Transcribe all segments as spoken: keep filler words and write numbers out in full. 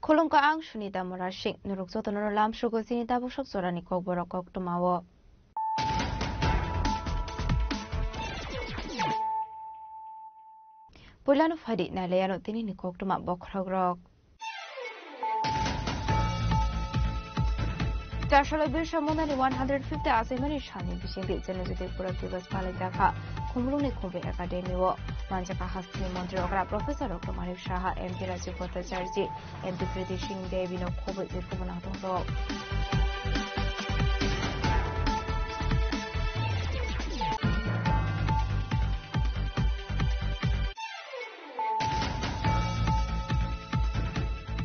Khulumkha, ang Sunita Murasing. Norok jotono lamsugo chini tabuk sok jorani kokborok koktwmao. Puilano phaidi nailaiano tinini koktwma bokhorokrok. Chasalo Birsa Mundani one hundred fifty achaimani salni bisingtwi Janajati Gaurav Diwas palaijakha Khumulwngni Khumbai Academy o. Manjakha hasteni montri okra Professor Doctor Manik Saha, M P Rajiv Bhattacharjee, M P Priti Singh Devi no khobwi tei kubun adongrok.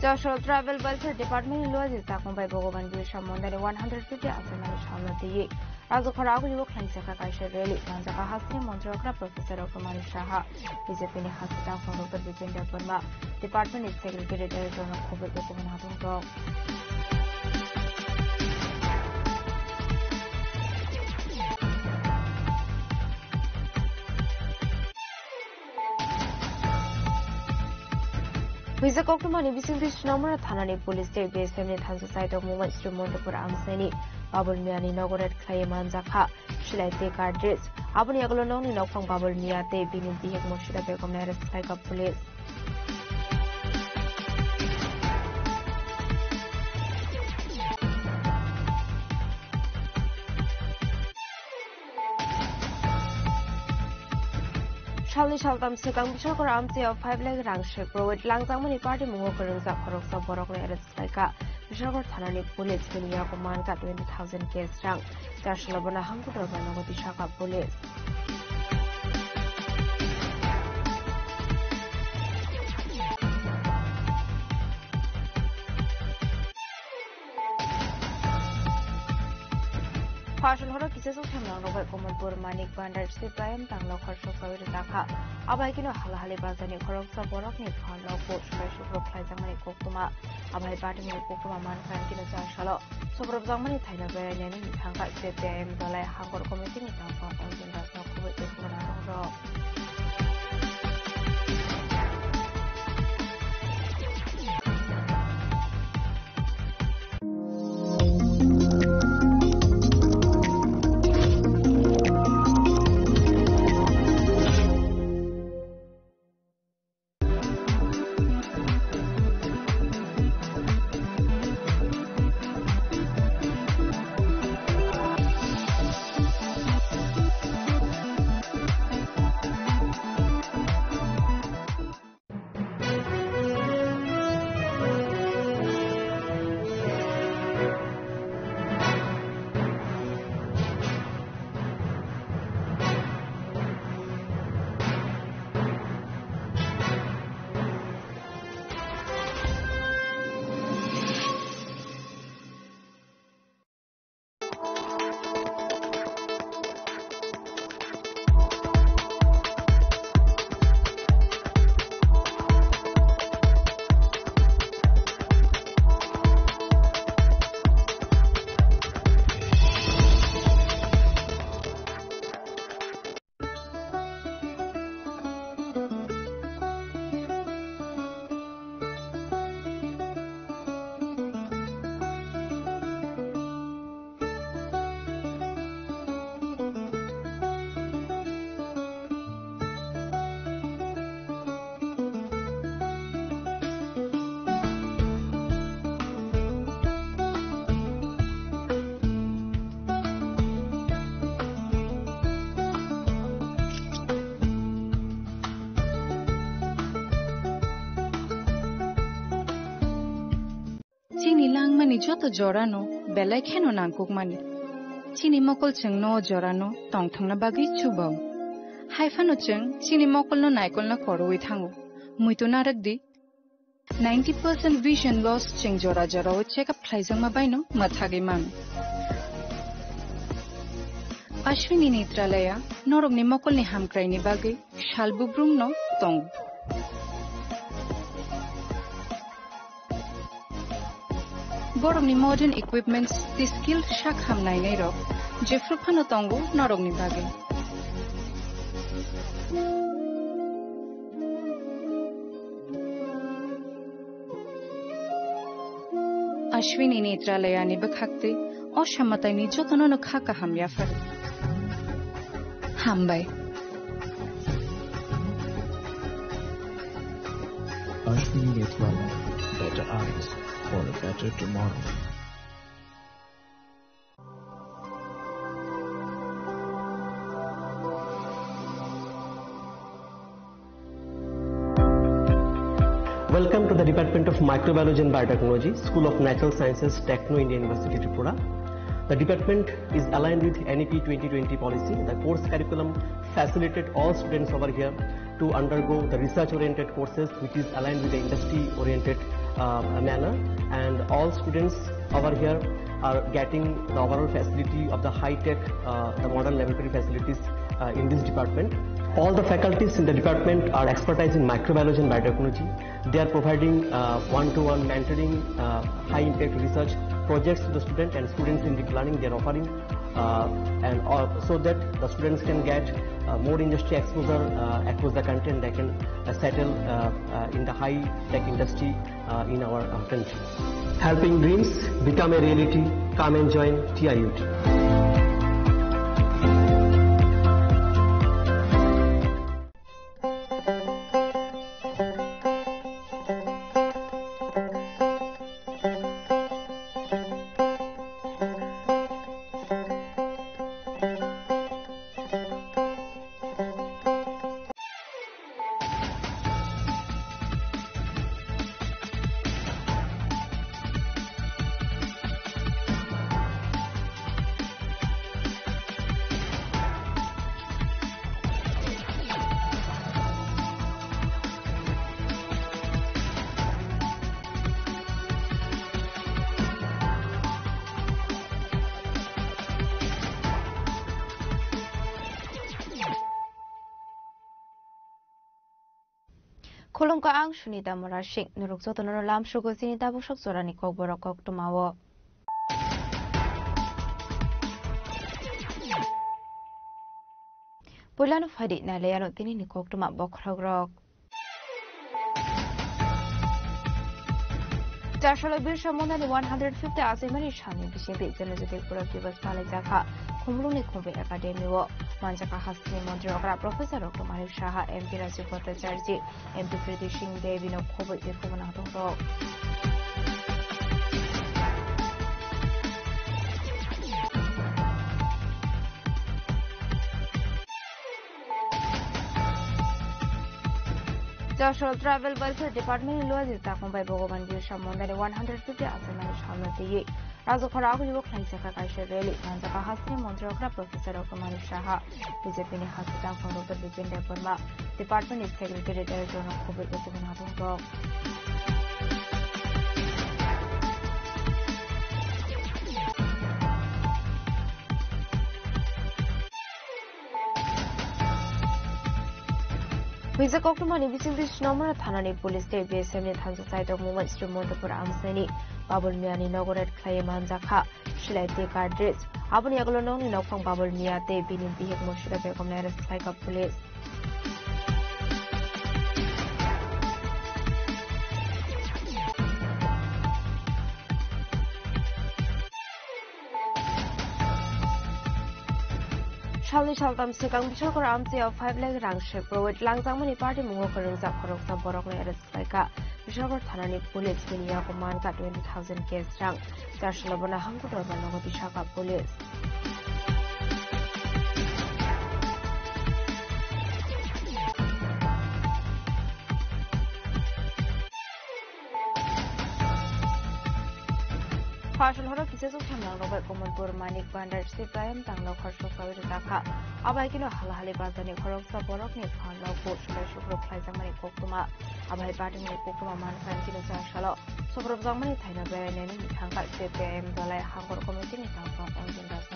Chasalo Tribal Welfare Department ni luaji chakmung bai Bhagwan Birsa Mundani one hundred fifty achaimani salno twiwi Rajkhora agulio khlaijakha kaisa rally. Manjakha hasteni montri okra Professor Doctor Manik Saha, B J P ni hasteni tangkhung Doctor Bipen Debbarma, Department ni Secretary Director no khobwi tei kubun adongrok. Hwijak koktwmani bisingtwi Sinamura thanani police tei B S F ni thansa saitok mungwi Sri Montupur amchaini Babul Miyani nogo raid khlaiwi manjakha silai tei cartridge. Aboni yagulo nokni nokphang Babul Miya tei bini bihik Murshida Begomni arrest khlaikha police. Salni saltam swkang Bishalkor amchaio five lakh rang sek rwi langjakmani party mungo kwrwngjak khoroksa borokno arrest khlaikha. Bishalkor thanani police bini yago mankha twenty thousand cash rang. Chasalo bono hangkutro bai nogo tisakha police. Phasal horo kisa jok themlang rok bai Kamalpur Manik Bhandar C P I M tanglo khoroksa sawi rwjakha. Abai kino halahali bazarni khoroksa borokni phalno bo subai sukrok khlaijakmani koktwma. Abai party ni koktwma mankha kino chasalo subrupjakmani thaino berainani thangkha C P I M dolai hangkor committee ni tangkhung Arjun Das no khobwi tei khulumna rok. Chini langmani joto jorano belai kheno nangkukmani. Chini mokol chwngno o jorano tongthokna bagwi chubao. Haiphano chwng chini mokolno naikolna korwi thango. Muitu narwkdi, ninety percent vision loss chwng jora jorao check up khlaijakma baino mwthagwi mano. Ashwini Netralaya norokni mokolni hamkraini bagwi sal bubrumno tongo. Borokni modern equipments tei skill sak ham nainairok jephru phano tongo norokni bagwi. Ashwini Netralayani bwkhaktwi o samataini jotono no kha kaham yaphar. Hambai. Ashwini Netralaya, better eyes for a better tomorrow. Welcome to the Department of Microbiology and Biotechnology, School of Natural Sciences, Techno India University, Tripura. The department is aligned with N E P twenty twenty policy. The course curriculum facilitate all students over here to undergo the research-oriented courses, which is aligned with the industry-oriented, uh, manner. And all students over here are getting the overall facility of the high-tech, uh, the modern laboratory facilities, uh, in this department. All the faculties in the department are expertise in microbiology and biotechnology. They are providing, uh, one-to-one mentoring, uh, high-impact research projects to the student and students-centric learning they are offering, uh, and all, so that the students can get, uh, more industry exposure, uh, across the country, and they can, uh, settle, uh, uh, in the high-tech industry, uh, in our, uh, country. Helping dreams become a reality. Come and join T I U T. Khulumkha, ang Sunita Murasing. Norok jotono lamsugo chini tabuk sok jorani kokborok koktwmao. Puilano phaidi nailaiano tinini koktwma bokhorokrok. Chasalo Birsa Mundani one hundred fifty achaimani salni bisingtwi Janajati Gaurav Diwas palaijakha Khumulwngni Khumbai Academy o. Manjakha hasteni montri okra Professor Doctor Manik Saha, M P Rajiv Bhattacharjee, M P Kriti Singh Devi no khobwi tei khobwi nangtong rok. Chasalo Tribal Welfare Department ni Luaji Chakma bai Bhagwan Birsa Mundani one hundred fifty achaimani salno twiwi Rajakhora aguribo khlaijakha kaisa rally. Manjakha hasteni montri okra Professor Doctor Manik Saha, B J P ni hasteni tangkhung Doctor Bijen Debbarma, department ni secretary director no khobwi tei khobwi nangtong rok. Hwijak koktwmani bisingtwi Snowmara thanani police tei B S F ni thansa chai tongmungwi Sri Montupur amchaini Babul Miyani nogo raid khlaiwi manjakha. Silai tei cartridge. Aboni yagulo nokni nokphang Babul Miya tei bini bihik Murshida Begomno arrest khlaikha police. Salni saltam swkang Biswakar amchaio five lakh rang se private langjakmani party mungo kwrwngjak khoroksa borokno arrest khlaikha. Biswakar thanani police bini yago mankha twenty thousand cash rang. Chasalo bono hangko dorbar nogo twisakha police. Phasal horo kisa chuk samlang rok bai Komolpur Manik Bhandar C P I M tangno khorok sawi rwjakha. Abai kino halahali bazarni khoroksa borokni phalno vote sulai sukruk khlaijakmani koktwma. Abai party ni koktwma mankha kino chasalo sobrobjakmani thaino berai nainani thangkha C P I M dolai hangkor committee ni tangkhung Anjin Das.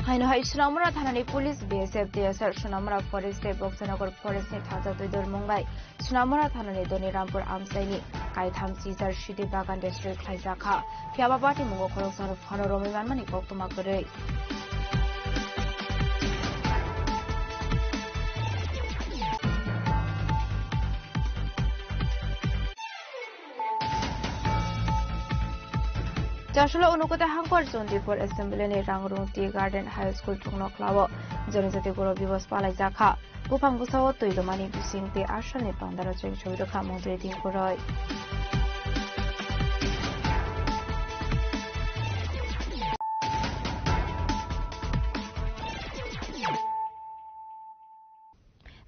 Haino hai Sonamura thanani police, B S F, T S R, Sonamura forest tei Boksanagar forest ni thacha twi dor mung bai Sonamura thanani Doni Rampur amchaini kaitham sijar sidi bagan destroy khlaijakha. Phiya ba party mungo khoroksa rok phano romwi manmani koktwma kwrwi. Chasolo Unukota Hangkor Chondipur Assembly ni Rangrung Tea Garden High School chuknoklao Janajati Gaurav Divas palaijakha. Buphang bwsao twi lomani bising tei asalni pandaro cheng soi rwkha Montri Thinkuroi.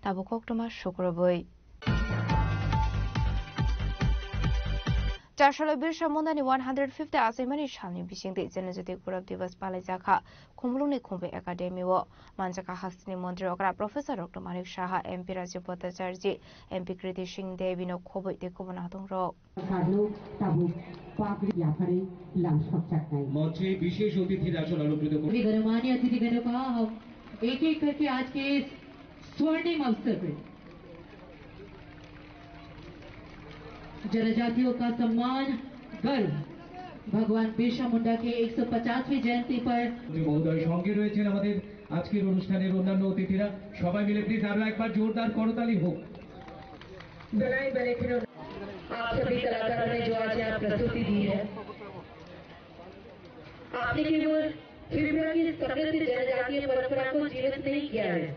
Tabuk koktwma sukrubwi. Chasalo Birsa Mundani one hundred fifty achaimani salni bisingtwi Janajati Gaurav Divas palaijakha. Khumulwngni Khumbai Academy o manjakha hasteni montri okra Professor Doctor Manik Saha, M P Rajib Bhattacharjee, M P Kriti Singh Devi no khobwi tei kubun adongrok. Sarno tabuk pagri yapharwi lamsokjaknai. मंच में विशेष अतिथि राजन अलंकृत कर श्री गणमान्य अतिथिगणों का हम एक-एक करके आज के इस स्वर्णिम अवसर पे जनजातियों का सम्मान, गर्व, भगवान बिरसा मुंडा के एक सौ पचासवीं जयंती पर। মহোদয় সঙ্গে রয়েছেন আমাদের আজকের অনুষ্ঠানের অন্যান্য অতিথিরা। সবাই মিলে প্লিজ আরো একবার জোরদার করতালি হোক। आप सभी कलाकारों ने जो आज यहाँ प्रस्तुति दी है, आपने केवल त्रिपुरा की समृद्ध जनजातीय परंपरा को जीवित नहीं किया है,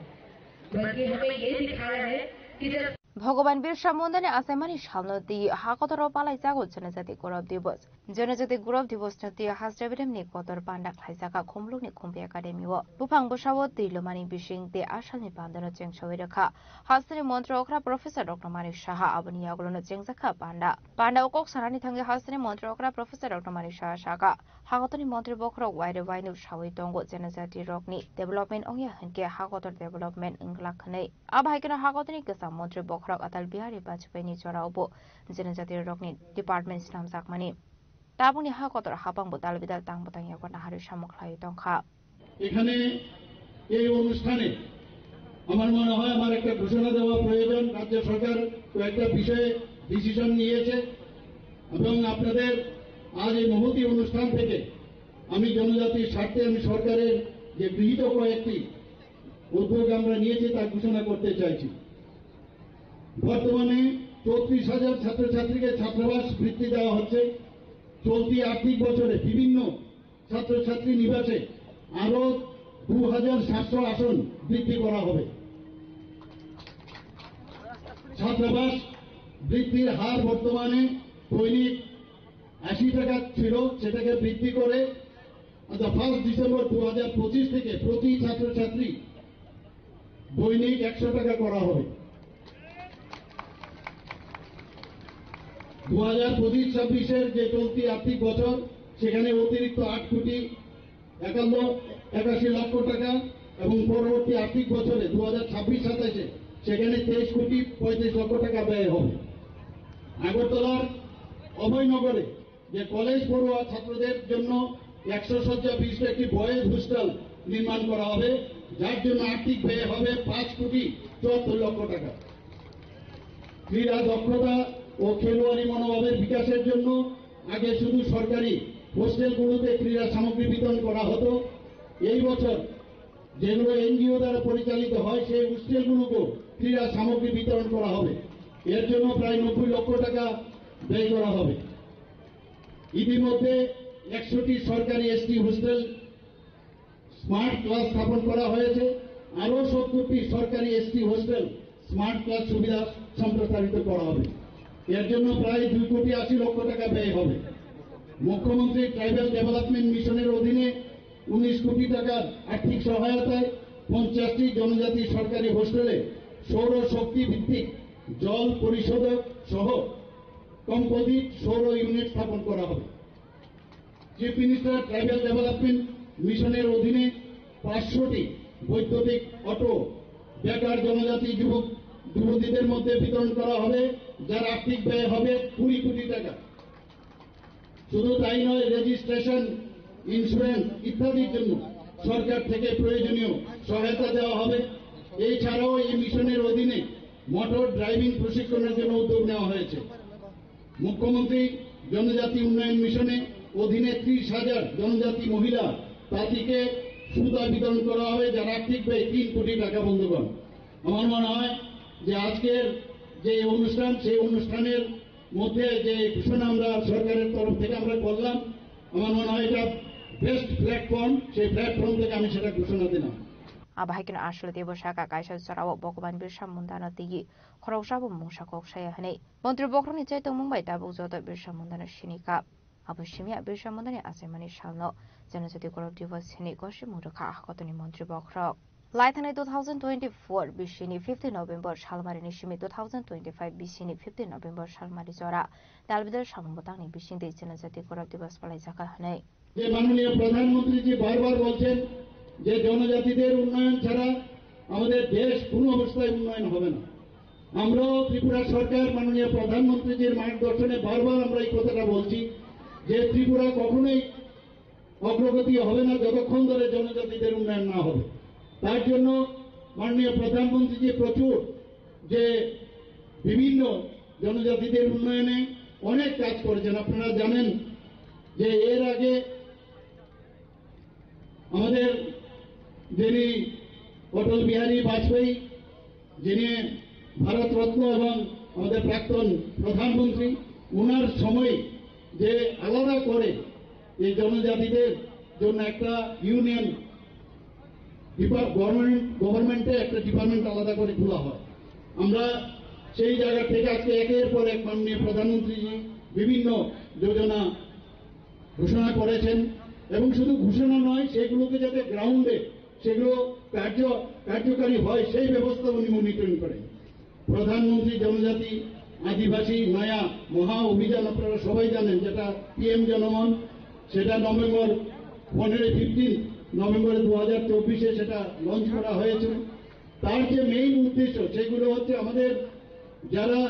बल्कि हमें ये दिखाया है कि जब Bhogoban Birsa Mundani achaimani salno twi hakotoro palaijago Janajati Gaurav Divas. Janajati Gaurav Divas no twi Hasra Bidem ni kotor panda khlaijak kha Khumulwng ni Khumbai Academy o. Buphang bwsao twi lomani bising tei asalni pandano chengsawi rwkha. Hasteni montri okra Professor Doctor Manik Saha aboni yagulono chengjak kha panda. Panda o kok sanani thangwi hasteni montri okra Professor Doctor Manik Saha saka, hakotoni montri bokhorok waire wainuk sawi tongo, Janajati rokni development ongya hinkhe hakotor development wngglak hwnwi. Abo hai kheno hakotoni kwcham montri bokhorok Atal Bihari Vajpayee ni jorao bo Janajati rokni department snamjakmani. Tabukni hakotor hapang bo dal bidal tang bwtang yago naharwi samung khlaiwi tongkha. এখানে এই অনুষ্ঠানে আমার মনে হয় আমার একটা ঘোষণা দেওয়া প্রয়োজন। রাজ্য সরকার কয়েকটা বিষয়ে ডিসিশন নিয়েছে এবং আপনাদের আজ এই মহতী অনুষ্ঠান থেকে আমি জনজাতির স্বার্থে আমি সরকারের যে গৃহীত কয়েকটি উদ্যোগ আমরা নিয়েছি তা ঘোষণা করতে চাইছি। বর্তমানে চৌত্রিশ হাজার ছাত্রছাত্রীকে ছাত্রাবাস বৃত্তি দেওয়া হচ্ছে। চলতি আর্থিক বছরে বিভিন্ন ছাত্রছাত্রী নিবাসে আরো দু হাজার সাতশো আসন বৃদ্ধি করা হবে। ছাত্রাবাস বৃদ্ধির হার বর্তমানে দৈনিক আশি টাকা ছিল, সেটাকে বৃদ্ধি করে আচ্ছা, ফার্স্ট ডিসেম্বর দু হাজার পঁচিশ থেকে প্রতি ছাত্রছাত্রী দৈনিক একশো টাকা করা হবে। দু হাজার পঁচিশ ছাব্বিশের যে চলতি আর্থিক বছর, সেখানে অতিরিক্ত আট কোটি একান্ন একাশি লক্ষ টাকা এবং পরবর্তী আর্থিক বছরে দু হাজার ছাব্বিশ সাতাশে সেখানে তেইশ কোটি পঁয়ত্রিশ লক্ষ টাকা ব্যয় হবে। আগরতলার অভয়নগরে যে কলেজ পড়ুয়া ছাত্রদের জন্য একশো শয্যা বিশিষ্ট একটি বয়েজ হোস্টেল নির্মাণ করা হবে, যার জন্য আর্থিক ব্যয় হবে পাঁচ কোটি চুয়াত্তর লক্ষ টাকা। ক্রীড়া দক্ষতা ও খেলোয়াড়ি মনোভাবের বিকাশের জন্য আগে শুধু সরকারি হোস্টেলগুলোতে ক্রীড়া সামগ্রী বিতরণ করা হতো। এই বছর যেগুলো এনজিও দ্বারা পরিচালিত হয়, সেই হোস্টেলগুলোকেও ক্রীড়া সামগ্রী বিতরণ করা হবে। এর জন্য প্রায় নব্বই লক্ষ টাকা ব্যয় করা হবে। ইতিমধ্যে একশোটি সরকারি এসটি হোস্টেল স্মার্ট ক্লাস স্থাপন করা হয়েছে। আরও সত্তরটি সরকারি এসটি হোস্টেল স্মার্ট ক্লাস সুবিধা সম্প্রসারিত করা হবে। এর জন্য প্রায় দুই কোটি আশি লক্ষ টাকা ব্যয় হবে। মুখ্যমন্ত্রী ট্রাইবাল ডেভেলপমেন্ট মিশনের অধীনে উনিশ কোটি টাকার আর্থিক সহায়তায় পঞ্চাশটি জনজাতি সরকারি হোস্টেলে সৌর শক্তি ভিত্তিক জল পরিশোধক সহ কম্পোজিট সৌর ইউনিট স্থাপন করা হবে। চিফ মিনিস্টার ট্রাইবাল ডেভেলপমেন্ট মিশনের অধীনে পাঁচশোটি বৈদ্যুতিক অটো বেকার জনজাতি যুবক যুবতীদের মধ্যে বিতরণ করা হবে, যার আর্থিক ব্যয় হবে কুড়ি কোটি টাকা। শুধু তাই নয়, রেজিস্ট্রেশন, ইন্স্যুরেন্স ইত্যাদির জন্য সরকার থেকে প্রয়োজনীয় সহায়তা দেওয়া হবে। এছাড়াও এই মিশনের অধীনে মোটর ড্রাইভিং প্রশিক্ষণের জন্য উদ্যোগ নেওয়া হয়েছে। মুখ্যমন্ত্রী জনজাতি উন্নয়ন মিশনে অধীনে ত্রিশ হাজার জনজাতি মহিলা তাঁতিকে সুতা বিতরণ করা হবে, যার আর্থিক ব্যয় তিন কোটি টাকা। বন্ধুগণ, আমার মনে হয় যে আজকের যে অনুষ্ঠান, সেই অনুষ্ঠানের মধ্যে যে ঘোষণা আমরা সরকারের তরফ থেকে আমরা করলাম, আমার মনে হয় এটা বেস্ট প্ল্যাটফর্ম, সেই প্ল্যাটফর্ম থেকে আমি সেটা ঘোষণা দিলাম। Abo hai kheno Ashwati bo saka kaisa jorao Bhogoban Birsa Mundano twiwi khoroksa bo mungsa kok saya hwnwi. Montri bokhorokni chaitokmung bai tabuk joto Birsa Mundano sini kha. Abo simi ya Birsa Mundani achaimani salno Janajati Gaurav Diwas hwnwi gosi mung rwkha kotorni montri bokhorok. Laithani two thousand twenty-four bisini fifty November salmarini simi two thousand twenty-five bisini fifty November salmari jora dalbidal samung bwtangni bisingtwi Janajati Gaurav Diwas palaijak kha hwnwi. যে মাননীয় প্রধানমন্ত্রীজি বারবার বলছেন যে জনজাতিদের উন্নয়ন ছাড়া আমাদের দেশ কোনো অবস্থায় উন্নয়ন হবে না। আমরাও ত্রিপুরা সরকার মাননীয় প্রধানমন্ত্রীজির মার্গদর্শনে বারবার আমরা এই কথাটা বলছি যে ত্রিপুরা কখনোই অগ্রগতি হবে না যতক্ষণ ধরে জনজাতিদের উন্নয়ন না হবে। তার জন্য মাননীয় প্রধানমন্ত্রীজি প্রচুর যে বিভিন্ন জনজাতিদের উন্নয়নে অনেক কাজ করেছেন। আপনারা জানেন যে এর আগে আমাদের যিনি অটল বিহারী বাজপেয়ী, যিনি ভারত রত্ন এবং আমাদের প্রাক্তন প্রধানমন্ত্রী, ওনার সময় যে আলাদা করে এই জনজাতিদের জন্য একটা ইউনিয়ন ডিপার-, গভর্নমেন্ট, গভর্নমেন্টে একটা ডিপার্টমেন্ট আলাদা করে খোলা হয়। আমরা সেই জায়গা থেকে আজকে একের পর এক মাননীয় প্রধানমন্ত্রীজি বিভিন্ন যোজনা ঘোষণা করেছেন এবং শুধু ঘোষণা নয়, সেগুলোকে যাতে গ্রাউন্ডে সেগুলো কার্য-, কার্যকারী হয়, সেই ব্যবস্থা উনি মনিটরিং করেন। প্রধানমন্ত্রী জনজাতি আদিবাসী নয়া মহা অভিযান আপনারা সবাই জানেন, যেটা পিএম জনমন, সেটা নভেম্বর পনেরো, ফিফটিন নভেম্বর দু হাজার চব্বিশে সেটা লঞ্চ করা হয়েছিল। তার যে মেইন উদ্দেশ্য, সেগুলো হচ্ছে আমাদের যারা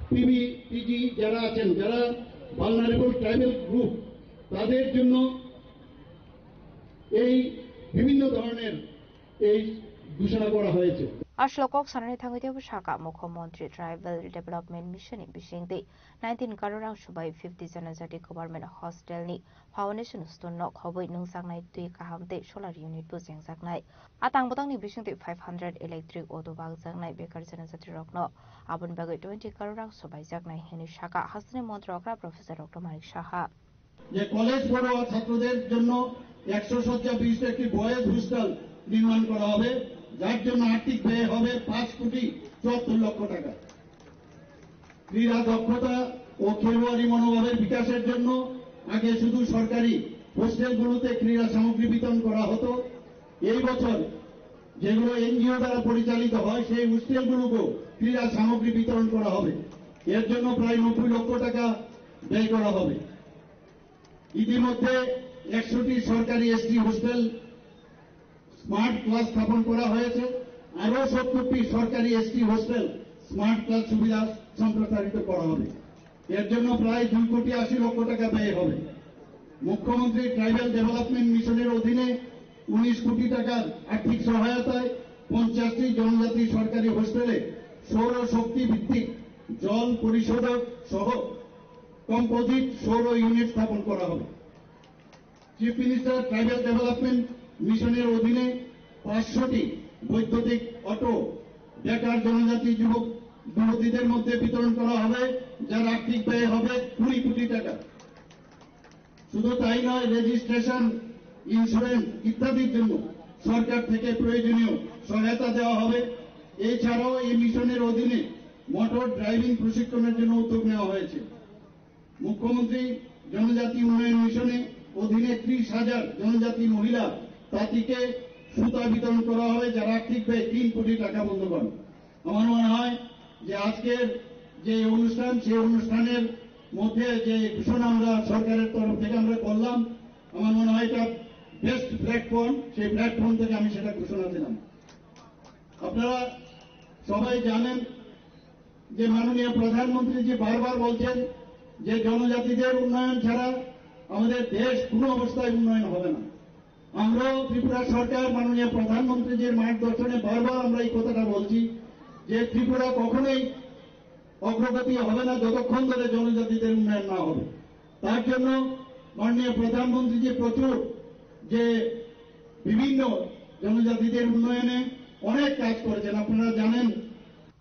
পিবি, পিজি যারা আছেন, যারা ভালনারেবল ট্রাইবাল গ্রুপ, তাদের জন্য এই বিভিন্ন ধরনের এই ঘোষণা করা হয়েছে। Ashlo kok sanani thangwi teibo saka, Mukhyamantri Tribal Development Mission ni bisingtwi nineteen crore rang subai fifty Janajati Government Hostel ni foundation stone no khobwi nungjaknai twi kaham tei solar unit bo chengjaknai. A tang bwtangni bisingtwi five hundred electric auto bakjaknai bekar Janajati rokno. Aboni bagwi twenty crore rang subaijaknai hwnwi saka hasteni montri okra Professor Doctor Manik Saha. যে কলেজ পড়ুয়া ছাত্রদের জন্য একশো শয্যা বিশিষ্ট একটি boys hostel নির্মাণ করা হবে, যার জন্য আর্থিক ব্যয় হবে পাঁচ কোটি চুয়াত্তর লক্ষ টাকা। ক্রীড়া দক্ষতা ও খেলোয়াড়ি মনোভাবের বিকাশের জন্য আগে শুধু সরকারি হোস্টেলগুলোতে ক্রীড়া সামগ্রী বিতরণ করা হতো। এই বছর যেগুলো এনজিও দ্বারা পরিচালিত হয়, সেই হোস্টেলগুলোকেও ক্রীড়া সামগ্রী বিতরণ করা হবে। এর জন্য প্রায় নব্বই লক্ষ টাকা ব্যয় করা হবে। ইতিমধ্যে একশোটি সরকারি এসটি হোস্টেল স্মার্ট ক্লাস স্থাপন করা হয়েছে। আরও সত্তরটি সরকারি এসটি হোস্টেল স্মার্ট ক্লাস সুবিধা সম্প্রসারিত করা হবে। এর জন্য প্রায় দুই কোটি আশি লক্ষ টাকা ব্যয় হবে। মুখ্যমন্ত্রী ট্রাইবাল ডেভেলপমেন্ট মিশনের অধীনে উনিশ কোটি টাকার আর্থিক সহায়তায় পঞ্চাশটি জনজাতি সরকারি হোস্টেলে সৌর শক্তি ভিত্তিক জল পরিশোধক সহ কম্পোজিট সৌর ইউনিট স্থাপন করা হবে। চিফ মিনিস্টার ট্রাইবাল ডেভেলপমেন্ট মিশনের অধীনে পাঁচশোটি বৈদ্যুতিক অটো বেকার জনজাতি যুবক যুবতীদের মধ্যে বিতরণ করা হবে, যার আর্থিক ব্যয় হবে কুড়ি কোটি টাকা। শুধু তাই নয়, রেজিস্ট্রেশন, ইন্স্যুরেন্স ইত্যাদির জন্য সরকার থেকে প্রয়োজনীয় সহায়তা দেওয়া হবে। এছাড়াও এই মিশনের অধীনে মোটর ড্রাইভিং প্রশিক্ষণের জন্য উদ্যোগ নেওয়া হয়েছে। মুখ্যমন্ত্রী জনজাতি উন্নয়ন মিশনে অধীনে ত্রিশ হাজার জনজাতি মহিলা তাঁতিকে সুতা বিতরণ করা হবে, যার আর্থিক ব্যয় তিন কোটি টাকা। বন্ধুগণ, আমার মনে হয় যে আজকের যে অনুষ্ঠান, সেই অনুষ্ঠানের মধ্যে যে ঘোষণা আমরা সরকারের তরফ থেকে আমরা করলাম, আমার মনে হয় এটা বেস্ট প্ল্যাটফর্ম, সেই প্ল্যাটফর্ম থেকে আমি সেটা ঘোষণা দিলাম। আপনারা সবাই জানেন যে মাননীয় প্রধানমন্ত্রী যে বারবার বলছেন যে জনজাতিদের উন্নয়ন ছাড়া আমাদের দেশ কোনো অবস্থায় উন্নয়ন হবে না। আমরাও ত্রিপুরা সরকার মাননীয় প্রধানমন্ত্রীজির মার্গদর্শনে বারবার আমরা এই কথাটা বলছি যে ত্রিপুরা কখনোই অগ্রগতি হবে না যতক্ষণ ধরে জনজাতিদের উন্নয়ন না হবে। তার জন্য মাননীয় প্রধানমন্ত্রীজি প্রচুর যে বিভিন্ন জনজাতিদের উন্নয়নে অনেক কাজ করেছেন, আপনারা জানেন।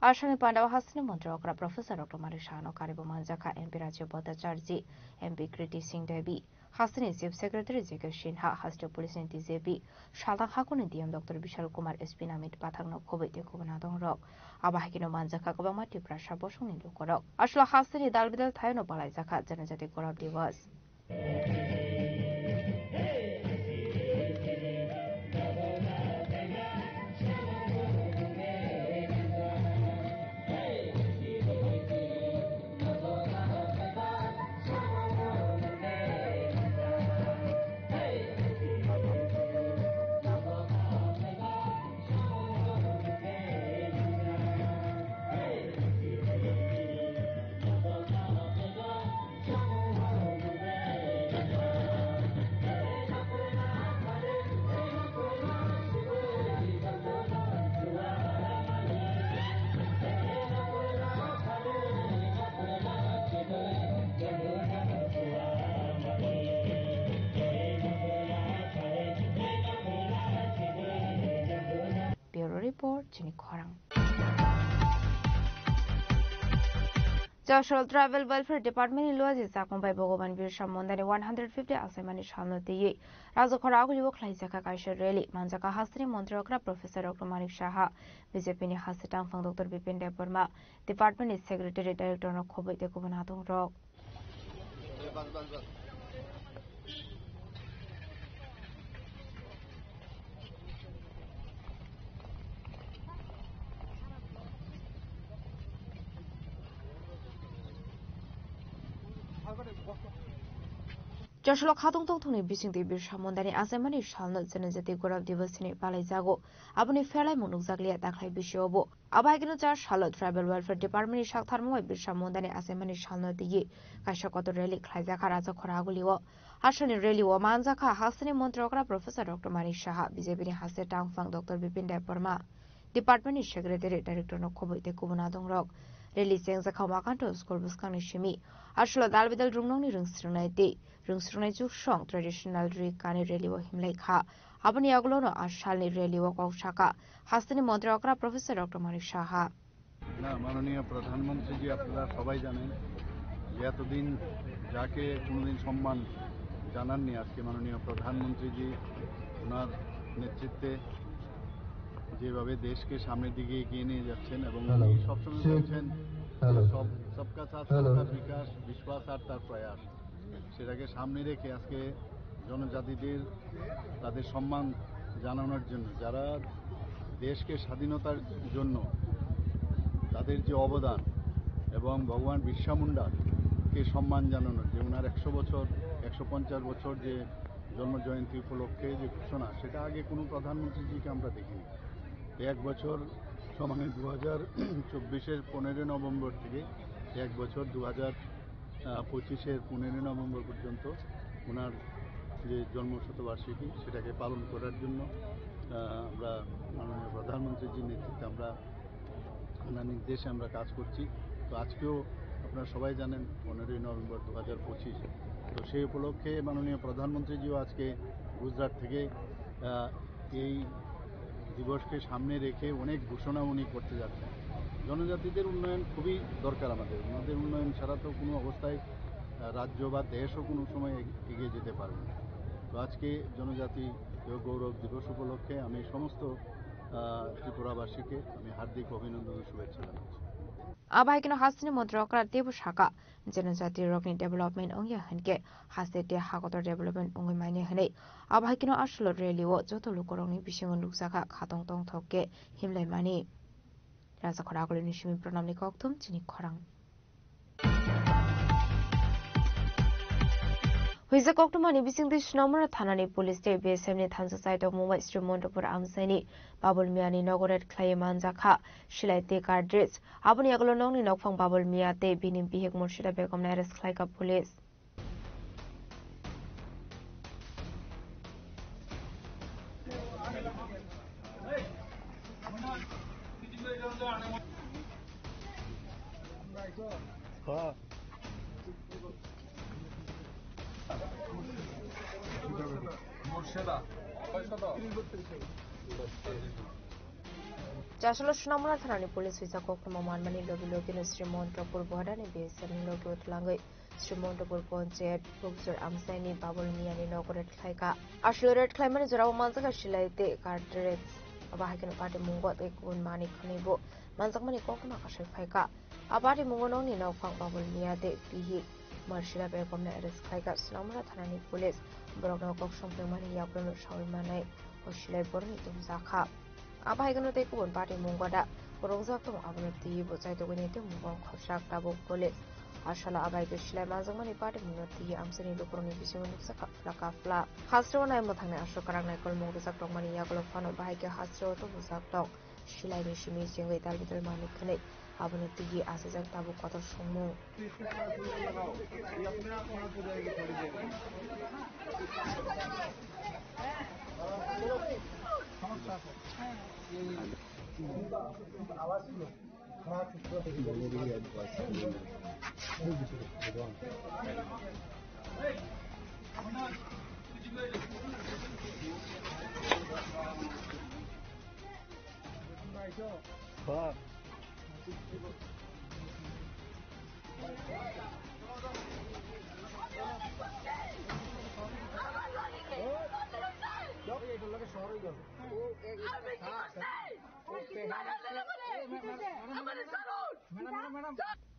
Asani pandao hasteni montri okra Professor Doctor Manik Saha no karibo manjakha M P Rajya Bhattacharjee, M P Kriti Singh Devi, hasteni Chief Secretary J K Sinha, hasteo police ni D G P, salthang hakuni D M Doctor Bishal Kumar, S P Namit Pathak no khoboi tei kubun adong rok. Abo hai kheno manjakha kwbangma Tiprasa bosongni lukurok. Aswk hasteni dal bidal thaino palaijakha Janajati Gaurav Diwas. Bureau Report, Chini Khorang. Chosrol Tribal Welfare Department ni luaji chakmung bai Bhagwan Birsa Munda ni one hundred fifty achaimani salno twiwi Rajakhora agulio khlaijakha kaisa rally. Manjakha hasteni montri okra Professor Doctor Manik Saha, B J P ni haste tangphang Doctor Bipin Debbarma, Department ni Secretary, Director no khoboi tei kubun adong rok. Chosrol khatung tongthokni bisingtwi Birsa Mundani achaimani salno Janajati Gaurav Diwas hinwi palaijago. Aboni pherlaimung nukjakliya dakhai bisiobo. Abo hai kheno char salo Tribal Welfare Department ni sak tharmung bai Birsa Mundani achaimani salno twiwi kaisa kotor rally khlaijakha Rajakhora agulio. Aswkni rally o manjakha hasteni montri okra Professor Doctor Manik Saha, B J P ni haste tangphang Doctor Bipin Debbarma, Department ni Secretary, Director no khoboi tei kubun adong rok. Rally chengjakha Wakanto school bwskangni simi. Aswkno dal bidal rwngnokni rwngsrwngnai tei rwngsrwngnai chuksong traditional ri kani rally o himlai kha. Aboni yagulono a salni rally o kok saka hasteni montri okra Professor Doctor Manik Saha. না, মাননীয় প্রধানমন্ত্রীজি, আপনারা সবাই জানেন যে এতদিন যাকে কোনোদিন সম্মান জানাননি, আজকে মাননীয় প্রধানমন্ত্রীজি ওনার নেতৃত্বে যেভাবে দেশকে সামনের দিকে এগিয়ে নিয়ে যাচ্ছেন এবং হ্যালো। উনি সবসময় চেক। বলছেন হ্যালো। সব, সবকা সাথ, হ্যালো। সবকা বিকাশ, বিশ্বাস আর তার প্রয়াস। সেটাকে সামনে রেখে আজকে জনজাতিদের তাদের সম্মান জানানোর জন্য, যারা দেশকে স্বাধীনতার জন্য তাদের যে অবদান এবং ভগবান বিরসা মুন্ডাকে সম্মান জানানোর যে ওনার একশো বছর, একশো পঞ্চাশ বছর যে জন্ম জয়ন্তী উপলক্ষে যে ঘোষণা, সেটা আগে কোনো প্রধানমন্ত্রীজিকে আমরা দেখিনি। এক বছর, সমানে দু হাজার চব্বিশের পনেরোই নভেম্বর থেকে এক বছর দু হাজার আহ, পঁচিশের পনেরোই নভেম্বর পর্যন্ত ওনার যে জন্ম শতবার্ষিকী, সেটাকে পালন করার জন্য, আহ, আমরা মাননীয় প্রধানমন্ত্রীজির নেতৃত্বে আমরা ওনার নির্দেশে আমরা কাজ করছি। তো আজকেও আপনারা সবাই জানেন পনেরোই নভেম্বর দু হাজার পঁচিশ। তো সেই উপলক্ষে মাননীয় প্রধানমন্ত্রীজিও আজকে গুজরাট থেকে, আহ, এই দিবসকে সামনে রেখে অনেক ঘোষণা উনি করতে যাচ্ছেন। জনজাতিদের উন্নয়ন খুবই দরকার আমাদের। ওনাদের উন্নয়ন ছাড়া তো কোনো অবস্থায়, আহ, রাজ্য বা দেশও কোনো সময় এগ-, এগিয়ে যেতে পারবে না। তো আজকে জনজাতি গৌরব দিবস উপলক্ষে আমি সমস্ত, আহ, ত্রিপুরাবাসীকে আমি হার্দিক অভিনন্দন ও শুভেচ্ছা জানাচ্ছি। Abo hai kheno hasteni montri okra teibo saka, Janajati rokni development wngya hinkhe haste tei hakotor development wngwi manya hinwi. Abo hai kheno aswk rally o joto lukurokni bisingo nukjakha khatong tongthok khe himlaimani. Rajakhora agulini simi Pranamni kokthum chini khorang. Huijak koktwmani bisingtwi Snamura thanani police tei B S F ni thansa saitok Mumbai Sri Montopur amchaini Babul Miyani nogo raid khlaiwi manjakha silai tei cartridge. Aboni yagulo nokni nokphang Babul Miya tei bini bihik Murshida Begomno arrest khlaikha police. Chasalo Sonamura thanani police swijak koktwma manmani logi logino Sri Montopur Bohadani B S F ni logi utlangwi Sri Montopur Panchayat Bukjor Amsaini Babul Miyani nogo raid khlaika. Aswk raid khlaimani jorao manjak silai tei cartridge. Abo hai kheno party mungo tei kubun manwi khwnwi bo manjakmani koktwma kasui phaika. A party mungo nokni nokphang Babul Miya tei Pihi Marsila Begomno arrest khlaika Sonamura thanani police. Borokno kok songphirmani yagulono saui manai o silai borokni tumjakha. Abo hai kheno tei kubun party mungo da kwrwngjak tongo, abono twiwi bo chaitugwi nai tei mungo wngkhorjak tabuk police. Aswkno abo hai khe silai manjakmani party mungno twiwi amchaini lukurokni bisingo nukjak kafla kafla. Hasteo nai mwthangni aswk kwrak naikolmung rwjak tongmani yagulo phano bahai khe hasteo tubujak tong. Silaini simi chengwi tal bital manwi khwnwi abono twiwi achijak tabuk kotor songmung.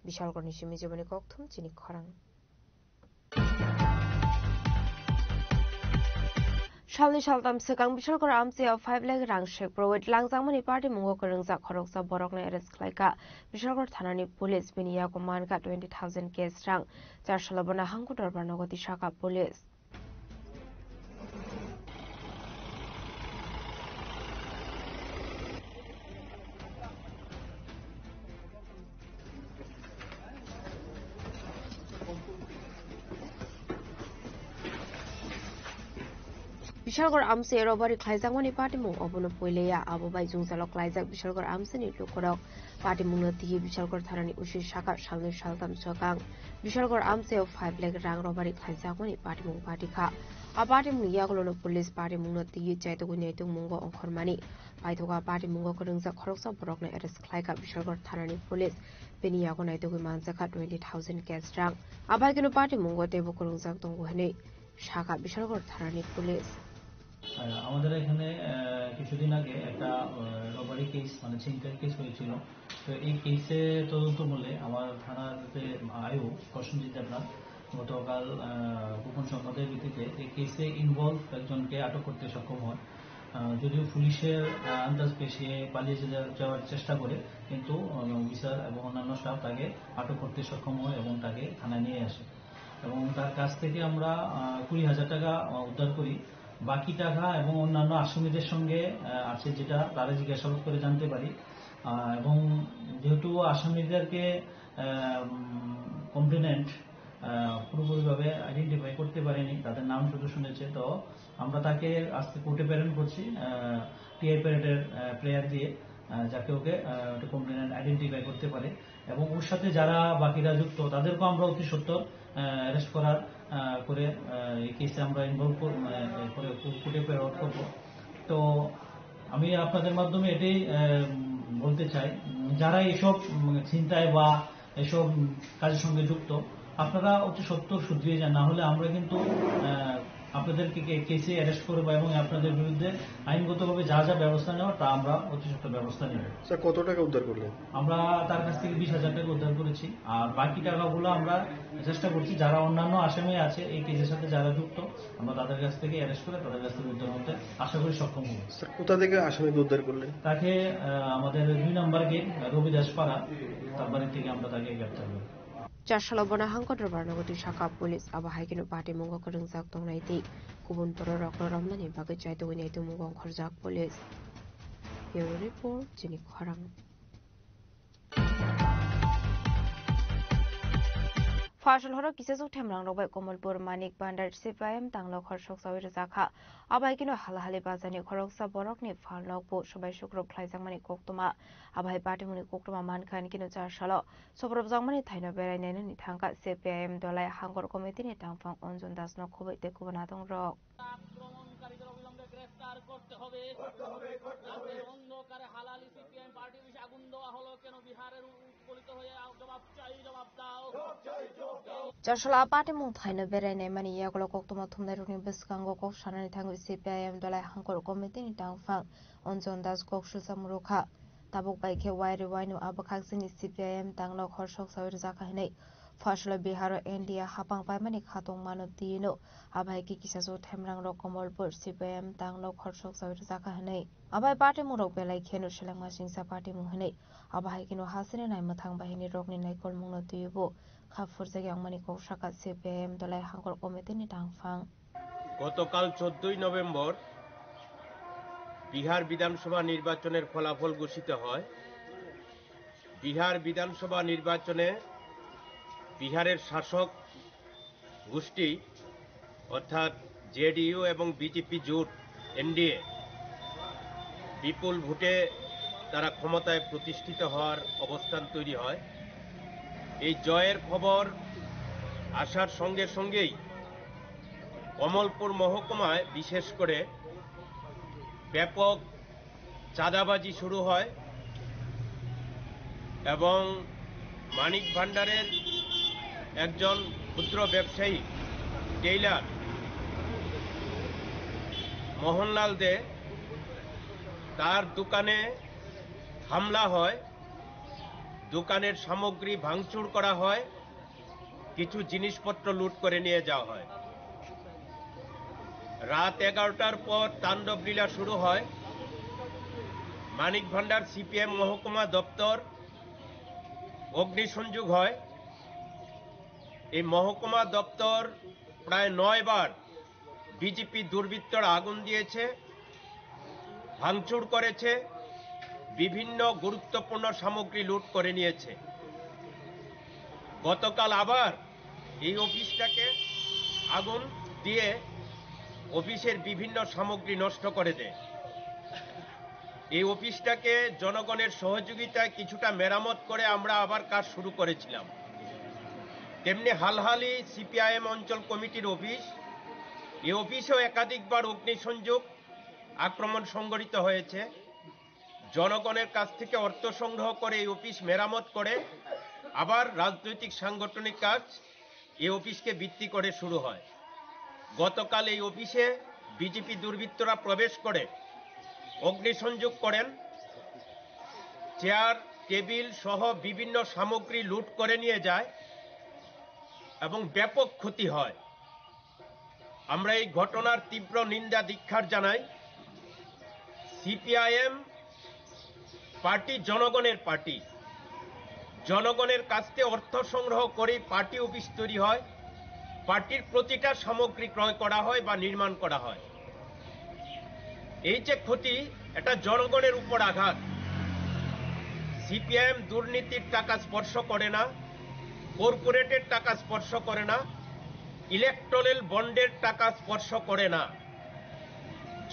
Bishalkorni simi jiboni kokthum chini khorang. Salni saltam swkang Bishalkor amchaio five lakh rang sek provet langjakmani party mungo kwrwngjak khoroksa borokno arrest khlaika Bishalkor thanani police, bini yago mankha twenty thousand cash rang. Chasalo bono hangko dorbar nogo tisaka police. Bishalkor amchaio robari khlaijakmani patimung obono puilia, abo bai jwngjalo klaijak Bishalkor amchaini lukurok. Patimungno twiwi Bishalkor thanani O C saka salnwi saltam swkang Bishalkor amchaio five lakh rang robari khlaijakmani patimung patikha. A patimungni yagulono police patimungno twiwi chaitugwi naitugmungo ongkhormani. Paithogo a patimungo kwrwngjak khoroksa borokno arrest khlaika Bishalkor thanani police. Bini yago naitugwi manjakha twenty thousand cash rang. A bai kheno patimungo teibo kwrwngjak tongo hwnwi sakha Bishalkor thanani police. আহ, আমাদের এখানে, আহ, কিছুদিন আগে একটা, আহ, robbery case, মানে ছিনতাইয়ের কেস হয়েছিল। তো এই কেসে তদন্ত মূলে আমার থানার যে আইও প্রসেনজিৎ দেবনাথ গতকাল, আহ, গোপন সংবাদের ভিত্তিতে এই কেসে ইনভলভ একজনকে আটক করতে সক্ষম হয়। আহ, যদিও পুলিশের, আহ, আন্দাজ পেয়ে সে পালিয়ে যে-, যাওয়ার চেষ্টা করে, কিন্তু, আহ, অফিসার এবং অন্যান্য স্টাফ তাকে আটক করতে সক্ষম হয় এবং তাকে থানায় নিয়ে আসে। এবং তার কাছ থেকে আমরা, আহ, কুড়ি হাজার টাকা, আহ, উদ্ধার করি। বাকি টাকা এবং অন্যান্য আসামিদের সঙ্গে, আহ, আছে যেটা তারা জিজ্ঞাসাবাদ করে জানতে পারি। আহ, এবং যেহেতু আসামিদেরকে, আহ, উম, কমপ্লেনেন্ট, আহ, পুরোপুরিভাবে আইডেন্টিফাই করতে পারেনি, তাদের নাম শুধু শুনেছে, তো আমরা তাকে আজকে কোর্টে প্রেরণ করছি, আহ, টিআই প্যারেডের, আহ, প্লেয়ার দিয়ে, আহ, যাকে ওকে, আহ, একটা কমপ্লেনেন্ট আইডেন্টিফাই করতে পারে। এবং ওর সাথে যারা বাকিরা যুক্ত, তাদেরকেও আমরা অতি সত্বর, আহ, অ্যারেস্ট করার, আহ, করে, আহ, এই কেসে আমরা ইনভলভ কর-, মানে, আহ, করে কো-, কোর্টে প্রেরণ করব। তো আমি আপনাদের মাধ্যমে এটাই, আহ, উম, বলতে চাই, উম, যারা এইসব, উম, ছিনতাই বা এইসব, উম, কাজের সঙ্গে যুক্ত, আপনারা অতি সত্বর শুধরিয়ে যান, না হলে আমরা কিন্তু, আহ, আপনাদেরকে কে-, কেসে অ্যারেস্ট করবো এবং আপনাদের বিরুদ্ধে আইনগতভাবে যা যা ব্যবস্থা নেওয়ার তা আমরা অতি সত্বর ব্যবস্থা নেব। স্যার, কত টাকা উদ্ধার করলেন? আমরা তার কাছ থেকে বিশ হাজার টাকা উদ্ধার করেছি, আর বাকি টাকাগুলো আমরা চেষ্টা করছি যারা অন্যান্য আসামি আছে এই কেসের সাথে যারা যুক্ত, আমরা তাদের কাছ থেকে অ্যারেস্ট করে তাদের কাছ থেকে উদ্ধার করতে আশা করি সক্ষম হব। স্যার, কোথা থেকে আসামিকে উদ্ধার করলেন? তাকে, আহ, আমাদের দুই নম্বর গেট, আহ, রবিদাস পাড়া, তার বাড়ি থেকে আমরা তাকে গ্রেপ্তার করি। Chasalo bono hangko dorbar nogo twi saka police, abo hai kheno patimungo kwrwngjak tongnai tei kubun bororokno romnani bagwi chaitugwi naitukmungo ongkhorjak police. Bureau report, chini khorang. Phasal horo kisasuk themrang rok bai Komolpur Manik Bhandar C P I M tangno khorsok sawi rwjak kha. Abai kino halhali bazar ni khoroksa borok ni phalnok bo subai sukrok khlaijakmani koktwma. Abai patimungni koktwma mankha kino char salo sobrobjakmani thaino berai nainani thangkha C P I M Dolai Hangkor Committee ni tangphang Anjan Das no khoboi tei kubun adong rok. আক্রমণকারীদের অবিলম্বে গ্রেফতার করতে হবে। রাতের অন্ধকারে হালালি CPIM party অফিসে আগুন দেওয়া হলো কেন? বিহারের উৎপীড়িত হয়ে আ-, জবাব চাই, জবাব দাও। Char salo a patimung thaino berai naimani yagulo koktwma thumnairokni bwskango kok sanani thangwi C P I M Dolai Hangkor Committee ni tangphang Anjan Das kok silsa murukha. Tabuk bai khe wairi waino a bwkhak chini C P I M tangno khorsok sawi rwjak kha hwnwi. Phasalo Biharo N D A hapang paimani khatungmano twiwi no, abai khe kisasuk themrang rok Komolpur C P I M tangno khorsok sawi rwjak kha hwnwi. Abai patimung rok belai kheno selengma singsa patimung hwnwi. Abai kheno hasini naimwthang bahini rokni naikolmungno twiwi bo kha phurjak yangmani kok sakha C P I M Dolai Hangkor Committee ni tangphang. গতকাল চোদ্দই নভেম্বর বিহার বিধানসভা নির্বাচনের ফলাফল ঘোষিত হয়। বিহার বিধানসভা নির্বাচনে বিহারের শাসক গোষ্ঠী অর্থাৎ জেডিইউ এবং বিজেপি জোট, এনডিএ, বিপুল ভোটে তারা ক্ষমতায় প্রতিষ্ঠিত হওয়ার অবস্থান তৈরি হয়। এই জয়ের খবর আসার সঙ্গে সঙ্গেই কমলপুর মহকুমায় বিশেষ করে ব্যাপক চাঁদাবাজি শুরু হয় এবং মানিক ভান্ডারের একজন ক্ষুদ্র ব্যবসায়ী টেইলার মোহনলাল দে, তার দোকানে হামলা হয়, দোকানের সামগ্রী ভাঙচুর করা হয়, কিছু জিনিসপত্র লুট করে নিয়ে যাওয়া হয়। রাত এগারোটার পর তাণ্ডব লীলা শুরু হয়। মানিক ভান্ডার সিপিএম মহকুমা দপ্তর অগ্নিসংযোগ হয়। এই মহকুমা দপ্তর প্রায় নয় বার বিজেপি দুর্বৃত্তরা আগুন দিয়েছে, ভাঙচুর করেছে, বিভিন্ন গুরুত্বপূর্ণ সামগ্রী লুট করে নিয়েছে। গতকাল আবার এই অফিসটাকে আগুন দিয়ে অফিসের বিভিন্ন সামগ্রী নষ্ট করে দেয়। এই অফিসটাকে জনগণের সহযোগিতায় কিছুটা মেরামত করে আমরা আবার কাজ শুরু করেছিলাম। তেমনি হালহালি সিপিআইএম অঞ্চল কমিটির অফিস, এই অফিসেও একাধিকবার অগ্নিসংযোগ আক্রমণ সংঘটিত হয়েছে। জনগণের কাছ থেকে অর্থ সংগ্রহ করে এই অফিস মেরামত করে আবার রাজনৈতিক সাংগঠনিক কাজ এই অফিসকে ভিত্তি করে শুরু হয়। গতকাল এই অফিসে বিজেপি দুর্বৃত্তরা প্রবেশ করে অগ্নিসংযোগ করেন, চেয়ার, টেবিল সহ বিভিন্ন সামগ্রী লুট করে নিয়ে যায় এবং ব্যাপক ক্ষতি হয়। আমরা এই ঘটনার তীব্র নিন্দা ধিক্কার জানাই। সিপিআইএম পার্টি জনগণের পার্টি। জনগণের কাছ থেকে অর্থ সংগ্রহ করে পার্টি অফিস তৈরি হয়, পার্টির প্রতিটা সামগ্রী ক্রয় করা হয় বা নির্মাণ করা হয়। এই যে ক্ষতি, এটা জনগণের উপর আঘাত। সিপিআইএম দুর্নীতির টাকা স্পর্শ করে না, কর্পোরেটের টাকা স্পর্শ করে না, ইলেকটোরাল বন্ডের টাকা স্পর্শ করে না।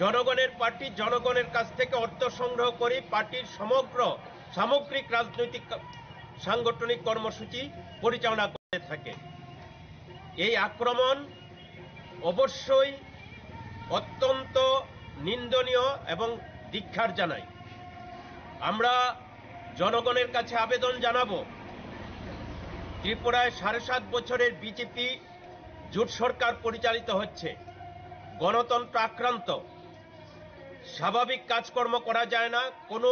জনগণের পার্টি জনগণের কাছ থেকে অর্থ সংগ্রহ করে পার্টির সমগ্র সামগ্রিক রাজনৈতিক কা-, সাংগঠনিক কর্মসূচি পরিচালনা করে থাকে। এই আক্রমণ অবশ্যই অত্যন্ত নিন্দনীয় এবং ধিক্কার জানাই। আমরা জনগণের কাছে আবেদন জানাবো, ত্রিপুরায় সাড়ে সাত বছরের বিজেপি জোট সরকার পরিচালিত হচ্ছে, গণতন্ত্র আক্রান্ত, স্বাভাবিক কাজকর্ম করা যায় না, কোনো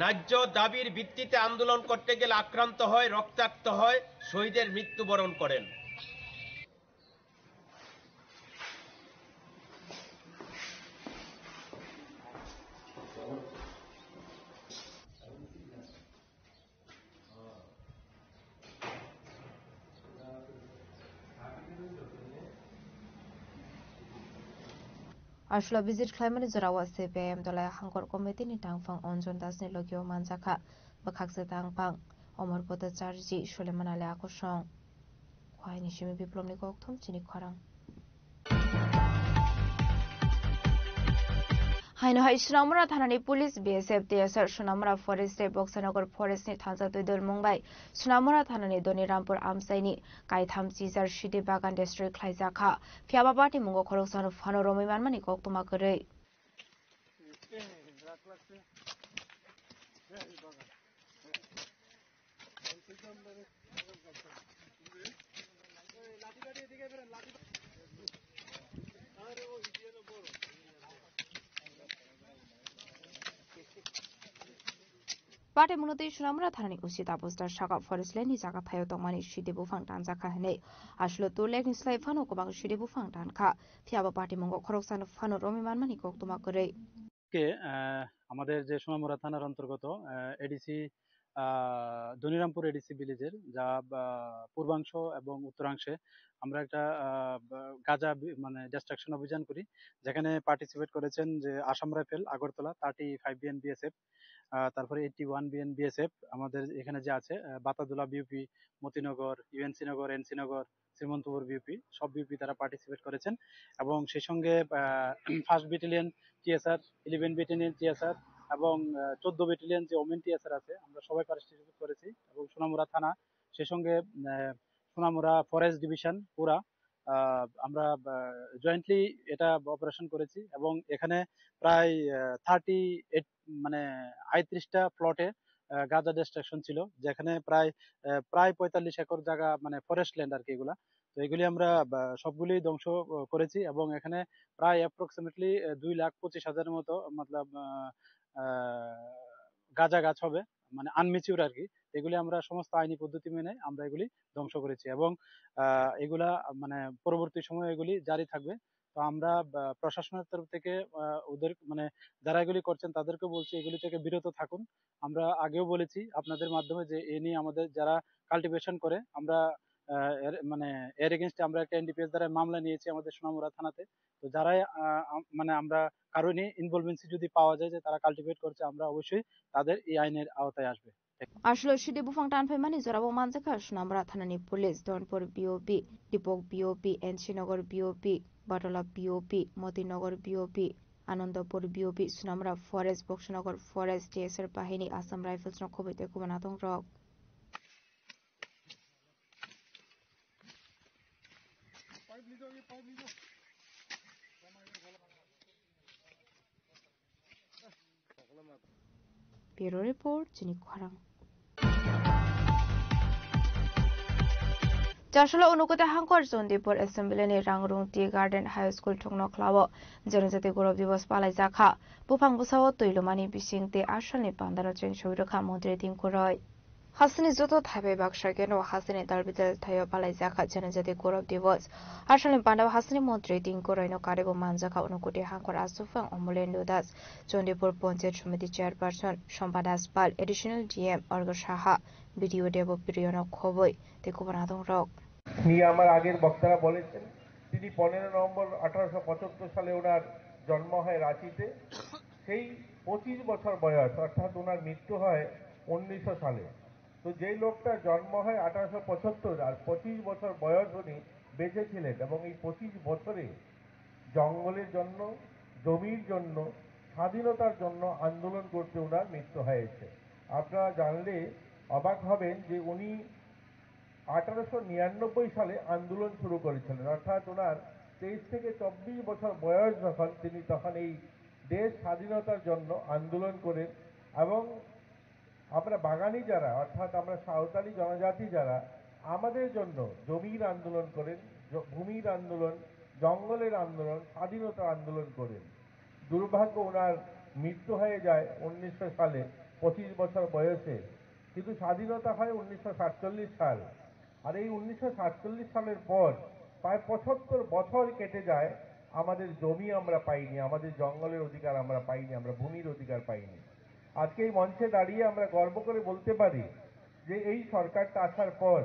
ন্যায্য দাবির ভিত্তিতে আন্দোলন করতে গেলে আক্রান্ত হয়, রক্তাক্ত হয়, শহীদের মৃত্যুবরণ করেন। Aswk visit khlaimani jorao C P I M Dolai Hangkor Committee ni tangphang Anjan Das ni logio manjakha bwkhakse tangphang Omor Bhattacharjee, Suleman Ali Akosong. Haini simi Biplomni kokthum chini khorang. Haino hai Sunamura thanani police, B S F, T S R, Sunamura Forest tei Boksanagar Forest ni thansa twi dol mung bai Sunamura thanani Donirampur amchaini kaitham chijar sidi bagan destroy khlaijak kha. Phiyaba party mungo khoroksa phano romwi manmani koktwma kwrwi. Party mwnwi twi Sunamura thanani usi Tapos Das sakha forest land ni jaga thaio tongmani sidi buphang tanjakha hinwi. Aswkle tor lek ni slai phano kwbang sidi buphang tankha. Phiyaba party mungo khoroksa phano romwi manmani koktwma kwrwi. আজকে, আহ, আমাদের যে সোনামুড়া থানার অন্তর্গত, আহ, এডিসি, আহ, ধনিরামপুর এডিসি ভিলেজের যা, আহ, পূর্বাংশ এবং উত্তরাংশে আমরা একটা, আহ, বা-, গাঁজা বি-, মানে ডিস্ট্রাকশন অভিযান করি, যেখানে পার্টিসিপেট করেছেন যে Assam rifle, Agartala, thirty five BN BSF, uh, তারপরে এইটটি ওয়ান বিএন বিএসএফ, আমাদের এখানে যে আছে, uh, Batadula BOP, Motinagar, UNC Nagar, NC Nagar, Srimantapur BOP, সব বিউপি তারা পার্টিসিপেট করেছেন এবং সেই সঙ্গে, uh, first battalion TSR, eleven battalion TSR এবং, আহ, চোদ্দ ব্যাটালিয়ন যে ওমেন টিএসআর আছে, আমরা সবাই পার্টিসিপেট করেছি এবং সোনামুড়া থানা, সেই সঙ্গে, আহ, সোনামুড়া ফরেস্ট ডিভিশন পুরা, আহ, আমরা, আহ, জয়েন্টলি এটা অপারেশন করেছি এবং এখানে প্রায়, আহ, থার্টি এইট, মানে আটত্রিশটা প্লটে, আহ, গাঁজা ডিস্ট্রাকশন ছিল, যেখানে প্রায়, আহ, প্রায় পঁয়তাল্লিশ একর জায়গা, মানে ফরেস্ট ল্যান্ড আর কি এগুলা। তো এগুলি আমরা, আহ, সবগুলি ধ্বংস, আহ, করেছি এবং এখানে প্রায় অ্যাপ্রক্সিমেটলি, আহ, দুই লাখ পঁচিশ হাজারের মতো, মতলব, আহ, আহ, গাঁজা গাছ হবে, মানে আনম্যাচিউর আর কি। এগুলি আমরা সমস্ত আইনি পদ্ধতি মেনে আমরা এগুলি ধ্বংস করেছি এবং, আহ, এগুলা, মানে পরবর্তী সময়ে এগুলি জারি থাকবে। তো আমরা, আহ, প্রশাসনের তরফ থেকে, আহ, ওদের, মানে যারা এগুলি করছেন তাদেরকে বলছি এগুলি থেকে বিরত থাকুন। আমরা আগেও বলেছি আপনাদের মাধ্যমে যে এ নিয়ে আমাদের যারা কাল্টিভেশন করে, আমরা, আহ, এর, মানে এর এগেইনস্টে আমরা একটা এনডিপিএস দ্বারা মামলা নিয়েছি আমাদের সোনামুড়া থানাতে। তো যারাই, আহ, আম-, মানে আমরা কারো নিয়ে ইনভলভেন্সি যদি পাওয়া যায় যে তারা কাল্টিভেট করছে, আমরা অবশ্যই তাদের এই আইনের আওতায় আসবে। Aswkle sidi buphang tanphaimani jorao manjakha Sunamura thanani police, Donpur B O P, Dipok B O P, N C Nagar B O P, Batola B O P, Motinagar B O P, Anandapur B O P, Sunamura Forest, Boksanagar Forest, T S R bahini, Assam Rifles no khoboi tei kubun atong rok. Bureau Report, chini khorang. Chasolo Unukoti Hangkor Chondipur Assembly ni Rangrung Tea Garden High School thungno khlao Janajati Gaurav Divas palaijakha. Buphang bwsao twi lumani bising tei asalni pandano cheng soi rwkha Montri Tinku Roy. Hasteni joto thaibai baksa keno hasteni dalbidal thaio palaijakha Janajati Gaurav Divas. Asalni pandao hasteni Montri Tinku Roy no karibo manjakha Unukoti Hangkor Asufang Omolendra Das, Chondipur Panchayat Samiti Chairperson Sompa Das Pal, Additional D M Argo Saha, B D O Debo Priyo no khoboi tei kubun adong rok. নিয়ে আমার আগের বক্তারা বলেছেন, তিনি পনেরো নভেম্বর আঠারোশো পঁচাত্তর সালে ওনার জন্ম হয় রাঁচিতে। সেই পঁচিশ বছর বয়স, অর্থাৎ ওনার মৃত্যু হয় উনিশশো সালে। তো যেই লোকটার জন্ম হয় আঠারোশো পঁচাত্তর আর পঁচিশ বছর বয়স উনি বেঁচে ছিলেন এবং এই পঁচিশ বছরে জঙ্গলের জন্য, জমির জন্য, স্বাধীনতার জন্য আন্দোলন করতে ওনার মৃত্যু হয়েছে। আপনারা জানলে অবাক হবেন যে উনি আঠারোশো নিরানব্বই সালে আন্দোলন শুরু করেছিলেন, অর্থাৎ ওনার তেইশ থেকে চব্বিশ বছর বয়স যখন, তিনি তখন এই দেশ স্বাধীনতার জন্য আন্দোলন করেন এবং আমরা বাগানি যারা, অর্থাৎ আমরা সাঁওতালি জনজাতি যারা, আমাদের জন্য জমির আন্দোলন করেন, জ-, ভূমির আন্দোলন, জঙ্গলের আন্দোলন, স্বাধীনতার আন্দোলন করেন। দুর্ভাগ্য, ওনার মৃত্যু হয়ে যায় উনিশশো সালে, পঁচিশ বছর বয়সে। কিন্তু স্বাধীনতা হয় উনিশশো সাতচল্লিশ সাল। আর এই উনিশশো সাতচল্লিশ সালের পর প্রায় পঁচাত্তর বছর কেটে যায়, আমাদের জমি আমরা পাইনি, আমাদের জঙ্গলের অধিকার আমরা পাইনি, আমরা ভূমির অধিকার পাইনি। আজকে এই মঞ্চে দাঁড়িয়ে আমরা গর্ব করে বলতে পারি যে এই সরকারটা আসার পর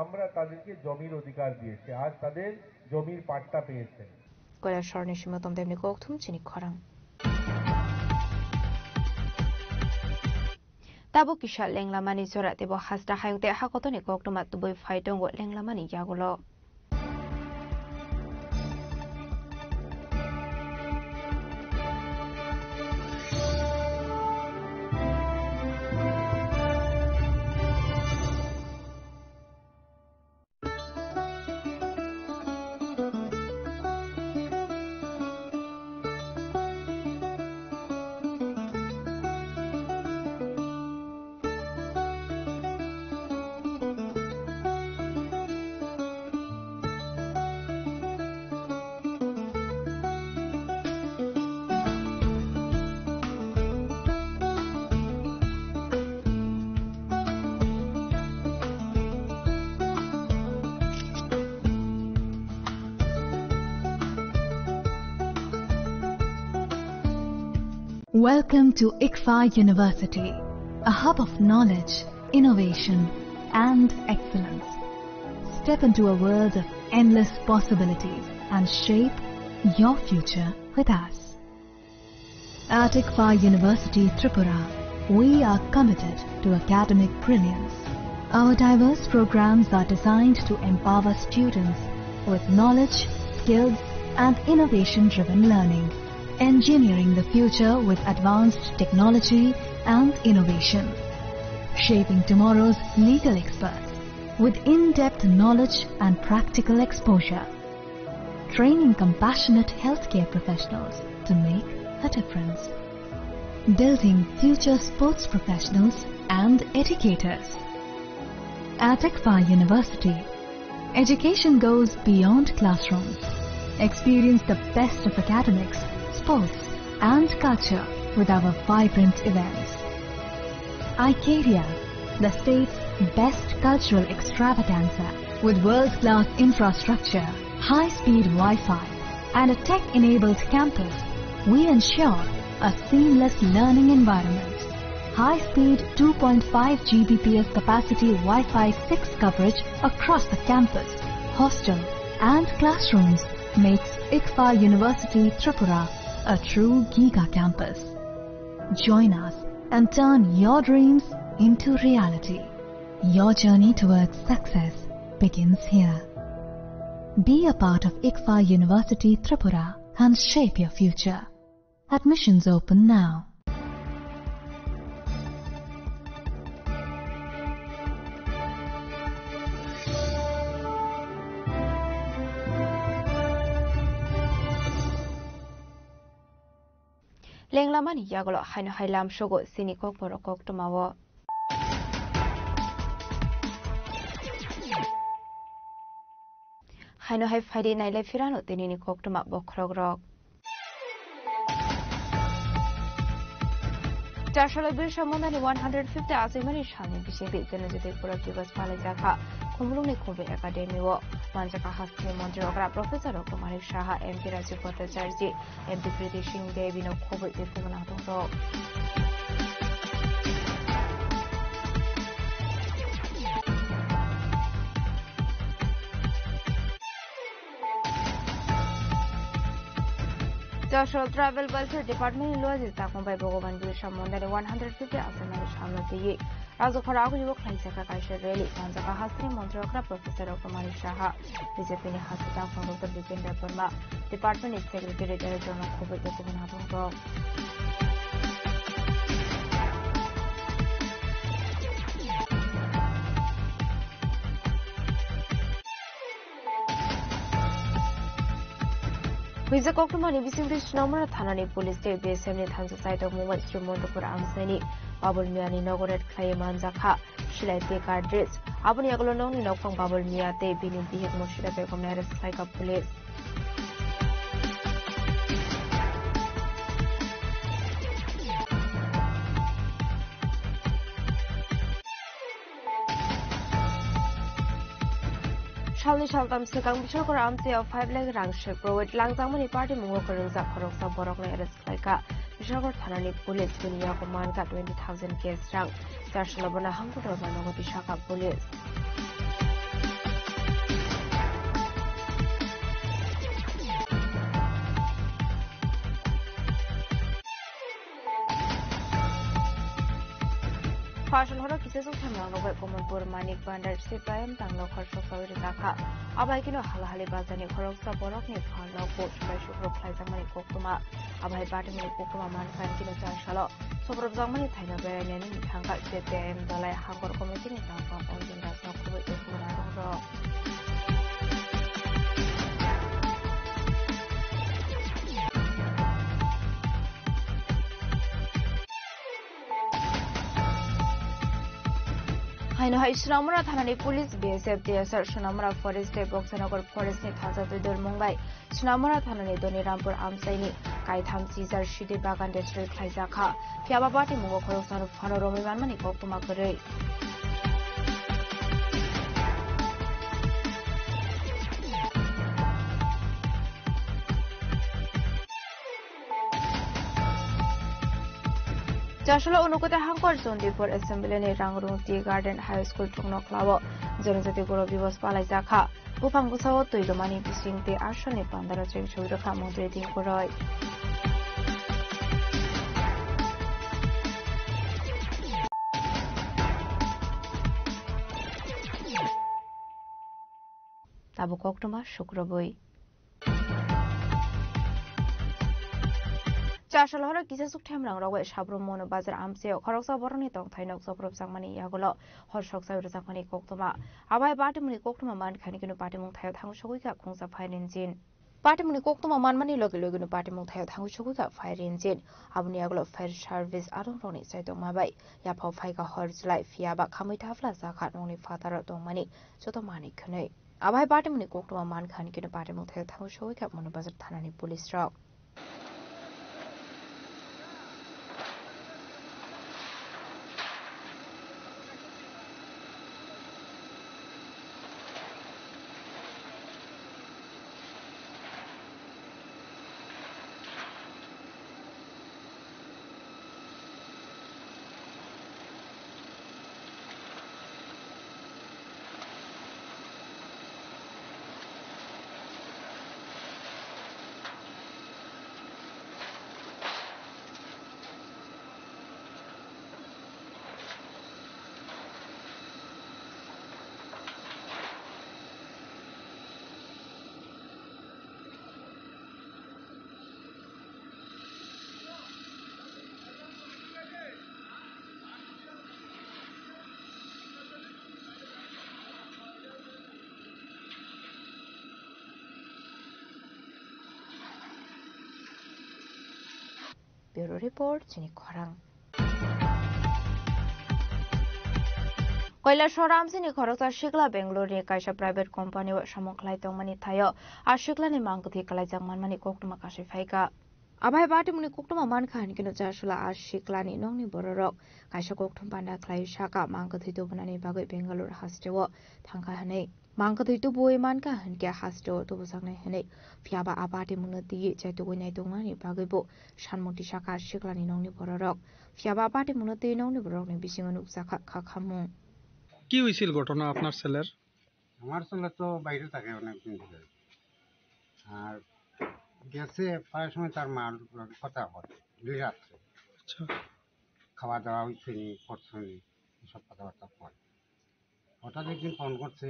আমরা তাদেরকে জমির অধিকার দিয়েছি, আজ তাদের জমির পাট্টা পেয়েছেন। Koilasorni simi Tom Demni kokthum chini khorang. Tabuk kisa lenglamani jora teibo hasta hayung tei hakotorni koktwma tubui phai tongo lenglamani yagulo. Welcome to ICFAI University, a hub of knowledge, innovation, and excellence. Step into a world of endless possibilities and shape your future with us. At ICFAI University Tripura, we are committed to academic brilliance. Our diverse programs are designed to empower students with knowledge, skills, and innovation-driven learning, engineering the future with advanced technology and innovation, shaping tomorrow's legal experts with in-depth knowledge and practical exposure, training compassionate healthcare professionals to make a difference, building future sports professionals and educators. At ICFAI University, education goes beyond classrooms. Experience the best of academics, sports, and culture with our vibrant events. Icaria, the state's best cultural extravaganza. With world-class infrastructure, high-speed Wi-Fi, and a tech-enabled campus, we ensure a seamless learning environment. High-speed two point five G B P S capacity Wi-Fi six coverage across the campus, hostel, and classrooms makes ICFAI University Tripura a true giga campus. Join us and turn your dreams into reality. Your journey towards success begins here. Be a part of ICFAI University Tripura and shape your future. Admissions open now. Lenglamani yagulo haino hai lamsogo chini kokborok koktwmao. Haino hai phaidi nailai phirano tinini koktwma bokhorokrok. Charsalo Birsa Mundani one hundred fifty achaimani salni bisingtwi Janajati Gaurav Diwas palaijak kha Khumulwngni Khumri Academy o. Manjak kha hasteni montri okra Professor Rokto Manik Saha, M P Rajiv Bhattacharjee, M P Kriti Singh Devi no khobwi tei kubun atong rok. Charsalo Tribal Welfare Department ni luaji takung bai Bhagwan Birsa Mundani one hundred fifty achaimani salno twiwi Rajkhora aguyugo khlaijak kha kaisa rally. Manjak kha hasteni montri okra Professor Rokto Manik Saha, B J P ni hasteni takhuk Doctor Bijen Debbarma, department ni secretary Debbarma khobwi tei kubun atong rok. Huijak koktwmani bisingtwi Snamura thanani police tei B S F ni thansa saitok mungwi Sri Montupur amchaini Babul Miyani nogo raid khlaiwi manjak kha. Silai tei cartridge. Aboni yagulo nokni nokphang Babul Miya tei bini bihik Murshida Begumno arrest khlaikha police. Salni saltam swkang Biswakar amchaio five lakh rang sek provid langjakmani party mungo kwrwngjak khoroksa borokno arrest khlaikha. Biswakar thanani police bini yago mankha twenty thousand cash rang. Charsalo bono hangkuk rwna nogo tisakha police. Phasal horo kisa suk themrang rok bai Kamalpur Manik Bhandar C P I M tanglo khorok sawi rijak kha. Abai kino halahali bazar ni khoroksa borok ni phalno bo subai sukrok khlaijakmani koktwma. Abai party ni koktwma mankha kino char salo sobrobjakmani thaino berai nani thangkha C P I M dalai hangkor committee ni tangkha Arjun Das no khubui koktwma rok. Haino hai Sunamura thanani police, B S F, T S R, Sunamura Forest tei Boksanagar Forest ni thansa twi dol mung bai Sunamura thanani Doni Rampur amchaini kaitham chijar sidi bagan destroy khlaijak kha. Phiya ba bati mungo khoroksa no phano romwi manmani koktwma kwrwi. Chasolo Unukota Hangkor Jondipur Assembly ni Rangrung Tea Garden High School chuknoklao Janajati Goro Bivos palaijak kha. Buphang bwsao twi lomani bising tei asalni pandaro cheng soi rwkha Montri Dingkuroi. Tabuk koktwma sukrubui. Chasal horo kisa suk themrang rok bai Sabrum Mono Bazar amchio khoroksa borokni tongthai nok sobrop jakmani yagulo hor sok sai rwjakmani koktwma. Abai patimungni koktwma man khaini kunu patimung thaio thangwi sogwi kha khungsa phai Rinjin. Patimungni koktwma manmani logi logi no patimung thaio thangwi sogwi kha phai Rinjin. Aboni yagulo fire service arong rokni chaitokma bai yaphao phaikha hor chwlai phiya ba khamwi thapla jakha nokni phataro tongmani joto manwi khwnwi. Abai patimungni koktwma man khaini kunu patimung thaio thangwi sogwi kha Mono Bazar thanani police rok. Bureau Report, chini khorang. Kailasor amchaini khoroksa sikla Bangalore ni kaisa private company o samung khlai tongmani thaio a sikla ni mang kwthwi kwlaijak manmani koktwma kasui phaikha. Abai patimungni koktwma mankha hinkhe no chasula a sikla ni nokni bororok kaisa kokthum panda khlai saka mang kwthwi tubunani bagwi Bangalore hasteo thangkha hinwi. Mang kwthwi tubui mankha hinkhe hasteo tubujaknai hinwi. Phiya ba a patimungno twiwi chaitugwi naitoknani bagwi bo sanmung tisakha siklani nokni bororok. Phiya ba a patimungno twi nokni bororokni bisingo nukjakha khakhamung. কি হয়েছিল ঘটনা আপনার ছেলের? আমার ছেলে তো বাইরে থাকে অনেক দিন ধরে। আর গেছে প্রায় সময় তার মার লগে কথা হয়, দুই রাত্রে। আচ্ছা। খাওয়া দাওয়া হইছে নি, করছে নি, এসব কথাবার্তা বলে। হঠাৎ একদিন ফোন করছে,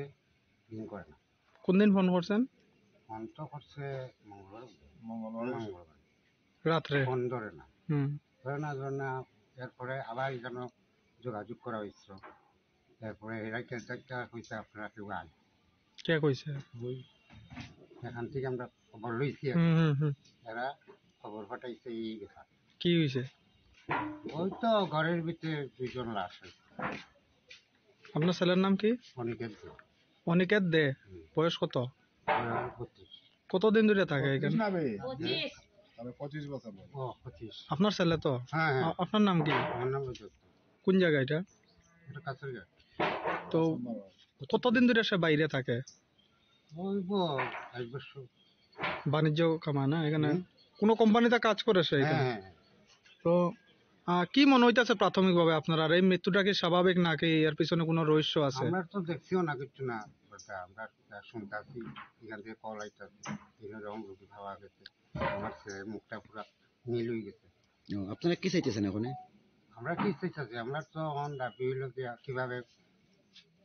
দিন করে না। কোন দিন ফোন করছেন? ফোন তো করছে মঙ্গলবার। মঙ্গলবার। মঙ্গলবার। রাত্রে? ফোন ধরে না। হুম। ধরে না, ধরে না। এরপরে আবার যেন যোগাযোগ করা হয়েছিল। এরপরে এরা কে একটা কইছে, "আপনারা কেউ আন।" কে কইছে? ওই এখান থেকে আমরা খবর লইছি আর কি। হুম, হুম, হুম। এরা খবর পাঠাইছে এই কথা। কি হইছে? ওই তো ঘরের ভিতরে দুইজন লাশ হয়েছে। আপনার ছেলের নাম কি? অনিকেত দে। অনিকেত দে? হুম। বয়স কত? বয়স পঁচিশ। কতদিন ধরে থাকে এখানে? পঁচিশ না বে? পঁচিশ। আমি পঁচিশ বছর বয়স। ও, পঁচিশ। আপনার ছেলে তো? হ্যাঁ, হ্যাঁ। আ-, আপনার নাম কি? আমার নাম রজত। কোন জায়গা এটা? এটা কাছের ঘাট। তো কতদিন ধরে সে বাইরে থাকে? ওই ব-, এক বছর। বাণিজ্য কামায় না এখানে? হুম। কোনো কোম্পানিতে কাজ করে সে এখানে? হ্যাঁ, হ্যাঁ। তো, আহ, কি মনে হইতাছে প্রাথমিকভাবে আপনার? আর এই মৃত্যুটা কি স্বাভাবিক নাকি এর পিছনে কোনো রহস্য আছে? আমরা তো দেখছিও না কিচ্ছু না, ওটা আমরা যা শুনতাছি, এখান থেকে কল আইতাছে, এখানে যখন রুগী পাওয়া গেছে, আমার ছেলের মুখটা পুরা নীল হয়ে গেছে। ও, আপনারা কি চাইতেছেন এখন? আমরা কি চাইতেছি? আমরা তো এখন দাবি হইলো যে কিভাবে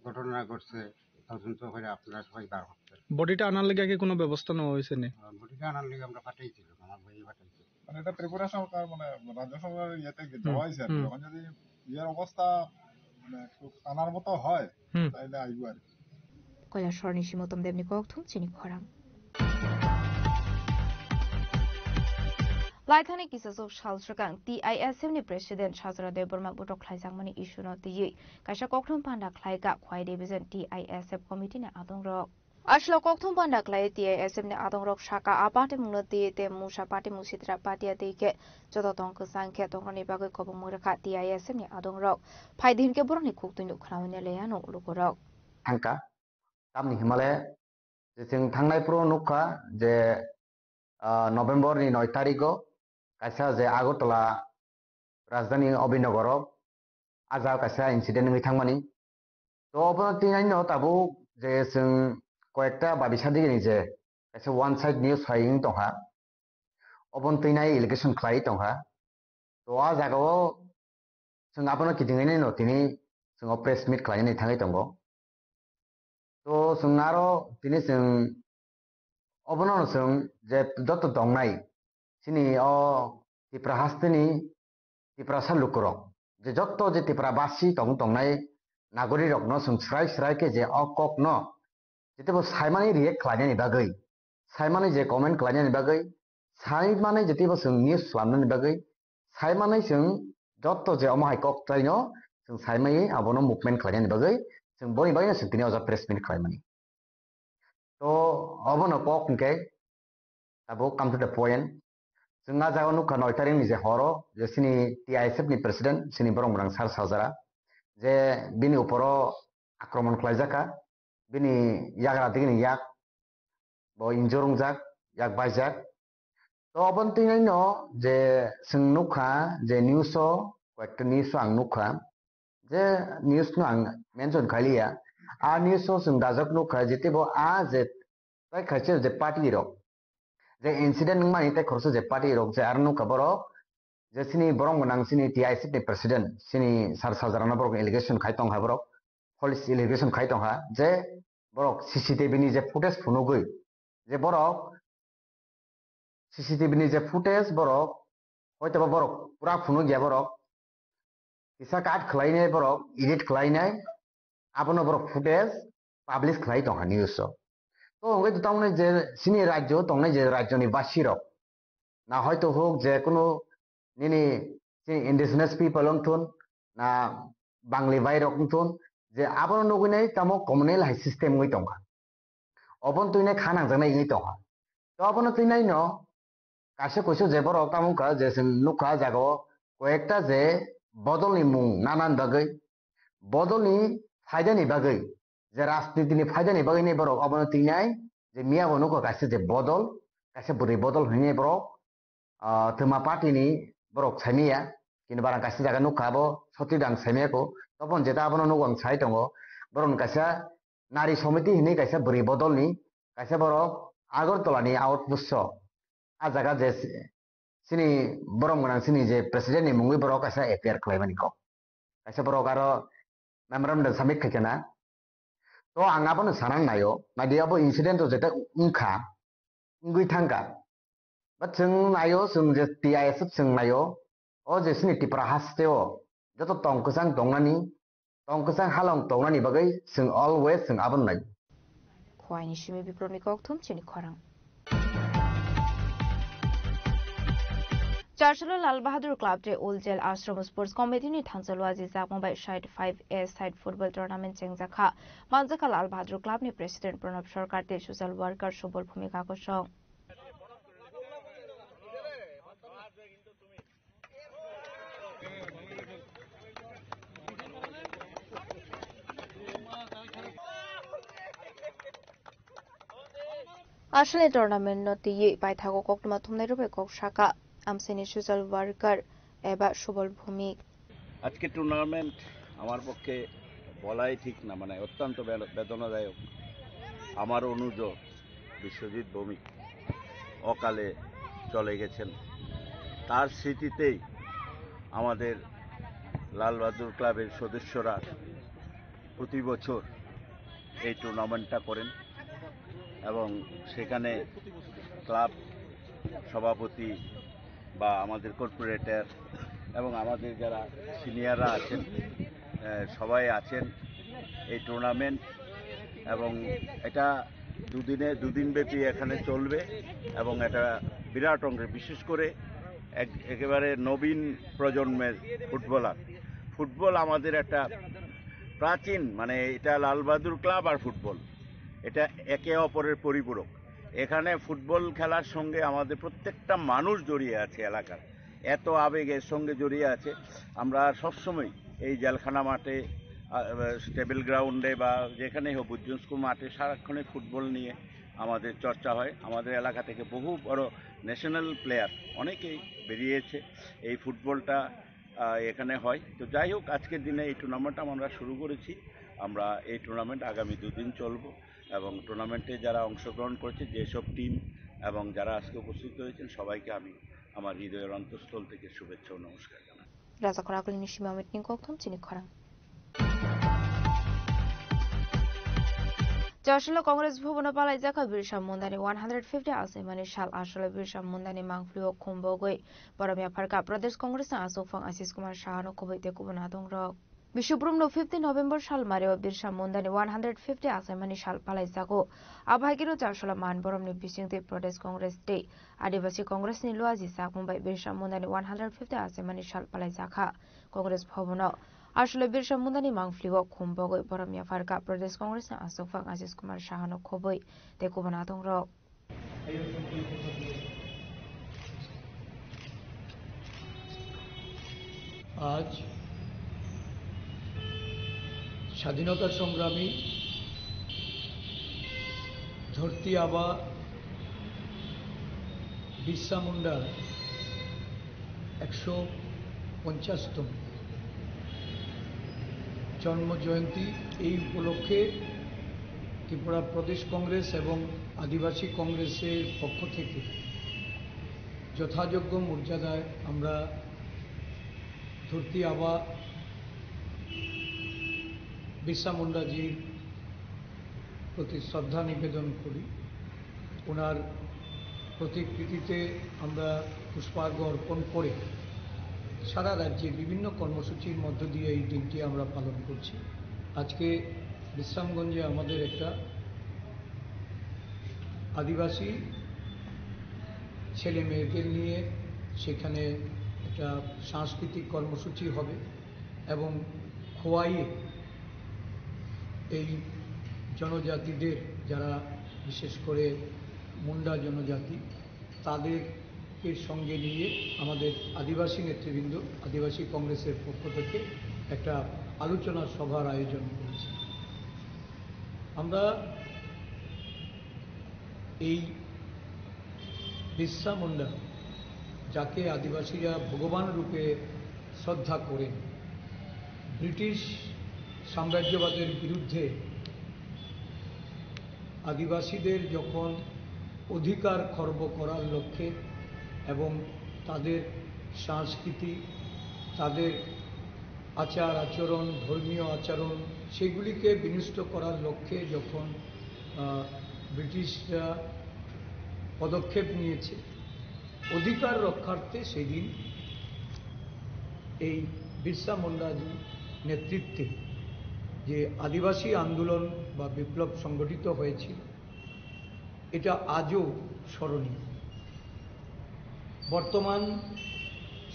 ঘটনা ঘটছে, তদন্ত করে আপনারা সবাই বার করতে। বডিটা আনার লেগে কি কোনো ব্যবস্থা নেওয়া হয়েছে নি? আহ, বডিটা আনার লেগে আমরা পাঠাইছিলাম, আমার ভাই পাঠাইছিল। মানে এটা ত্রিপুরা সরকার, মানে রাজ্য সরকারের ইয়েতে কি হুম, দেওয়া হয়েছে আর কি। হুম। এখন যদি ইয়ের অবস্থা মানে একটু টানার মতো হয়, হুম। তাহলে আইবো আর কি। Kailasorni Simotom Debni kokthum chini khorang. Laithani kisasok sal swkang T I S F ni President Sajra Debbarma butok khlaijakmani issue no twiwi kaisa kokthum panda khlaika Khwai Division T I S F committee ni adongrok. Aswk kokthum panda khlai T I S F ni adongrok saka a party mungno twiwi tei musa party musitra party a twi khe joto tong kwchang khe tongnani bagwi kobongma rwkha T I S F ni adongrok. Phai din khe borokni khuktwino khwnawini leyano lukurok. Thangkha. Tamni himale je chwng thangnai phuru nukha je, ah, November ni noi tarigo kaisa je Agartala rajdhani Abhinagaro ah jaga kaisa incident wngwi thangmani. To obono tinaino tabuk je chwng koyekta babisa digini je kaisa one side news hai wng tongkha, oboni twinai allegation khlai tongkha. To ah jagao chwng abono kitingwi no tini chwng o press meet khlainani thangwi tongo. To chwng aro tini chwng obono no chwng je joto tongnai chini o Tipra hasteni Tiprasa lukurok je joto je Tipra basi tong tongnai nagorirokno chwng srai srai khe je o kokno jete bo saimani react khlainani bagwi, saimani je comment khlainani bagwi, saimani jete bo chwng news slamnani bagwi, saimani chwng joto je omo hai kok tlaino chwng saimai abono movement khlainani bagwi chwng boni bagwino chwng tini o jaga press meet khlaimani. To obono kok hwnkhe tabuk come to the point. Chwng ah jaga nukha noi tarikni je horo je chini T I S F ni president chini borok mwnang Sar Sajara je bini uporo akromon khlaijakha, bini yagra digini yak bo injure wngjak, yak baijak. To oboni twinaino je chwng nukha je news o, koyekta news o ang nukha, je news no ang mention khailiya, a news o chwng dajak nukha je teibo a je tai khaisa je party rok je incident wngmani tai khoroksa je party rok je aro nukha borok je chini borok mwnang chini T I S F ni president chini Sar Sajarano borok allegation khai tongkha borok, false allegation khai tongkha je borok C C T V ni je footage phunugwi je borok C C T V ni je footage borok, hoitoba borok pura phunuk ya borok, kisa cut khlainai borok, edit khlainai, abono borok footage publish khlai tongkha news o. To hwnkhe to tamoni je chini rajyo tongnai je rajyoni basirok, na hoito huk je kunu nini chini indigenous people wngthun, na Bangli bairok wngthun, je abono nugwi nai tamo communal hai system wngwi tongkha. Oboni twinai kha nangjaknai wngwi tongkha. To abono twinaino kaisa kuisu je borok tamo wngkha je chwng nukha jagao koyekta je bodolni mung nanani bagwi, bodolni phaidani bagwi, je rajnitini phaidani bagwi ni borok obono twinai je miya bo nukha kaisa je bodol, kaisa bwrwi bodol hinwi borok ah, twma party ni borok saimaya, kintu barang kaisa jaga nukha abo sotwi dang saimaya ko, tobon jeta abono nugo ang sai tongo, borok ni kaisa nari somiti hinwi kaisa bwrwi bodol ni kaisa borok Agartala ni outpost o, ah jaga je si-, chini borok mwnang chini je president ni mungwi borok kaisa F I R khlaimani kok. Kaisa borok aro memorandum submit khaikha na. To ang abono sanang naio, naidi abo incident o jeta wngkha, wngwi thangkha. But chwng naio, chwng je T I S F chwng naio, o je chini Tipra haste o joto tong kwchang tongnani, tong kwchang halong tongnani bagwi chwng always chwng abono naio. Khwaini simi Biplobni kokthum chini khorang. Charchalo Lal Bahadur Club tei Old Jail Ashram Sports Committee ni thansa luaji jakma bai side five A side football tournament chengjakha. Manjakha Lal Bahadur Club ni President Pranab Sarkar tei social worker Subal Bhumika kosong. Aswkni tournament no twiwi paithago koktwma thumnai rwbai kok saka amchaini social worker eba Subal Bhumik. আজকে টুর্নামেন্ট আমার পক্ষে বলাই ঠিক না, মানে অত্যন্ত বেদ-, বেদনাদায়ক। আমার অনুজ বিশ্বজিৎ ভৌমিক অকালে চলে গেছেন। তার স্মৃতিতেই আমাদের লাল বাহাদুর ক্লাবের সদস্যরা প্রতি বছর এই টুর্নামেন্টটা করেন এবং সেখানে ক্লাব সভাপতি বা আমাদের কর্পোরেটর এবং আমাদের যারা সিনিয়ররা আছেন, আহ, সবাই আছেন এই টুর্নামেন্ট। এবং এটা দুদিনে, দুদিন ব্যাপী এখানে চলবে এবং এটা বিরাট অঙ্কের, বিশেষ করে এক-, একেবারে নবীন প্রজন্মের ফুটবলার। ফুটবল আমাদের একটা প্রাচীন, মানে, এটা লালবাহাদুর ক্লাব আর ফুটবল, এটা একে অপরের পরিপূরক। এখানে ফুটবল খেলার সঙ্গে আমাদের প্রত্যেকটা মানুষ জড়িয়ে আছে এলাকার, এত আবেগ এর সঙ্গে জড়িয়ে আছে। আমরা সবসময় এই জেলখানা মাঠে, আহ, স্টেবল গ্রাউন্ডে বা যেখানেই হোক, বুদ্ধ স্কুল মাঠে সারাক্ষণই ফুটবল নিয়ে আমাদের চর্চা হয়। আমাদের এলাকা থেকে বহু বড় ন্যাশনাল প্লেয়ার অনেকেই বেরিয়েছে এই ফুটবলটা, আহ, এখানে হয়। তো যাই হোক, আজকের দিনে এই টুর্নামেন্ট আমরা শুরু করেছি। আমরা এই টুর্নামেন্ট আগামী দুদিন চলবো এবং টুর্নামেন্টে যারা অংশগ্রহণ করেছে, যেসব টিম এবং যারা আজকে উপস্থিত হয়েছেন, সবাইকে আমি আমার হৃদয়ের অন্তঃস্থল থেকে শুভেচ্ছা ও নমস্কার জানাই। Raja Khorang Akulini Shima Mitning Kokthum Chini Khorang. Chasilo Congress Bhavan o palai jakha Birsa Mundani one hundred fifty asimani sal, asolo Birsa Mundani mangpli o khum bogwi borom yapharkha Pradesh Congress ni aswk phang Ashish Kumar Saha no khobwi tei kubun adong rok. Bisubrum no fifteen November sal mari o Birsa Mundani one hundred fifty asimani sal palai jago. Abo hai khe no chasolo man borom ni bising tei Pradesh Congress tei Adivasi Congress ni luaji sakmung bai Birsa Mundani one hundred fifty asimani sal palai jakha. Congress Bhavan o asole Birsa Mundani mangpli o khum bogwi borom yapharkha Pradesh Congress ni aswk phang Ashish Kumar Saha no khobwi tei kubun adong rok. আজ স্বাধীনতা সংগ্রামী ধরতি আবা বিরসা মুন্ডার একশো পঞ্চাশতম জন্ম জয়ন্তী। এই উপলক্ষে ত্রিপুরা প্রদেশ কংগ্রেস এবং আদিবাসী কংগ্রেসের পক্ষ থেকে যথাযোগ্য মর্যাদায় আমরা ধরতি আবা বিরসা মুন্ডাজির প্রতি শ্রদ্ধা নিবেদন করি। ওনার প্রতিকৃতিতে আমরা পুষ্পার্ঘ অর্পণ করে সারা রাজ্যে বিভিন্ন কর্মসূচির মধ্য দিয়ে এই দিনটি আমরা পালন করছি। আজকে বিশ্রামগঞ্জে আমাদের একটা আদিবাসী ছেলে মেয়েদের নিয়ে সেখানে একটা সাংস্কৃতিক কর্মসূচি হবে এবং খোয়াইয়ে এই জনজাতিদের, যারা বিশেষ করে মুন্ডা জনজাতি, তাদেরকে সঙ্গে নিয়ে আমাদের আদিবাসী নেতৃবৃন্দ আদিবাসী কংগ্রেসের পক্ষ থেকে একটা আলোচনা সভার আয়োজন করেছে। আমরা এই বিরসা মুন্ডা, যাকে আদিবাসীরা ভগবান রূপে শ্রদ্ধা করেন, ব্রিটিশ সাম্রাজ্যবাদের বিরুদ্ধে আদিবাসীদের যখন অধিকার খর্ব করার লক্ষ্যে এবং তাদের সংস্কৃতি, তাদের আচার আচরণ, ধর্মীয় আচরণ, সেগুলিকে বিনষ্ট করার লক্ষ্যে যখন, আহ, ব্রিটিশরা পদক্ষেপ নিয়েছে, অধিকার রক্ষার্থে সেদিন এই বিরসা মুন্ডাজি নেতৃত্বে যে আদিবাসী আন্দোলন বা বিপ্লব সংগঠিত হয়েছিল, এটা আজও স্মরণীয়। বর্তমান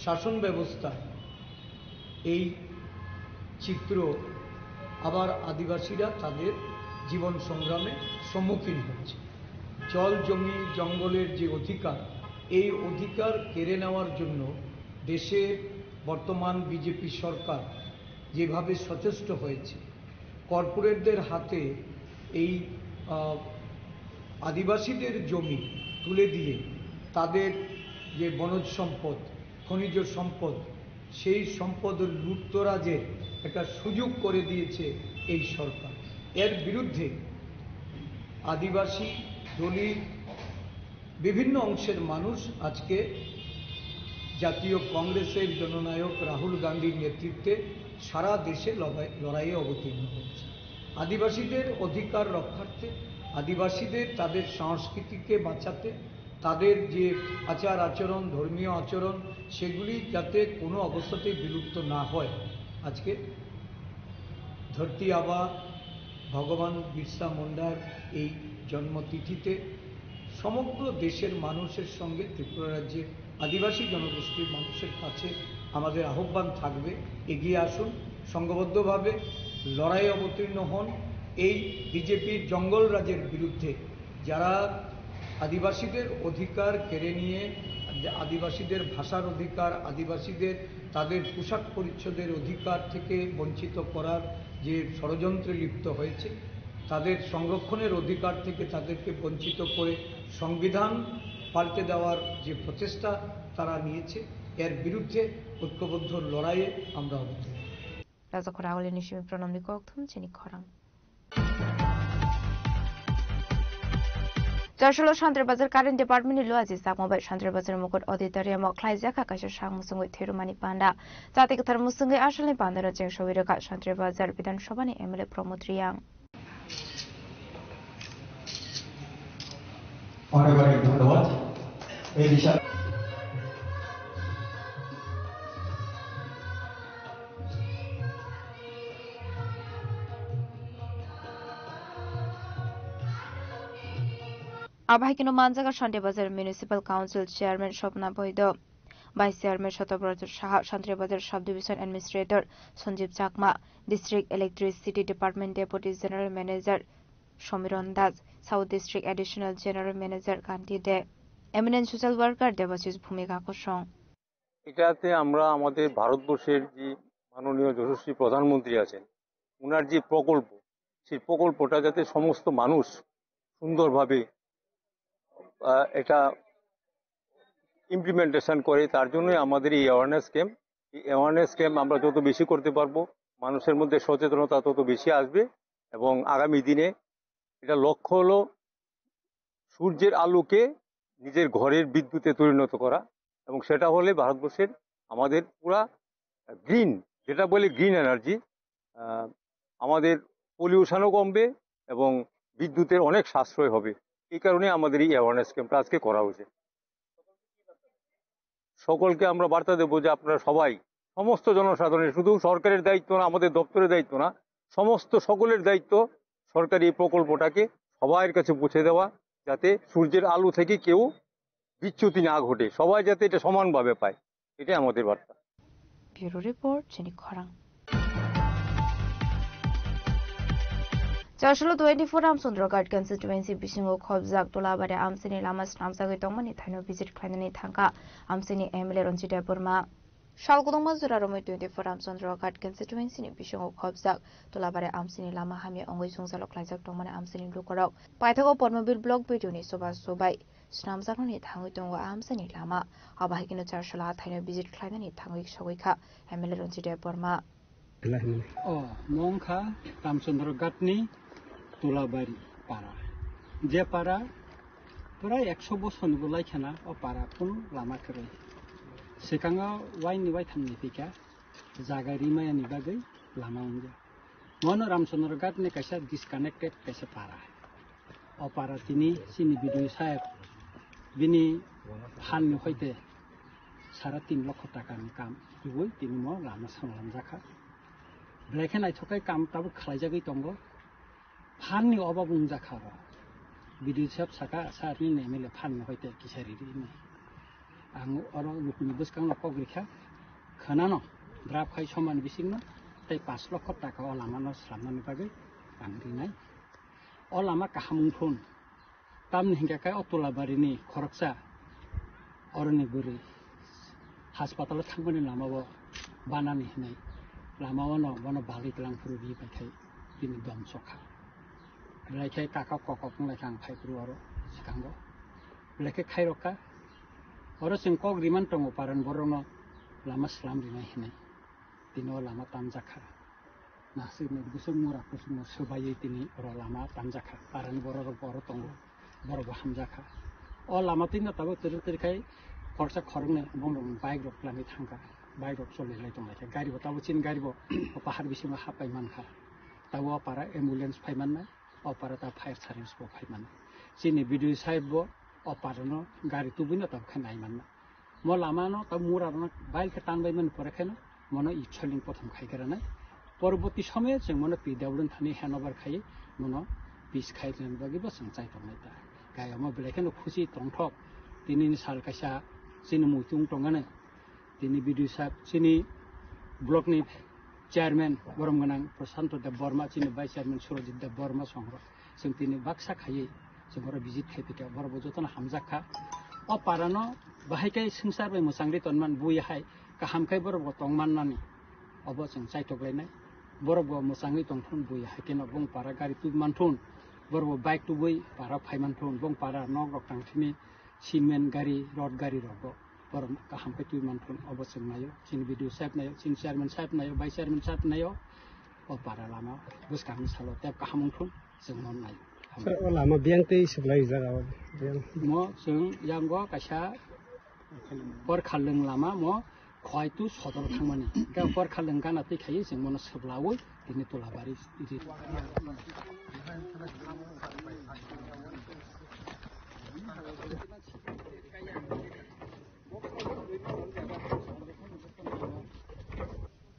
শাসন ব্যবস্থায় এই চিত্র আবার আদিবাসীরা তাদের জীবন সংগ্রামে সম্মুখীন হচ্ছে। জল, জমি, জঙ্গলের যে অধিকার, এই অধিকার কেড়ে নেওয়ার জন্য দেশে বর্তমান বিজেপি সরকার যেভাবে সচেষ্ট হয়েছে, কর্পোরেটদের হাতে এই, আহ, আদিবাসীদের জমি তুলে দিয়ে তাদের যে বনজ সম্পদ, খনিজ সম্পদ, সেই সম্পদ লুটতরাজের একটা সুযোগ করে দিয়েছে এই সরকার। এর বিরুদ্ধে আদিবাসী, দলিত, বিভিন্ন অংশের মানুষ আজকে জাতীয় কংগ্রেসের জননায়ক রাহুল গান্ধীর নেতৃত্বে সারা দেশে লড়াই-, লড়াইয়ে অবতীর্ণ হচ্ছে। আদিবাসীদের অধিকার রক্ষার্থে, আদিবাসীদের তাদের সংস্কৃতিকে বাঁচাতে, তাদের যে আচার আচরণ, ধর্মীয় আচরণ, সেগুলি যাতে কোনো অবস্থাতেই বিলুপ্ত না হয়। আজকে ধরতি আবা ভগবান বিরসা মুন্ডার এই জন্মতিথিতে সমগ্র দেশের মানুষের সঙ্গে ত্রিপুরা রাজ্যের আদিবাসী জনগোষ্ঠীর মানুষের কাছে আমাদের আহ্বান থাকবে, এগিয়ে আসুন, সংঘবদ্ধভাবে লড়াইয়ে অবতীর্ণ হন। এই বিজেপির জঙ্গল রাজের বিরুদ্ধে যারা আদিবাসীদের অধিকার কেড়ে নিয়ে আদিবাসীদের ভাষার অধিকার, আদিবাসীদের তাদের পোশাক পরিচ্ছদের অধিকার থেকে বঞ্চিত করার যে ষড়যন্ত্রে লিপ্ত হয়েছে, তাদের সংরক্ষণের অধিকার থেকে তাদেরকে বঞ্চিত করে সংবিধান পাল্টে দেওয়ার যে প্রচেষ্টা তারা নিয়েছে, এর বিরুদ্ধে ঐক্যবদ্ধ লড়াইয়ে আমরা অবতীর্ণ। Rajakhor Auli ni simi Pranamni kokthum chini khorang. Chasolo Santri Bazar Current Department ni luaji sakma bai Santri Bazar Mukut Auditorium o khlaijak kha kaisa sak musungwi thwirumani panda. Jati kwthar musungwi asalni panda no cheng sogwi rwkha Santri Bazar Bidhan Sabha ni M L A Pramod Riyang. অনেক অনেক ধন্যবাদ। এই বিষয়ে Abahaikeno manjaga Santri Bazar Municipal Council Chairman Swapna Boido, Vice Chairman Sotobroto Saha, Santri Bazar Sub Division Administrator Sanjeev Chakma, District Electricity Department Deputy General Manager Somiron Das, South District Additional General Manager Kanti De, Eminent Social Worker Debashis Bhumika Kosong. এটাতে আমরা আমাদের ভারতবর্ষের যে মাননীয় যশস্বী প্রধানমন্ত্রী আছেন, ওনার যে প্রকল্প, সেই প্রকল্পটা যাতে সমস্ত মানুষ সুন্দরভাবে, আহ, এটা ইমপ্লিমেন্টেশন করে, তার জন্যই আমাদের এই অ্যাওয়ারনেস ক্যাম্প। এই অ্যাওয়ারনেস ক্যাম্প আমরা যত বেশি করতে পারবো, মানুষের মধ্যে সচেতনতা তত বেশি আসবে এবং আগামী দিনে এটা লক্ষ্য হলো সূর্যের আলোকে নিজের ঘরের বিদ্যুতে পরিণত করা, এবং সেটা হলে ভারতবর্ষের আমাদের পুরা গ্রিন, যেটা বলে গ্রিন এনার্জি, আমাদের পলিউশনও কমবে এবং বিদ্যুতের অনেক সাশ্রয় হবে। এই কারণে আমাদের এই অ্যাওয়ারনেস ক্যাম্পটা আজকে করা হয়েছে। সকলকে আমরা বার্তা দেবো যে আপনারা সবাই, সমস্ত জনসাধারণের, শুধু সরকারের দায়িত্ব না, আমাদের দপ্তরের দায়িত্ব না, সমস্ত সকলের দায়িত্ব সরকারি এই প্রকল্পটাকে সবার কাছে পৌঁছে দেওয়া, যাতে সূর্যের আলো থেকে কেউ বিচ্যুতি না ঘটে, সবাই যাতে এটা সমানভাবে পায়, এটাই আমাদের বার্তা। Bureau Report, Chini Khorang. Chasolo twenty-four Ramchandra Ghat constituency bisingo khobjak Tolabari amchini lama snamjagwi tongmani thaino visit khlainani thangkha amchini M L A Ranjit Debbarma. Sal kwbangma jora romwi twenty-four Ramchandra Ghat constituency ni bisingo khobjak Tolabari amchini lama hamya wngwi jwngjalo khlaijak tongmani amchini lukurok paithago Pormobir block B D O ni chubachu bai snamjaknani thangwi tongo amchini lama. Abo hai kheno Chasolo thaino visit khlainani thangwi sogwi kha M L A Ranjit Debbarma. O mong kha Ramchandra Ghat ni Tulabari para. Je para pura ekso bosor ni bo lai khana o para kunu lama kwrwi. Swkango waini waitham ni pika jaga rimaya ni bagwi lama wngya. Mono Ramchandra Ghat ni kaisa disconnected kaisa para. O para tini chini B D O saheb bini phan ni hoite sara tin lokho taka ni kam tubui tini mo lama sanglamjakha. Belai khe naithok khe kam tabuk khlaijagwi tongo. Phan ni obab wngjakha oro. B D O saheb saka sir nini M L A phan ni hoite kisa riri hinwi. Ang oro lukuni bwskang no kok rikha. Khwnano draft khai somani bisingno tei panch lokho taka o lama no slamnani bagwi ang rinai. O lama kaham wngthun. Tamni hinkhe khe o Tulabarini khoroksa oroni bwrwi haspatalo thangmani lamao banani hinwi lamao no bono balwi twlang phuru ri bai khai bini dom sokha. Belai khe kaka kokok wng lai kha ang phai phuru oro swkango. Belai khe khairok kha. Oro chwng kok riman tongo paran borokno lama slam rinai hinwi. Tini o lama tamjak kha. Nasik ni bwswk mura kusuk no swbaiwi tini oro lama tamjak kha. Parani borok rok bo oro tongo. Borok bo hamjak kha. O lama twi no tabuk twrwk twrwk khai Khoroksa khoroknwi bumrok bike rok twlangwi thangkha, bike rok choli lai tonglaikha, gari bo tabuk chini gari bo o pahar bisingo hap pai mankha, tabuk o para ambulance phai mannai, o para ta fire service bo phai mannai. Chini B D O saheb bo o para no gari tubui no tabuk khe nai manna. Mo lama no tabuk mura rok no bail khe tanbai mani pore khe no mono i soling pothom khai gra nai. Poroboti somoyo chwng mono P W thani handover khai mono peace khai rwna bagwi bo chwng chai tongnai ta. Kaya mo belai kheno khusi tongthok. Tini ni sal kaisa chini muitung tongani. Tini B D O saheb, chini block ni chairman borom gwnang Prashanto Deb Borma, chini vice chairman Surajit Deb Borma songrok. Chwng tini baksa khaiwi chwng oro visit khai phikha, borok bo jotono hamjak kha. O para no bahai khe swngchar bai mwchangwi tonman, bui hai kaham khe borok bo tongman nani. Obo chwng chaitok lainai. Borok bo mwchangwi tongthun, bui hai kheno bong para gari tubui manthun. Borok bo bike tubui para phai manthun, bong para nok rok tang thini cement gari, rod gari rok bo borok kaham khe twi manthun, obo chwng naio, chini B D O saheb naio, chini chairman saheb naio, vice chairman saheb naio, o para lama bwskangni salo tei kaham wngthun chwng no naio. Sir, o lama biyang tei sublai jaga o biyang. Mo chwng yango kaisa Porkhalwng lama mo Khwaitu sodor thangmani. Hwnkhe Porkhalwng gana twi khaiwi chwng mono swblaui tini Tulabari ri.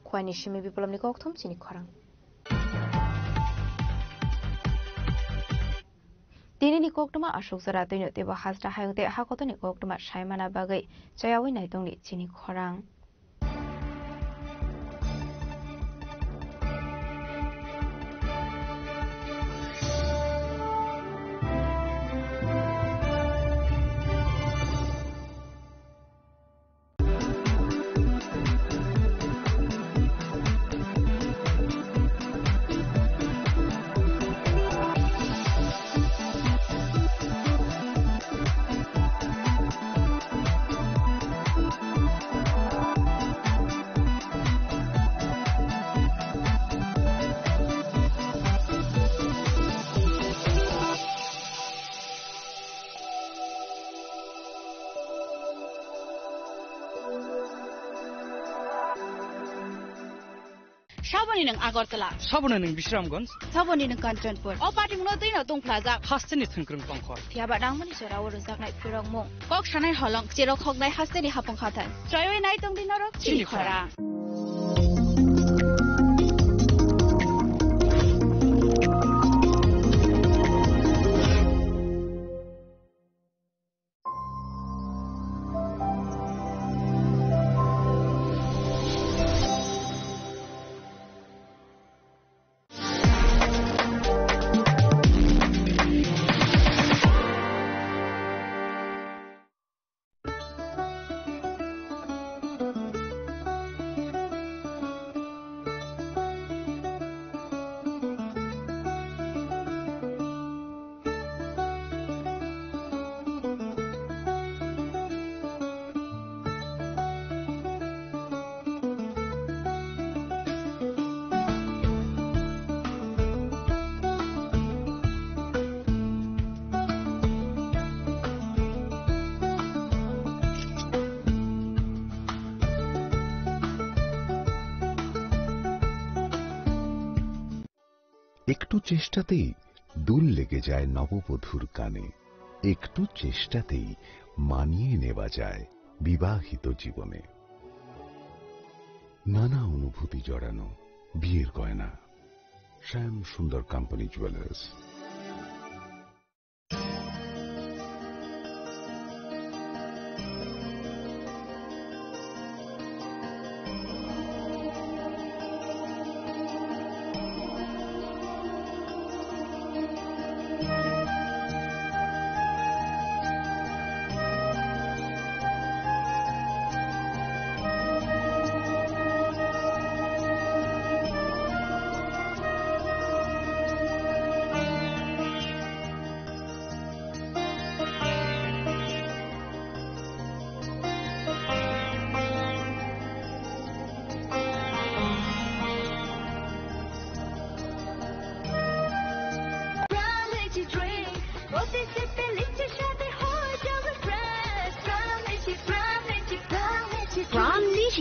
Khwaini simi biplopni kokthum chini khorang. Tinini koktwma aswk jora twino teibo hasta hayung tei hakotoni koktwma saimana bagwi chayaui naitongni chini khorang. Saboni nwng Agartala. Saboni nwng Bisramganj. Saboni nwng Kanchanpur. O patimungno twino tungphlajak. Hasteni thwngkwrwng tongkhor. Phiyaba nangmani jorao rwjaknai phirokmung. Kok sanai holong, cherok hoknai hasteni hapung hathai. Choiwi nai tongdi norok chini khorang. একটু চেষ্টাতেই দুল লেগে যায় নববধূর কানে, একটু চেষ্টাতেই মানিয়ে নেওয়া যায় বিবাহিত জীবনে। নানা অনুভূতি জড়ানো বিয়ের গয়না। শ্যাম সুন্দর company jewellers.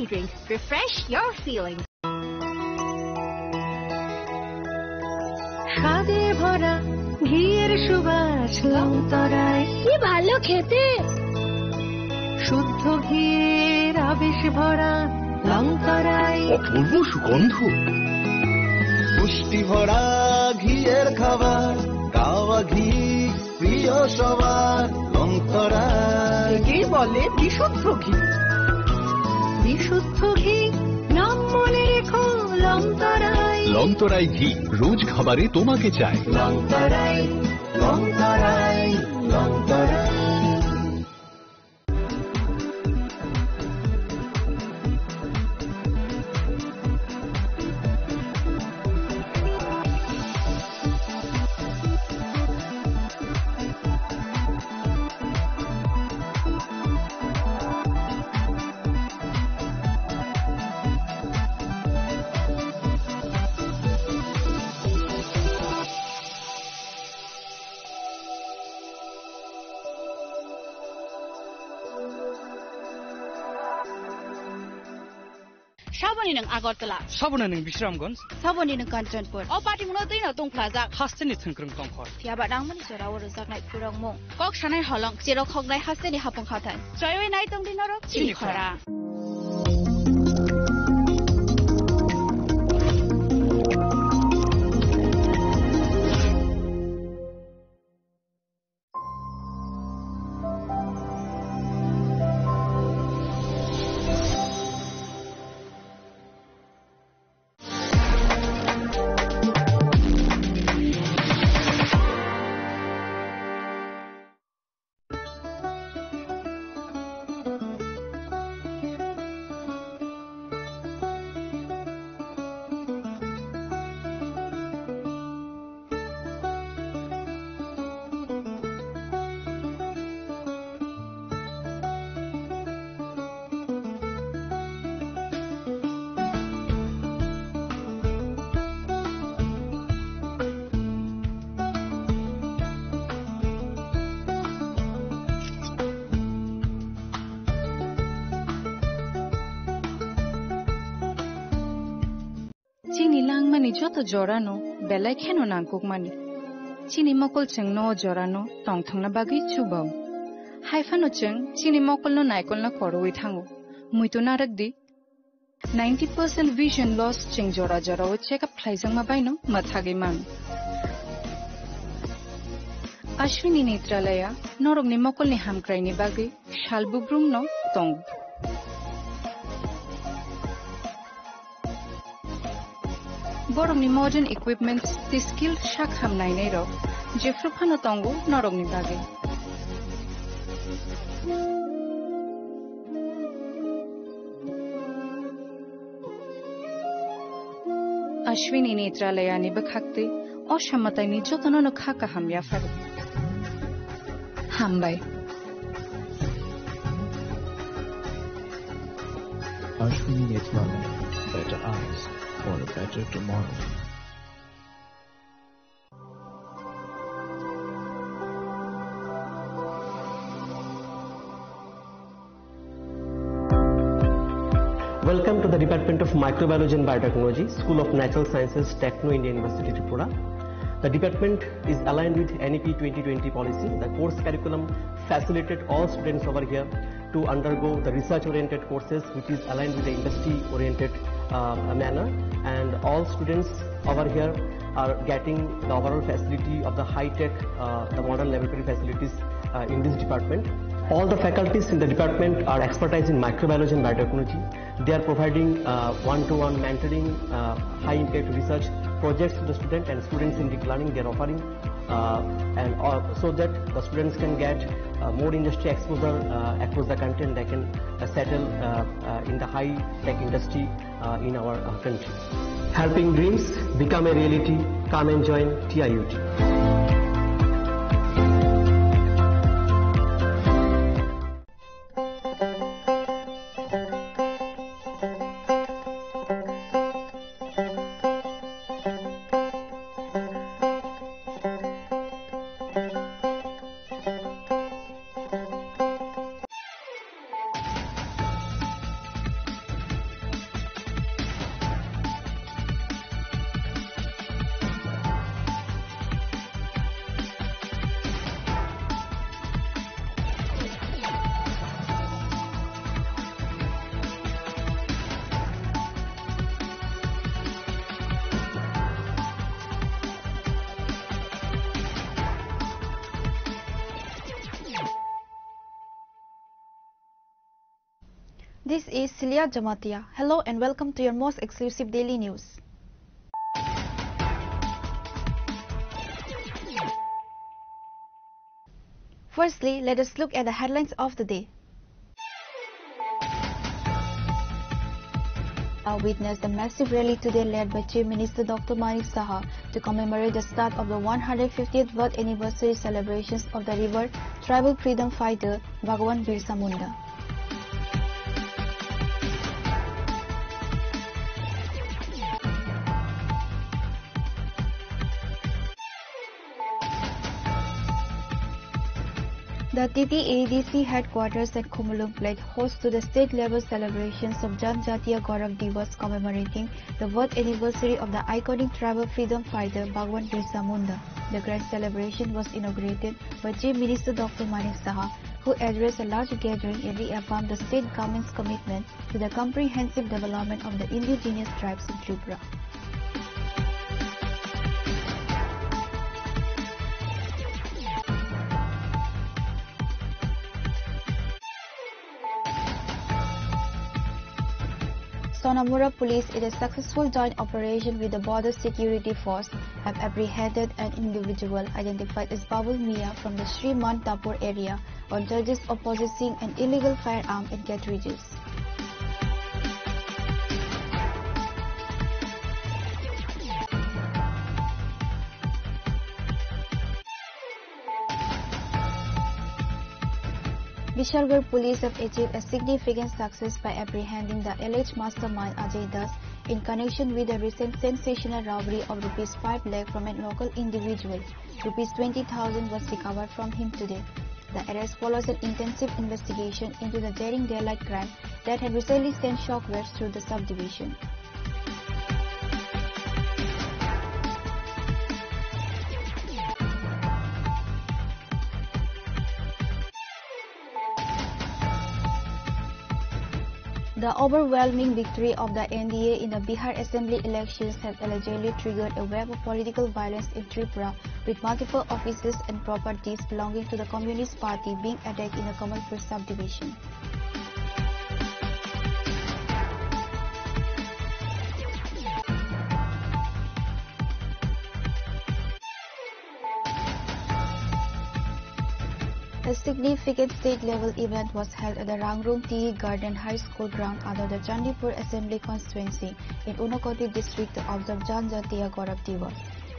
Drink, refresh your feelings. স্বাদে ভরা ঘিয়ের সুবাস লংতরায়। কি ভালো খেতে! শুদ্ধ ঘিয়ের আবেশ ভরা লংতরায়। অপূর্ব সুগন্ধ। পুষ্টি ভরা ঘিয়ের খাবার, গাওয়া ঘি প্রিয় সবার। লংতরায়। একেই বলে বিশুদ্ধ ঘি। বিশুদ্ধ ঘি, নাম মনে রেখো, লংতরায়। লংতরায় ঘি, রোজ খাবারে তোমাকে চাই। লংতরায়, লংতরায়, Longtharai. Saboni nwng Agartala. Saboni nwng Bisramganj. Saboni nwng Kanchanpur. O patimungno twino tungphlajak. Hasteni thwngkwrwng tongkhor. Phiyaba nangmani jorao rwjaknai phurokmung. Kok sanai holong, cherok hoknai hasteni hapung hathai. Chwraiwi nai tongdi norok chini khorang. Chini langmani joto jorano belai kheno nangkukmani. Chini mokol chwngno o jorano tongthokna bagwi chubao. Haiphano chwng chini mokolno naikolna khorwi thango. Muitu narwkdi, ninety percent vision loss chwng jora jorao check up khlaijakma baino mwthagwi mano. Ashwini Netralaya norokni mokolni hamkraini bagwi sal bubrumno tongo. Borokni modern equipments tei skilled sak ham nainairok jephru phano tongo norokni bagwi. Ashwini Netralayani bwkhaktwi o samataini jotono no kha kaham yapharo. Hambai. Ashwini Netralaya, better eyes for a better tomorrow. Welcome to the Department of Microbiology and Biotechnology, School of Natural Sciences, Techno India University, Tripura. The department is aligned with N E P twenty twenty policy. The course curriculum facilitated all students over here to undergo the research-oriented courses, which is aligned with the industry-oriented, uh, manner. And all students over here are getting the overall facility of the high-tech, uh, the modern laboratory facilities, uh, in this department. All the faculties in the department are expertise in microbiology and biotechnology. They are providing, uh, one-to-one mentoring, uh, high-impact research projects to the student and students in deep learning. They are offering, uh, and, uh, so that the students can get, uh, more industry exposure, uh, across the country, and they can, uh, settle, uh, uh, in the high-tech industry, uh, in our, uh, country. Helping dreams become a reality. Come and join T I U T. This is Celia Jamatia. Hello and welcome to your most exclusive daily news. Firstly, let us look at the headlines of the day. Uh, witnessed a massive rally today led by Chief Minister Doctor Manik Saha to commemorate the start of the one hundred fiftieth birth anniversary celebrations of the revered tribal freedom fighter Bhagwan Birsa Munda. The T T A D C headquarters at Khumulwng pledged host to the state-level celebrations of Janjatiya Gaurav Diwas, commemorating the birth anniversary of the iconic tribal freedom fighter Bhagwan Birsa Munda. The grand celebration was inaugurated by Chief Minister Doctor Manik Saha, who addressed a large gathering and reaffirmed the state government's commitment to the comprehensive development of the indigenous tribes in Tripura. Sonamura police, in a successful joint operation with the border security force, have apprehended an individual identified as Babul Mia from the Sri Mantapur area on charges of possessing an illegal firearm and cartridges. Bishargarh police have achieved a significant success by apprehending the alleged mastermind Ajay Das in connection with the recent sensational robbery of rupees five lakh from a local individual. Rupees twenty thousand was recovered from him today. The arrest follows an intensive investigation into the daring daylight crime that had recently sent shockwaves through the subdivision. The overwhelming victory of the N D A in the Bihar Assembly elections has allegedly triggered a wave of political violence in Tripura, with multiple offices and properties belonging to the Communist Party being attacked in the Kamalpur subdivision. A significant state-level event was held at the Rangrung Tea Garden High School ground under the Chandipur Assembly Constituency in Unakoti district to observe Janjatiya Gaurav Diwas.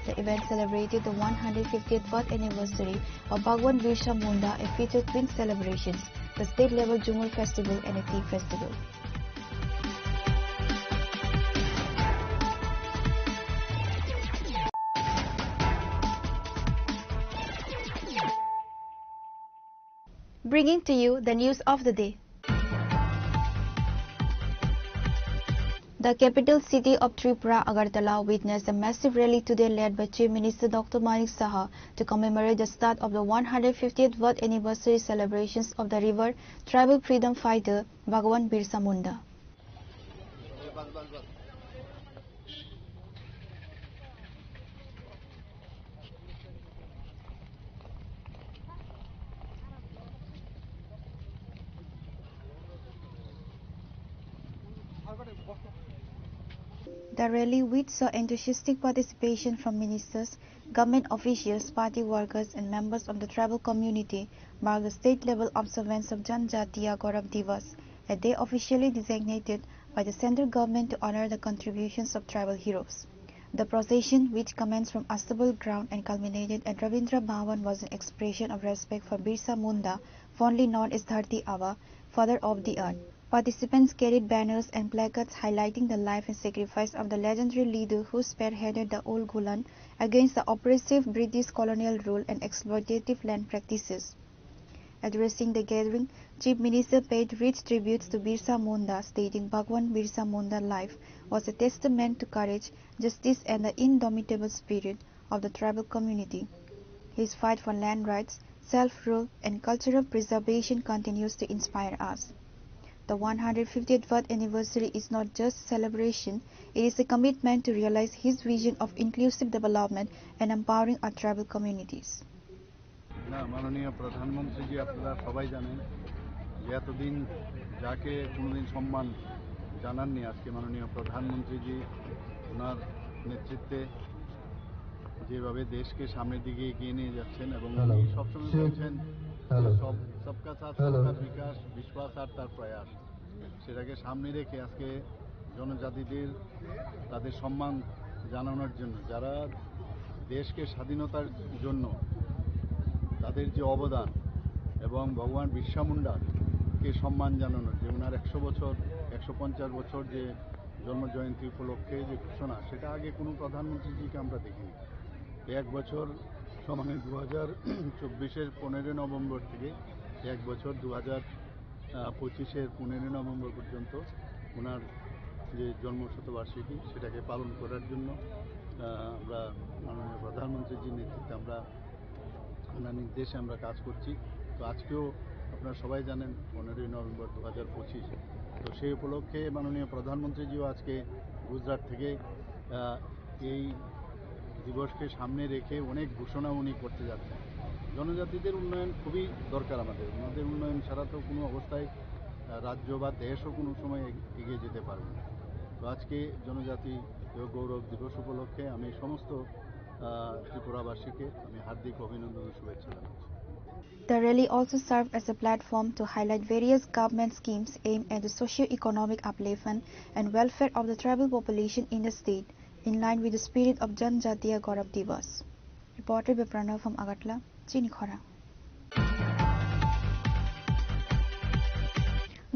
The event celebrated the one hundred fiftieth birth anniversary of Bhagwan Birsa Munda and featured twin celebrations, the state-level Jhumur Festival and a tea festival. Bringing to you the news of the day. The capital city of Tripura, Agartala, witnessed a massive rally today led by Chief Minister Doctor Manik Saha to commemorate the start of the one hundred fiftieth birth anniversary celebrations of the revered tribal freedom fighter Bhagwan Birsa Munda. The rally, which saw enthusiastic participation from ministers, government officials, party workers, and members of the tribal community, marked the state-level observance of Janjatiya Gaurav Diwas, a day officially designated by the central government to honor the contributions of tribal heroes. The procession, which commenced from Astabal ground and culminated at Rabindra Bhavan, was an expression of respect for Birsa Munda, fondly known as Dharti Aba, Father of the Earth. Participants carried banners and placards highlighting the life and sacrifice of the legendary leader who spearheaded the Old Gulan against the oppressive British colonial rule and exploitative land practices. Addressing the gathering, Chief Minister paid rich tributes to Birsa Munda, stating Bhagwan Birsa Munda's life was a testament to courage, justice, and the indomitable spirit of the tribal community. His fight for land rights, self-rule, and cultural preservation continues to inspire us. The one hundred fiftieth birth anniversary is not just celebration, it is a commitment to realize his vision of inclusive development and empowering our tribal communities. না, মাননীয় প্রধানমন্ত্রীজি, আপনারা সবাই জানেন এতদিন যাকে কোনোদিন সম্মান জানাননি, আজকে মাননীয় প্রধানমন্ত্রীজি ওনার নেতৃত্বে যেভাবে দেশকে সামনের দিকে এগিয়ে নিয়ে যাচ্ছেন এবং হ্যালো। উনি সবসময় বলছেন হ্যালো। সব, সবকা সাথ, হ্যালো। সবকা বিকাশ, বিশ্বাস আর তার প্রয়াস। সেটাকে সামনে রেখে আজকে জনজাতিদের তাদের সম্মান জানানোর জন্য, যারা দেশকে স্বাধীনতার জন্য তাদের যে অবদান এবং ভগবান বিরসা মুন্ডাকে সম্মান জানানোর যে ওনার একশো বছর, একশো পঞ্চাশ বছর যে জন্ম জয়ন্তী উপলক্ষে যে ঘোষণা, সেটা আগে কোনো প্রধানমন্ত্রীজিকে আমরা দেখিনি। এক বছর সমানে দু হাজার চব্বিশের পনেরোই নভেম্বর থেকে এক বছর দু হাজার পঁচিশের পনেরোই নভেম্বর পর্যন্ত ওনার যে জন্ম শতবার্ষিকী, সেটাকে পালন করার জন্য, আহ, আমরা মাননীয় প্রধানমন্ত্রীজির নেতৃত্বে আমরা ওনার নির্দেশে আমরা কাজ করছি। তো আজকেও আপনারা সবাই জানেন পনেরোই নভেম্বর দু হাজার পঁচিশ। তো সেই উপলক্ষে মাননীয় প্রধানমন্ত্রীজিও আজকে গুজরাট থেকে, আহ, এই দিবসকে সামনে রেখে অনেক ঘোষণা উনি করতে যাচ্ছেন। জনজাতিদের উন্নয়ন খুবই দরকার আমাদের। ওনাদের উন্নয়ন ছাড়া তো কোনো অবস্থায়, আহ, রাজ্য বা দেশও কোনো সময় এগ-, এগিয়ে যেতে পারবে না। তো আজকে জনজাতি গৌরব দিবস উপলক্ষে আমি সমস্ত, আহ, ত্রিপুরাবাসীকে আমি হার্দিক অভিনন্দন ও শুভেচ্ছা জানাচ্ছি। The rally also served as a platform to highlight various government schemes aimed at the socio-economic upliftment and welfare of the tribal population in the state, in line with the spirit of Janjatiya Gaurav Diwas. Reported by Pranav from Agartala, Chini Khorang.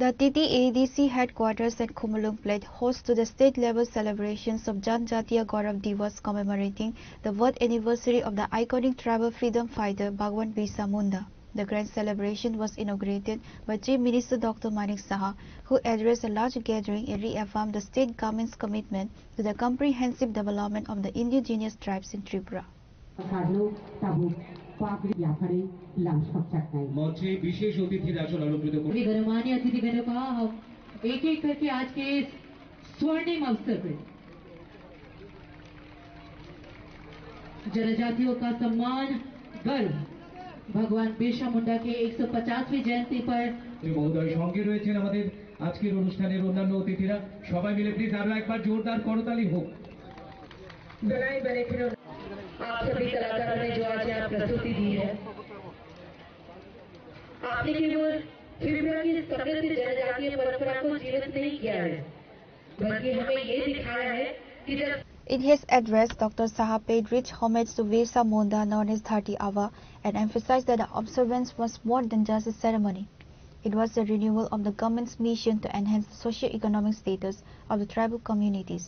The T T A D C headquarters at Khumulwng played host to the state-level celebrations of Janjatiya Gaurav Diwas, commemorating the birth anniversary of the iconic tribal freedom fighter Bhagwan Birsa Munda. The grand celebration was inaugurated by Chief Minister Doctor Manik Saha, who addressed a large gathering and reaffirmed the state government's commitment to the comprehensive development of the indigenous tribes in Tripura. Sadhu tabuk pagri yaphari lamsokjaknai. মঞ্চে বিশেষ অতিথির আসন অলংকৃত করে। गणमान्य अतिथिगणों का हम एक-एक करके आज के इस स्वर्णिम अवसर पे जनजातियों का सम्मान, गर्व, भगवान बिरसा मुंडा के एक सौ पचासवीं जयंती पर মহোদয়, সঙ্গে রয়েছেন আমাদের আজকের অনুষ্ঠানের অন্যান্য অতিথিরা। সবাই মিলে প্লিজ আরো একবার জোরদার করতালি হোক। आप सभी कलाकारों ने जो आज यहाँ प्रस्तुति दी है, आपने केवल त्रिपुरा की समृद्ध जनजातीय परंपरा को जीवित नहीं किया है, बल्कि हमें ये दिखाया है कि जब In his address, Doctor Saha paid rich homage to Birsa Munda, known as Dharti Aaba, and emphasized that the observance was more than just a ceremony. It was a renewal of the government's mission to enhance the socio-economic status of the tribal communities.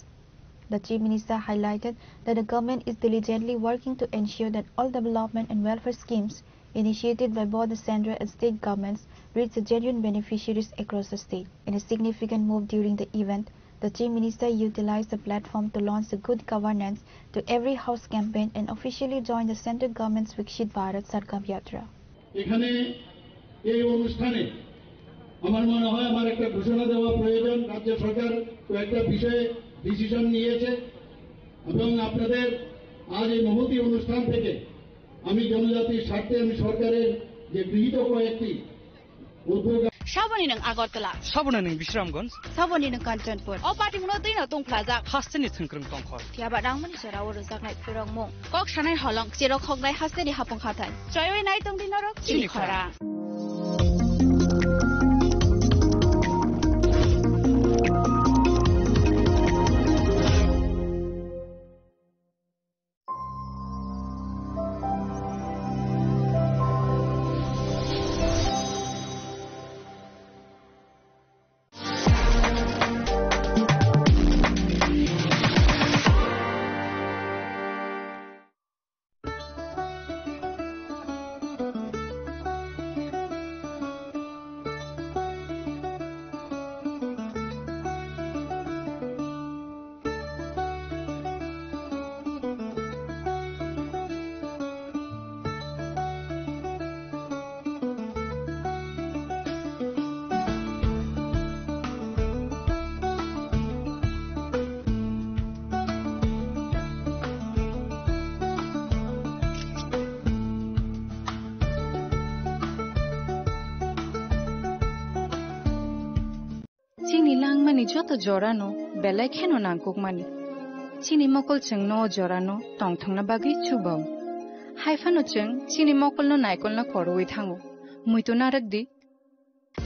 The Chief Minister highlighted that the government is diligently working to ensure that all development and welfare schemes initiated by both the central and state governments reach the genuine beneficiaries across the state. In a significant move during the event, the Chief Minister utilized the platform to launch the Good Governance to Every House campaign and officially joined the central government's Viksit Bharat Sankalp Yatra. এখানে এই অনুষ্ঠানে আমার মনে হয় আমার একটা ঘোষণা দেওয়া প্রয়োজন। রাজ্য সরকার কয়েকটা বিষয়ে ডিসিশন নিয়েছে এবং আপনাদের আজ এই মহতী অনুষ্ঠান থেকে আমি জনজাতির স্বার্থে আমি সরকারের যে গৃহীত কয়েকটি উদ্যোগ Saboni nwng Agartala. Saboni nwng Bisramganj. Saboni nwng Kanchanpur. O party muno twi no tongphlajak. Hasteni thwngkwrwng tongkhor. Phiya ba nangmani jora o rwjaknai phirokmung. Kok sanai holong, cherok hoknai hasteni hapung hathai. Choiwi nai tongdi norok chini Chini khorang. Joto jorano belai kheno nangkukmani. Chini mokol chwngno o jorano tongthokna bagwi chubao. Haiphano chwng chini mokolno naikolna korwi thango. Muitu narwkdi,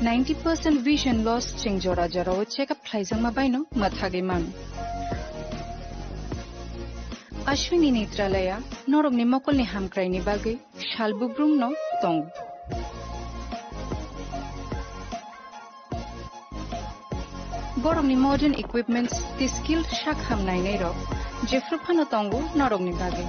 ninety percent vision loss chwng jora jorao check up khlaijakma baino mwthagwi mano. Ashwini Netralaya norokni mokolni hamkraini bagwi sal bubrumno tongo. Borokni modern equipments tei skilled sak ham nainairok jephru phano tongo norokni bagwi.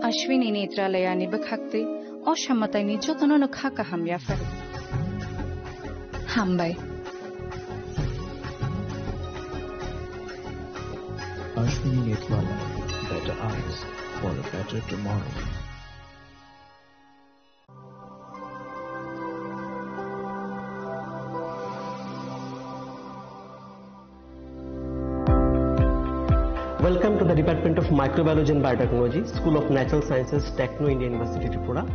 Ashwini Netralayani bwkhaktwi o samataini jotono no kha kaham yaphar. Hambai. Ashwini Netralaya, better eyes for a better tomorrow. Welcome to the Department of Microbiology and Biotechnology, School of Natural Sciences, Techno India University, Tripura.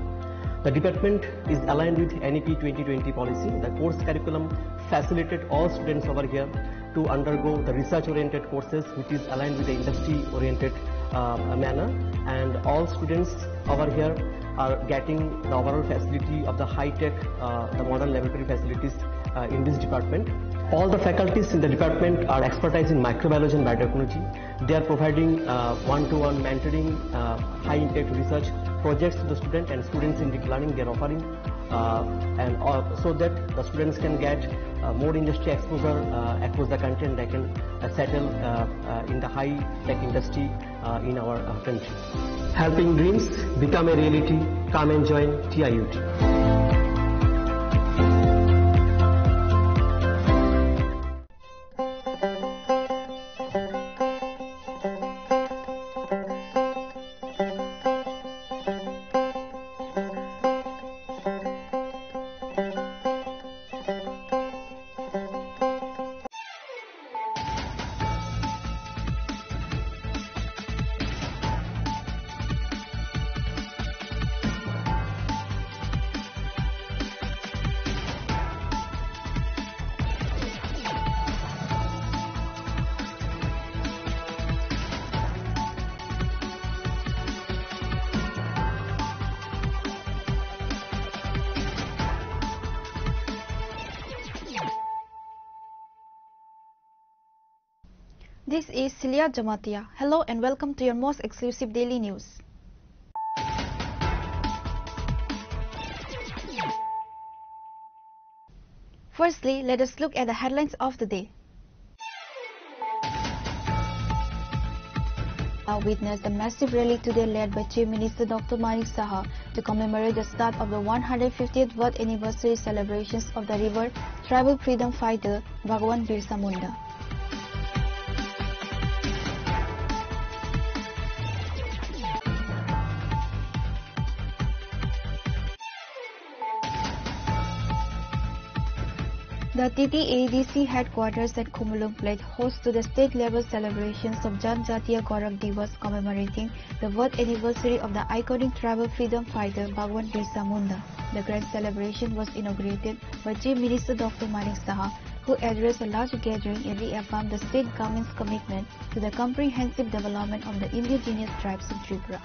The department is aligned with N E P twenty twenty policy. The course curriculum facilitated all students over here to undergo the research-oriented courses, which is aligned with the industry-oriented, uh, manner. And all students over here are getting the overall facility of the high-tech, uh, the modern laboratory facilities, uh, in this department. All the faculties in the department are expertise in microbiology and biotechnology. They are providing, uh, one-to-one mentoring, uh, high-impact research projects to the student and students in deep learning. They are offering, uh, and, uh, so that the students can get, uh, more industry exposure, uh, across the country, and they can, uh, settle, uh, uh, in the high-tech industry, uh, in our, uh, country. Helping dreams become a reality. Come and join T I U T. This is Celia Jamatia. Hello and welcome to your most exclusive daily news. Firstly, let us look at the headlines of the day. Now witness the massive rally today led by Chief Minister Doctor Manik Saha to commemorate the start of the one hundred fiftieth birth anniversary celebrations of the revered tribal freedom fighter Bhagwan Birsa Munda. The T T A D C headquarters at Khumulwng pledged host to the state-level celebrations of Janjatiya Gaurak Diwas, commemorating the birth anniversary of the iconic tribal freedom fighter Bhagwan Birsa Munda. The grand celebration was inaugurated by Chief Minister Doctor Manik Saha, who addressed a large gathering and reaffirmed the state government's commitment to the comprehensive development of the indigenous tribes of Tripura.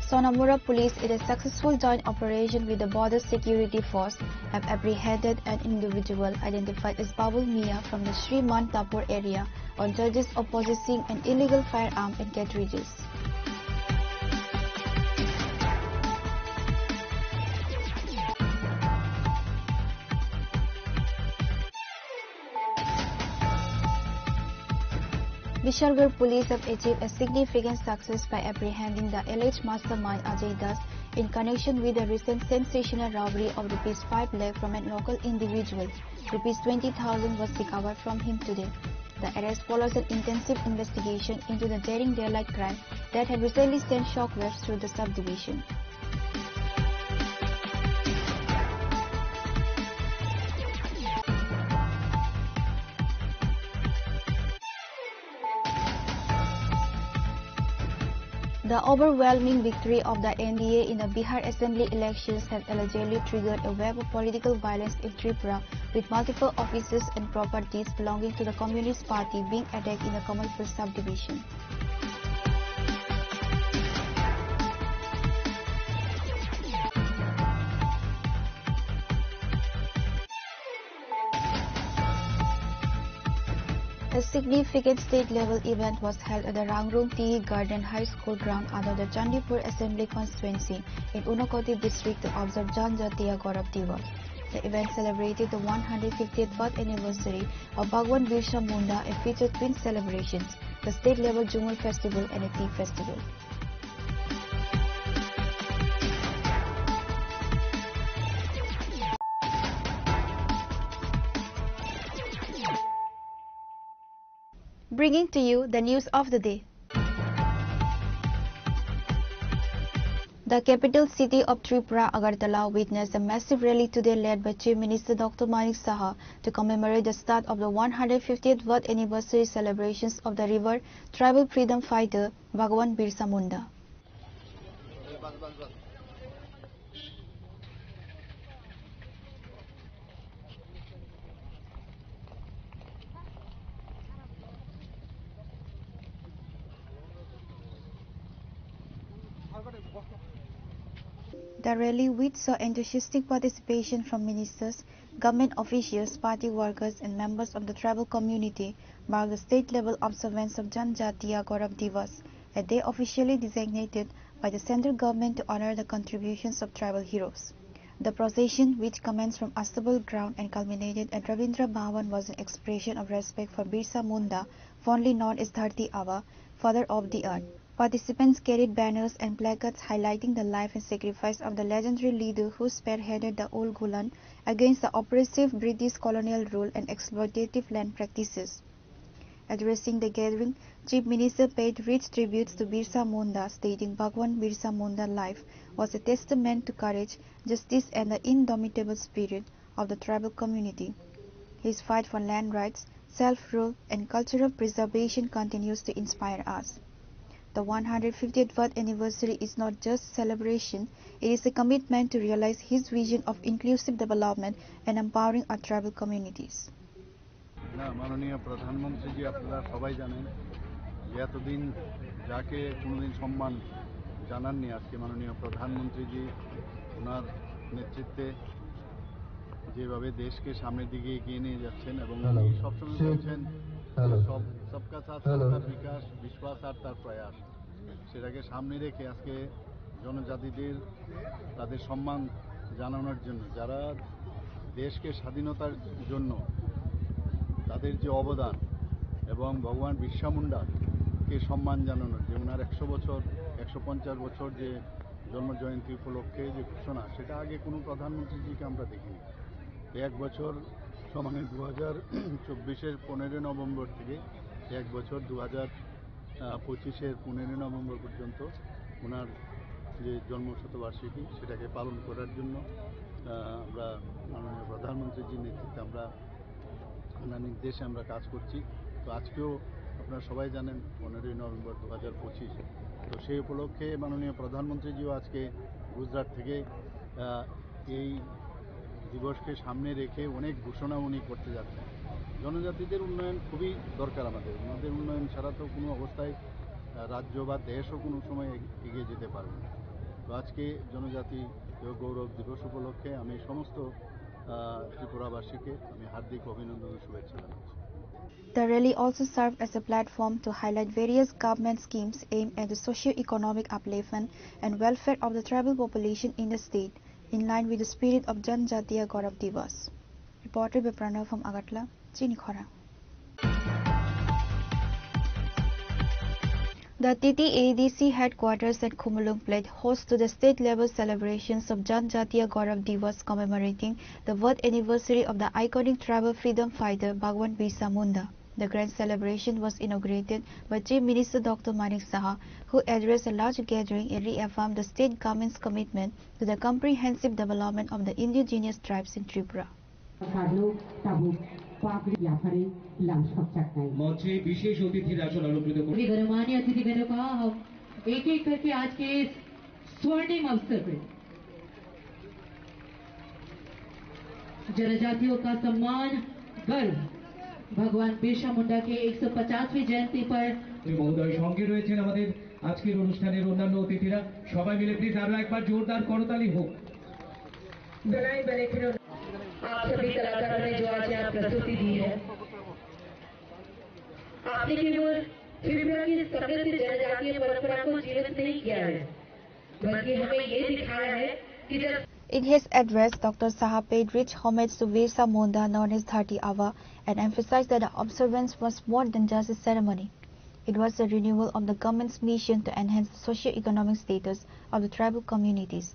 Sonamura police, in a successful joint operation with the Border Security Force, have apprehended an individual identified as Babul Mia from the Sri Mantapur area on charges of possessing an illegal firearm and cartridges. Bishargarh police have achieved a significant success by apprehending the alleged mastermind Ajay Das in connection with the recent sensational robbery of rupees five lakh from a local individual. Rupees twenty thousand was recovered from him today. The arrest follows an intensive investigation into the daring daylight crime that had recently sent shockwaves through the subdivision. The overwhelming victory of the N D A in the Bihar Assembly elections has allegedly triggered a wave of political violence in Tripura, with multiple offices and properties belonging to the Communist Party being attacked in the Kamalpur subdivision. A significant state-level event was held at the Rangrung Tea Garden High School ground under the Chandipur Assembly Constituency in Unakoti district to observe Janjatiya Gaurav Diwas. The event celebrated the one hundred fiftieth birth anniversary of Bhagwan Birsa Munda and featured twin celebrations, the state-level Jhumur Festival and a tea festival. Bringing to you the news of the day. The capital city of Tripura, Agartala, witnessed a massive rally today led by Chief Minister Doctor Manik Saha to commemorate the start of the one hundred fiftieth birth anniversary celebrations of the revered tribal freedom fighter Bhagwan Birsa Munda. The rally, which saw enthusiastic participation from ministers, government officials, party workers, and members of the tribal community, marked the state-level observance of Janjatiya Gaurav Diwas, a day officially designated by the central government to honor the contributions of tribal heroes. The procession, which commenced from Astabal ground and culminated at Rabindra Bhavan, was an expression of respect for Birsa Munda, fondly known as Dharti Aba, Father of the Earth. Participants carried banners and placards highlighting the life and sacrifice of the legendary leader who spearheaded the Ulgulan against the oppressive British colonial rule and exploitative land practices. Addressing the gathering, Chief Minister paid rich tributes to Birsa Munda, stating Bhagwan Birsa Munda's life was a testament to courage, justice, and the indomitable spirit of the tribal community. His fight for land rights, self-rule, and cultural preservation continues to inspire us. The one hundred fiftieth birth anniversary is not just celebration, it is a commitment to realize his vision of inclusive development and empowering our tribal communities. না, মাননীয় প্রধানমন্ত্রীজি, আপনারা সবাই জানেন যে এতদিন যাকে কোনোদিন সম্মান জানাননি, আজকে মাননীয় প্রধানমন্ত্রীজি ওনার নেতৃত্বে যেভাবে দেশকে সামনের দিকে এগিয়ে নিয়ে যাচ্ছেন এবং হ্যালো। উনি সবসময় বলছেন যে হ্যালো। সব, সবকা সাথ, হ্যালো। সবকা বিকাশ, বিশ্বাস আর তার প্রয়াস। সেটাকে সামনে রেখে আজকে জনজাতিদের তাদের সম্মান জানানোর জন্য, যারা দেশকে স্বাধীনতার জন্য তাদের যে অবদান এবং ভগবান বিরসা মুন্ডাকে সম্মান জানানোর যে ওনার একশো বছর, একশো পঞ্চাশ বছর যে জন্ম জয়ন্তী উপলক্ষে যে ঘোষণা, সেটা আগে কোনো প্রধানমন্ত্রীজিকে আমরা দেখিনি। এক বছর, সমানে দু হাজার চব্বিশের পনেরোই নভেম্বর থেকে এক বছর দু হাজার পঁচিশের পনেরোই নভেম্বর পর্যন্ত ওনার যে জন্ম শতবার্ষিকী, সেটাকে পালন করার জন্য, আহ, আমরা মাননীয় প্রধানমন্ত্রীজির নেতৃত্বে আমরা ওনার নির্দেশে আমরা কাজ করছি। তো আজকেও আপনারা সবাই জানেন পনেরোই নভেম্বর দু হাজার পঁচিশ। তো সেই উপলক্ষে মাননীয় প্রধানমন্ত্রীজিও আজকে গুজরাট থেকে, আহ, এই দিবসকে সামনে রেখে অনেক ঘোষণা উনি করতে যাচ্ছেন। জনজাতিদের উন্নয়ন খুবই দরকার আমাদের। ওনাদের উন্নয়ন ছাড়া তো কোনো অবস্থায়, আহ, রাজ্য বা দেশও কোনো সময় এগ-, এগিয়ে যেতে পারবে না। তো আজকে জনজাতি গৌরব দিবস উপলক্ষে আমি সমস্ত, আহ, ত্রিপুরাবাসীকে আমি হার্দিক অভিনন্দন ও শুভেচ্ছা জানাচ্ছি। The rally also served as a platform to highlight various government schemes aimed at the socio-economic upliftment and welfare of the tribal population in the state, in line with the spirit of Janjatiya Gaurav Diwas. Reported by Pranav from Agartala, Chini Khorang. The T T A D C headquarters at Khumulwng played host to the state-level celebrations of Janjatiya Gaurav Diwas, commemorating the birth anniversary of the iconic tribal freedom fighter Bhagwan Birsa Munda. The grand celebration was inaugurated by Chief Minister Doctor Manik Saha, who addressed a large gathering and reaffirmed the state government's commitment to the comprehensive development of the indigenous tribes in Tripura. Karno tabuk pagri yapharwi langsokjaknai. মঞ্চে বিশেষ অতিথির আসন অলংকৃত করে বিগরমানি অতিথি বেরকা হম एक एक करके आज के इस स्वर्णिम अवसर पे जनजातियों का सम्मान, गर्व, भगवान बिरसा मुंडा के एक सौ पचासवीं जयंती पर। মহোদয়, সঙ্গে রয়েছেন আমাদের আজকের অনুষ্ঠানের অন্যান্য অতিথিরা। সবাই মিলে প্লিজ আরো একবার জোরদার করতালি হোক। आप सभी कलाकारों ने जो आज यहाँ प्रस्तुति दी है, आपने केवल त्रिपुरा की समृद्ध जनजातीय परंपरा को जीवित नहीं किया है, बल्कि हमें ये दिखाया है कि जब In his address, Doctor Saha paid rich homage to Birsa Munda, known as Dharti Aaba, and emphasized that the observance was more than just a ceremony. It was a renewal of the government's mission to enhance the socio-economic status of the tribal communities.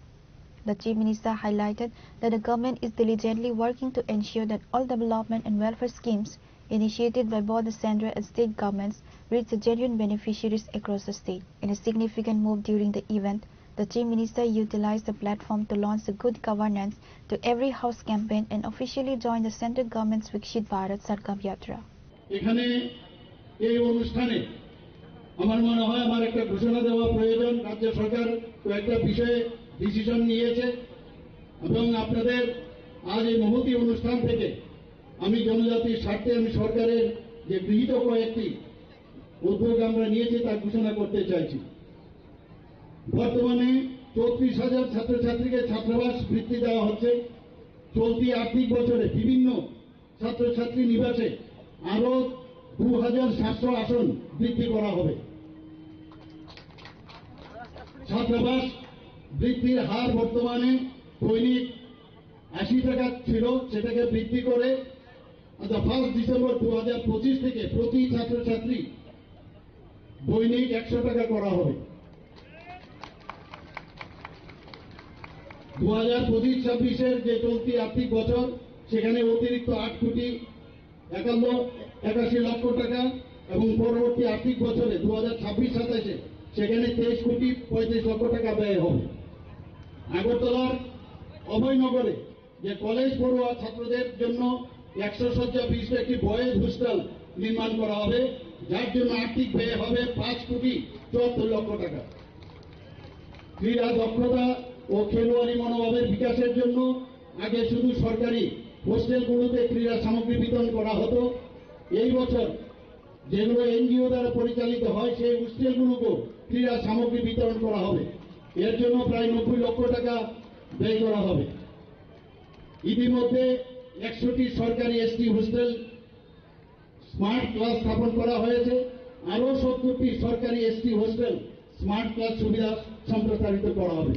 The Chief Minister highlighted that the government is diligently working to ensure that all development and welfare schemes initiated by both the central and state governments reach the genuine beneficiaries across the state. In a significant move during the event, the Chief Minister utilized the platform to launch the Good Governance to Every House campaign and officially joined the central government's Viksit Bharat Sankalp Yatra. এখানে এই অনুষ্ঠানে আমার মনে হয় আমার একটা ঘোষণা দেওয়া প্রয়োজন। রাজ্য সরকার কয়েকটা বিষয়ে ডিসিশন নিয়েছে এবং আপনাদের আজ এই মহতী অনুষ্ঠান থেকে আমি জনজাতির স্বার্থে আমি সরকারের যে গৃহীত কয়েকটি উদ্যোগ আমরা নিয়েছি তা ঘোষণা করতে চাইছি। বর্তমানে চৌত্রিশ হাজার ছাত্রছাত্রীকে ছাত্রাবাস বৃত্তি দেওয়া হচ্ছে। চলতি আর্থিক বছরে বিভিন্ন ছাত্রছাত্রী নিবাসে আরো দু হাজার সাতশো আসন বৃদ্ধি করা হবে। ছাত্রাবাস বৃদ্ধির হার বর্তমানে দৈনিক আশি টাকা ছিল, সেটাকে বৃদ্ধি করে আচ্ছা, ফার্স্ট ডিসেম্বর দু হাজার পঁচিশ থেকে প্রতি ছাত্রছাত্রী দৈনিক একশো টাকা করা হবে। দু হাজার পঁচিশ ছাব্বিশের যে চলতি আর্থিক বছর, সেখানে অতিরিক্ত আট কোটি একান্ন একাশি লক্ষ টাকা এবং পরবর্তী আর্থিক বছরে দু হাজার ছাব্বিশ সাতাশে সেখানে তেইশ কোটি পঁয়ত্রিশ লক্ষ টাকা ব্যয় হবে। আগরতলার অভয়নগরে যে কলেজ পড়ুয়া ছাত্রদের জন্য একশো শয্যা বিশিষ্ট একটি বয়েজ হোস্টেল নির্মাণ করা হবে, যার জন্য আর্থিক ব্যয় হবে পাঁচ কোটি চুয়াত্তর লক্ষ টাকা। ক্রীড়া দক্ষতা ও খেলোয়াড়ি মনোভাবের বিকাশের জন্য আগে শুধু সরকারি হোস্টেলগুলোতে ক্রীড়া সামগ্রী বিতরণ করা হতো। এই বছর যেগুলো এনজিও দ্বারা পরিচালিত হয়, সেই হোস্টেলগুলোকেও ক্রীড়া সামগ্রী বিতরণ করা হবে। এর জন্য প্রায় নব্বই লক্ষ টাকা ব্যয় করা হবে। ইতিমধ্যে একশোটি সরকারি এসটি হোস্টেল স্মার্ট ক্লাস স্থাপন করা হয়েছে। আরও সত্তরটি সরকারি এসটি হোস্টেল স্মার্ট ক্লাস সুবিধা সম্প্রসারিত করা হবে।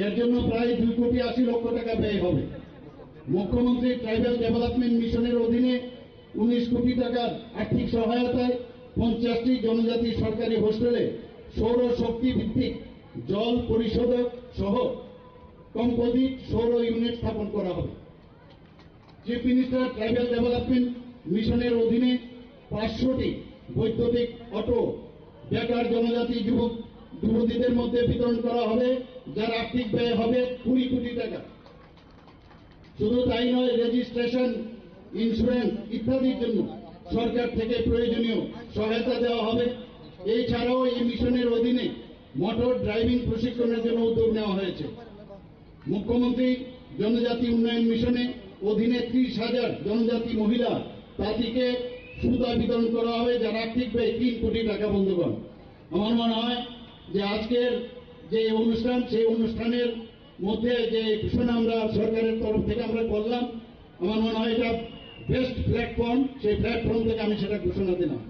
এর জন্য প্রায় দুই কোটি আশি লক্ষ টাকা ব্যয় হবে। মুখ্যমন্ত্রী ট্রাইবাল ডেভেলপমেন্ট মিশনের অধীনে উনিশ কোটি টাকার আর্থিক সহায়তায় পঞ্চাশটি জনজাতি সরকারি হোস্টেলে সৌর শক্তি ভিত্তিক জল পরিশোধক সহ কম্পোজিট সৌর ইউনিট স্থাপন করা হবে। চিফ মিনিস্টার ট্রাইবাল ডেভেলপমেন্ট মিশনের অধীনে পাঁচশোটি বৈদ্যুতিক অটো বেকার জনজাতি যুবক যুবতীদের মধ্যে বিতরণ করা হবে, যার আর্থিক ব্যয় হবে কুড়ি কোটি টাকা। শুধু তাই নয়, রেজিস্ট্রেশন, ইন্স্যুরেন্স ইত্যাদির জন্য সরকার থেকে প্রয়োজনীয় সহায়তা দেওয়া হবে। এছাড়াও এই মিশনের অধীনে মোটর ড্রাইভিং প্রশিক্ষণের জন্য উদ্যোগ নেওয়া হয়েছে। মুখ্যমন্ত্রী জনজাতি উন্নয়ন মিশনে অধীনে ত্রিশ হাজার জনজাতি মহিলা তাঁতিকে সুতা বিতরণ করা হবে, যার আর্থিক ব্যয় তিন কোটি টাকা। বন্ধুগণ, আমার মনে হয় যে আজকের যে অনুষ্ঠান, সেই অনুষ্ঠানের মধ্যে যে ঘোষণা আমরা সরকারের তরফ থেকে আমরা করলাম, আমার মনে হয় এটা বেস্ট প্ল্যাটফর্ম। সেই প্ল্যাটফর্ম থেকে আমি সেটা ঘোষণা দিলাম।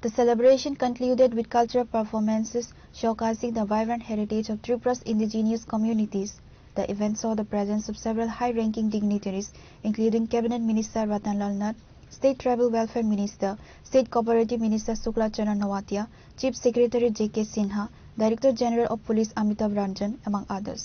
The celebration concluded with cultural performances showcasing the vibrant heritage of Tripura's indigenous communities. The event saw the presence of several high-ranking dignitaries, including Cabinet Minister Ratan Lal Nath, State Tribal Welfare Minister, State Cooperative Minister Shukla Chandra Noatia, Chief Secretary J K Sinha, Director General of Police Amitabh Ranjan, among others.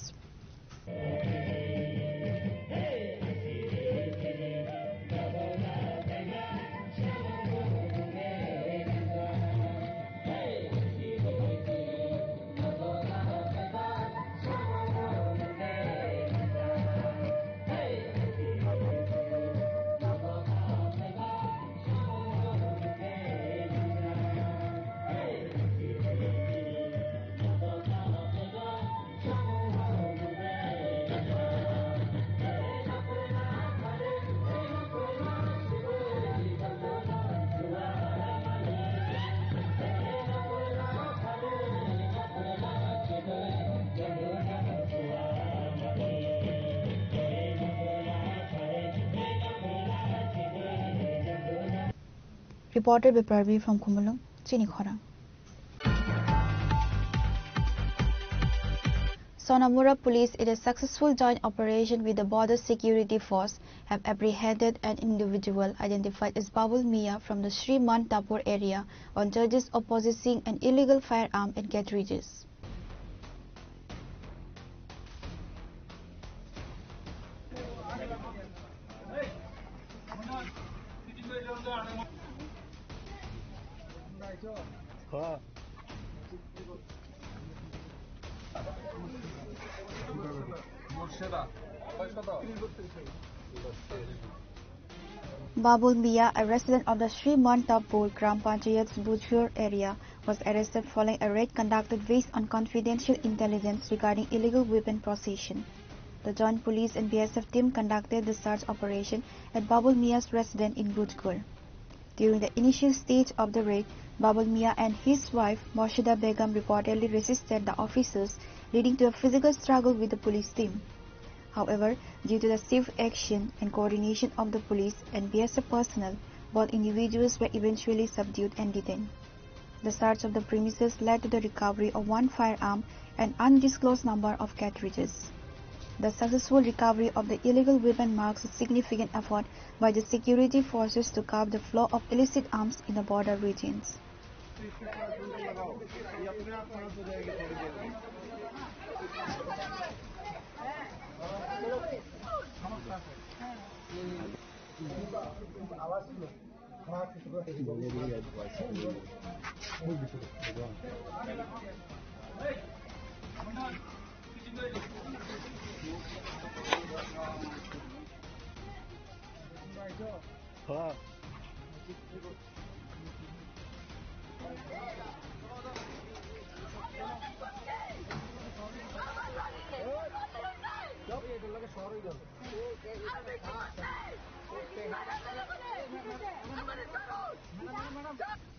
Reporter Biparbi from Khumulwng, chini khorang. Sonamura police, in a successful joint operation with the Border Security Force, have apprehended an individual identified as Babul Mia from the Sri Mantapur area on charges of possessing an illegal firearm and cartridges. Babul Mia, a resident of the Sri Mantapur Gram Panchayat's Bujhur area, was arrested following a raid conducted based on confidential intelligence regarding illegal weapon possession. The joint police and B S F team conducted the search operation at Babul Mia's residence in Bujhur. During the initial stage of the raid, Babul Mia and his wife Morshida Begum reportedly resisted the officers, leading to a physical struggle with the police team. However, due to the swift action and coordination of the police and B S F personnel, both individuals were eventually subdued and detained. The search of the premises led to the recovery of one firearm and undisclosed number of cartridges. The successful recovery of the illegal weapon marks a significant effort by the security forces to curb the flow of illicit arms in the border regions.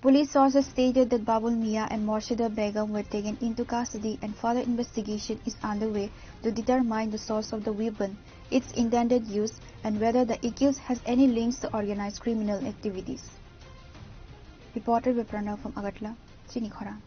Police sources stated that Babul Mia and Morshida Begum were taken into custody and further investigation is underway to determine the source of the weapon, its intended use, and whether the accused has any links to organized criminal activities. Reporter Viprana from Agartala, Chini Khorang.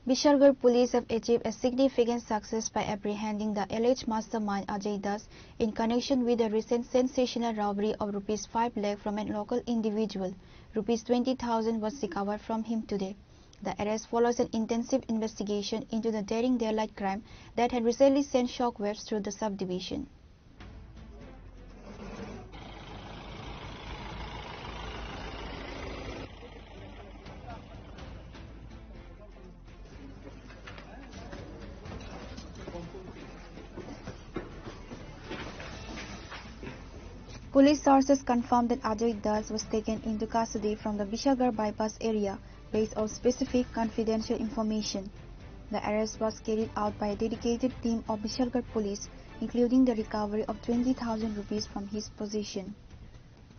Bishargarh police have achieved a significant success by apprehending the alleged mastermind Ajay Das in connection with the recent sensational robbery of rupees five lakh from a local individual. Rupees twenty thousand was recovered from him today. The arrest follows an intensive investigation into the daring daylight crime that had recently sent shockwaves through the subdivision. Police sources confirmed that Ajay Das was taken into custody from the Bishargarh bypass area based on specific confidential information. The arrest was carried out by a dedicated team of Bishargarh police, including the recovery of twenty thousand rupees from his possession.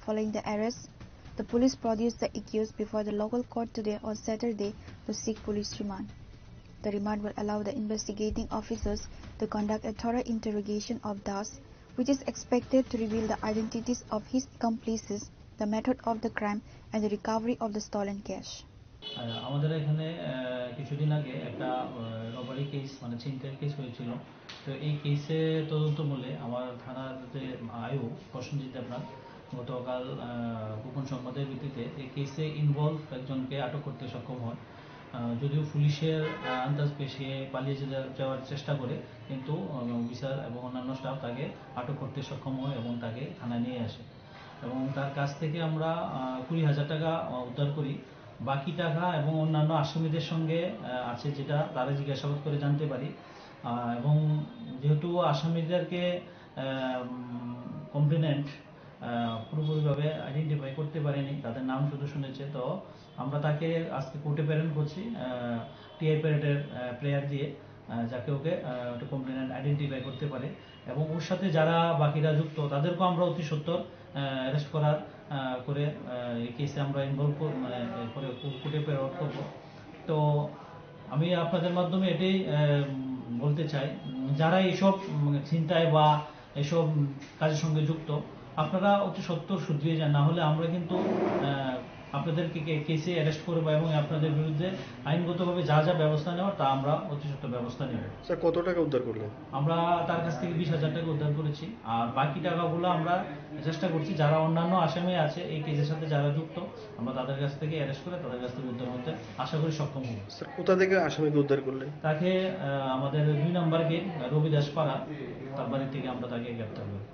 Following the arrest, the police produced the accused before the local court today on Saturday to seek police remand. The remand will allow the investigating officers to conduct a thorough interrogation of Das, which is expected to reveal the identities of his accomplices, the method of the crime, and the recovery of the stolen cash. আহ, আমাদের এখানে, আহ, কিছুদিন আগে একটা, আহ, robbery case, মানে ছিনতাইয়ের কেস হয়েছিল। তো এই কেসে তদন্ত মূলে আমার থানার যে আইও প্রসেনজিৎ দেবনাথ গতকাল, আহ, গোপন সংবাদের ভিত্তিতে এই কেসে ইনভলভ একজনকে আটক করতে সক্ষম হয়। আহ, যদিও পুলিশের, আহ, আন্দাজ পেয়ে সে পালিয়ে যে-, যাওয়ার চেষ্টা করে, কিন্তু, আহ, অফিসার এবং অন্যান্য স্টাফ তাকে আটক করতে সক্ষম হয় এবং তাকে থানায় নিয়ে আসে। এবং তার কাছ থেকে আমরা, আহ, কুড়ি হাজার টাকা, আহ, উদ্ধার করি। বাকি টাকা এবং অন্যান্য আসামিদের সঙ্গে, আহ, আছে, যেটা তারা জিজ্ঞাসাবাদ করে জানতে পারি। আহ, এবং যেহেতু আসামিদেরকে, আহ, উম, কমপ্লেনেন্ট, আহ, পুরোপুরিভাবে আইডেন্টিফাই করতে পারেনি, তাদের নাম শুধু শুনেছে, তো আমরা তাকে আজকে কোর্টে প্রেরণ করছি, আহ, টিআই প্যারেডের, আহ, প্রেয়ার দিয়ে, আহ, যাকে ওকে, আহ, একটা কমপ্লেনেন্ট আইডেন্টিফাই করতে পারে। এবং ওর সাথে যারা বাকিরা যুক্ত, তাদেরকেও আমরা অতি সত্বর, আহ, অ্যারেস্ট করার, আহ, করে, আহ, এই কেসে আমরা ইনভলভ কর-, মানে, এ, করে কো-, কোর্টে প্রেরণ করব। তো আমি আপনাদের মাধ্যমে এটাই, আহ, উম, বলতে চাই, উম, যারা এইসব, উম, ছিনতাই বা এসব, উম, কাজের সঙ্গে যুক্ত, আপনারা অতি সত্বর শুধরিয়ে যান, না হলে আমরা কিন্তু আহ, আপনাদেরকে কে- কেসে অ্যারেস্ট করবো এবং আপনাদের বিরুদ্ধে আইনগতভাবে যা যা ব্যবস্থা নেওয়ার তা আমরা অতি সত্বর ব্যবস্থা নেব। স্যার, কত টাকা উদ্ধার করলেন? আমরা তার কাছ থেকে বিশ হাজার টাকা উদ্ধার করেছি। আর বাকি টাকাগুলো আমরা চেষ্টা করছি, যারা অন্যান্য আসামি আছে এই কেসের সাথে যারা যুক্ত, আমরা তাদের কাছ থেকে অ্যারেস্ট করে তাদের কাছ থেকে উদ্ধার করতে আশা করি সক্ষম হব। স্যার, কোথা থেকে আসামিকে উদ্ধার করলেন? তাকে আহ, আমাদের দুই নম্বর গেট রবিদাস পাড়া, তার বাড়ি থেকে আমরা তাকে গ্রেপ্তার করি।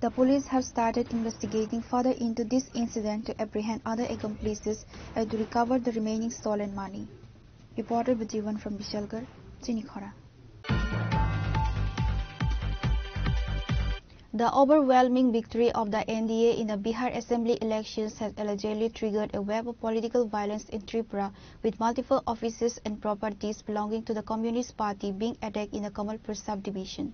The police have started investigating further into this incident to apprehend other accomplices and to recover the remaining stolen money. Reporter Bujiwan from Bishalgarh, Chinikhora. The overwhelming victory of the N D A in the Bihar Assembly elections has allegedly triggered a wave of political violence in Tripura, with multiple offices and properties belonging to the Communist Party being attacked in the Kamalpur subdivision.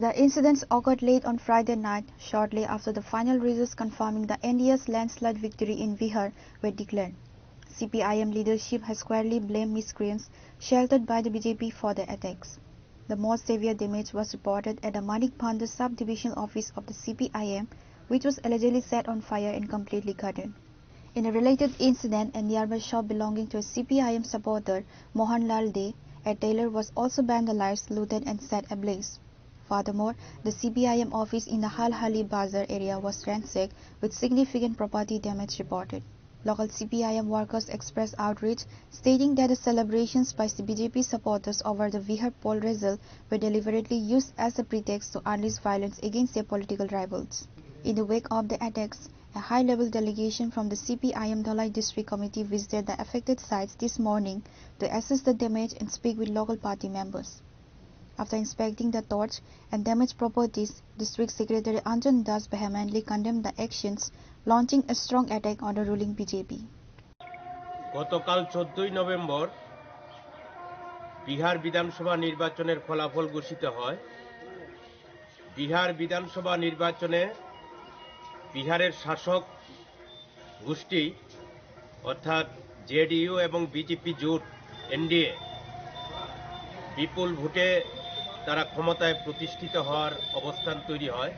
The incidents occurred late on Friday night, shortly after the final results confirming the N D A's landslide victory in Bihar were declared. C P I M leadership has squarely blamed miscreants sheltered by the B J P for the attacks. The most severe damage was reported at the Manik Bhandar subdivision office of the C P I M, which was allegedly set on fire and completely gutted. In a related incident, a nearby shop belonging to a C P I M supporter, Mohanlal Dey, a tailor, was also vandalized, looted, and set ablaze. Furthermore, the C P I M office in the Halhali Bazar area was ransacked, with significant property damage reported. Local C P I M workers expressed outrage, stating that the celebrations by the B J P supporters over the Bihar poll result were deliberately used as a pretext to unleash violence against their political rivals. In the wake of the attacks, a high-level delegation from the C P I M Dhalai District Committee visited the affected sites this morning to assess the damage and speak with local party members. After inspecting the torch and damaged properties, District Secretary Anjan Das vehemently condemned the actions, launching a strong attack on the ruling B J P. গতকাল চোদ্দই নভেম্বর বিহার বিধানসভা নির্বাচনের ফলাফল ঘোষিত হয়। বিহার বিধানসভা নির্বাচনে বিহারের শাসক গোষ্ঠী অর্থাৎ জেডিইউ এবং বিজেপি জোট, এনডিএ, বিপুল ভোটে তারা ক্ষমতায় প্রতিষ্ঠিত হওয়ার অবস্থান তৈরি হয়।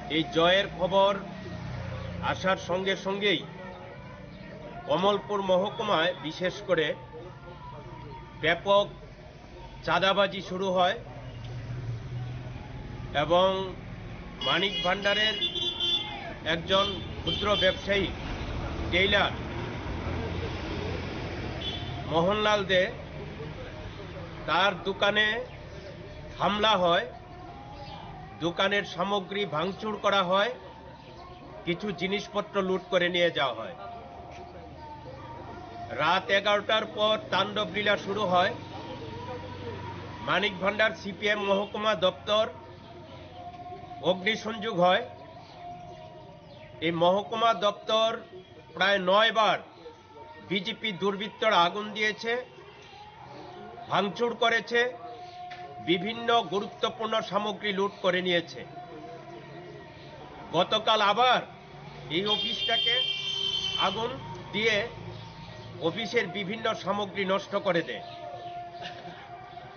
এই জয়ের খবর আসার সঙ্গে সঙ্গেই কমলপুর মহকুমায় বিশেষ করে ব্যাপক চাঁদাবাজি শুরু হয় এবং মানিক ভান্ডারের একজন ক্ষুদ্র ব্যবসায়ী টেইলার মোহনলাল দে, তার দোকানে হামলা হয়, দোকানের সামগ্রী ভাঙচুর করা হয়, কিছু জিনিসপত্র লুট করে নিয়ে যাওয়া হয়। রাত এগারোটার পর তাণ্ডব লীলা শুরু হয়। মানিক ভান্ডার সিপিএম মহকুমা দপ্তর অগ্নিসংযোগ হয়। এই মহকুমা দপ্তর প্রায় নয় বার বিজেপি দুর্বৃত্তরা আগুন দিয়েছে, ভাঙচুর করেছে, বিভিন্ন গুরুত্বপূর্ণ সামগ্রী লুট করে নিয়েছে। গতকাল আবার এই অফিসটাকে আগুন দিয়ে অফিসের বিভিন্ন সামগ্রী নষ্ট করে দেয়।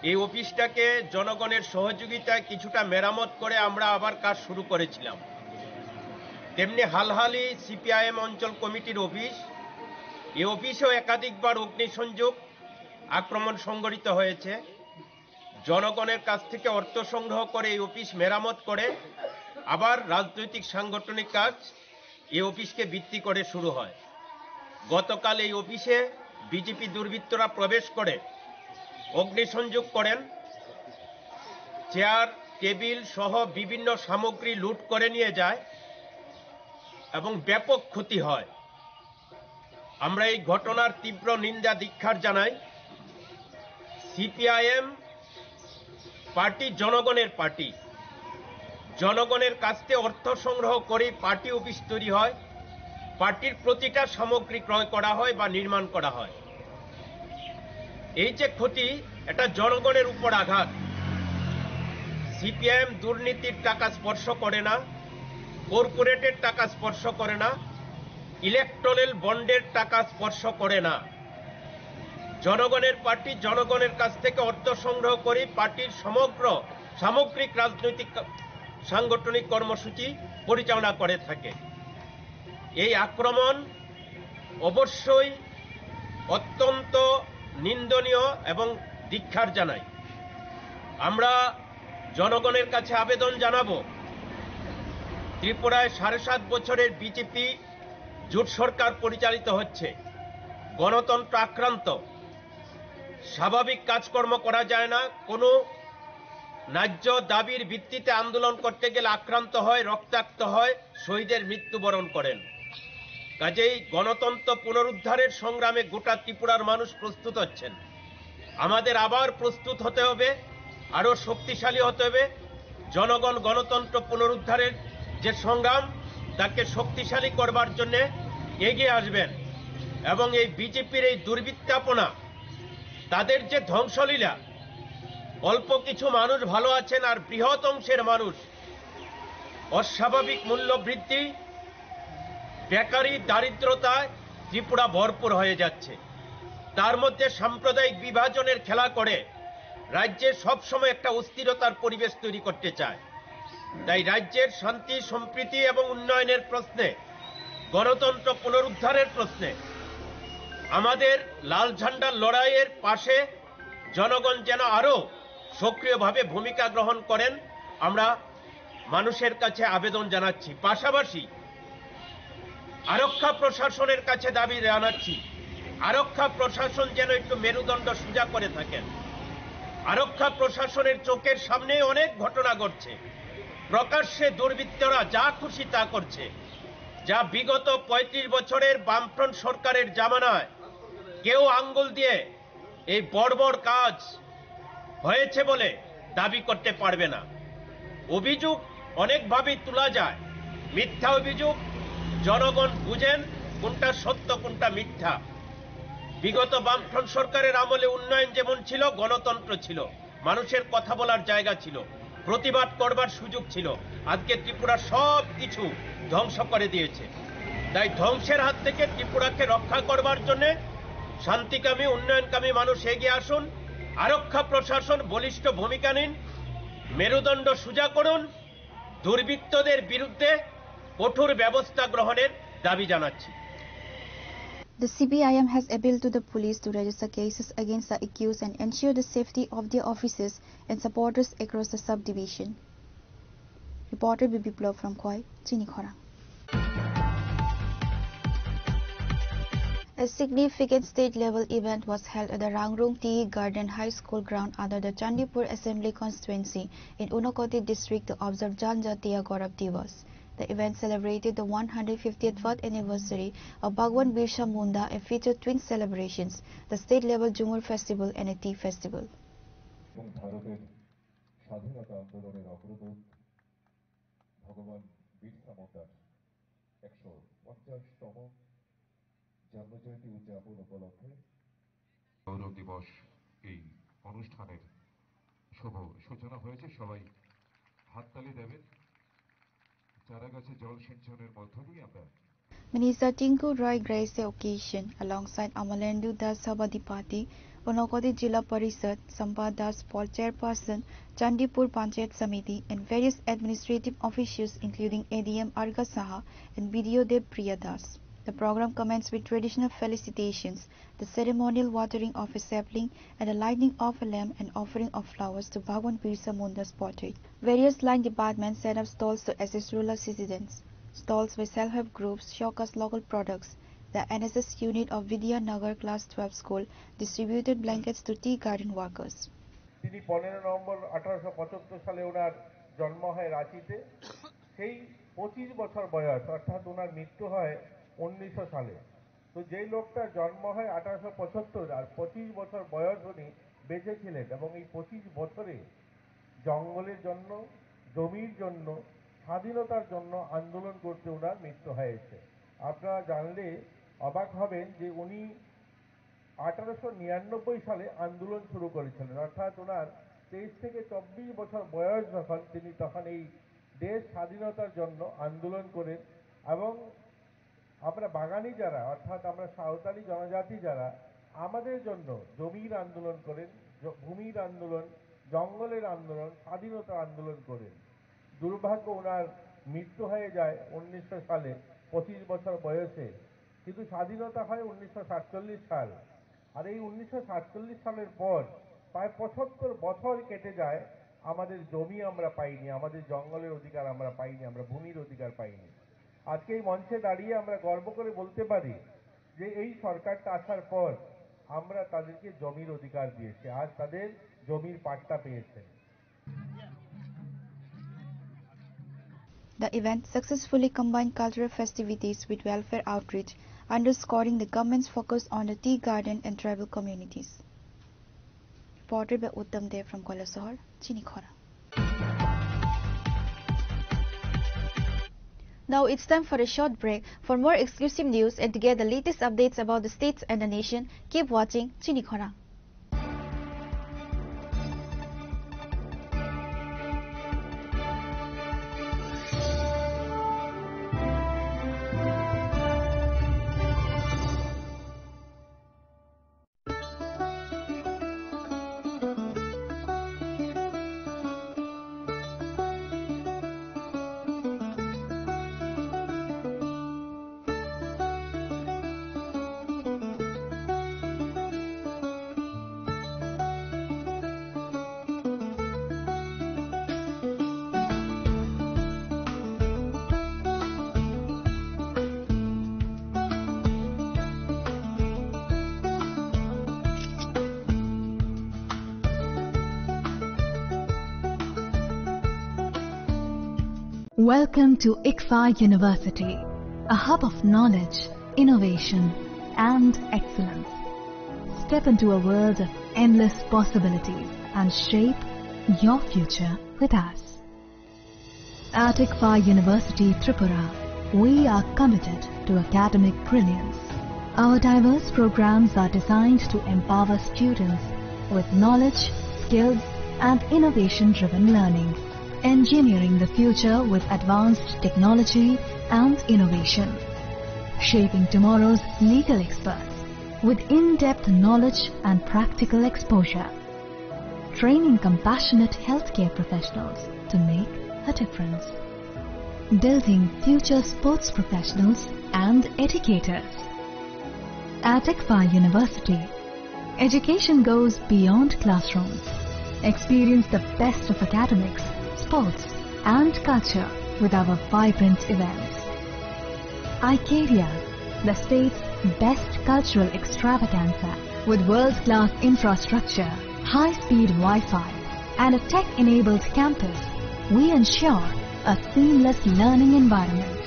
এই অফিসটাকে জনগণের সহযোগিতায় কিছুটা মেরামত করে আমরা আবার কাজ শুরু করেছিলাম। তেমনি হালহালি সিপিআইএম অঞ্চল কমিটির অফিস, এই অফিসেও একাধিকবার অগ্নিসংযোগ, আক্রমণ সংঘটিত হয়েছে। জনগণের কাছ থেকে অর্থ সংগ্রহ করে এই অফিস মেরামত করে আবার রাজনৈতিক সাংগঠনিক কাজ এই অফিসকে ভিত্তি করে শুরু হয়। গতকাল এই অফিসে বিজেপি দুর্বৃত্তরা প্রবেশ করে অগ্নিসংযোগ করেন, চেয়ার, টেবিল সহ বিভিন্ন সামগ্রী লুট করে নিয়ে যায় এবং ব্যাপক ক্ষতি হয়। আমরা এই ঘটনার তীব্র নিন্দা ধিক্কার জানাই। সিপিআইএম পার্টি জনগণের পার্টি। জনগণের কাছ থেকে অর্থ সংগ্রহ করে পার্টি অফিস তৈরি হয়, পার্টির প্রতিটা সামগ্রী ক্রয় করা হয় বা নির্মাণ করা হয়। এই যে ক্ষতি, এটা জনগণের উপর আঘাত। সিপিআইএম দুর্নীতির টাকা স্পর্শ করে না, কর্পোরেটের টাকা স্পর্শ করে না, ইলেকট্রাল বন্ডের টাকা স্পর্শ করে না। জনগণের পার্টি, জনগণের কাছ থেকে অর্থ সংগ্রহ করে পার্টির সমগ্র সামগ্রিক রাজনৈতিক কা-, সাংগঠনিক কর্মসূচি পরিচালনা করে থাকে। এই আক্রমণ অবশ্যই অত্যন্ত নিন্দনীয় এবং ধিক্কার জানাই। আমরা জনগণের কাছে আবেদন জানাবো, ত্রিপুরায় সাড়ে সাত বছরের বিজেপি জোট সরকার পরিচালিত হচ্ছে, গণতন্ত্র আক্রান্ত, স্বাভাবিক কাজকর্ম করা যায় না, কোনো ন্যায্য দাবির ভিত্তিতে আন্দোলন করতে গেলে আক্রান্ত হয়, রক্তাক্ত হয়, শহীদের মৃত্যুবরণ করেন। কাজেই গণতন্ত্র পুনরুদ্ধারের সংগ্রামে গোটা ত্রিপুরার মানুষ প্রস্তুত হচ্ছেন। আমাদের আবার প্রস্তুত হতে হবে, আরও শক্তিশালী হতে হবে। জনগণ গণতন্ত্র পুনরুদ্ধারের যে সংগ্রাম, তাকে শক্তিশালী করবার জন্যে এগিয়ে আসবেন এবং এই বিজেপির এই দুর্বৃত্তাপনা, তাদের যে ধ্বংসলীলা, অল্প কিছু মানুষ ভালো আছেন আর বৃহৎ অংশের মানুষ অস্বাভাবিক মূল্য বৃদ্ধি, বেকারি, দারিদ্রতায় ত্রিপুরা ভরপুর হয়ে যাচ্ছে। তার মধ্যে সাম্প্রদায়িক বিভাজনের খেলা করে রাজ্যে সবসময় একটা অস্থিরতার পরিবেশ তৈরি করতে চায়। তাই রাজ্যের শান্তি, সম্প্রীতি এবং উন্নয়নের প্রশ্নে, গণতন্ত্র পুনরুদ্ধারের প্রশ্নে আমাদের লাল ঝান্ডার লড়াইয়ের পাশে জনগণ যেন আরও সক্রিয়ভাবে ভূমিকা গ্রহণ করেন, আমরা মানুষের কাছে আবেদন জানাচ্ছি। পাশাপাশি আরক্ষা প্রশাসনের কাছে দাবি জানাচ্ছি, আরক্ষা প্রশাসন যেন একটু মেরুদণ্ড সোজা করে থাকেন। আরক্ষা প্রশাসনের চোখের সামনে অনেক ঘটনা ঘটছে, প্রকাশ্যে দুর্বৃত্তরা যা খুশি তা করছে, যা বিগত পঁয়ত্রিশ বছরের বামফ্রন্ট সরকারের জামানায় কেউ আঙ্গুল দিয়ে এই বর্বর কাজ হয়েছে বলে দাবি করতে পারবে না। অভিযোগ অনেকভাবেই তোলা যায়, মিথ্যা অভিযোগ। জনগণ বুঝেন কোনটা সত্য, কোনটা মিথ্যা। বিগত বামফ্রন্ট সরকারের আমলে উন্নয়ন যেমন ছিল, গণতন্ত্র ছিল, মানুষের কথা বলার জায়গা ছিল, প্রতিবাদ করবার সুযোগ ছিল। আজকে ত্রিপুরা সব কিছু ধ্বংস করে দিয়েছে। তাই ধ্বংসের হাত থেকে ত্রিপুরাকে রক্ষা করবার জন্য শান্তিকামী, উন্নয়নকামী মানুষ এগিয়ে আসুন। আরক্ষা প্রশাসন বলিষ্ঠ ভূমিকা নিন, মেরুদণ্ড সোজা করুন, দুর্বৃত্তদের বিরুদ্ধে কঠোর ব্যবস্থা গ্রহণের দাবি জানাচ্ছি। The C P I M has appealed to the police to register cases against the accused and ensure the safety of their officers and supporters across the subdivision. Reporter B B Blog from Khowai, Chini Khorang. A significant state-level event was held at the Rangrung Tea Garden High School ground under the Chandipur Assembly Constituency in Unakoti District to observe Janjatiya Gaurav Diwas. The event celebrated the one hundred fiftieth birth anniversary of Bhagwan Birsa Munda and featured twin celebrations, the state-level Jhumur Festival and a tea festival. এবং ভারতের স্বাধীনতা আন্দোলনের অগ্রদূত ভগবান বিরসা মুন্ডার একশো পঞ্চাশতম জন্মজয়ন্তী উদযাপন উপলক্ষে গৌরব দিবস এই অনুষ্ঠানের শুভ সূচনা হয়েছে। সবাই হাততালি দেবেন। চারা গাছে জল সিঞ্চনের মধ্য দিয়ে আমরা Minister Tinku Roy graced the occasion alongside Amalendu Das Sabadipati, Unakoti Jila Parishad, Sampa Das Paul Chairperson, Chandipur Panchayat Samiti, and various administrative officials including A D M Arga Saha and B D O Dev Priya Das. The program commenced with traditional felicitations, the ceremonial watering of a sapling and the lighting of a lamp and offering of flowers to Bhagwan Birsa Munda's portrait. Various line departments set up stalls to assist rural citizens. Stalls by self-help groups showcased local products. The N S S unit of Vidya Nagar Class twelve school distributed blankets to tea garden workers. তিনি পনেরো নভেম্বর আঠারোশো পঁচাত্তর সালে ওনার জন্ম হয় রাঁচিতে। সেই পঁচিশ বছর বয়স, অর্থাৎ ওনার মৃত্যু হয় উনিশশো সালে। তো যেই লোকটার জন্ম হয় আঠারোশো পঁচাত্তর আর পঁচিশ বছর বয়স উনি বেঁচে ছিলেন এবং এই পঁচিশ বছরে জঙ্গলের জন্য, জমির জন্য, স্বাধীনতার জন্য আন্দোলন করতে ওনার মৃত্যু হয়েছে। আপনারা জানলে অবাক হবেন যে উনি আঠারোশো নিরানব্বই সালে আন্দোলন শুরু করেছিলেন, অর্থাৎ ওনার তেইশ থেকে চব্বিশ বছর বয়স যখন, তিনি তখন এই দেশ স্বাধীনতার জন্য আন্দোলন করেন। এবং আমরা বাগানি যারা, অর্থাৎ আমরা সাঁওতালি জনজাতি যারা, আমাদের জন্য জমির আন্দোলন করেন, জ-, ভূমির আন্দোলন, জঙ্গলের আন্দোলন, স্বাধীনতার আন্দোলন করেন। দুর্ভাগ্য, ওনার মৃত্যু হয়ে যায় উনিশশো সালে, পঁচিশ বছর বয়সে। কিন্তু স্বাধীনতা হয় উনিশশো সাতচল্লিশ সাল। আর এই উনিশশো সাতচল্লিশ সালের পর প্রায় পঁচাত্তর বছর কেটে যায়, আমাদের জমি আমরা পাইনি, আমাদের জঙ্গলের অধিকার আমরা পাইনি, আমরা ভূমির অধিকার পাইনি। আজকে এই মঞ্চে দাঁড়িয়ে আমরা গর্ব করে বলতে পারি যে এই সরকারটা আসার পর আমরা তাদেরকে জমির অধিকার দিয়েছি, আজ তাদের জমির পাট্টা পেয়েছেন। The event successfully combined cultural festivities with welfare outreach, underscoring the government's focus on the tea garden and tribal communities. Reported by Uttam Dev from Kailasahar, Chinikhora. Now it's time for a short break. For more exclusive news and to get the latest updates about the states and the nation, keep watching Chinikhora. Welcome to ICFAI University, a hub of knowledge, innovation, and excellence. Step into a world of endless possibilities and shape your future with us. At ICFAI University Tripura, we are committed to academic brilliance. Our diverse programs are designed to empower students with knowledge, skills, and innovation-driven learning, engineering the future with advanced technology and innovation, shaping tomorrow's legal experts with in-depth knowledge and practical exposure, training compassionate healthcare professionals to make a difference, building future sports professionals and educators. At ICFAI University, education goes beyond classrooms. Experience the best of academics, sports, and culture with our vibrant events. Icaria, the state's best cultural extravaganza, with world-class infrastructure, high-speed Wi-Fi, and a tech-enabled campus, we ensure a seamless learning environment.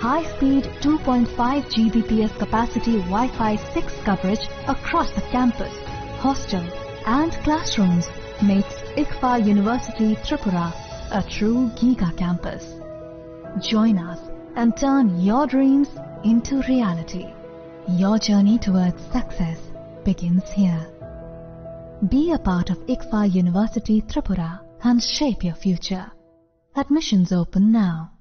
High-speed two point five G B P S capacity Wi-Fi six coverage across the campus, hostel, and classrooms makes ICFAI University Tripura a true giga campus. Join us and turn your dreams into reality. Your journey towards success begins here. Be a part of ICFAI University Tripura and shape your future. Admissions open now.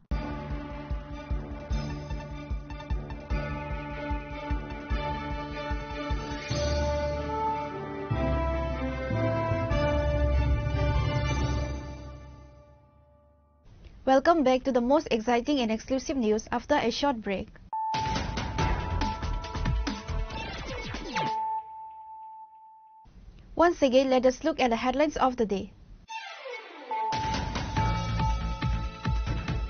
Welcome back to the most exciting and exclusive news after a short break. Once again, let us look at the headlines of the day.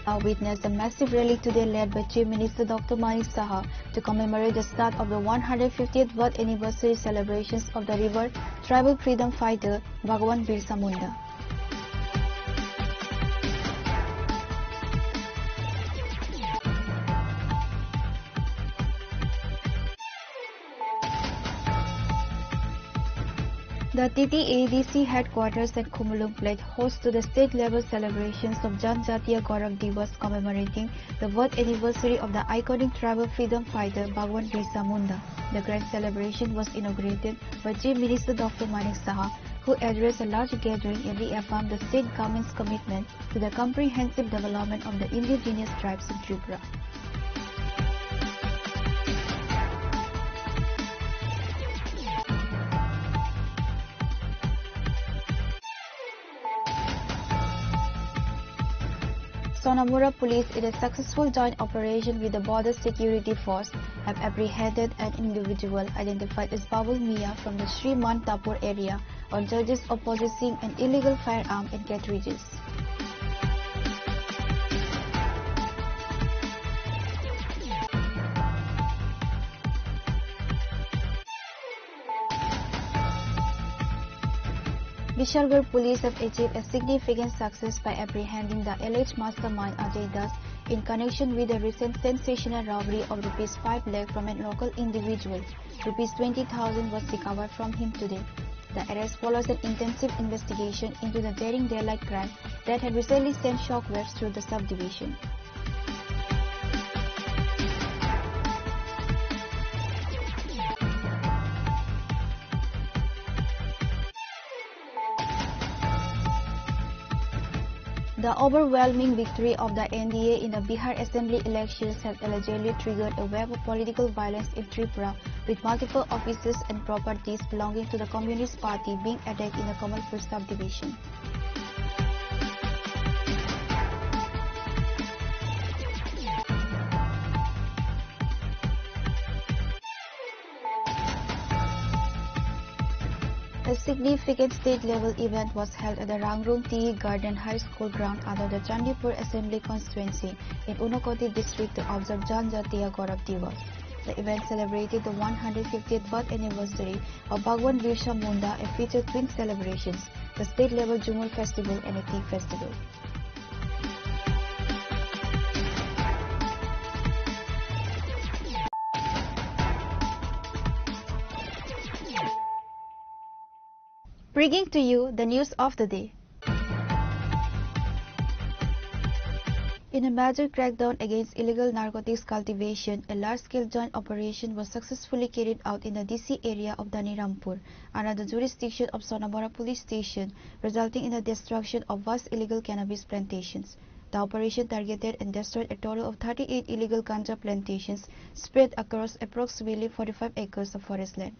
Now witness the massive rally today led by Chief Minister Doctor Manik Saha to commemorate the start of the one hundred fiftieth birth anniversary celebrations of the revered tribal freedom fighter Bhagwan Birsa Munda. The T T A D C headquarters at Khumulwng pledged host to the state-level celebrations of Janjatiya Gaurav Diwas, commemorating the birth anniversary of the iconic tribal freedom fighter Bhagwan Birsa Munda. The grand celebration was inaugurated by Chief Minister Doctor Manik Saha, who addressed a large gathering and reaffirmed the state government's commitment to the comprehensive development of the indigenous tribes in Tripura. Sonamura police, in a successful joint operation with the Border Security Force, have apprehended an individual identified as Babul Mia from the Sri Mantapur area on charges of possessing an illegal firearm and cartridges. Bishalgarh police have achieved a significant success by apprehending the alleged mastermind Ajay Das in connection with the recent sensational robbery of rupees five lakh from a local individual. Rupees twenty thousand was recovered from him today. The arrest follows an intensive investigation into the daring daylight crime that had recently sent shockwaves through the subdivision. The overwhelming victory of the N D A in the Bihar Assembly elections has allegedly triggered a wave of political violence in Tripura, with multiple offices and properties belonging to the Communist Party being attacked in the Kamalpur subdivision. A significant state-level event was held at the Rangrung Tea Garden High School ground under the Chandipur Assembly Constituency in Unakoti district to observe Janjatiya Gaurav Diwas. The event celebrated the one hundred fiftieth birth anniversary of Bhagwan Birsa Munda and featured twin celebrations, the state-level Jhumur Festival and a tea festival. Bringing to you the news of the day. In a major crackdown against illegal narcotics cultivation, a large-scale joint operation was successfully carried out in the D C area of Dhanirampur, under the jurisdiction of Sonamura Police Station, resulting in the destruction of vast illegal cannabis plantations. The operation targeted and destroyed a total of thirty-eight illegal ganja plantations spread across approximately forty-five acres of forest land.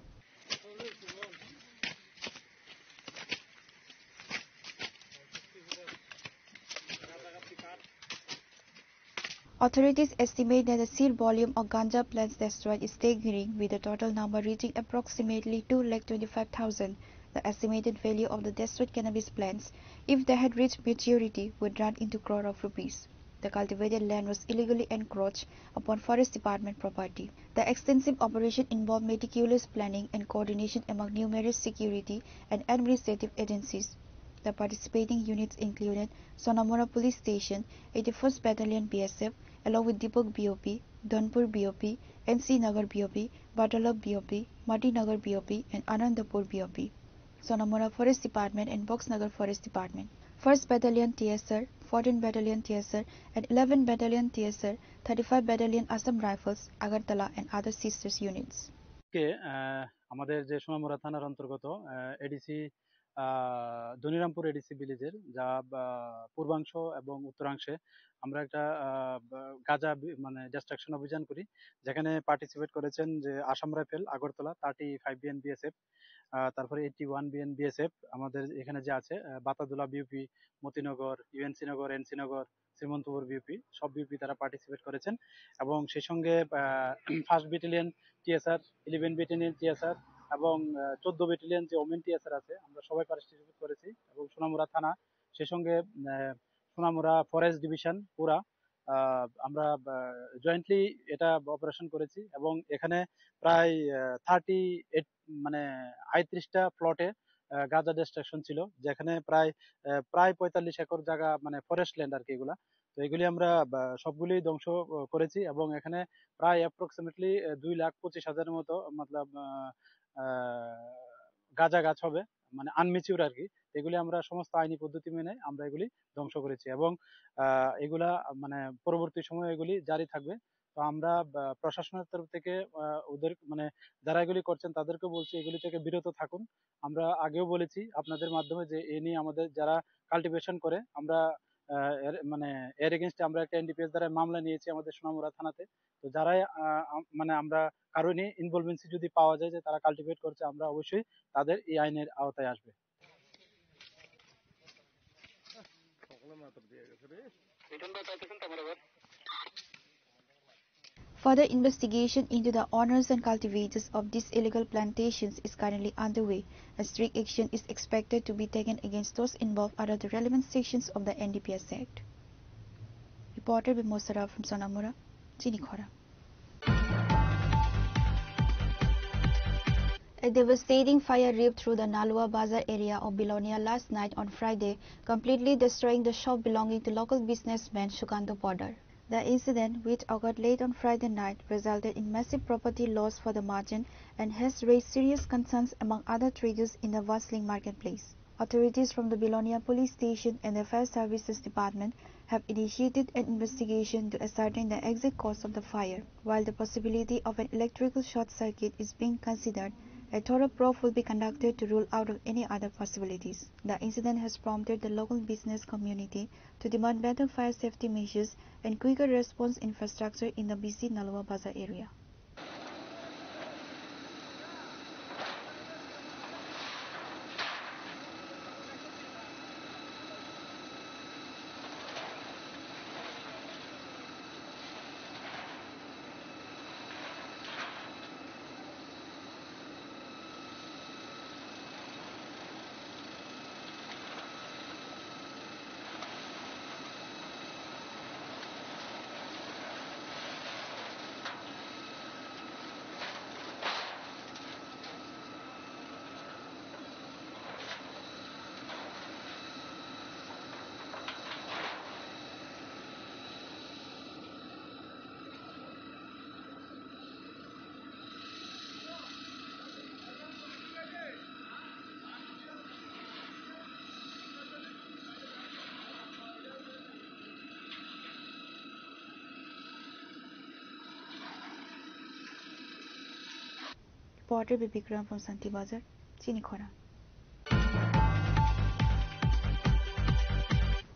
Authorities estimate that the sheer volume of ganja plants destroyed is staggering, with the total number reaching approximately two lakh twenty-five thousand. The estimated value of the destroyed cannabis plants, if they had reached maturity, would run into crore of rupees. The cultivated land was illegally encroached upon Forest Department property. The extensive operation involved meticulous planning and coordination among numerous security and administrative agencies. The participating units included Sonamura Police Station, eighty-first Battalion B S F, along with Dibok B O P, Dhanpur B O P, N C Nagar B O P, Batalab B O P, Mati Nagar B O P, and Anandapur B O P. Sonamura Forest Department and Boxnagar Forest Department, first Battalion T S R, fourteen Battalion T S R, and eleven Battalion T S R, thirty-five Battalion Assam Rifles, Agartala, and other sisters units. কে, আহ, আমাদের যে সোনামুড়া থানার অন্তর্গত, আহ, এডিসি, আহ, ধনিরামপুর এডিসি ভিলেজের যা, আহ, পূর্বাংশ এবং উত্তরাংশে আমরা একটা, আহ, বা-, গাঁজা বি-, মানে ডিস্ট্রাকশন অভিযান করি, যেখানে পার্টিসিপেট করেছেন যে Assam rifle, Agartala, thirty five BN BSF, uh, তারপরে এইটটি ওয়ান বিএন বিএসএফ, আমাদের এখানে যে আছে, uh, Batadula BOP, Motinagar, UNC Nagar, NC Nagar, Srimantapur BOP, সব বিওপি তারা পার্টিসিপেট করেছেন। এবং সেই সঙ্গে, uh, first battalion TSR, eleven battalion TSR এবং, আহ, চোদ্দ ব্যাটালিয়ন যে ওমেন টিএসআর আছে, আমরা সবাই পার্টিসিপেট করেছি। এবং সোনামুড়া থানা, সেই সঙ্গে, আহ, সোনামুড়া ফরেস্ট ডিভিশন পুরা, আহ, আমরা, আহ, জয়েন্টলি এটা অপারেশন করেছি এবং এখানে প্রায়, আহ, থার্টি এইট, মানে, আটত্রিশটা প্লটে, আহ, গাঁজা ডিস্ট্রাকশন ছিল, যেখানে প্রায়, আহ, প্রায় পঁয়তাল্লিশ একর জায়গা, মানে, ফরেস্ট ল্যান্ড আর কি এগুলা। তো এগুলি আমরা, আহ, সবগুলি ধ্বংস, আহ, করেছি এবং এখানে প্রায় অ্যাপ্রক্সিমেটলি, আহ, দুই লাখ পঁচিশ হাজারের মতো, মতলব, আহ, আহ, গাঁজা গাছ হবে। মানে আনম্যাচিওর আর কি, এগুলি আমরা সমস্ত আইনি পদ্ধতি মেনে আমরা এগুলি ধ্বংস করেছি এবং আহ, এগুলা মানে পরবর্তী সময় এগুলি জারি থাকবে। তো আমরা আহ, প্রশাসনের তরফ থেকে আহ, ওদের মানে যারা এগুলি করছেন তাদেরকে বলছি এগুলি থেকে বিরত থাকুন। আমরা আগেও বলেছি আপনাদের মাধ্যমে যে এ নিয়ে আমাদের যারা কাল্টিভেশন করে আমরা আহ, এর মানে এর এগেইনস্টে আমরা একটা এনডিপিএস দ্বারা মামলা নিয়েছি আমাদের সোনামুড়া থানাতে। তো যারাই আহ, আম- মানে আমরা কারো নিয়ে ইনভলভেন্সি যদি পাওয়া যায় যে তারা কাল্টিভেট করছে, আমরা অবশ্যই তাদের এই আইনের আওতায় আসবে। Further investigation into the owners and cultivators of these illegal plantations is currently underway, and strict action is expected to be taken against those involved under the relevant sections of the N D P S Act. Reported by Mosara from Sonamura, Chinikhora. A devastating fire ripped through the Nalua Bazar area of Bilonia last night on Friday, completely destroying the shop belonging to local businessman Sukanta Podar. The incident, which occurred late on Friday night, resulted in massive property loss for the merchant and has raised serious concerns among other traders in the bustling marketplace. Authorities from the Bilonia Police Station and the Fire Services Department have initiated an investigation to ascertain the exact cause of the fire. While the possibility of an electrical short circuit is being considered, a thorough probe will be conducted to rule out of any other possibilities. The incident has prompted the local business community to demand better fire safety measures and quicker response infrastructure in the busy Nalua Bazar area. Reported by Bikram from Santi Bazar, Chinikhora.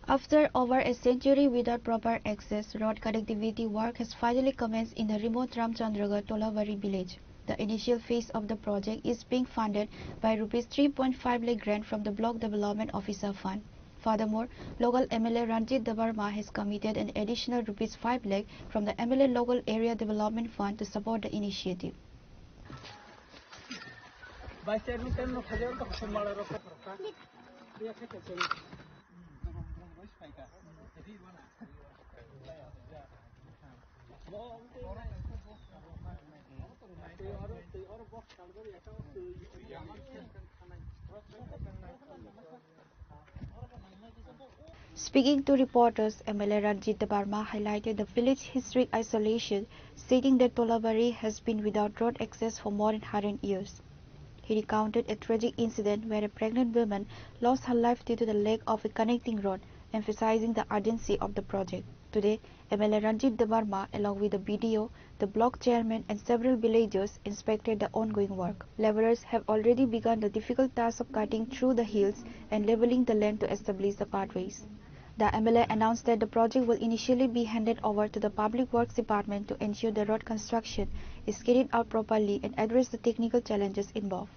After over a century without proper access, road connectivity work has finally commenced in the remote Ramchandragarh Tolabari village. The initial phase of the project is being funded by rupees three point five lakh grant from the Block Development Officer Fund. Furthermore, local M L A Ranjit Debbarma has committed an additional rupees five lakh from the M L A Local Area Development Fund to support the initiative. Speaking to reporters, M L A Ranjit Debbarma highlighted the village's historic isolation, stating that Tolabari has been without road access for more than hundred years. He recounted a tragic incident where a pregnant woman lost her life due to the lack of a connecting road, emphasizing the urgency of the project. Today, M L A Ranjit Debbarma, along with the B D O, the block chairman and several villagers inspected the ongoing work. Laborers have already begun the difficult task of cutting through the hills and leveling the land to establish the pathways. The M L A announced that the project will initially be handed over to the Public Works Department to ensure the road construction is carried out properly and address the technical challenges involved.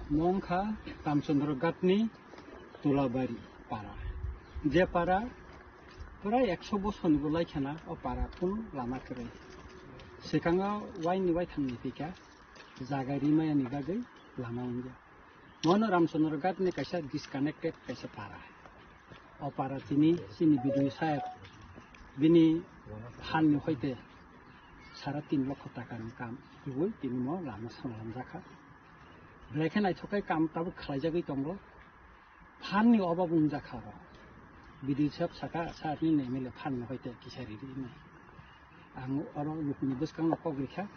Mo wngkha Ramchandra Ghatni Tulabari para. Je para prai ekso bosorni bo laikhana o para kunu lama kwrwi. Swkango waini waithamni twi kha jaga rimaya ni bagwi lama wngya. Mono Ramchandra Ghatni kaisa disconnected kaisa para. O para tini chini B D O saheb bini phan ni hoite sara tin lokho taka ni kam rwui tini mo lama swnamjakha. Belai khe naithok khe kam tabuk khlaijagwi tongo. Phan ni obab wngjakha oro. B D O saheb saka saheb ni M L A phan ni hoite kisa riri nai. Ang oro lukuni bwskango kok rikha,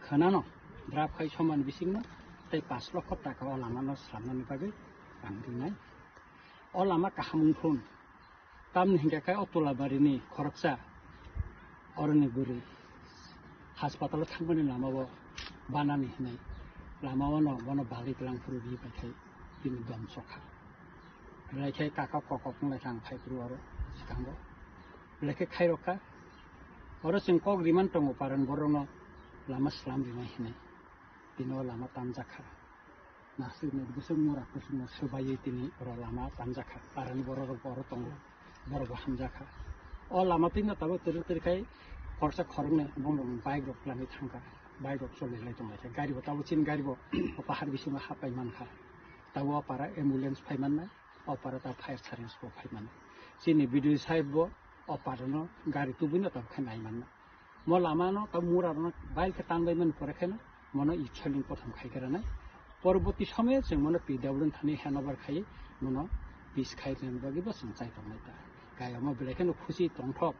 khwnano, draft khai somani bisingno tei pash lokho taka o lamano slamnani bagwi ang rinai. O lama kaham wngthun, tamni hinkhe khe o Tulabarini khoroksa oroni bwrwi haspatalo thangmani lamao banani hinwi lamaono bono balwi twlang phuru ri bai khai bini dom sokha. Belai khe kaka kokok wng lai khe ang phai phuru oro swkango. Belai khe khairokha. Oro chwng kok riman tongo paran borokno lama slam rinai hinwi. Tini o lama tanjakha. Naswk ni bwswk mura kusungno swbaiwi tini oro lama tanjakha. Parani borok rok bo oro tongo. Borok bo hamjakha. O lama twino tabuk twrwk twrwk khai khoroksa khoroknwi bumrokni bike rok twlangwi thangkha. Bike rok choli lai tonglaikha. Gari bo tabuk chini gari bo o pahar bisingo hapai mankha. Tabuk o para ambulance phai mannai. O para ta fire service bo phai mano. Chini B D O sahib bo o para no gari tubui no tong khe nai mano. Mo lama no ta mura no bail khe tan bai mani pore khe no mono i soling kothom khai khe ranai. Poroboti somoyo chwng mono P W thani handover khai mono peace khai rwna bagwi bo chwng chai tong nai ta. Kaya mo belai khe no khusi tongthok.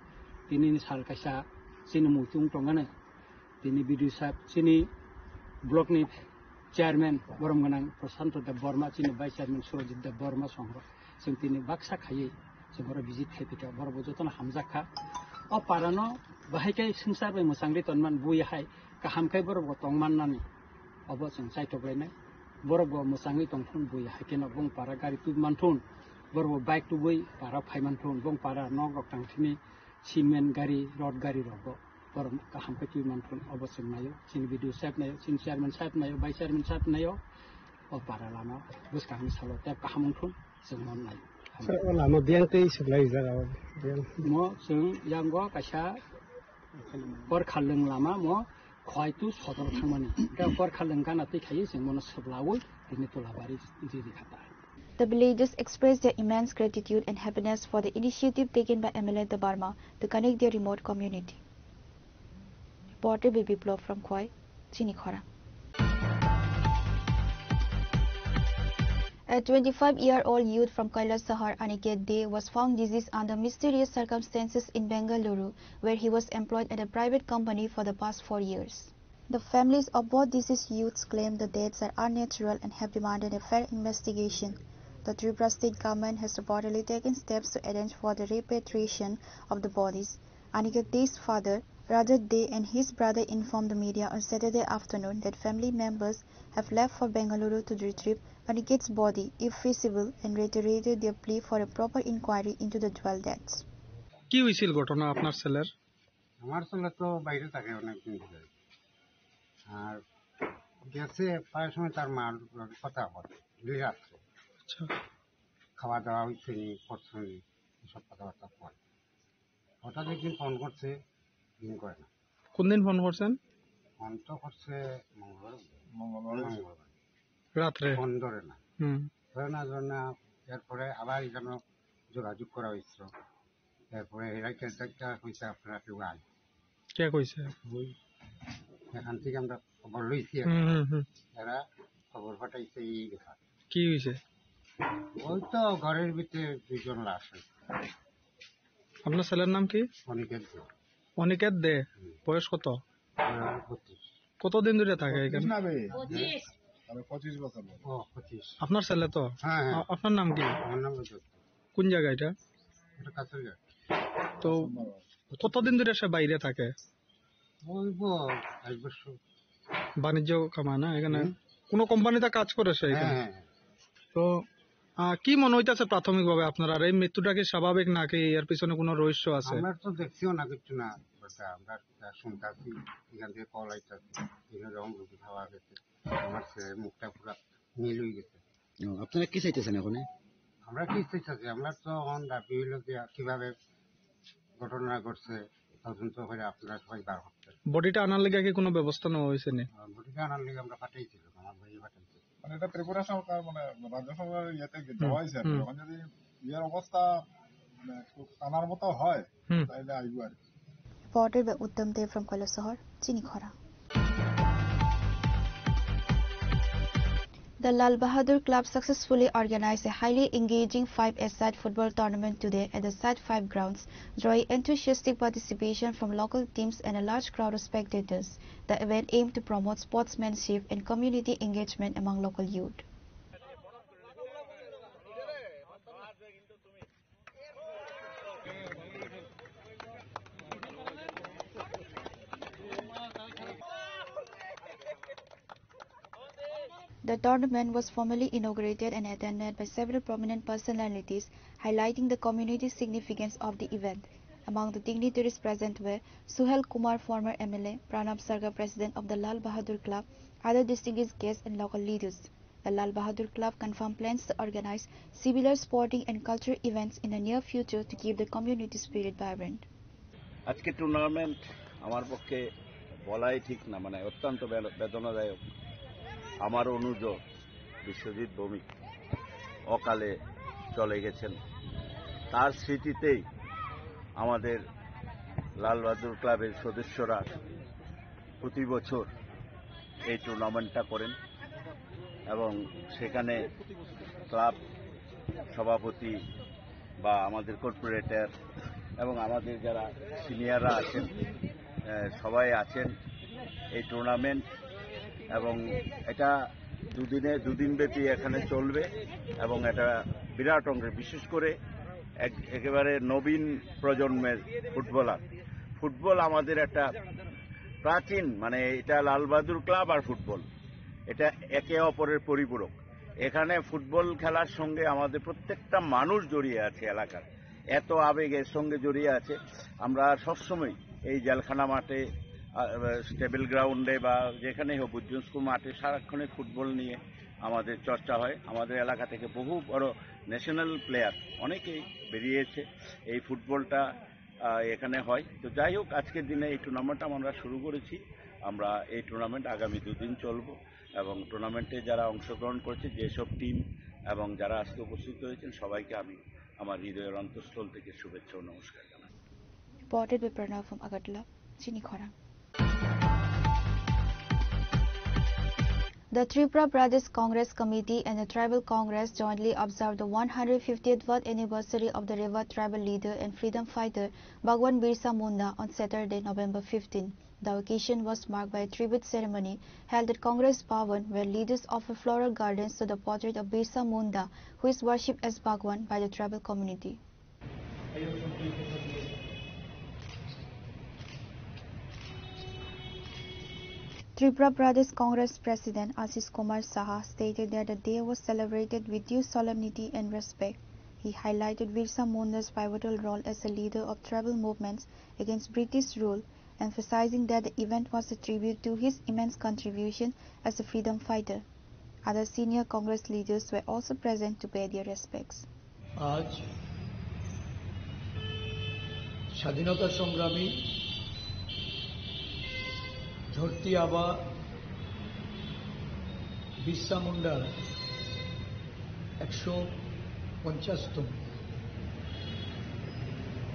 Tini ni sal kaisa chini muichung tong ani. Tini B D O sahib, chini block ni chairman borom gwnang Prashanto Deb Borma, chini vice chairman Surajit Deb Borma songo. Chwng tini baksa khaiwi chwng oro visit khai phika, borok bo jotono hamjak kha. O para no bahai khe swngchar bai mwchangwi tonman bui hai kaham khe borok bo tong mannani obo chwng chaitok lainai. Borok bo mwchangwi tongthun bui hai kheno bong para gari tub manthun, borok bo bike tubui para phai manthun, bong para nok rok tang thini cement gari, rod gari rok bo. Borok kaham khe twi manthun obo chwng naio, chini B D O sahib naio, chini chairman sahib naio, vice chairman sahib naio. O para lama bwskangni salo tei kaham wngthun chwng mon naio. Sir, o lama biyang tei swk lai jaga o biyang. Mo chwng yango kaisa Korkhalwng lama mo Khwaitu sodor thangmani. Hwnkhe Korkhalwng gana twi khaiwi chwng mono swblaui tini Tulabari riri khata. The villagers expressed their immense gratitude and happiness for the initiative taken by M L A Debbarma to connect their remote community. Reporter Biplab from Khwai, Chini Khorang. A twenty-five-year-old youth from Kailasahar, Aniket Dey, was found deceased under mysterious circumstances in Bengaluru, where he was employed at a private company for the past four years. The families of both deceased youths claim the deaths are unnatural and have demanded a fair investigation. The Tripura state government has reportedly taken steps to arrange for the repatriation of the bodies. Aniket Dey's father, Rajat Dey, and his brother informed the media on Saturday afternoon that family members have left for Bengaluru to retrieve Aniket's body, if feasible, and reiterated their plea for a proper inquiry into the dual deaths. কি হয়েছিল ঘটনা আপনার ছেলের? আমার ছেলে তো বাইরে থাকে অনেক দিন ধরে। আর গেছে প্রায় সময় তার মার লগে কথা হয়, দুই রাত্রে। আচ্ছা। খাওয়া দাওয়া হইছে নি, করছে নি, এসব কথাবার্তা বলে। হঠাৎ একদিন ফোন করছে, দিন করে না। কোন দিন ফোন করছেন? ফোন তো করছে মঙ্গলবার। মঙ্গলবার। মঙ্গলবার। রাত্রে? ফোন ধরে না। হুম। ধরে না, ধরে না। এরপরে আবার এখানে যোগাযোগ করা হয়েছিল। এরপরে এরা কেন্দ্রটা হয়েছে আপনারা কেউ আয়। কে কইছে? ওই এখান থেকে আমরা খবর লইছি আর কি। হুম, হুম, হুম। এরা খবর পাঠাইছে এই ব্যাপার। কি হইছে? ওই তো ঘরের ভিতরে দুইজন লাশ হয়েছে। আপনার ছেলের নাম কি? অনিকেত দে। অনিকেত দে? হুম। বয়স কত? বয়স পঁচিশ। কতদিন ধরে থাকে এখানে? পঁচিশ না বে? পঁচিশ। আরে পঁচিশ বছর বয়স। ও, পঁচিশ। আপনার ছেলে তো? হ্যাঁ, হ্যাঁ। আ-, আপনার নাম কি? আমার নাম রজত। কোন জায়গা এটা? এটা কাছারিঘাট। তো কতদিন ধরে সে বাইরে থাকে? ওই ব-, এক বছর। বাণিজ্য কামায় না এখানে? হুম। কোনো কোম্পানিতে কাজ করে সে এখানে? হ্যাঁ, হ্যাঁ, হ্যাঁ। তো, আহ, কি মনে হইতাছে প্রাথমিকভাবে আপনার? আর এই মৃত্যুটা কি স্বাভাবিক নাকি এর পিছনে কোনো রহস্য আছে? আমরা তো দেখছিও না কিচ্ছু না, but আমরা শুনতাছি, এখান থেকে কল আইতাছে, এখানে যখন রুটি খাওয়া গেছে, আমার ছেলের মুখটা পুরা নীল হয়ে গেছে। ও, আপনারা কি চাইতেছেন এখন? আমরা কি চাইতেছি? আমরা তো এখন দাবি হইলো যে কিভাবে ঘটনা ঘটছে, তদন্ত করে আপনারা সবাই বার করতেন। বডিটা আনার লেগে কি কোনো ব্যবস্থা নেওয়া হয়েছে নি? আহ, বডিটা আনার লেগে আমরা পাঠাইছিলাম, আমার ভাই পাঠাইছিল। মানে এটা ত্রিপুরা সরকার, মানে রাজ্য সরকারের ইয়েতে কি হুম, দেওয়া হয়েছে আর কি। হুম। এখন যদি ইয়ের অবস্থা মানে একটু কানার মতো হয়, হুম। তাহলে আইবো আর কি। Reported by Uttam Dey from Kailasahar, Chini Khorang. The Lal Bahadur Club successfully organized a highly engaging five-a-side football tournament today at the Side five grounds, drawing enthusiastic participation from local teams and a large crowd of spectators. The event aimed to promote sportsmanship and community engagement among local youth. The tournament was formally inaugurated and attended by several prominent personalities, highlighting the community significance of the event. Among the dignitaries present were Suhel Kumar, former M L A, Pranab Sarkar, president of the Lal Bahadur Club, other distinguished guests, and local leaders. The Lal Bahadur Club confirmed plans to organize similar sporting and cultural events in the near future to keep the community spirit vibrant. আজকে টুর্নামেন্ট আমার পক্ষে বলাই ঠিক না, মানে অত্যন্ত বে-, বেদনাদায়ক। আমার অনুজ বিশ্বজিৎ ভৌমিক অকালে চলে গেছেন। তার স্মৃতিতেই আমাদের লাল বাহাদুর ক্লাবের সদস্যরা প্রতি বছর এই টুর্নামেন্টটা করেন এবং সেখানে ক্লাব সভাপতি বা আমাদের কর্পোরেটর এবং আমাদের যারা সিনিয়ররা আছেন, আহ, সবাই আছেন। এই টুর্নামেন্ট এবং এটা দুদিনে, দুদিন ব্যাপী এখানে চলবে এবং এটা বিরাট অঙ্কের, বিশেষ করে এক-, একেবারে নবীন প্রজন্মের ফুটবলার। ফুটবল আমাদের একটা প্রাচীন, মানে, এটা লালবাহাদুর ক্লাব আর ফুটবল, এটা একে অপরের পরিপূরক। এখানে ফুটবল খেলার সঙ্গে আমাদের প্রত্যেকটা মানুষ জড়িয়ে আছে এলাকার, এত আবেগ এর সঙ্গে জড়িয়ে আছে। আমরা সবসময় এই জেলখানা মাঠে, আহ, স্টেবল গ্রাউন্ডে বা যেখানেই হোক, বুদ্ধ স্কুল মাঠে সারাক্ষণে ফুটবল নিয়ে আমাদের চর্চা হয়। আমাদের এলাকা থেকে বহু বড় ন্যাশনাল প্লেয়ার অনেকেই বেরিয়েছে এই ফুটবলটা, আহ, এখানে হয়। তো যাই হোক, আজকের দিনে এই টুর্নামেন্টটা আমরা শুরু করেছি। আমরা এই টুর্নামেন্ট আগামী দুদিন চলবো এবং টুর্নামেন্টে যারা অংশগ্রহণ করেছে, যেসব টিম এবং যারা আজকে উপস্থিত হয়েছেন, সবাইকে আমি আমার হৃদয়ের অন্তঃস্থল থেকে শুভেচ্ছা ও নমস্কার জানাই। Reported by Pranav from Agartala, Chini Khorang. The Tripura Pradesh Congress Committee and the Tribal Congress jointly observed the one hundred fiftieth birth anniversary of the revered tribal leader and freedom fighter Bhagwan Birsa Munda on Saturday, November fifteenth. The occasion was marked by a tribute ceremony held at Congress Bhavan, where leaders offered floral gardens to the portrait of Birsa Munda, who is worshipped as Bhagwan by the tribal community. Tripura Pradesh Congress President Ashish Kumar Saha stated that the day was celebrated with due solemnity and respect. He highlighted Birsa Munda's pivotal role as a leader of tribal movements against British rule, emphasizing that the event was a tribute to his immense contribution as a freedom fighter. Other senior Congress leaders were also present to pay their respects. আজ স্বাধীনতা সংগ্রামী ধরতি আবা বিরসা মুন্ডার একশো পঞ্চাশতম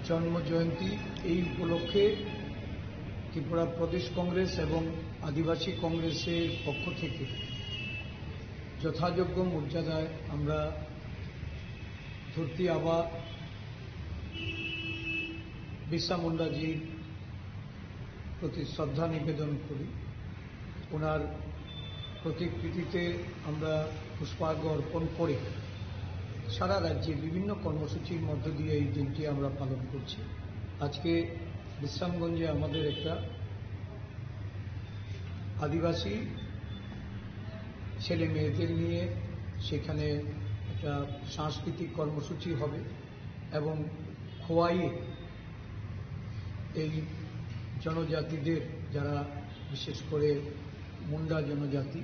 জন্ম জয়ন্তী। এই উপলক্ষে ত্রিপুরা প্রদেশ কংগ্রেস এবং আদিবাসী কংগ্রেসের পক্ষ থেকে যথাযোগ্য মর্যাদায় আমরা ধরতি আবা বিরসা মুন্ডাজির প্রতি শ্রদ্ধা নিবেদন করি। ওনার প্রতিকৃতিতে আমরা পুষ্পার্ঘ অর্পণ করে সারা রাজ্যে বিভিন্ন কর্মসূচির মধ্য দিয়ে এই দিনটি আমরা পালন করছি। আজকে বিশ্রামগঞ্জে আমাদের একটা আদিবাসী ছেলে মেয়েদের নিয়ে সেখানে একটা সাংস্কৃতিক কর্মসূচি হবে এবং খোয়াইয়ে এই জনজাতিদের, যারা বিশেষ করে মুন্ডা জনজাতি,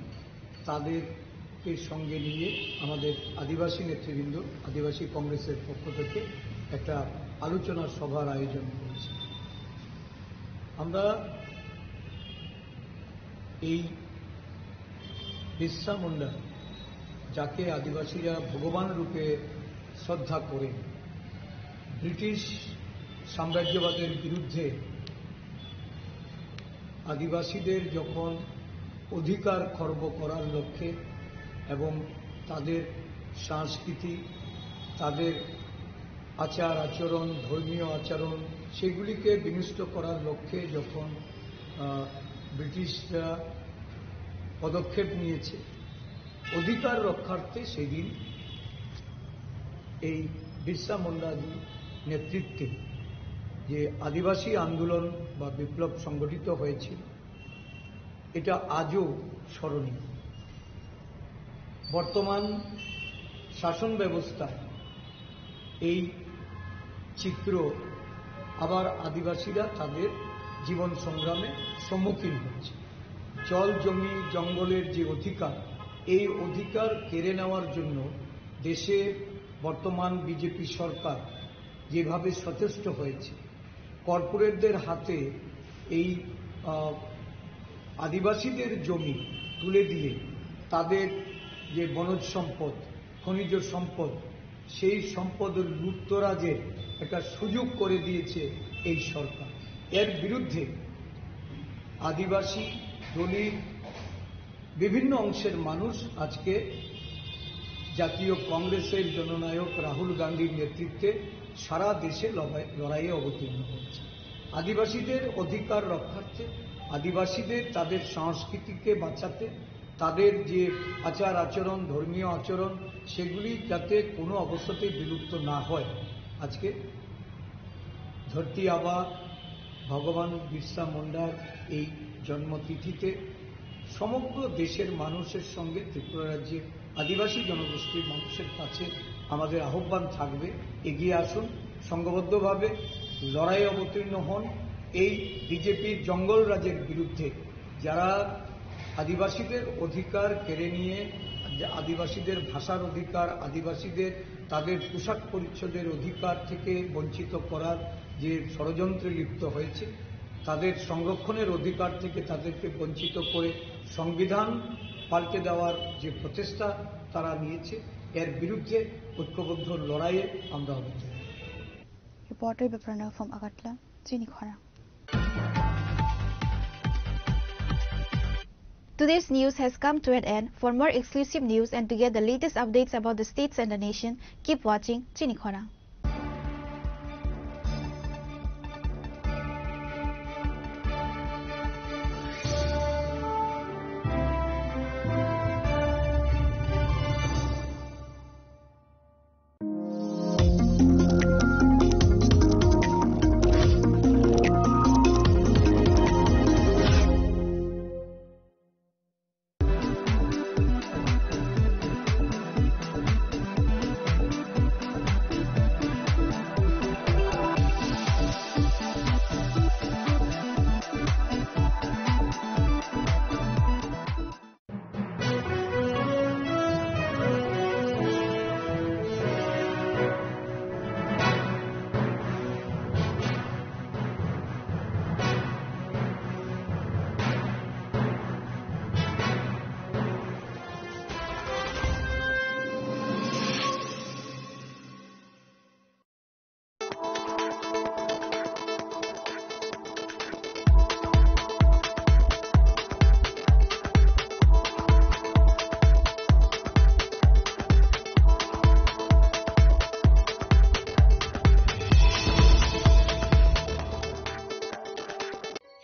তাদেরকে সঙ্গে নিয়ে আমাদের আদিবাসী নেতৃবৃন্দ আদিবাসী কংগ্রেসের পক্ষ থেকে একটা আলোচনা সভার আয়োজন করেছে। আমরা এই বিরসা মুন্ডা, যাকে আদিবাসীরা ভগবান রূপে শ্রদ্ধা করেন, ব্রিটিশ সাম্রাজ্যবাদের বিরুদ্ধে আদিবাসীদের যখন অধিকার খর্ব করার লক্ষ্যে এবং তাদের সংস্কৃতি, তাদের আচার আচরণ, ধর্মীয় আচরণ, সেগুলিকে বিনষ্ট করার লক্ষ্যে যখন, আহ, ব্রিটিশরা পদক্ষেপ নিয়েছে অধিকার রক্ষার্থে, সেদিন এই বিরসা মুন্ডাজির নেতৃত্বে যে আদিবাসী আন্দোলন বা বিপ্লব সংগঠিত হয়েছিল, এটা আজও স্মরণীয়। বর্তমান শাসন ব্যবস্থায় এই চিত্র আবার আদিবাসীরা তাদের জীবন সংগ্রামে সম্মুখীন হচ্ছে। জল, জমি, জঙ্গলের যে অধিকার, এই অধিকার কেড়ে নেওয়ার জন্য দেশে বর্তমান বিজেপি সরকার যেভাবে সচেষ্ট হয়েছে, কর্পোরেটদের হাতে এই, আহ, আদিবাসীদের জমি তুলে দিয়ে তাদের যে বনজ সম্পদ, খনিজ সম্পদ, সেই সম্পদ লুটতরাজের একটা সুযোগ করে দিয়েছে এই সরকার। এর বিরুদ্ধে আদিবাসী, দলিত, বিভিন্ন অংশের মানুষ আজকে জাতীয় কংগ্রেসের জননায়ক রাহুল গান্ধীর নেতৃত্বে সারা দেশে লড়াই-, লড়াইয়ে অবতীর্ণ হয়েছে। আদিবাসীদের অধিকার রক্ষার্থে, আদিবাসীদের তাদের সংস্কৃতিকে বাঁচাতে, তাদের যে আচার আচরণ, ধর্মীয় আচরণ, সেগুলি যাতে কোনো অবস্থাতেই বিলুপ্ত না হয়, আজকে ধরতি আবা ভগবান বিরসা মুন্ডার এই জন্মতিথিতে সমগ্র দেশের মানুষের সঙ্গে ত্রিপুরা রাজ্যের আদিবাসী জনগোষ্ঠীর মানুষের কাছে আমাদের আহ্বান থাকবে, এগিয়ে আসুন, সংঘবদ্ধভাবে লড়াইয়ে অবতীর্ণ হন। এই বিজেপির জঙ্গল রাজের বিরুদ্ধে যারা আদিবাসীদের অধিকার কেড়ে নিয়ে, যে আদিবাসীদের ভাষার অধিকার, আদিবাসীদের তাদের পোশাক পরিচ্ছদের অধিকার থেকে বঞ্চিত করার যে ষড়যন্ত্রে লিপ্ত হয়েছে, তাদের সংরক্ষণের অধিকার থেকে তাদেরকে বঞ্চিত করে সংবিধান পাল্টে দেওয়ার যে প্রচেষ্টা তারা নিয়েছে, এর বিরুদ্ধে ঐক্যবদ্ধ লড়াইয়ে আমরা অবতীর্ণ হব। Reporter Biprana from Agartala, Chini Khorang. Today's news has come to an end. For more exclusive news and to get the latest updates about the states and the nation, keep watching Chini Khorang.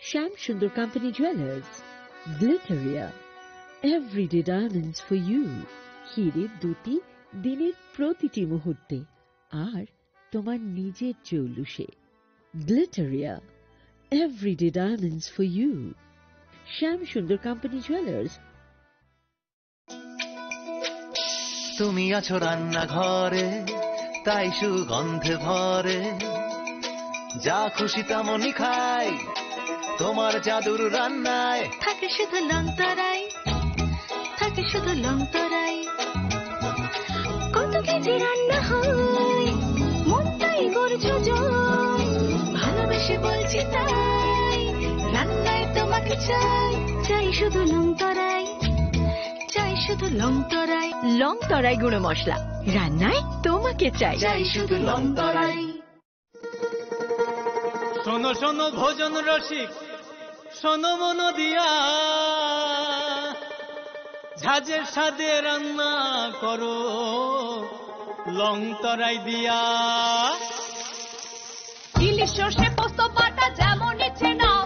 Shyam Sundar Company Jewelers, Glitteria, everyday diamonds for you. হিরে দ্যুতি দিনের প্রতিটি মুহূর্তে, আর তোমার নিজের জৌলুসে। Glitteria, everyday diamonds for you. Shyam Sundar Company Jewelers. তুমি আছো রান্নাঘরে, তাই সুগন্ধে ভরে। যা খুশি তেমনই খাই, তোমার জাদুর রান্নায়। থাকে শুধু লংতরাই, থাকে শুধু লংতরাই। কত কেজি রান্না হয়, মনটাই গর্জ যায়। ভালোবেসে বলছি তাই, রান্নায় তোমাকে চাই, চাই শুধু লংতরাই। চাই শুধু লংতরাই। লংতরাই গুঁড়ো মশলা, রান্নায় তোমাকে চাই। চাই শুধু লংতরাই। শোনো শোনো ভোজন রসিক, শোনো মন দিয়া। সাজে সাদে রান্না করো লং তরাই দিয়া। ইলিশ সর্ষে পোস্ত বাটা যেমন ইচ্ছে নাও,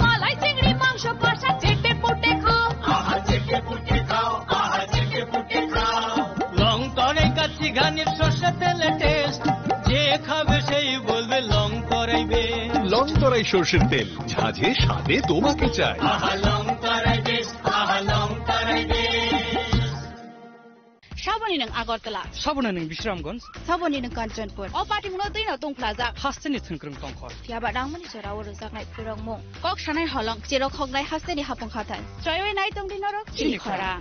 মালাই চিংড়ি মাংস কষা চেটে পুটে খাও। আহা চেটে পুটে খাও, আহা চেটে পুটে খাও। লং তরাই কাচ্চি ঘানির সর্ষে তেলে টেস্ট, যে খাবে সেই বলবে লং তরাই বেশ। লং তরাই সর্ষের তেল, ঝাঁঝে স্বাদে তোমাকে চাই। আহা লং তরাই বেশ, আহা লং তরাই বেশ। Saboni nwng Agartala. Saboni nwng Bisramganj. Saboni nwng Kanchanpur. O patimungno twino tungphlajak. Hasteni thwngkwrwng tongkhor. Phiya ba nangmani jora o rwjaknai phwrwngmung. Kok sanai holong, cherok hoknai hasteni hapung hathai. Choiwi nai tongdi norok chini khora.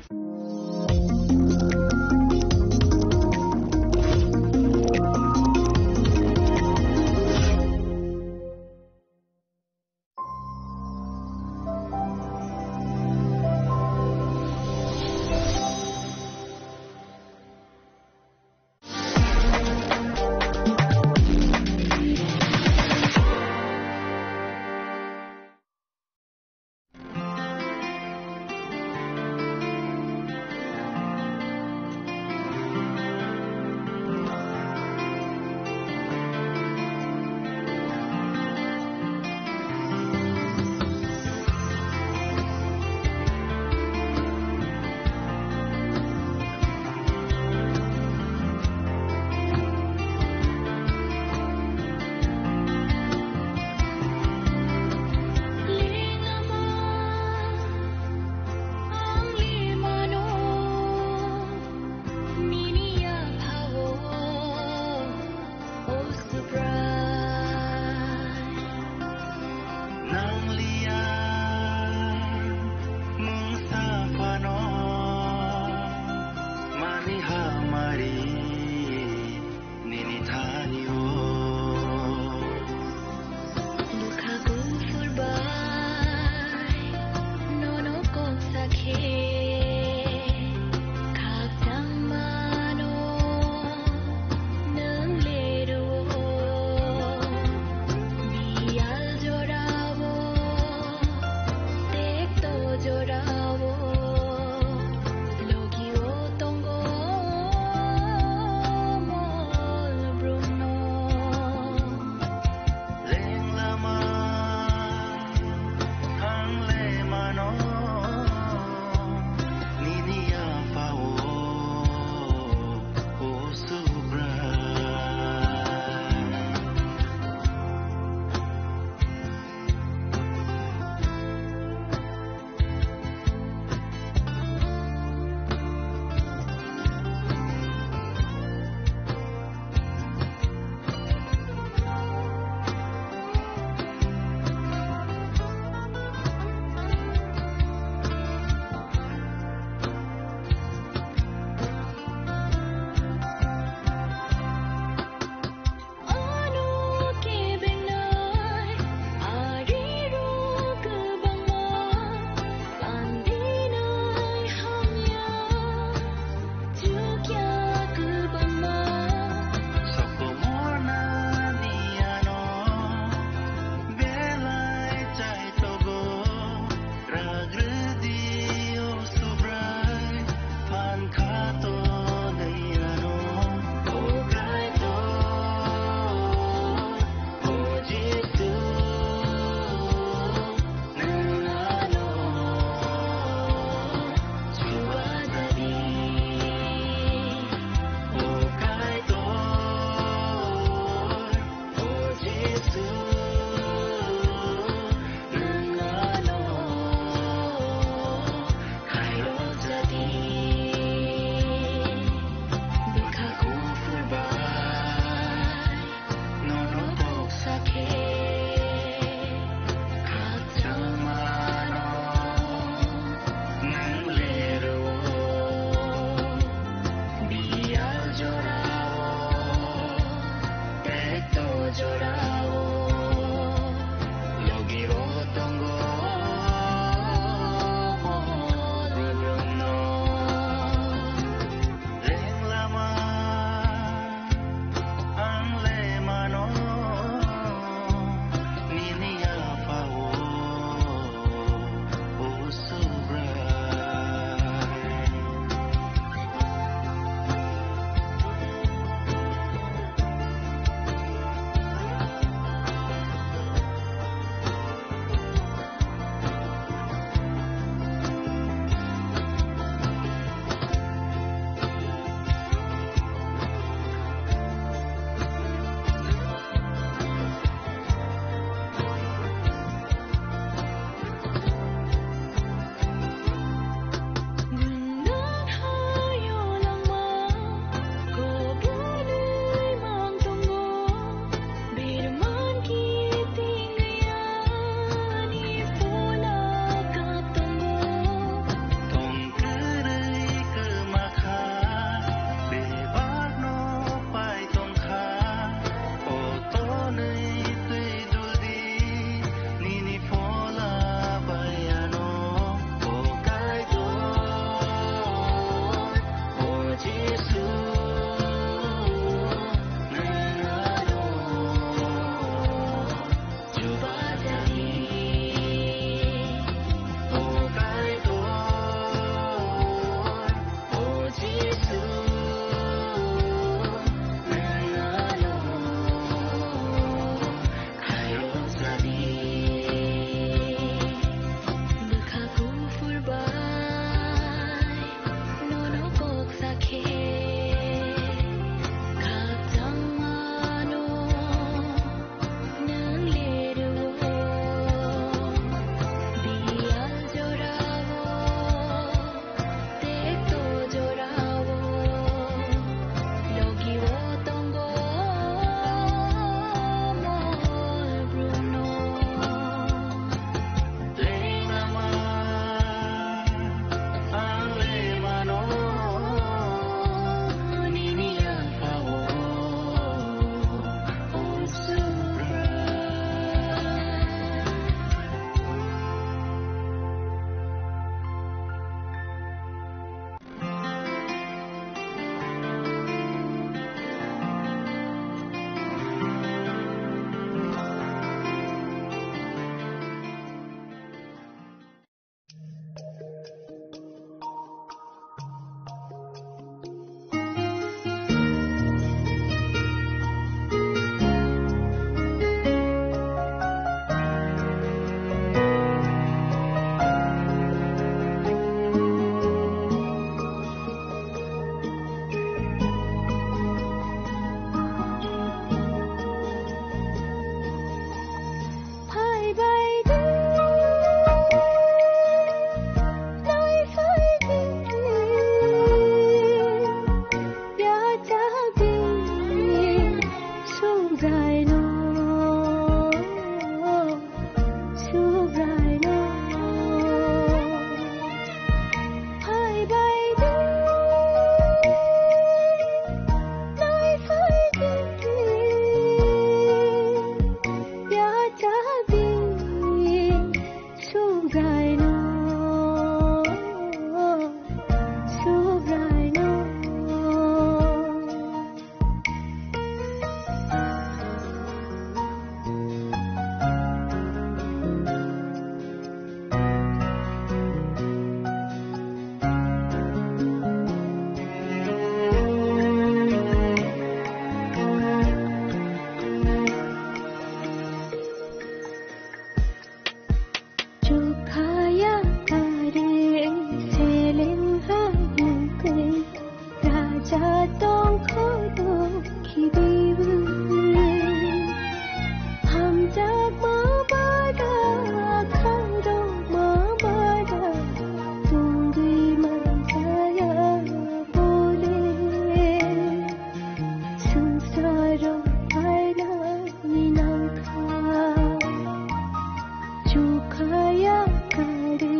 Aya kari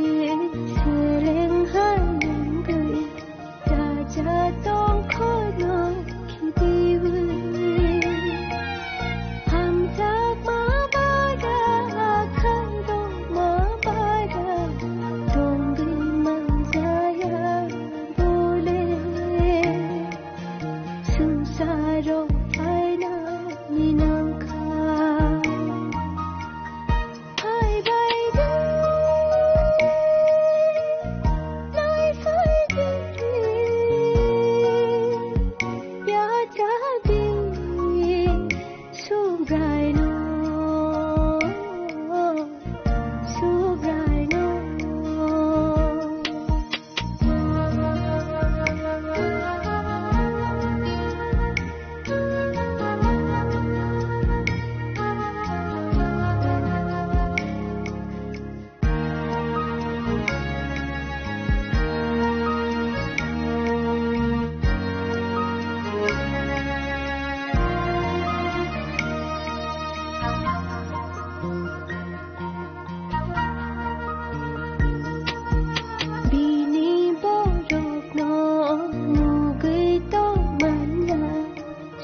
seleng hai nangwi raja tongkhono khibiwi. Hamjakma bara, khairokma bara, tongwi manjaya bole. Swngcharo phainani nangkha. Phaibaidi, naisaidi, yachadi, Subraino, Subraino. Bini borokno nugwi tongmanya,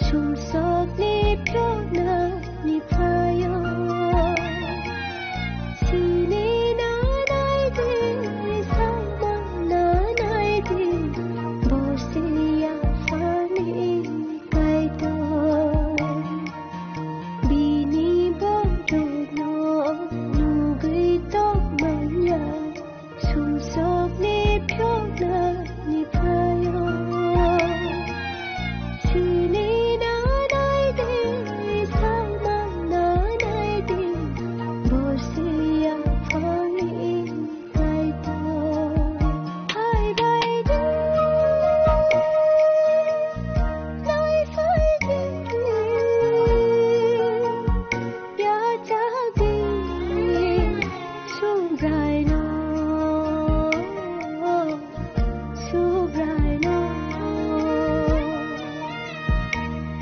sumsokni phiyoknani phaio. Sini nanai di, saimang nanai di, bo se yaphangni Kaitor. Bini borokno nugwi tongmanya, sumsokni phiyoknani phaio. Sini nanai di, saimang nanai di, bo se yaphangni Kaitor. Phaibaidi, naisaidi, yachadi, Subraino, Subraino.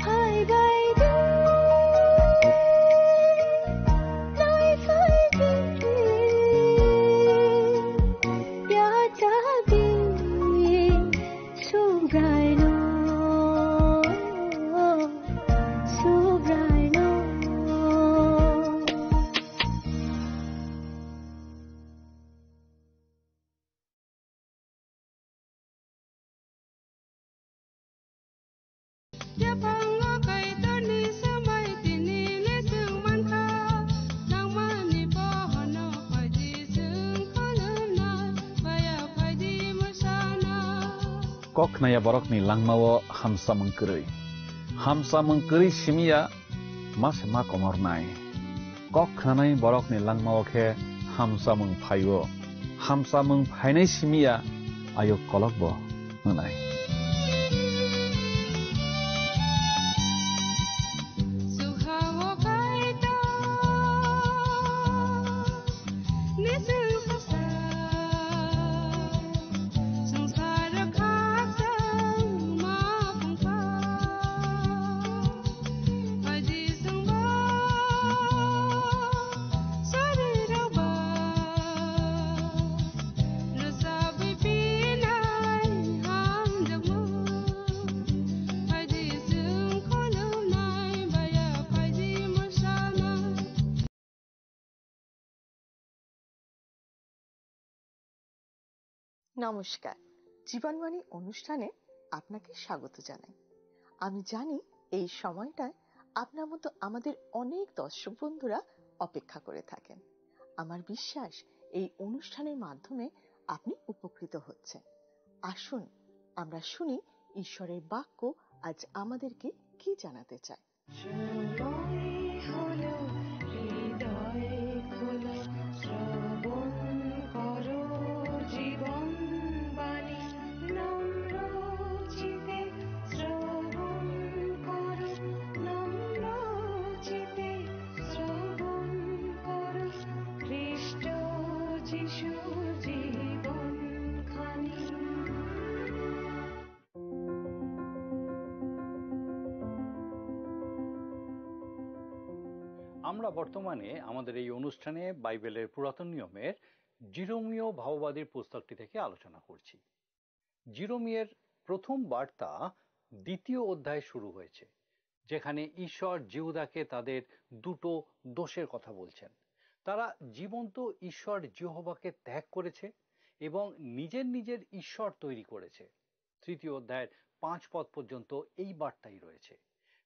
Phaibaidi, naisaidi, yachadi, Subraino, Subraino. Yaphango Kaitorni swmai tini le chwng mankha, nangmani bohono phaidi chwng khulumnai, baya phaidi mwsana. Kok khnaya borokni langmao hamsamung kwrwi. Hamsamung kwrwi simiya ma se ma komornai. Kok khnanai borokni langmao khe hamsamung phaio. Hamsamung phainai simiya ayuk kolokbo wngnai. নমস্কার, জীবনবাণী অনুষ্ঠানে আপনাকে স্বাগত জানাই। আমি জানি এই সময়টায় আপনার মতো আমাদের অনেক দর্শক বন্ধুরা অপেক্ষা করে থাকেন। আমার বিশ্বাস এই অনুষ্ঠানের মাধ্যমে আপনি উপকৃত হচ্ছেন। আসুন আমরা শুনি ঈশ্বরের বাক্য আজ আমাদেরকে কি জানাতে চায়। সময় হলো হৃদয় খোলো, শ্রবণ করো জীবন বাণী। নম্র চিতে শ্রবণ করো, নম্র চিতে শ্রবণ করো খ্রিস্ট যিশুর জীবন খানি। আমরা বর্তমানে আমাদের এই অনুষ্ঠানে বাইবেলের পুরাতন নিয়মের জিরোমীয় ভাববাদীর পুস্তকটি থেকে আলোচনা করছি। জিরোমিয়ের প্রথম বার্তা দ্বিতীয় অধ্যায় শুরু হয়েছে, যেখানে ঈশ্বর জিহুদাকে তাদের দুটো দোষের কথা বলছেন। তারা জীবন্ত ঈশ্বর জিহোবাকে ত্যাগ করেছে এবং নিজের নিজের ঈশ্বর তৈরি করেছে। তৃতীয় অধ্যায়ের পাঁচ পদ পর্যন্ত এই বার্তাই রয়েছে।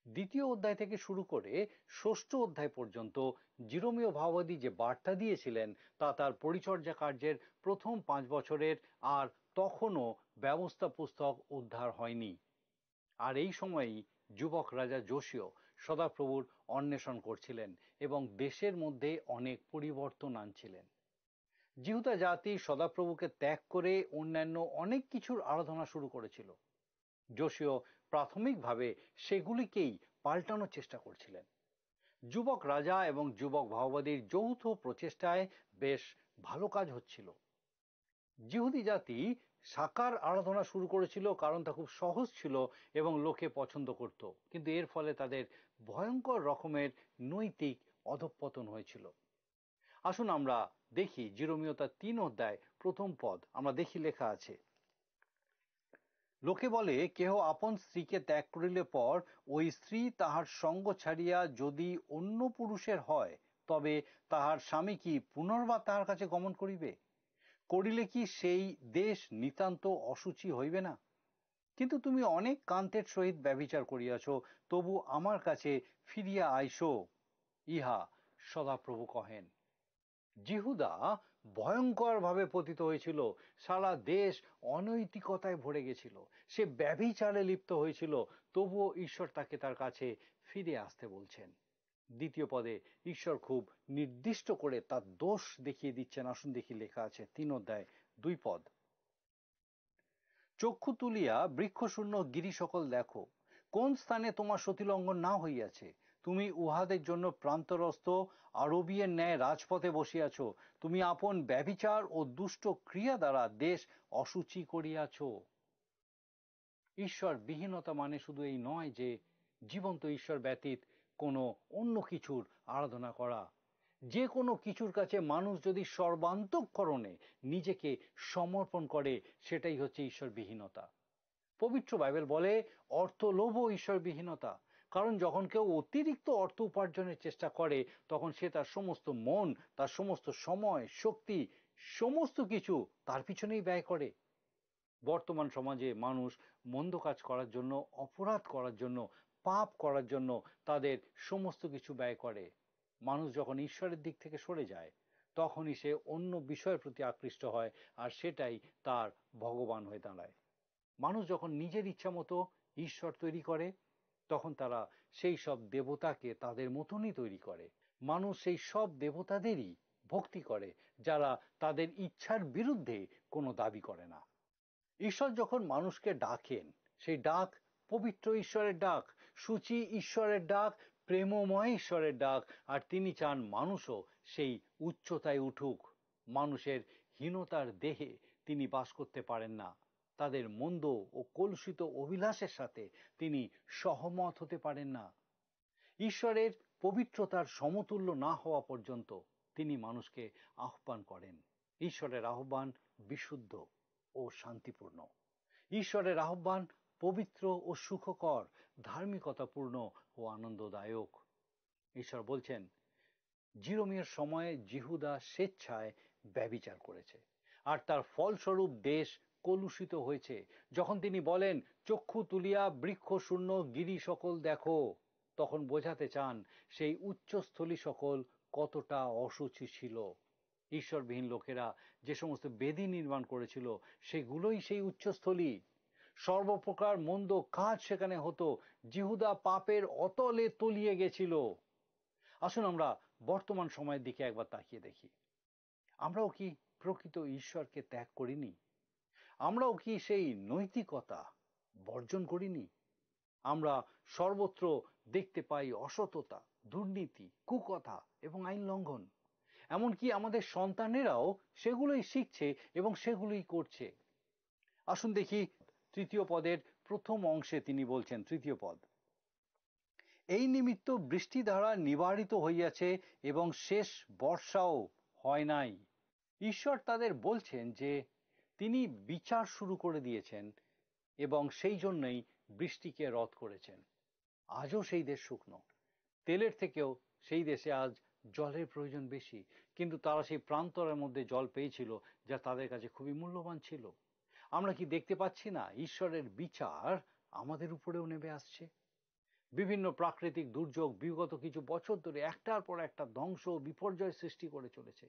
দ্বিতীয় অধ্যায় থেকে শুরু করে ষষ্ঠ অধ্যায় পর্যন্ত জিরোমীয় ভাববাদী যে বার্তা দিয়েছিলেন, তা তার পরিচর্যা কার্যের প্রথম পাঁচ বছরের, আর তখনও ব্যবস্থা পুস্তক উদ্ধার হয়নি। আর এই সময়ই যুবক রাজা যোশীয় সদাপ্রভুর অন্বেষণ করছিলেন এবং দেশের মধ্যে অনেক পরিবর্তন আনছিলেন। জিহুদা জাতি সদাপ্রভুকে ত্যাগ করে অন্যান্য অনেক কিছুর আরাধনা শুরু করেছিল। যোশীয় প্রাথমিকভাবে সেগুলিকেই পাল্টানোর চেষ্টা করছিলেন। যুবক রাজা এবং যুবক ভাওবাদীর যৌথ প্রচেষ্টায় বেশ ভালো কাজ হচ্ছিল। জিহুদি জাতি সাকার আরাধনা শুরু করেছিল, কারণ তা খুব সহজ ছিল এবং লোকে পছন্দ করত। কিন্তু এর ফলে তাদের ভয়ঙ্কর রকমের নৈতিক অধঃপতন হয়েছিল। আসুন আমরা দেখি জিরোমীয় তার তিন অধ্যায় প্রথম পদ। আমরা দেখি লেখা আছে, লোকে বলে, কেহ আপন স্ত্রীকে ত্যাগ করিলে পর ওই স্ত্রী তাহার সঙ্গ ছাড়িয়া যদি অন্য পুরুষের হয়, তবে তাহার স্বামী কি পুনর্বার তাহার কাছে গমন করিবে? করিলে কি সেই দেশ নিতান্ত অসুচি হইবে না? কিন্তু তুমি অনেক কান্তের সহিত ব্যভিচার করিয়াছ, তবু আমার কাছে ফিরিয়া আইসো, ইহা সদাপ্রভু কহেন। জিহুদা ভয়ঙ্করভাবে পতিত হয়েছিল। সারা দেশ অনৈতিকতায় ভরে গেছিল। সে ব্যভিচারে লিপ্ত হয়েছিল। তবুও ঈশ্বর তাকে তার কাছে ফিরে আসতে বলছেন। দ্বিতীয় পদে ঈশ্বর খুব নির্দিষ্ট করে তার দোষ দেখিয়ে দিচ্ছেন। আসুন দেখি, লেখা আছে তিন অধ্যায় দুই পদ, চক্ষু তুলিয়া বৃক্ষশূন্য গিরি সকল দেখো, কোন স্থানে তোমার সতীলঙ্ঘন না হইয়াছে? তুমি উহাদের জন্য প্রান্তরস্থ আরবীয়ের ন্যায় রাজপথে বসিয়াছ। তুমি আপন ব্যভিচার ও দুষ্ট ক্রিয়া দ্বারা দেশ অসুচি করিয়াছ। ঈশ্বর বিহীনতা মানে শুধু এই নয় যে জীবন্ত ঈশ্বর ব্যতীত কোনো অন্য কিছুর আরাধনা করা। যে কোনো কিছুর কাছে মানুষ যদি সর্বান্তঃকরণে নিজেকে সমর্পণ করে, সেটাই হচ্ছে ঈশ্বর বিহীনতা। পবিত্র বাইবেল বলে, অর্থলোভও ঈশ্বর বিহীনতা। কারণ যখন কেউ অতিরিক্ত অর্থ উপার্জনের চেষ্টা করে, তখন সে তার সমস্ত মন, তার সমস্ত সময়, শক্তি, সমস্ত কিছু তার পিছনেই ব্যয় করে। বর্তমান সমাজে মানুষ মন্দ কাজ করার জন্য, অপরাধ করার জন্য, পাপ করার জন্য তাদের সমস্ত কিছু ব্যয় করে। মানুষ যখন ঈশ্বরের দিক থেকে সরে যায়, তখনই সে অন্য বিষয়ের প্রতি আকৃষ্ট হয়, আর সেটাই তার ভগবান হয়ে দাঁড়ায়। মানুষ যখন নিজের ইচ্ছা মতো ঈশ্বর তৈরি করে, তখন তারা সেই সব দেবতাকে তাদের মতনই তৈরি করে। মানুষ সেই সব দেবতাদেরই ভক্তি করে, যারা তাদের ইচ্ছার বিরুদ্ধে কোনো দাবি করে না। ঈশ্বর যখন মানুষকে ডাকেন, সেই ডাক পবিত্র ঈশ্বরের ডাক, সূচি ঈশ্বরের ডাক, প্রেমময় ঈশ্বরের ডাক, আর তিনি চান মানুষও সেই উচ্চতায় উঠুক। মানুষের হীনতার দেহে তিনি বাস করতে পারেন না। তাদের মন্দ ও কলুষিত অভিলাষের সাথে তিনি সহমত হতে পারেন না। ঈশ্বরের পবিত্রতার সমতুল্য না হওয়া পর্যন্ত তিনি মানুষকে আহ্বান করেন। ঈশ্বরের আহ্বান বিশুদ্ধ ও শান্তিপূর্ণ। ঈশ্বরের আহ্বান পবিত্র ও সুখকর, ধার্মিকতাপূর্ণ ও আনন্দদায়ক। ঈশ্বর বলছেন, জিরোমিয়ার সময়ে জিহুদা স্বেচ্ছায় ব্যভিচার করেছে, আর তার ফলস্বরূপ দেশ কলুষিত হয়েছে। যখন তিনি বলেন, চক্ষু তুলিয়া বৃক্ষ শূন্য গিরি সকল দেখো, তখন বোঝাতে চান সেই উচ্চস্থলী সকল কতটা অসুচি ছিল। ঈশ্বরবিহীন লোকেরা যে সমস্ত বেদি নির্মাণ করেছিল, সেগুলোই সেই উচ্চস্থলী। সর্বপ্রকার মন্দ কাজ সেখানে হতো। জিহুদা পাপের অতলে তলিয়ে গেছিল। আসুন আমরা বর্তমান সময়ের দিকে একবার তাকিয়ে দেখি। আমরাও কি প্রকৃত ঈশ্বরকে ত্যাগ করিনি? আমরাও কি সেই নৈতিকতা বর্জন করিনি? আমরা সর্বত্র দেখতে পাই অসততা, দুর্নীতি, কুকথা এবং আইন লঙ্ঘন। এমনকি আমাদের সন্তানেরাও সেগুলোই শিখছে এবং সেগুলোই করছে। আসুন দেখি তৃতীয় পদের প্রথম অংশে তিনি বলছেন, তৃতীয় পদ, এই নিমিত্ত বৃষ্টি দ্বারা নিবারিত হইয়াছে এবং শেষ বর্ষাও হয় নাই। ঈশ্বর তাদের বলছেন যে তিনি বিচার শুরু করে দিয়েছেন এবং সেই জন্যই বৃষ্টিকে রদ করেছেন। আজও সেই দেশ শুকনো। তেলের থেকেও সেই দেশে আজ জলের প্রয়োজন বেশি, কিন্তু তারা সেই প্রান্তরের মধ্যে জল পেয়েছিল, যা তাদের কাছে খুবই মূল্যবান ছিল। আমরা কি দেখতে পাচ্ছি না, ঈশ্বরের বিচার আমাদের উপরেও নেমে আসছে? বিভিন্ন প্রাকৃতিক দুর্যোগ বিগত কিছু বছর ধরে একটার পর একটা ধ্বংস ও বিপর্যয় সৃষ্টি করে চলেছে।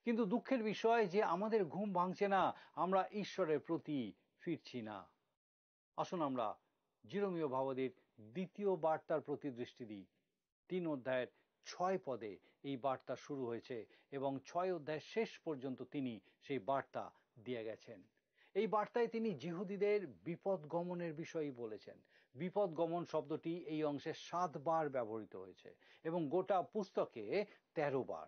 কিন্তু দুঃখের বিষয় যে আমাদের ঘুম ভাঙছে না, আমরা ঈশ্বরের প্রতি ফিরছি না। আসুন আমরা জিরোমীয় ভাবাদির দ্বিতীয় বার্তার প্রতি দৃষ্টি দিই। তিন অধ্যায়ের ছয় পদে এই বার্তা শুরু হয়েছে এবং ছয় অধ্যায় শেষ পর্যন্ত তিনি সেই বার্তা দিয়ে গেছেন। এই বার্তায় তিনি জিহুদীদের বিপদ গমনের বিষয়ে বলেছেন। বিপদ গমন শব্দটি এই অংশে সাত বার ব্যবহৃত হয়েছে এবং গোটা পুস্তকে তেরো বার।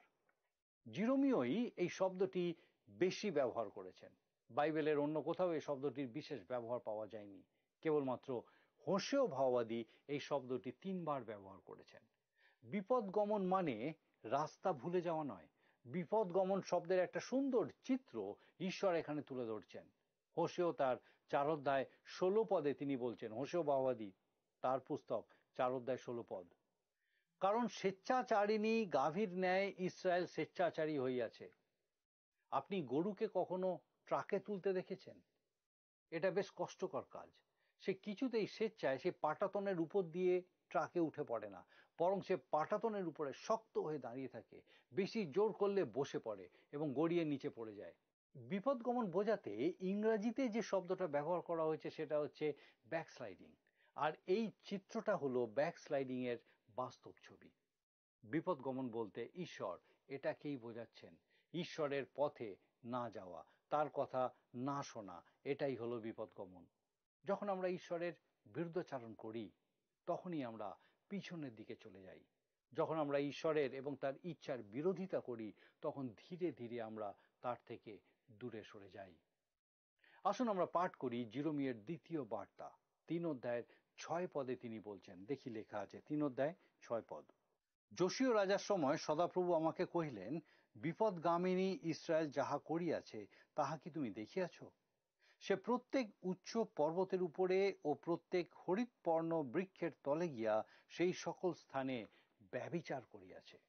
জিরোমীয়ই এই শব্দটি বেশি ব্যবহার করেছেন। বাইবেলের অন্য কোথাও এই শব্দটির বিশেষ ব্যবহার পাওয়া যায়নি। কেবলমাত্র হোশেয় ভাওবাদী এই শব্দটি তিনবার ব্যবহার করেছেন। বিপদ গমন মানে রাস্তা ভুলে যাওয়া নয়। বিপদ গমন শব্দের একটা সুন্দর চিত্র ঈশ্বর এখানে তুলে ধরছেন। হোশেয় তার চার অধ্যায় ষোলো পদে তিনি বলছেন, হোশেয় ভাওবাদী তার পুস্তক চার অধ্যায় ষোলো পদ, "কারণ স্বেচ্ছাচারিণী গাভীর ন্যায় ইসরায়েল স্বেচ্ছাচারী হইয়াছে।" আপনি গরুকে কখনো ট্রাকে তুলতে দেখেছেন? এটা বেশ কষ্টকর কাজ। সে কিছুতেই স্বেচ্ছায় সে পাটাতনের উপর দিয়ে ট্রাকে উঠে পড়ে না, বরং সে পাটাতনের উপরে শক্ত হয়ে দাঁড়িয়ে থাকে, বেশি জোর করলে বসে পড়ে এবং গড়িয়ে নিচে পড়ে যায়। বিপদ গমন বোঝাতে ইংরাজিতে যে শব্দটা ব্যবহার করা হয়েছে সেটা হচ্ছে ব্যাকস্লাইডিং। আর এই চিত্রটা হলো ব্যাকস্লাইডিং এর বাস্তব ছবি। বিপদ গমন বলতে ঈশ্বর এটাকেই বোঝাচ্ছেন। ঈশ্বরের পথে না যাওয়া, তার কথা না শোনা, এটাই হলো বিপদ গমন। যখন আমরা ঈশ্বরের বিরুদ্ধাচারণ করি, তখনই আমরা পিছনের দিকে চলে যাই। যখন আমরা ঈশ্বরের এবং তার ইচ্ছার বিরোধিতা করি, তখন ধীরে ধীরে আমরা তার থেকে দূরে সরে যাই। আসুন আমরা পাঠ করি জিরোমিয়ার দ্বিতীয় বার্তা, তিন অধ্যায়ের ছয় পদে তিনি বলছেন। দেখি, লেখা আছে, তিন অধ্যায় ছয় পদ, "যোশীয় রাজার সময় সদাপ্রভু আমাকে কহিলেন, বিপদগামিনী ইসরায়েল যাহা করিয়াছে, তাহা কি তুমি দেখিয়াছ? সে প্রত্যেক উচ্চ পর্বতের উপরে ও প্রত্যেক হরিৎপর্ণ বৃক্ষের তলে গিয়া সেই সকল স্থানে ব্যভিচার করিয়াছে।"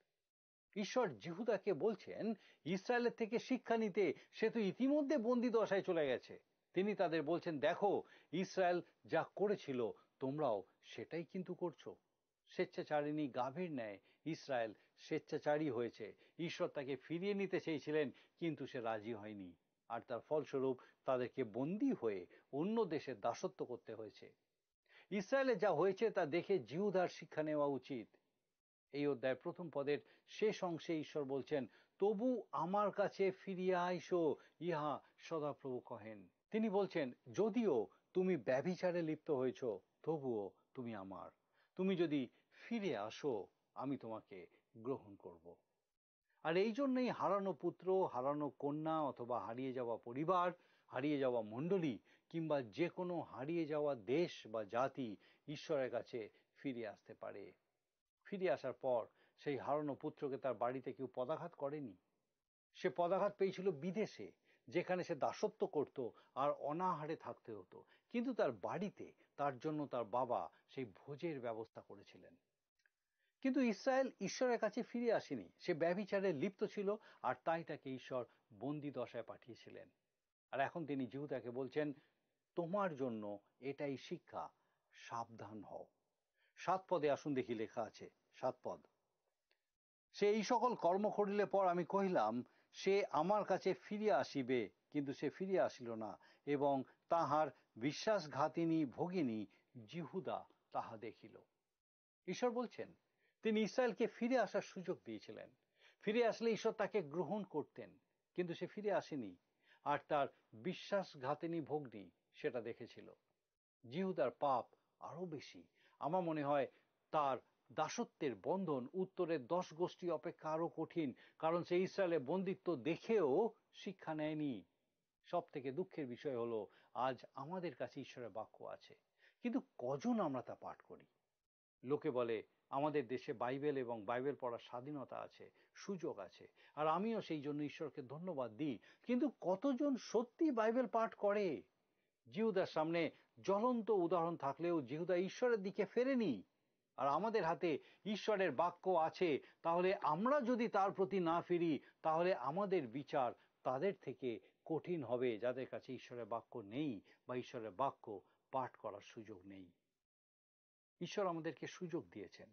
ঈশ্বর জিহুদাকে বলছেন, ইসরায়েলের থেকে শিক্ষা নিতে। সে তো ইতিমধ্যে বন্দি দশায় চলে গেছে। তিনি তাদের বলছেন, "দেখো, ইসরায়েল যা করেছিল, তোমরাও সেটাই কিন্তু করছো।" স্বেচ্ছাচারিণী গাভীর ন্যায় ইসরায়েল স্বেচ্ছাচারী হয়েছে। ঈশ্বর তাকে ফিরিয়ে নিতে চেয়েছিলেন, কিন্তু সে রাজি হয়নি। আর তার ফলস্বরূপ তাদেরকে বন্দী হয়ে অন্য দেশে দাসত্ব করতে হয়েছে। ইসরায়েলে যা হয়েছে তা দেখে জিহুদার শিক্ষা নেওয়া উচিত। এই অধ্যায়ের প্রথম পদের শেষ অংশে ঈশ্বর বলছেন, "তবু আমার কাছে ফিরিয়া আইসো, ইহা সদাপ্রভু কহেন।" তিনি বলছেন, "যদিও তুমি ব্যভিচারে লিপ্ত হয়েছ, তবুও তুমি আমার। তুমি যদি ফিরে আসো, আমি তোমাকে গ্রহণ করব।" আর এই জন্যই হারানো পুত্র, হারানো কন্যা অথবা হারিয়ে যাওয়া পরিবার, হারিয়ে যাওয়া মণ্ডলী কিংবা যে কোনো হারিয়ে যাওয়া দেশ বা জাতি ঈশ্বরের কাছে ফিরে আসতে পারে। ফিরে আসার পর সেই হারানো পুত্রকে তার বাড়িতে কেউ পদাঘাত করেনি। সে পদাঘাত পেয়েছিল বিদেশে, যেখানে সে দাসত্ব করত আর অনাহারে থাকতে হতো। কিন্তু তার বাড়িতে তার জন্য তার বাবা সেই ভোজের ব্যবস্থা করেছিলেন। কিন্তু ইসরায়েল ঈশ্বরের কাছে ফিরে আসেনি, সে ব্যভিচারে লিপ্ত ছিল, আর তাই তাকে ঈশ্বর বন্দি দশায় পাঠিয়েছিলেন। আর এখন তিনি জিহুদাকে বলছেন, "তোমার জন্য এটাই শিক্ষা, সাবধান হও।" সাত পদে আসুন দেখি, লেখা আছে, সাত পদ, "সে এই সকল কর্ম করিলে পর আমি কহিলাম, 'সে আমার কাছে ফিরিয়া আসিবে,' কিন্তু সে ফিরিয়া আসিল না, এবং তাহার বিশ্বাসঘাতিনী ভগিনী জিহুদা তাহা দেখিল।" ঈশ্বর বলছেন, তিনি ইসরায়েলকে ফিরে আসার সুযোগ দিয়েছিলেন। ফিরে আসলে ঈশ্বর তাকে গ্রহণ করতেন, কিন্তু সে ফিরে আসেনি, আর তার বিশ্বাসঘাতিনী ভগ্নী সেটা দেখেছিল। জিহুদার পাপ আরো বেশি। আমার মনে হয় তার দাসত্বের বন্ধন উত্তরের দশ গোষ্ঠী অপেক্ষা আরো কঠিন, কারণ সে ইসরায়েলের বন্দিত্ব দেখেও শিক্ষা নেয়নি। সব থেকে দুঃখের বিষয় হলো, আজ আমাদের কাছে ঈশ্বরের বাক্য আছে, কিন্তু কজন আমরা তা পাঠ করি? লোকে বলে, আমাদের দেশে বাইবেল এবং বাইবেল পড়ার স্বাধীনতা আছে, সুযোগ আছে, আর আমিও সেই জন্য ঈশ্বরকে ধন্যবাদ দিই। কিন্তু কতজন সত্যি বাইবেল পাঠ করে? জিহুদার সামনে জ্বলন্ত উদাহরণ থাকলেও জিহুদা ঈশ্বরের দিকে ফেরেনি। আর আমাদের হাতে ঈশ্বরের বাক্য আছে, তাহলে আমরা যদি তার প্রতি না ফিরি, তাহলে আমাদের বিচার তাদের থেকে কঠিন হবে, যাদের কাছে ঈশ্বরের বাক্য নেই বা ঈশ্বরের বাক্য পাঠ করার সুযোগ নেই। ঈশ্বর আমাদেরকে সুযোগ দিয়েছেন,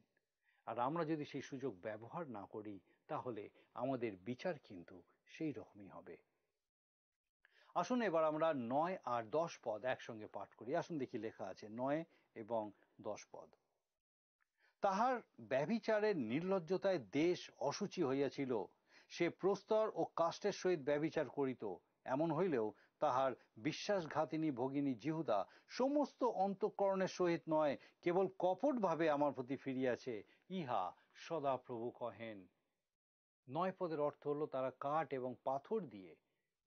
আর আমরা যদি সেই সুযোগ ব্যবহার না করি, তাহলে আমাদের বিচার কিন্তু সেই রকমই হবে। আসুন, এবার আমরা নয় আর দশ পদ একসঙ্গে পাঠ করি। আসুন দেখি, লেখা আছে নয় এবং দশ পদ। তাহার ব্যভিচারের নির্লজ্জতায় দেশ অসুচি হইয়াছিল। সে প্রস্তর ও কাষ্ঠের সহিত ব্যভিচার করিত। এমন হইলেও তাহার বিশ্বাসঘাতিনী ভগিনী জিহুদা সমস্ত অন্তঃকরণের সহিত নয়, কেবল কপটভাবে আমার প্রতি ফিরিয়াছে। ইহা সদাপ্রভু কহেন। নয় পদের অর্থ হলো, তারা কাঠ এবং পাথর দিয়ে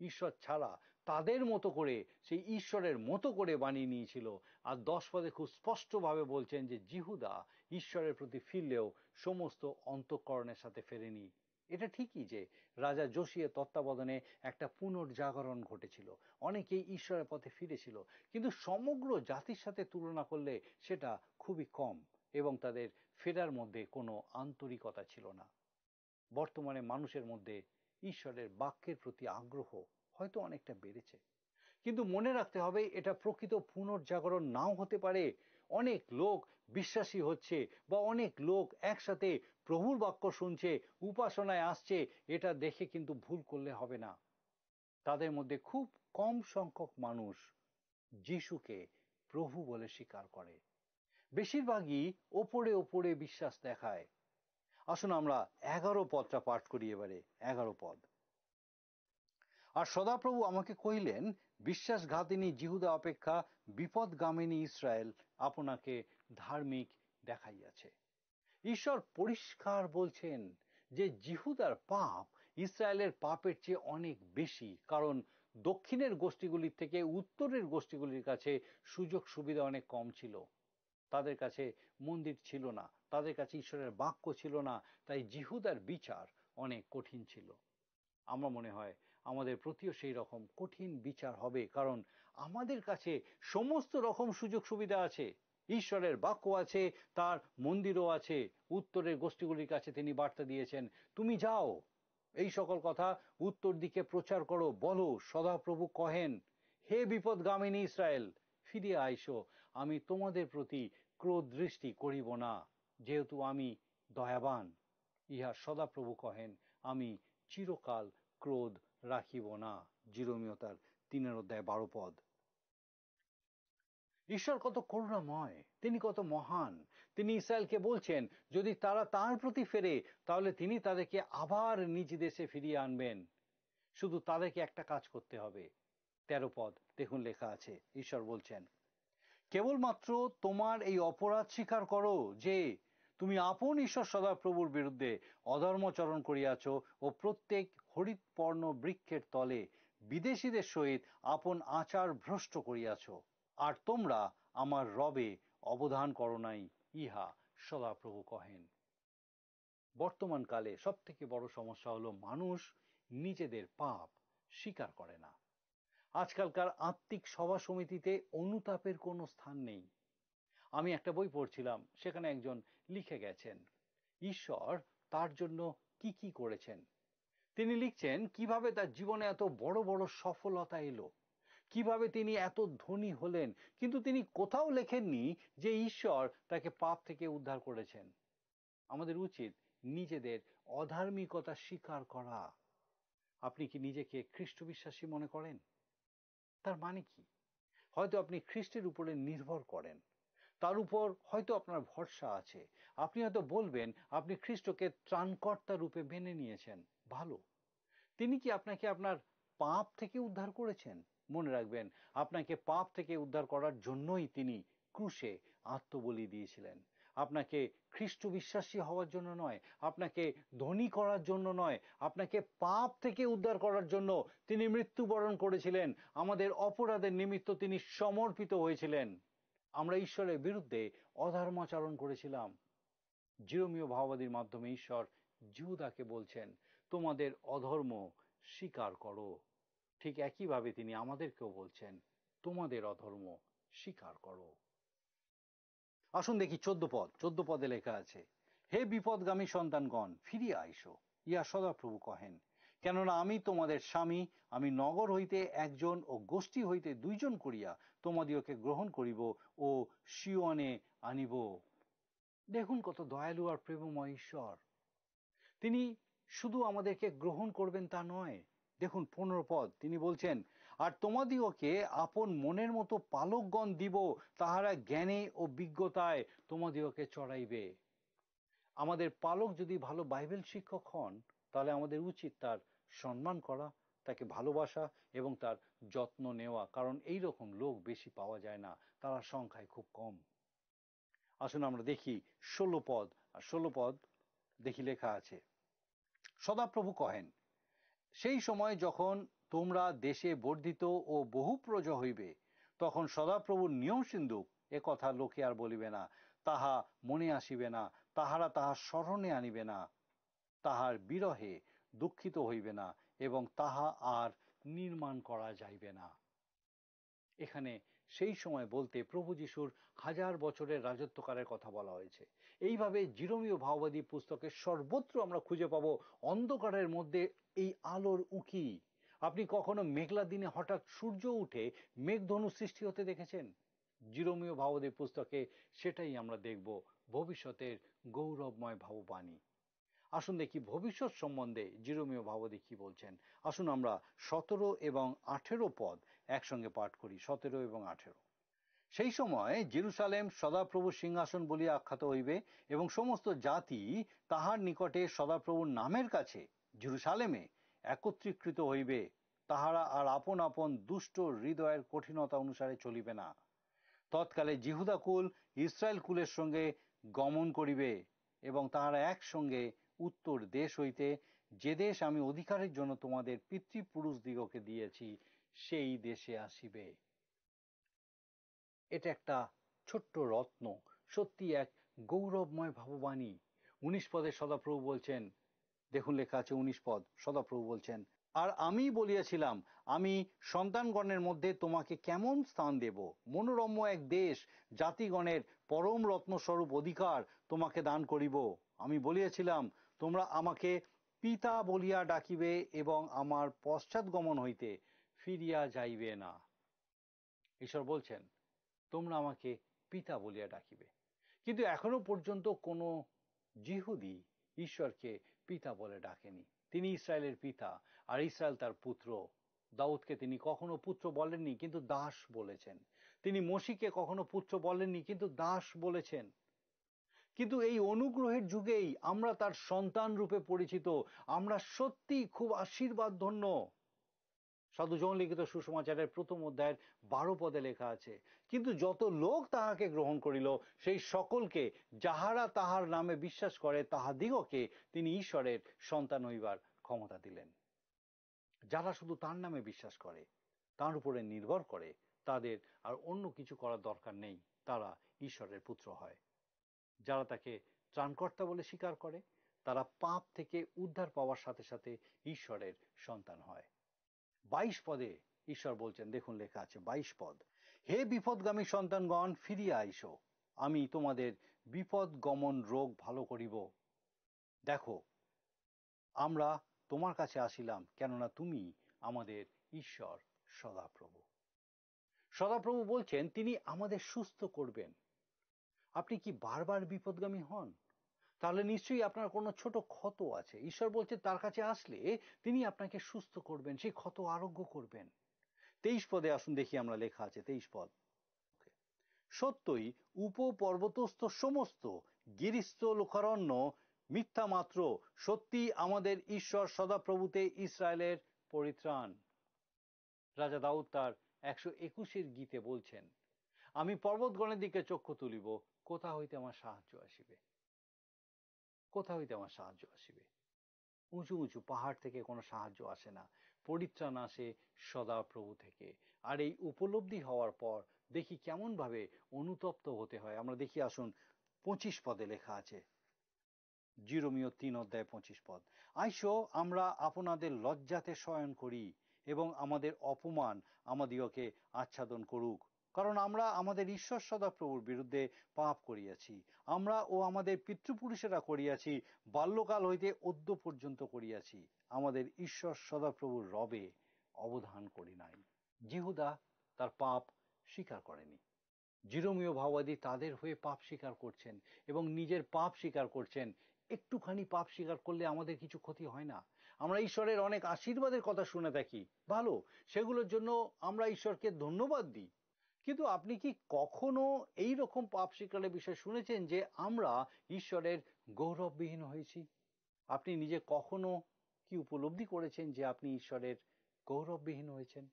ঈশ্বর ছাড়া তাদের মতো করে, সেই ঈশ্বরের মতো করে বানিয়ে নিয়েছিল। আর দশ পদে খুব স্পষ্টভাবে বলছেন যে জিহুদা ঈশ্বরের প্রতি ফিরলেও সমস্ত অন্তঃকরণের সাথে ফেরেনি। এটা ঠিকই যে রাজা যোশিয়ার তত্ত্বাবধানে একটা পুনর্জাগরণ ঘটেছিল, অনেকেই ঈশ্বরের পথে ফিরেছিল, কিন্তু সমগ্র জাতির সাথে তুলনা করলে সেটা খুবই কম এবং তাদের ফেরার মধ্যে কোনো আন্তরিকতা ছিল না। বর্তমানে মানুষের মধ্যে ঈশ্বরের বাক্যের প্রতি আগ্রহ হয়তো অনেকটা বেড়েছে, কিন্তু মনে রাখতে হবে, এটা প্রকৃত পুনর্জাগরণ নাও হতে পারে। অনেক লোক বিশ্বাসী হচ্ছে বা অনেক লোক একসাথে প্রভুর বাক্য শুনছে, উপাসনায় আসছে, এটা দেখে কিন্তু ভুল করলে হবে না। তাদের মধ্যে খুব কম সংখ্যক মানুষ যিশুকে প্রভু বলে স্বীকার করে। বেশিরভাগই ওপরে ওপরে বিশ্বাস দেখায়। আসুন, আমরা এগারো পদটা পাঠ করি এবারে, এগারো পদ। আর সদাপ্রভু আমাকে কহিলেন, বিশ্বাসঘাতিনী জিহুদা অপেক্ষা বিপদগামিনী ইসরায়েল আপনাকে ধার্মিক দেখাইয়াছে। ঈশ্বর পরিষ্কার বলছেন যে জিহুদার পাপ ইসরায়েলের পাপের চেয়ে অনেক বেশি, কারণ দক্ষিণের গোষ্ঠীগুলির থেকে উত্তরের গোষ্ঠীগুলির কাছে সুযোগ সুবিধা অনেক কম ছিল। তাদের কাছে মন্দির ছিল না, তাদের কাছে ঈশ্বরের বাক্য ছিল না, তাই জিহুদার বিচার অনেক কঠিন ছিল। আমার মনে হয় আমাদের প্রতিও সেই রকম কঠিন বিচার হবে, কারণ আমাদের কাছে সমস্ত রকম সুযোগ সুবিধা আছে, ঈশ্বরের বাক্য আছে, তার মন্দিরও আছে। উত্তরের গোষ্ঠীগুলির কাছে তিনি বার্তা দিয়েছেন, "তুমি যাও, এই সকল কথা উত্তর দিকে প্রচার করো, বলো, সদাপ্রভু কহেন, হে বিপদগামিনী ইসরায়েল, ফিরে আইসো, আমি তোমাদের প্রতি ক্রোধ দৃষ্টি করিব না, যেহেতু আমি দয়াবান।" ইহা সদাপ্রভু কহেন, "আমি চিরকাল ক্রোধ রাখিব না।" জিরোমীয় তার তিনের অধ্যায় বারো পদ। ঈশ্বর কত করুণাময়, তিনি কত মহান। তিনি ইসরায়েলকে বলছেন, যদি তারা তার প্রতি ফেরে, তাহলে তিনি তাদেরকে আবার নিজ দেশে ফিরিয়ে আনবেন। শুধু তাদেরকে একটা কাজ করতে হবে। তেরো পদ দেখুন, লেখা আছে, ঈশ্বর বলছেন, "কেবলমাত্র তোমার এই অপরাধ স্বীকার করো যে তুমি আপন ঈশ্বর সদাপ্রভুর বিরুদ্ধে অধর্মাচরণ করিয়াছ ও প্রত্যেক হরিৎপর্ণ বৃক্ষের তলে বিদেশীদের সহিত আপন আচার ভ্রষ্ট করিয়াছ, আর তোমরা আমার রবে অবধান করো নাই, ইহা সদাপ্রভু কহেন।" বর্তমানকালে সব থেকে বড় সমস্যা হলো মানুষ নিজেদের পাপ স্বীকার করে না। আজকালকার আত্মিক সভা সমিতিতে অনুতাপের কোনো স্থান নেই। আমি একটা বই পড়ছিলাম, সেখানে একজন লিখে গেছেন, ঈশ্বর তার জন্য কি কি করেছেন। তিনি লিখছেন কিভাবে তার জীবনে এত বড় বড় সফলতা এলো, কিভাবে তিনি এত ধনী হলেন, কিন্তু তিনি কোথাও লেখেননি যে ঈশ্বর তাকে পাপ থেকে উদ্ধার করেছেন। আমাদের উচিত নিজেদের অধার্মিকতা স্বীকার করা। আপনি কি নিজেকে খ্রিস্ট বিশ্বাসী মনে করেন? তার মানে কি? হয়তো আপনি খ্রিস্টের উপরে নির্ভর করেন, তার উপর হয়তো আপনার ভরসা আছে। আপনি হয়তো বলবেন, আপনি খ্রিস্টকে ত্রাণকর্তা রূপে মেনে নিয়েছেন। ভালো। তিনি কি আপনাকে আপনার পাপ থেকে উদ্ধার করেছেন? মনে রাখবেন, আপনাকে পাপ থেকে উদ্ধার করার জন্যই তিনি ক্রুশে আত্মবলি দিয়েছিলেন। আপনাকে খ্রিস্ট বিশ্বাসী হওয়ার জন্য নয়, আপনাকে ধনী করার জন্য নয়, আপনাকে পাপ থেকে উদ্ধার করার জন্য তিনি মৃত্যুবরণ করেছিলেন। আমাদের অপরাধের নিমিত্ত তিনি সমর্পিত হয়েছিলেন। আমরা ঈশ্বরের বিরুদ্ধে অধর্মাচরণ করেছিলাম। জিরোমীয় ভাওবাদীর মাধ্যমে ঈশ্বর জিহুদাকে বলছেন, "তোমাদের অধর্ম স্বীকার করো।" ঠিক একইভাবে তিনি আমাদেরকেও বলছেন, "তোমাদের অধর্ম স্বীকার করো।" আসুন দেখি চোদ্দ পদ। চোদ্দ পদে লেখা আছে, "হে বিপদগামী সন্তানগণ, ফিরিয়া আইসো, ইয়া সদাপ্রভু কহেন। কেননা আমি তোমাদের স্বামী, আমি নগর হইতে একজন ও গোষ্ঠী হইতে দুইজন করিয়া তোমাদিওকে গ্রহণ করিব ও সিওয়ানে আনিব।" দেখুন কত দয়ালু আর প্রেমময় ঈশ্বর। তিনি শুধু আমাদেরকে গ্রহণ করবেন তা নয়, দেখুন পনেরো পদ, তিনি বলছেন, "আর তোমাদিগকে আপন মনের মতো পালকগণ দিব, তাহারা জ্ঞানে ও বিজ্ঞতায় তোমাদিগকে চড়াইবে।" আমাদের পালক যদি ভালো বাইবেল শিক্ষক হন, তাহলে আমাদের উচিত তার সম্মান করা, তাকে ভালোবাসা এবং তার যত্ন নেওয়া, কারণ এই রকম লোক বেশি পাওয়া যায় না, তারা সংখ্যায় খুব কম। আসুন আমরা দেখি ষোলো পদ, আর ষোলো পদ দেখি লেখা আছে, সদাপ্রভু কহেন, "সেই সময় যখন তোমরা দেশে বর্ধিত ও বহু প্রজা হইবে, তখন সদাপ্রভুর নিয়ম সিন্ধুক এ কথা লোকে আর বলিবে না, তাহা মনে আসিবে না, তাহারা তাহা স্মরণে আনিবে না, তাহার বিরহে দুঃখিত হইবে না এবং তাহা আর নির্মাণ করা যাইবে না।" এখানে সেই সময় বলতে প্রভু যিশুর হাজার বছরের রাজত্বকালের কথা বলা হয়েছে। এইভাবে জিরোমীয় ভাওবাদী পুস্তকে সর্বত্র আমরা খুঁজে পাবো অন্ধকারের মধ্যে এই আলোর উঁকি। আপনি কখনো মেঘলা দিনে হঠাৎ সূর্য উঠে মেঘধনু সৃষ্টি হতে দেখেছেন? জিরোমীয় ভাওবাদী পুস্তকে সেটাই আমরা দেখব, ভবিষ্যতের গৌরবময় ভাববাণী। আসুন দেখি ভবিষ্যৎ সম্বন্ধে জিরোমীয় ভাওবাদী কি বলছেন। আসুন আমরা সতেরো এবং আঠেরো পদ একসঙ্গে পাঠ করি, সতেরো এবং আঠেরো। "সেই সময় জেরুসালেম সদাপ্রভু সিংহাসন বলিয়া আখ্যাত হইবে এবং সমস্ত জাতি তাহার নিকটে সদাপ্রভুর নামের কাছে জেরুসালেমে একত্রীকৃত হইবে। তাহারা আর আপন আপন দুষ্ট হৃদয়ের কঠিনতা অনুসারে চলিবে না। তৎকালে জিহুদা কুল ইসরায়েল কুলের সঙ্গে গমন করিবে এবং তাহারা একসঙ্গে উত্তর দেশ হইতে, যে দেশ আমি অধিকারের জন্য তোমাদের পিতৃপুরুষদিগকে দিয়েছি, সেই দেশে আসিবে।" এটা একটা ছোট্ট রত্ন, সত্যি এক গৌরবময় ভাববাণী। উনিশ পদে সদাপ্রভু বলছেন, দেখুন লেখা আছে উনিশ পদ, সদাপ্রভু বলছেন, "আর আমি বলিয়াছিলাম, আমি সন্তানগণের মধ্যে তোমাকে কেমন স্থান দেব? মনোরম্য এক দেশ, জাতিগণের পরম রত্নস্বরূপ অধিকার তোমাকে দান করিব। আমি বলিয়াছিলাম, তোমরা আমাকে পিতা বলিয়া ডাকিবে এবং আমার পশ্চাৎগমন হইতে ফিরিয়া যাইবে না।" ঈশ্বর বলছেন, "তোমরা আমাকে পিতা বলিয়া ডাকিবে।" কিন্তু এখনো পর্যন্ত কোনো জিহুদি ঈশ্বরকে পিতা বলে ডাকেনি। তিনি ইসরায়েলের পিতা, আর ইসরায়েল তার পুত্র। দাউদকে তিনি কখনো পুত্র বলেননি, কিন্তু দাস বলেছেন। তিনি মসিকে কখনো পুত্র বলেননি, কিন্তু দাস বলেছেন। কিন্তু এই অনুগ্রহের যুগেই আমরা তার সন্তান রূপে পরিচিত। আমরা সত্যি খুব আশীর্বাদ ধন্য। সাধু জন লিখিত সুসমাচারের প্রথম অধ্যায়ের বারো পদে লেখা আছে, "কিন্তু যত লোক তাহাকে গ্রহণ করিল, সেই সকলকে, যাহারা তাহার নামে বিশ্বাস করে, তাহাদিগকে তিনি ঈশ্বরের সন্তান হইবার ক্ষমতা দিলেন।" যারা শুধু তার নামে বিশ্বাস করে, তার উপরে নির্ভর করে, তাদের আর অন্য কিছু করার দরকার নেই, তারা ঈশ্বরের পুত্র হয়। যারা তাকে ত্রাণকর্তা বলে স্বীকার করে, তারা পাপ থেকে উদ্ধার পাওয়ার সাথে সাথে ঈশ্বরের সন্তান হয়। বাইশ পদে ঈশ্বর বলছেন, দেখুন লেখা আছে বাইশ পদ, "হে বিপদগামী সন্তানগণ, ফিরিয়া আইসো, আমি তোমাদের বিপদ গমন রোগ ভালো করিব। দেখো, আমরা তোমার কাছে আসিলাম, কেননা তুমি আমাদের ঈশ্বর সদাপ্রভু।" সদাপ্রভু বলছেন, তিনি আমাদের সুস্থ করবেন। আপনি কি বারবার বিপদগামী হন? তাহলে নিশ্চয়ই আপনার কোনো ছোট ক্ষত আছে। ঈশ্বর বলছে, তার কাছে আসলে তিনি আপনাকে সুস্থ করবেন, সেই ক্ষত আরোগ্য করবেন। তেইশ পদে আসুন, দেখি আমরা লেখা আছে, তেইশ পদ, "সত্যই উপপর্বতস্থ সমস্ত গিরিস্থ লোকারণ্য মিথ্যা মাত্র, সত্যি আমাদের ঈশ্বর সদাপ্রভুতে ইসরায়েলের পরিত্রাণ।" রাজা দাউদ তার একশো একুশের গীতে বলছেন, "আমি পর্বতগণের দিকে চক্ষু তুলিব, কোথা হইতে আমার সাহায্য আসিবে? কোথা হইতে আমার সাহায্য আসিবে?" উঁচু উঁচু পাহাড় থেকে কোনো সাহায্য আসে না। পরিত্রাণ আসে সদাপ্রভু থেকে। আর এই উপলব্ধি হওয়ার পর দেখি কেমনভাবে অনুতপ্ত হতে হয়। আমরা দেখি, আসুন, পঁচিশ পদে লেখা আছে, জিরোমীয় তিন অধ্যায় পঁচিশ পদ, "আইসো, আমরা আপনাদের লজ্জাতে শয়ন করি এবং আমাদের অপমান আমাদিগকে আচ্ছাদন করুক, কারণ আমরা আমাদের ঈশ্বর সদাপ্রভুর বিরুদ্ধে পাপ করিয়াছি। আমরা ও আমাদের পিতৃপুরুষেরা করিয়াছি, বাল্যকাল হইতে অদ্য পর্যন্ত করিয়াছি। আমাদের ঈশ্বর সদাপ্রভুর রবে অবধান করি নাই।" জিহুদা তার পাপ স্বীকার করেনি। জিরোমীয় ভাওবাদী তাদের হয়ে পাপ স্বীকার করছেন এবং নিজের পাপ স্বীকার করছেন। একটুখানি পাপ স্বীকার করলে আমাদের কিছু ক্ষতি হয় না। আমরা ঈশ্বরের অনেক আশীর্বাদের কথা শুনে থাকি, ভালো, সেগুলোর জন্য আমরা ঈশ্বরকে ধন্যবাদ দিই। কিন্তু আপনি কি কখনো এই রকম পাপ স্বীকারের বিষয়ে শুনেছেন যে আমরা ঈশ্বরের গৌরববিহীন হয়েছি? আপনি নিজে কখনো কি উপলব্ধি করেছেন যে আপনি ঈশ্বরের গৌরববিহীন হয়েছেন?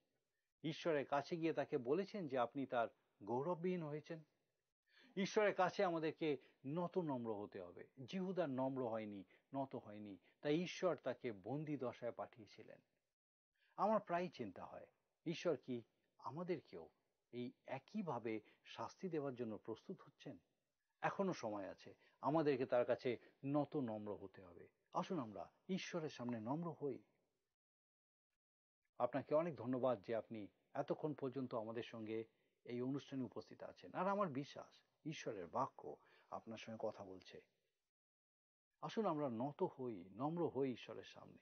ঈশ্বরের কাছে গিয়ে তাকে বলেছেন যে আপনি তার গৌরববিহীন হয়েছেন? ঈশ্বরের কাছে আমাদেরকে নত নম্র হতে হবে। জিহুদা নম্র হয়নি, নত হয়নি, তাই ঈশ্বর তাকে বন্দি দশায় পাঠিয়েছিলেন। আমার প্রায়ই চিন্তা হয়, ঈশ্বর কি আমাদেরকেও এই একইভাবে শাস্তি দেওয়ার জন্য প্রস্তুত হচ্ছেন? এখনো সময় আছে, আমাদেরকে তার কাছে নত নম্র হতে হবে। আসুন আমরা ঈশ্বরের সামনে নম্র হই। আপনাকে অনেক ধন্যবাদ যে আপনি এতক্ষণ পর্যন্ত আমাদের সঙ্গে এই অনুষ্ঠানে উপস্থিত আছেন। আর আমার বিশ্বাস, ঈশ্বরের বাক্য আপনার সঙ্গে কথা বলছে। আসুন আমরা নত হই, নম্র হই ঈশ্বরের সামনে।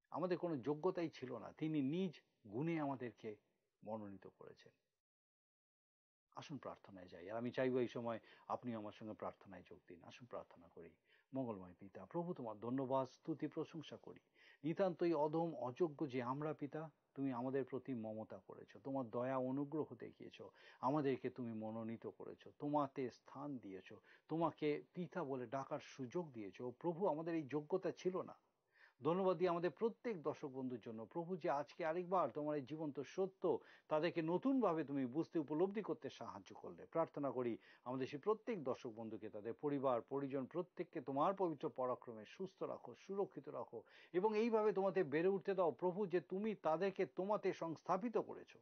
আমাদের কোনো যোগ্যতাই ছিল না, তিনি নিজ গুণে আমাদেরকে মনোনীত করেছেন। আসুন প্রার্থনায় যাই। আর আমি চাইবো এই সময় আপনিও আমার সঙ্গে প্রার্থনায় যোগ দিন। আসুন প্রার্থনা করি। মঙ্গলময় পিতা, প্রভু, তোমার ধন্যবাদ, স্তুতি, প্রশংসা করি। নিতান্তই অধম, অযোগ্য যে আমরা, পিতা, তুমি আমাদের প্রতি মমতা করেছো, তোমার দয়া অনুগ্রহ দেখিয়েছো, আমাদেরকে তুমি মনোনীত করেছো, তোমাতে স্থান দিয়েছো, তোমাকে পিতা বলে ডাকার সুযোগ দিয়েছো। প্রভু, আমাদের এই যোগ্যতা ছিল না। ধন্যবাদ দিই আমাদের প্রত্যেক দর্শক বন্ধুর জন্য, প্রভু, যে আজকে আরেকবার তোমার এই জীবন্ত সত্য তাদেরকে নতুনভাবে তুমি বুঝতে, উপলব্ধি করতে সাহায্য করলে। প্রার্থনা করি আমাদের সেই প্রত্যেক দর্শক বন্ধুকে, তাদের পরিবার পরিজন প্রত্যেককে তোমার পবিত্র পরাক্রমে সুস্থ রাখো, সুরক্ষিত রাখো এবং এইভাবে তোমাতে বেড়ে উঠতে দাও, প্রভু, যে তুমি তাদেরকে তোমাতে সংস্থাপিত করেছো।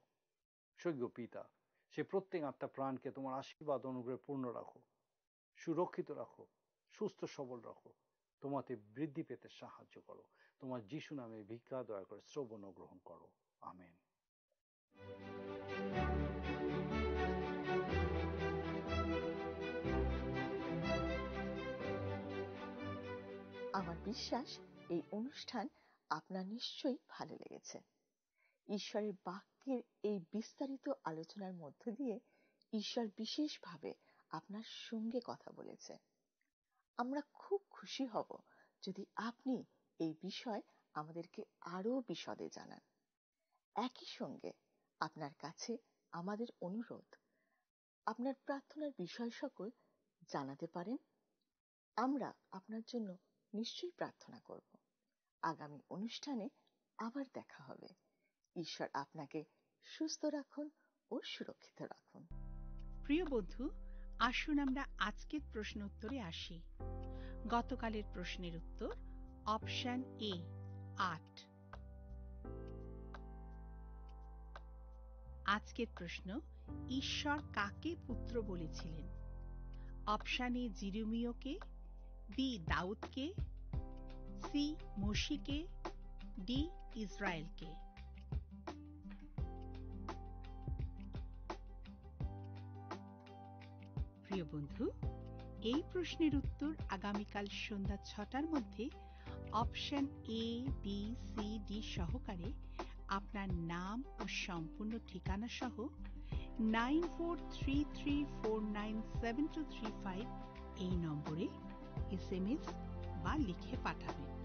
স্বর্গীয় পিতা, সে প্রত্যেক আত্মা প্রাণকে তোমার আশীর্বাদ অনুগ্রহে পূর্ণ রাখো, সুরক্ষিত রাখো, সুস্থ সবল রাখো, তোমাতে বৃদ্ধি পেতে সাহায্য করো। তোমার যিশু নামে ভিক্ষা দয়া করে শ্রবণ ও গ্রহণ করো। আমেন। আমার বিশ্বাস এই অনুষ্ঠান আপনার নিশ্চয়ই ভালো লেগেছে। ঈশ্বরের বাক্যের এই বিস্তারিত আলোচনার মধ্য দিয়ে ঈশ্বর বিশেষভাবে আপনার সঙ্গে কথা বলেছে। আমরা খুব খুশি হব যদি আপনি এই বিষয়ে আমাদেরকে আরও বিশদে জানান। একই সঙ্গে আপনার কাছে আমাদের অনুরোধ, আপনার প্রার্থনার বিষয় সকল জানাতে পারেন। আমরা আপনার জন্য নিশ্চয়ই প্রার্থনা করব। আগামী অনুষ্ঠানে আবার দেখা হবে। ঈশ্বর আপনাকে সুস্থ রাখুন ও সুরক্ষিত রাখুন। প্রিয় বন্ধু, আসুন আমরা আজকের প্রশ্ন উত্তরে আসি। গতকালের প্রশ্নের উত্তর অপশন এ, আট। আজকের প্রশ্ন, ঈশ্বর কাকে পুত্র বলেছিলেন? অপশন এ, জিরুমিওকে, বি, দাউদকে, সি, মসিকে, ডি, ইসরায়েলকে। প্রিয় বন্ধু, এই প্রশ্নের উত্তর আগামীকাল সন্ধ্যা ছটার মধ্যে option A, B, C, D সহকারে আপনার নাম ও সম্পূর্ণ ঠিকানা সহ nine four three three four nine seven two three five এই নম্বরে এসএমএস বা লিখে পাঠাবেন।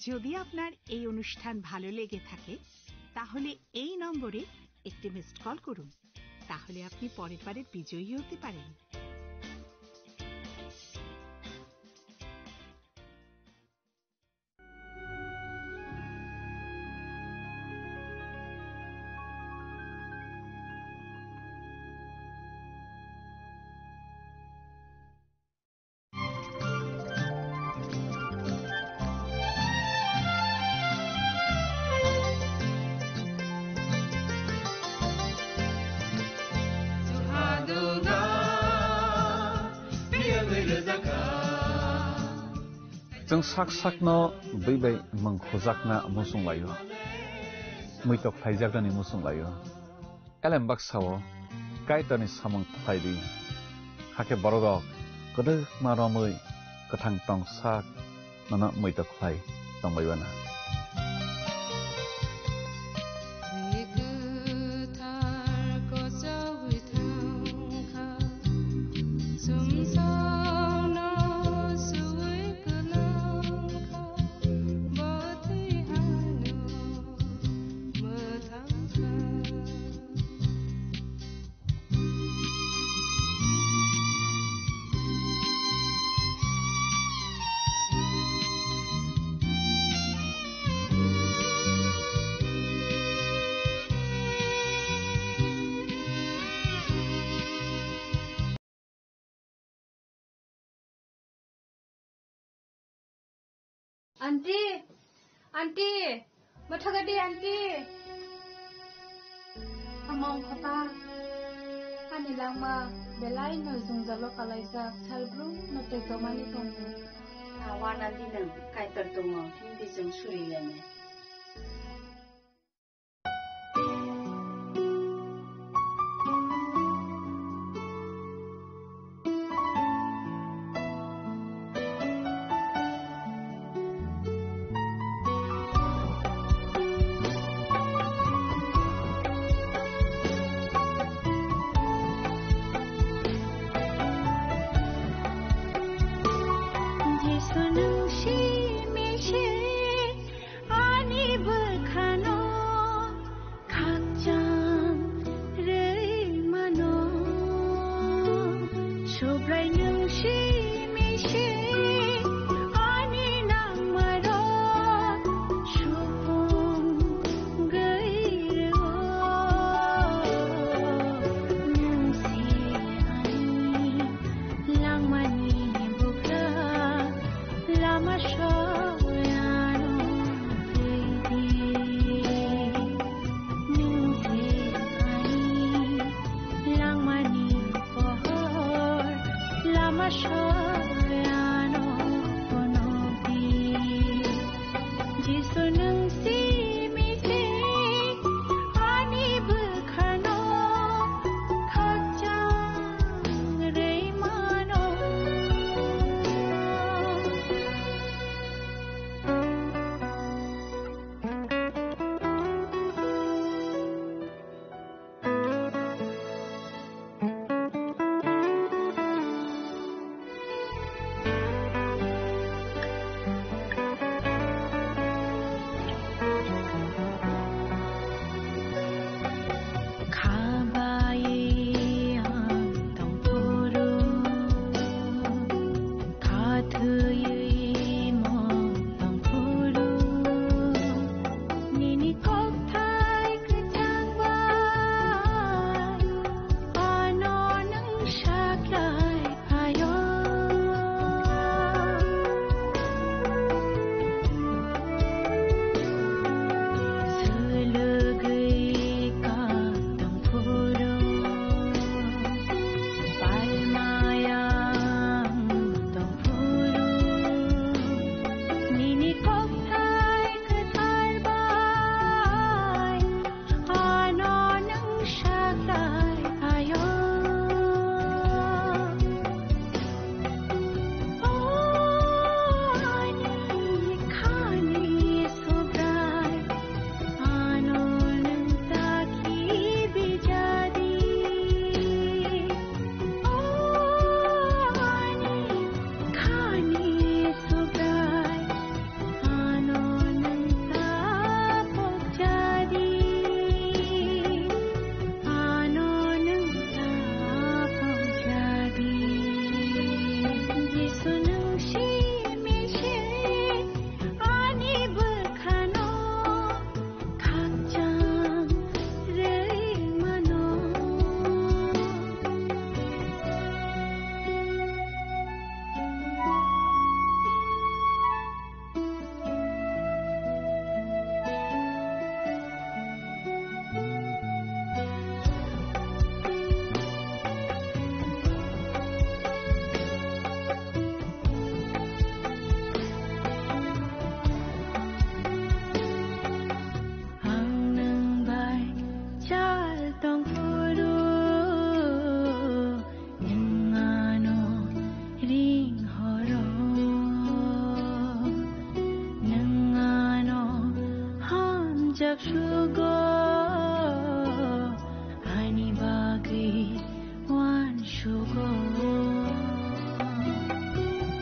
যদি আপনার এই অনুষ্ঠান ভালো লেগে থাকে, তাহলে এই নম্বরে একটি মিসড কল করুন। তাহলে আপনি পরের বারের বিজয়ী হতে পারেন। Chwng sak sakno bwi bai mung khujakna muchung laio, muitok khlaijaknani muchung laio. Elem baksa-o Kaitorni samung khlai di, hakhe borok rok kwdwkma romwi kwthang tong sak nono muitok khlai tongbai uanw. Aunty, aunty, mathagadi aunty. Among khata, ani langma belai no jwngjalo kalaijak, salbrum no tei tomani tongo. Awan aunty nang kaitor tongo, hindi jwng suri lene. Sugo, ani bagwi wan sugo.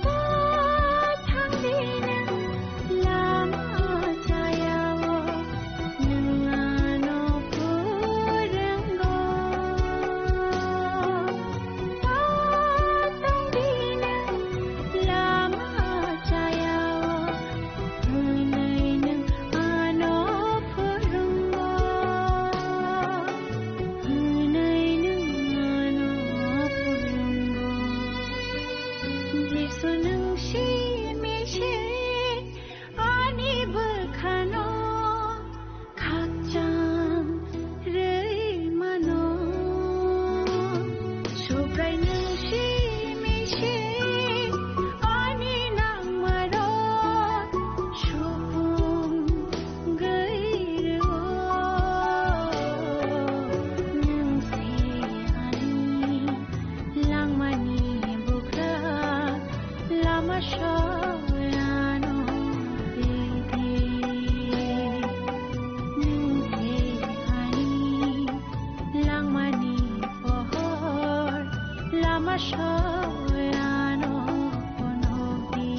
Pathang dinang lama chayao, nwng ano purungo. Patong dinang lama chayao, hwnwi nwng ano purungo, hwnwi nwng ano purungo. Jisu nwng simi se ani bwkhano khakchang rwi mano. Subrai nwng simi se ani nangmarok supung gwi rwo. Nwng se ani langmani bugra, lama soyano didi. Nwng se ani langmani pohor, lama soyano phunukdi.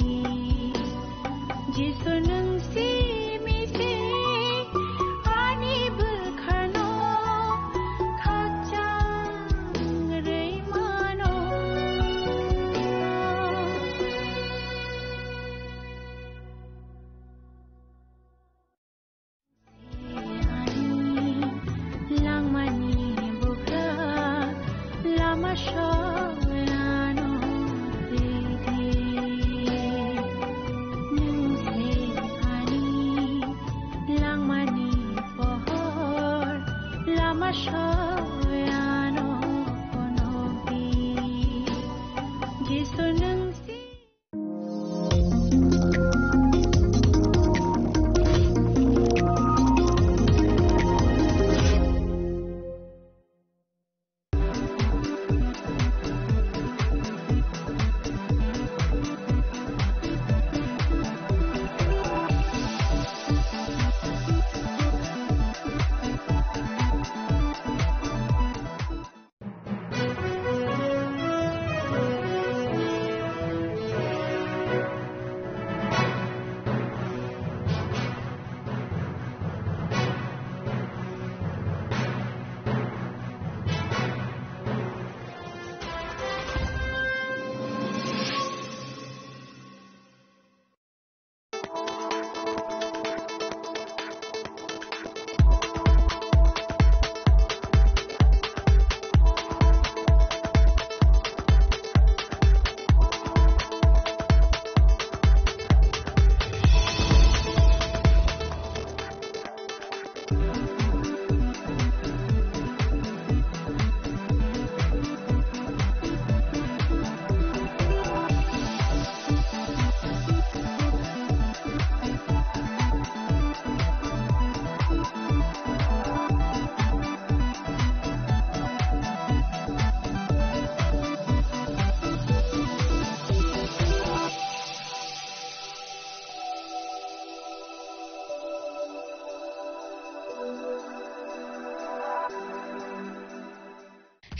Jisu nwng simi se ani bwkhano khakchang rwi mano. Langmani bugra, lama soyano didi. Nwng se ani langmani pohor, lama soyano phunukdi. Jisu nwng si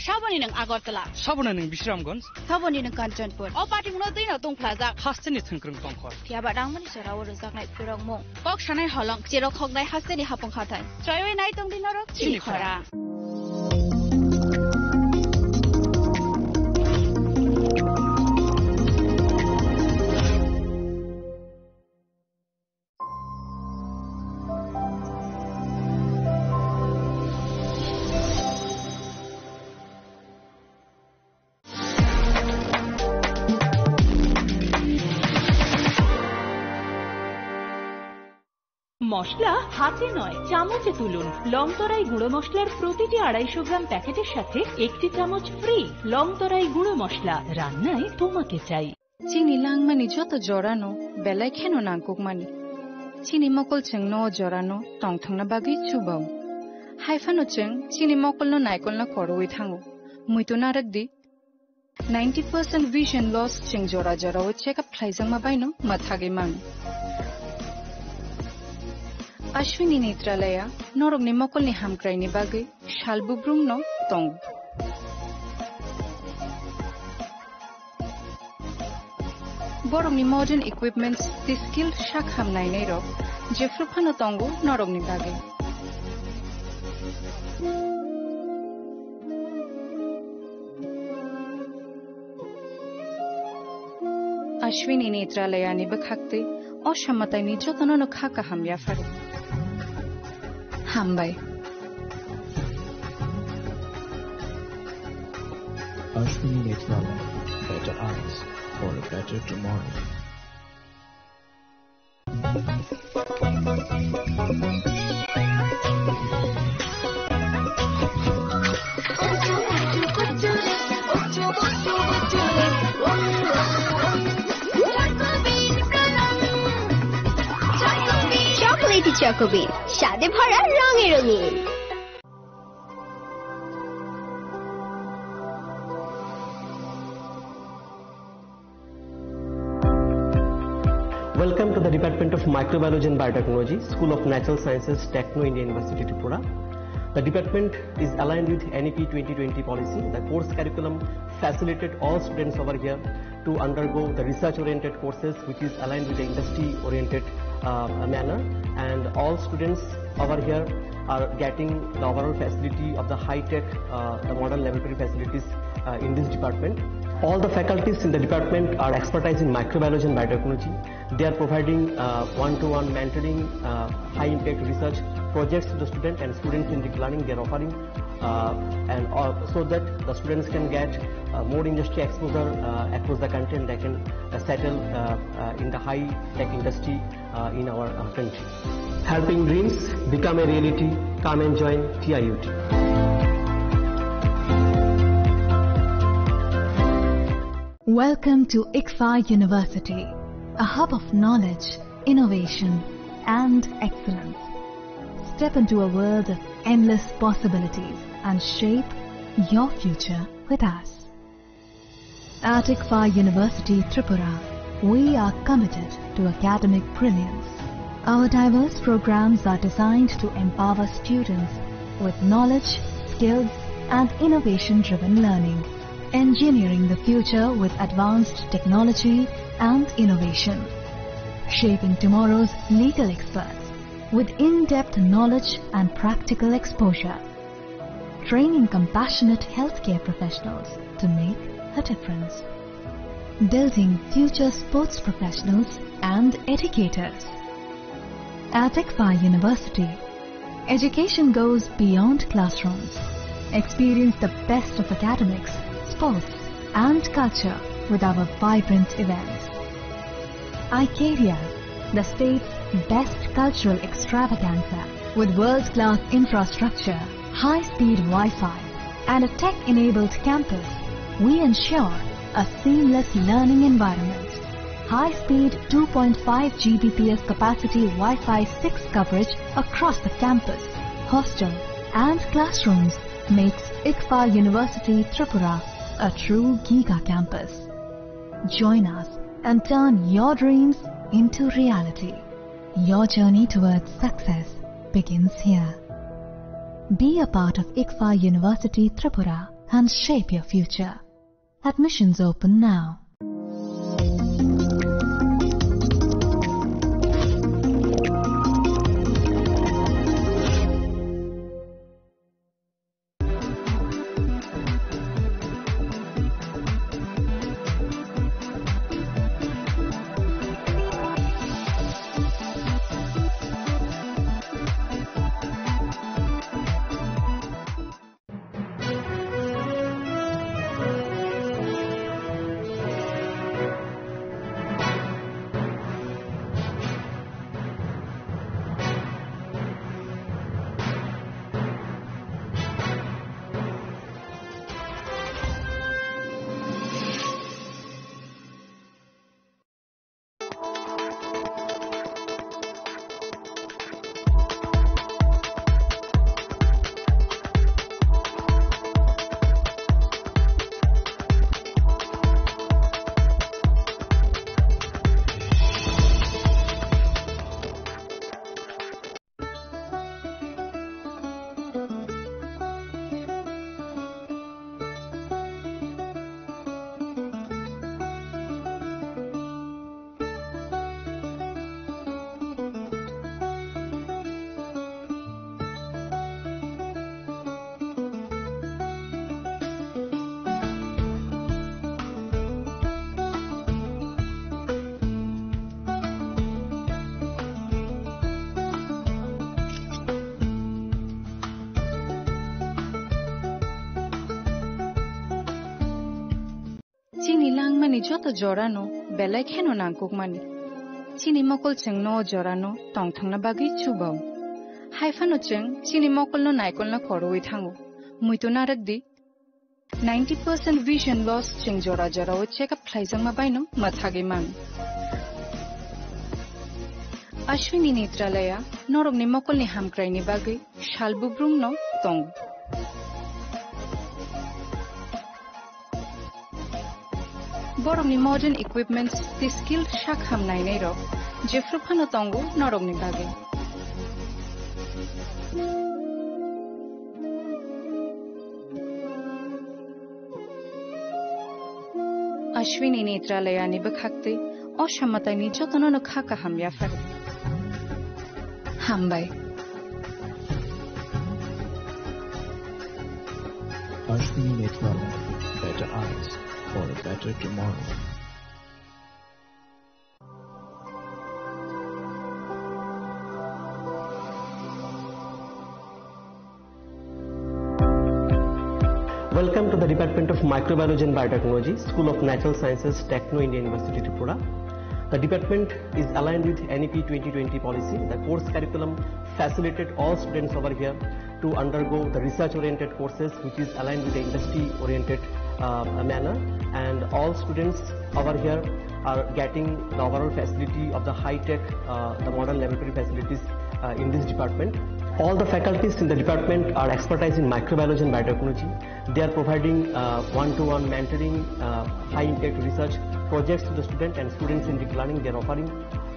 Saboni nwng Agartala. Saboni nwng Bisramganj. Saboni nwng Kanchanpur. O patimungno twino tungphlajak. Hasteni thwngkwrwng tongkhor. Phiya ba rangmani jorao rwjaknai phirokmung. Kok sanai holong, cherok hoknai hasteni hapung hathai. Choiwi nai tongdi norok chini khorang. মশলা হাতে নয়, চামচে তুলুন। লং তরাই গুঁড়ো মশলার প্রতিটি আড়াইশো গ্রাম প্যাকেটের সাথে একটি চামচ ফ্রি। লং তরাই গুঁড়ো মশলা, রান্নায় তোমাকে চাই। Chini langmani joto jorano belai kheno nangkukmani. Chini mokol chwngno o jorano tongthokna bagwi chubao. Haiphano chwng chini mokolno naikolna korwi thango. Muitu narwkdi. Ninety percent vision loss chwng jora jorao check up khlaijakma baino mwthagwi mano. Ashwini Netralaya norokni mokolni hamkraini bagwi sal bubrumno tongo. Borokni modern equipments tei skilled sak ham nainairok jephru phano tongo norokni bagwi. Ashwini Netralayani bwkhaktwi o samataini jotonono kha kaham yapharo. Hambai. Ashwini Netralaya, better eyes for a better tomorrow. Chocolatey Choco Bean, স্বাদে ভরা, রঙে রঙিন। Welcome to the Department of Microbiology and Biotechnology, School of Natural Sciences, Techno India University, Tripura. The department is aligned with N E P twenty twenty policy. The course curriculum facilitate all students over here to undergo the research-oriented courses, which is aligned with the industry-oriented, uh, manner. And all students over here are getting the overall facility of the high-tech, uh, the modern laboratory facilities, uh, in this department. All the faculties in the department are expertise in microbiology and biotechnology. They are providing, uh, one-to-one mentoring, uh, high-impact research projects to the student and student-centric learning they are offering, uh, and all, so that the students can get, uh, more industry exposure, uh, across the country, and they can, uh, settle, uh, uh, in the high-tech industry, uh, in our, uh, country. Helping dreams become a reality. Come and join T I U T. Welcome to ICFAR University, a hub of knowledge, innovation, and excellence. Step into a world of endless possibilities and shape your future with us. At ICFAR University Tripura, we are committed to academic brilliance. Our diverse programs are designed to empower students with knowledge, skills, and innovation-driven learning, engineering the future with advanced technology and innovation, shaping tomorrow's legal experts with in-depth knowledge and practical exposure, training compassionate healthcare professionals to make a difference, building future sports professionals and educators. At ICFAR University, education goes beyond classrooms. Experience the best of academics, sports, and culture with our vibrant events. Icaria, the state's best cultural extravaganza, with world-class infrastructure, high-speed Wi-Fi, and a tech-enabled campus, we ensure a seamless learning environment. High-speed two point five G B P S capacity Wi-Fi six coverage across the campus, hostel, and classrooms makes ICFAR University Tripura a true giga campus. Join us and turn your dreams into reality. Your journey towards success begins here. Be a part of ICFAR University Tripura and shape your future. Admissions open now. Mani joto jorano belai kheno nangkukmani. Chini mokol chwngno o jorano tongthokna bagwi chubao. Haiphano chwng chini mokolno naikolna khorwi thango. Muitu narwk di, ninety percent vision loss chwng jora jorao check up khlaijakma baino mwthagwi mano. Ashwini Netralaya norokni mokolni hamkraini bagwi sal bubrumno tongo. Borokni modern equipments tei skilled sak ham nainairok jephru phano tongo norokni bagwi. Ashwini Netralayani bwkhaktwi o samataini jotono no kha kaham yaphar. Hambai. Ashwini Netralaya, better eyes for a better tomorrow. Welcome to the Department of Microbiology and Biotechnology, School of Natural Sciences, Techno India University, Tripura. The department is aligned with N E P twenty twenty policy. The course curriculum facilitated all students over here to undergo the research-oriented courses, which is aligned with the industry-oriented, uh, manner. And all students over here are getting the overall facility of the high-tech, uh, the modern laboratory facilities, uh, in this department. All the faculties in the department are expertise in microbiology and biotechnology. They are providing, uh, one-to-one mentoring, uh, high-impact research projects to the student and students-centric learning they are offering,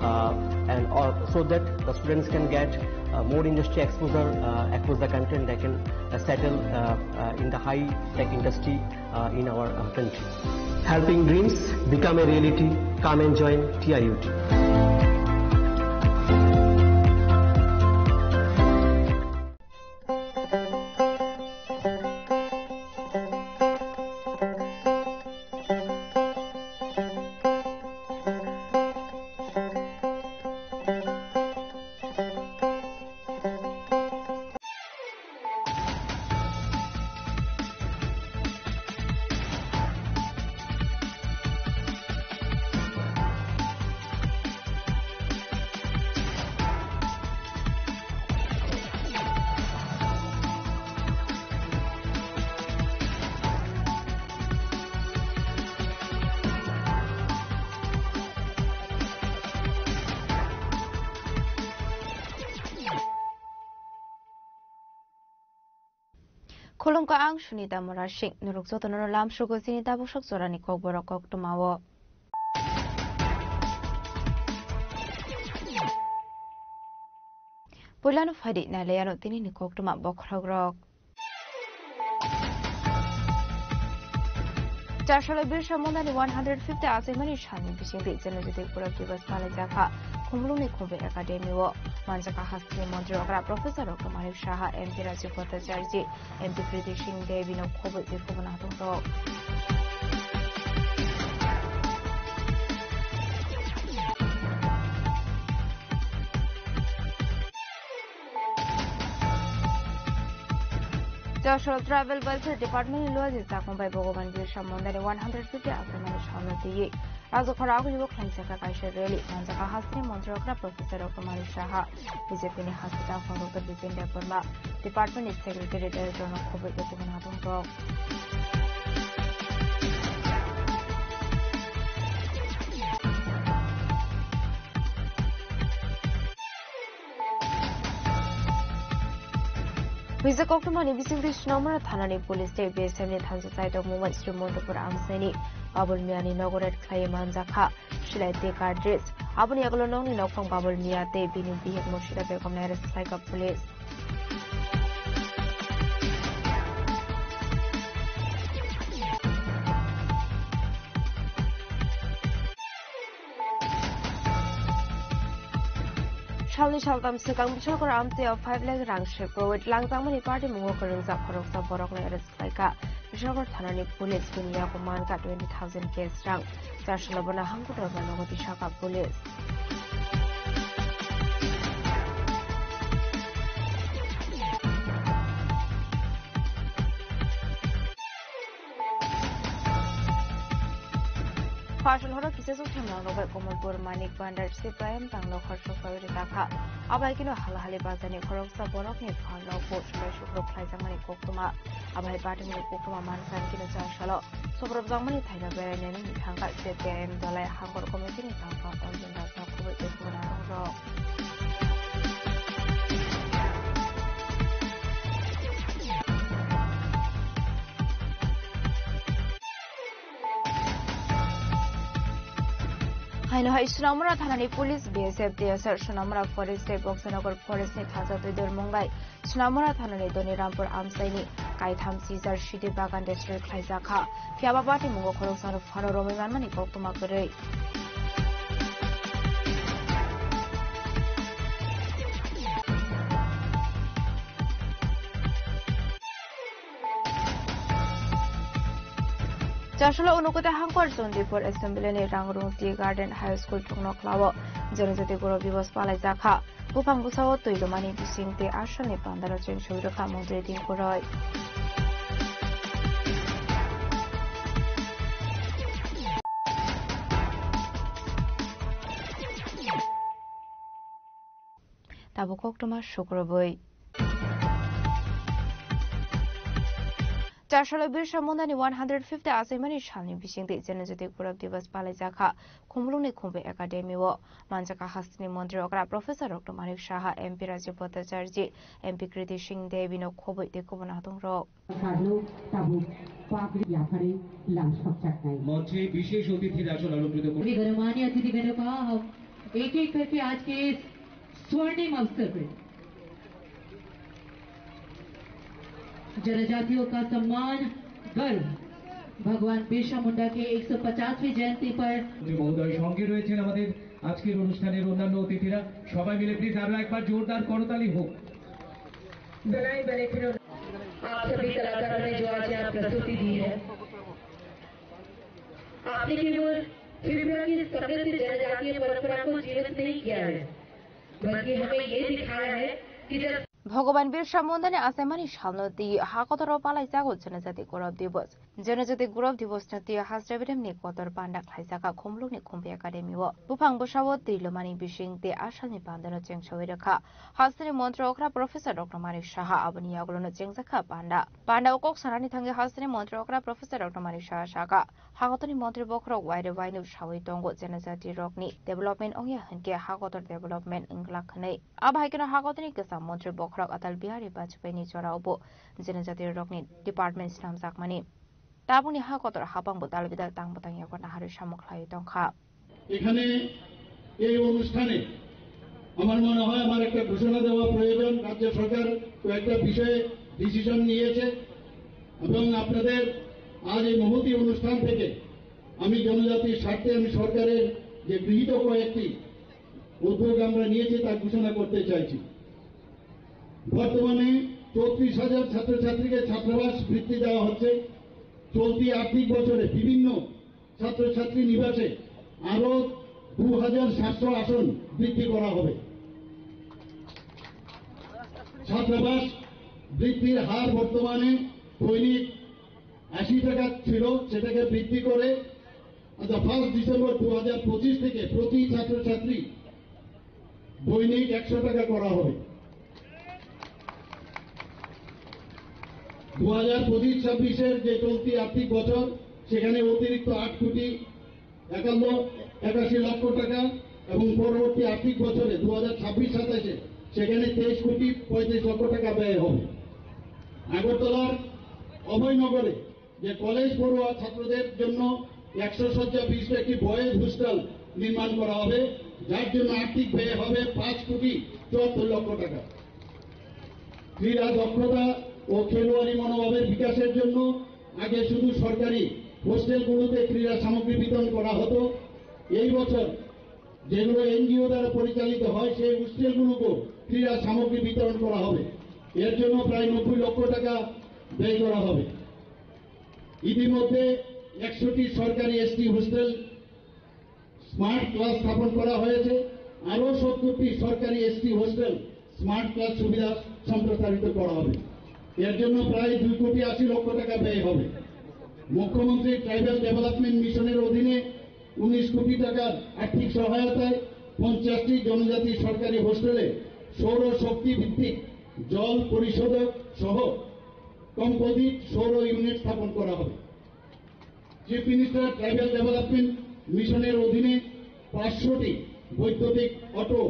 uh, and all, so that the students can get, uh, more industry exposure, uh, across the country, and they can, uh, settle, uh, uh, in the high-tech industry, uh, in our, uh, country. Helping dreams become a reality. Come and join T I U T. Khulumkha, ang Sunita Murasing. Norok jotono lamsogo chini tabuk sok jorani kokborok koktwmao. Puilano phaidi nailaiano tinini koktwma bokhorokrok. Charsalo Birsa Mundani one hundred fifty achaimani salni bisingtwi Janajati Gaurav Diwas manlaijak kha Khumulwngni Khumbai Academy o. Manjak kha hasteni montri okra Professor Rokto Manik Saha, M P Rajiv Bhattacharya, M P Kriti Singh Devi no khobwi tei kubun atongtok. Charsalo Tribal Welfare Department ni luaji chakmung bai Bhagwan Birsa Mundani one hundred fifty achaimani salno twiwi Rajkhora aguyugo khlaijak kha kaisa rally. Manjak kha hasteni montri okra Professor Rokto Manik Saha, B J P ni hasteni takhuk Doctor Bipen Debbarma, department ni secretary director no khobwi tei kubun atongtok. Hwijak koktwmani bisingtwi Snamura thanani police tei B S F ni thansa chaitok mungbai Sri Montupur amchaini Babul Miyani nogo raid khlaiwi manjak kha silai tei cartridge. Aboni yagulo nokni nokphang Babul Miya tei bini bihik Murshida Begomno arrest khlaikha police. Salni saltam swkang Biswakar amtwi o five lakh rang se covid langjakmani party mungo kwrwngjak khoroksa borokno arrest khlaikha. Biswakar thanani police bini yago mankha twenty thousand cash rang. Charsalo bono hangkuk rokno nogo tisakha police. Phaisal horo kisa suktham rang rok bai Komolpur Manik Bhandar C P I M tang nok khorok sok sawi rijak kha. Abai kino hala hali bazar ni khoroksa borok ni phan rok bo sulai sukrok khlai jakmani koktwma. Abai party ni koktwma mansa kino char salo sobrop jakmani thaino berai nani thangkha C P I M dolai hangkor committee ni tangma Arjun Das no khoboi tei khoboi narwk rok. Haino hai Sonamura thanani police, B S F, T S R, Sonamura Forest tei Boksanagar Forest ni thansa twi dormung bai Sonamura thanani Doni Rampur amchaini kaitham sijar sidi bagan destroy khlaijak kha. Phiya ba bati mungo khoroksa no phano romwi manmani koktwma kwrwi. Chasolo unukute hangkor Jondipur Assembly ni Rangrung Tea Garden High School thukno khlao Janajati Gaurav Divas palai jakha. Buphang bwsao twi lumani bising tei asalni pandaro cheng soi rwkha Montri Dingkuroi. Tabuk koktwma sukrubwi. Chasalo Birsa Mundani one hundred fifty achaimani salni bisingtwi Janajati Gaurav Divas palai jakha Khumulwngni Khumbu Academy o. Manjakha hasteni montri okra Professor Doctor Manik Saha, M P Rajiv Bhattacharjee, M P Kriti Singh Devi no khobwi tei kubun adongrok. साधु तब पागड़ी याफरे लमसक सकता है। मंच में विशेष अतिथि राजन अलंकृत कर। गणमान्य अतिथिगणों का हम एक-एक करके आज के इस स्वर्णिम अवसर पे जनजातियों का सम्मान, गर्व, भगवान बिरसा मुंडा के एक सौ पचासवीं जयंती पर। মন্ত্রী মহোদয়, সঙ্গে রয়েছেন আমাদের আজকের অনুষ্ঠানের অন্যান্য অতিথিরা। সবাই মিলে প্লিজ আরো একবার জোরদার করতালি হোক। बनाए बने फिर आप सभी कलाकारों ने जो आज यहाँ प्रस्तुति दी है, आपने केवल त्रिपुरा की समृद्ध जनजातीय परंपरा को जीवित नहीं किया है, बल्कि हमें ये दिखाया है कि जब Bhogoban Birsa Mundani achaimani salno twi hakotoro palai jago Janajati Gaurav Divas. Janajati Gaurav Divas no twi Hasra Bidem ni kotor panda khlaijak kha Khumulwngni Khumbu Academy o. Buphang bwsao twi lumani bising tei asalni pandano cheng soi rwkha. Hasteni montri okra Professor Doctor Manik Saha aboni yagulono chengjakha panda. Panda o kok sanani thangwi hasteni montri okra Professor Doctor Manik Saha saka, hakotoni montri bokhorok waire waino sawi tongo, janajati rokni development ongya hinkhe hakotor development wngla hwnwi. Abo hai kheno hakotorni kwcham montri bokhorok Atal Bihari Bajpayee ni jorao bo janajati rokni department swnamjakmani. Tabukni ha kotor hapang bo dal bidal tang bwtang yago naharwi samung khlaiwi tongkha. এখানে এই অনুষ্ঠানে আমার মনে হয় আমার একটা ঘোষণা দেওয়া প্রয়োজন। রাজ্য সরকার কয়েকটা বিষয়ে ডিসিশন নিয়েছে এবং আপনাদের আজ এই মহতী অনুষ্ঠান থেকে আমি জনজাতির স্বার্থে আমি সরকারের যে গৃহীত কয়েকটি উদ্যোগ আমরা নিয়েছি তা ঘোষণা করতে চাইছি। বর্তমানে চৌত্রিশ হাজার ছাত্রছাত্রীকে ছাত্রাবাস বৃত্তি দেওয়া হচ্ছে। চলতি আর্থিক বছরে বিভিন্ন ছাত্রছাত্রী নিবাসে আরো দু হাজার সাতশো আসন বৃদ্ধি করা হবে। ছাত্রাবাস বৃত্তির হার বর্তমানে দৈনিক আশি টাকা ছিল, সেটাকে বৃদ্ধি করে আচ্ছা, ফার্স্ট ডিসেম্বর দু হাজার পঁচিশ থেকে প্রতি ছাত্রছাত্রী দৈনিক একশো টাকা করা হবে। দু হাজার পঁচিশ ছাব্বিশের যে চলতি আর্থিক বছর, সেখানে অতিরিক্ত আট কোটি একান্ন একাশি লক্ষ টাকা এবং পরবর্তী আর্থিক বছরে দু হাজার ছাব্বিশ সাতাশে সেখানে তেইশ কোটি পঁয়ত্রিশ লক্ষ টাকা ব্যয় হবে। আগরতলার অভয়নগরে যে কলেজ পড়ুয়া ছাত্রদের জন্য একশো শয্যা বিশিষ্ট একটি বয়েজ হোস্টেল নির্মাণ করা হবে, যার জন্য আর্থিক ব্যয় হবে পাঁচ কোটি চুয়াত্তর লক্ষ টাকা। ক্রীড়া দক্ষতা ও খেলোয়াড়ি মনোভাবের বিকাশের জন্য আগে শুধু সরকারি হোস্টেলগুলোতে ক্রীড়া সামগ্রী বিতরণ করা হতো। এই বছর যেগুলো এনজিও দ্বারা পরিচালিত হয়, সেই হোস্টেলগুলোকেও ক্রীড়া সামগ্রী বিতরণ করা হবে। এর জন্য প্রায় নব্বই লক্ষ টাকা ব্যয় করা হবে। ইতিমধ্যে একশোটি সরকারি এসটি হোস্টেল স্মার্ট ক্লাস স্থাপন করা হয়েছে। আরও সত্তরটি সরকারি এসটি হোস্টেল স্মার্ট ক্লাস সুবিধা সম্প্রসারিত করা হবে। এর জন্য প্রায় দুই কোটি আশি লক্ষ টাকা ব্যয় হবে। মুখ্যমন্ত্রী ট্রাইবাল ডেভেলপমেন্ট মিশনের অধীনে উনিশ কোটি টাকার আর্থিক সহায়তায় পঞ্চাশটি জনজাতি সরকারি হোস্টেলে সৌর শক্তি ভিত্তিক জল পরিশোধক সহ কম্পোজিট সৌর ইউনিট স্থাপন করা হবে। চিফ মিনিস্টার ট্রাইবাল ডেভেলপমেন্ট মিশনের অধীনে পাঁচশোটি বৈদ্যুতিক অটো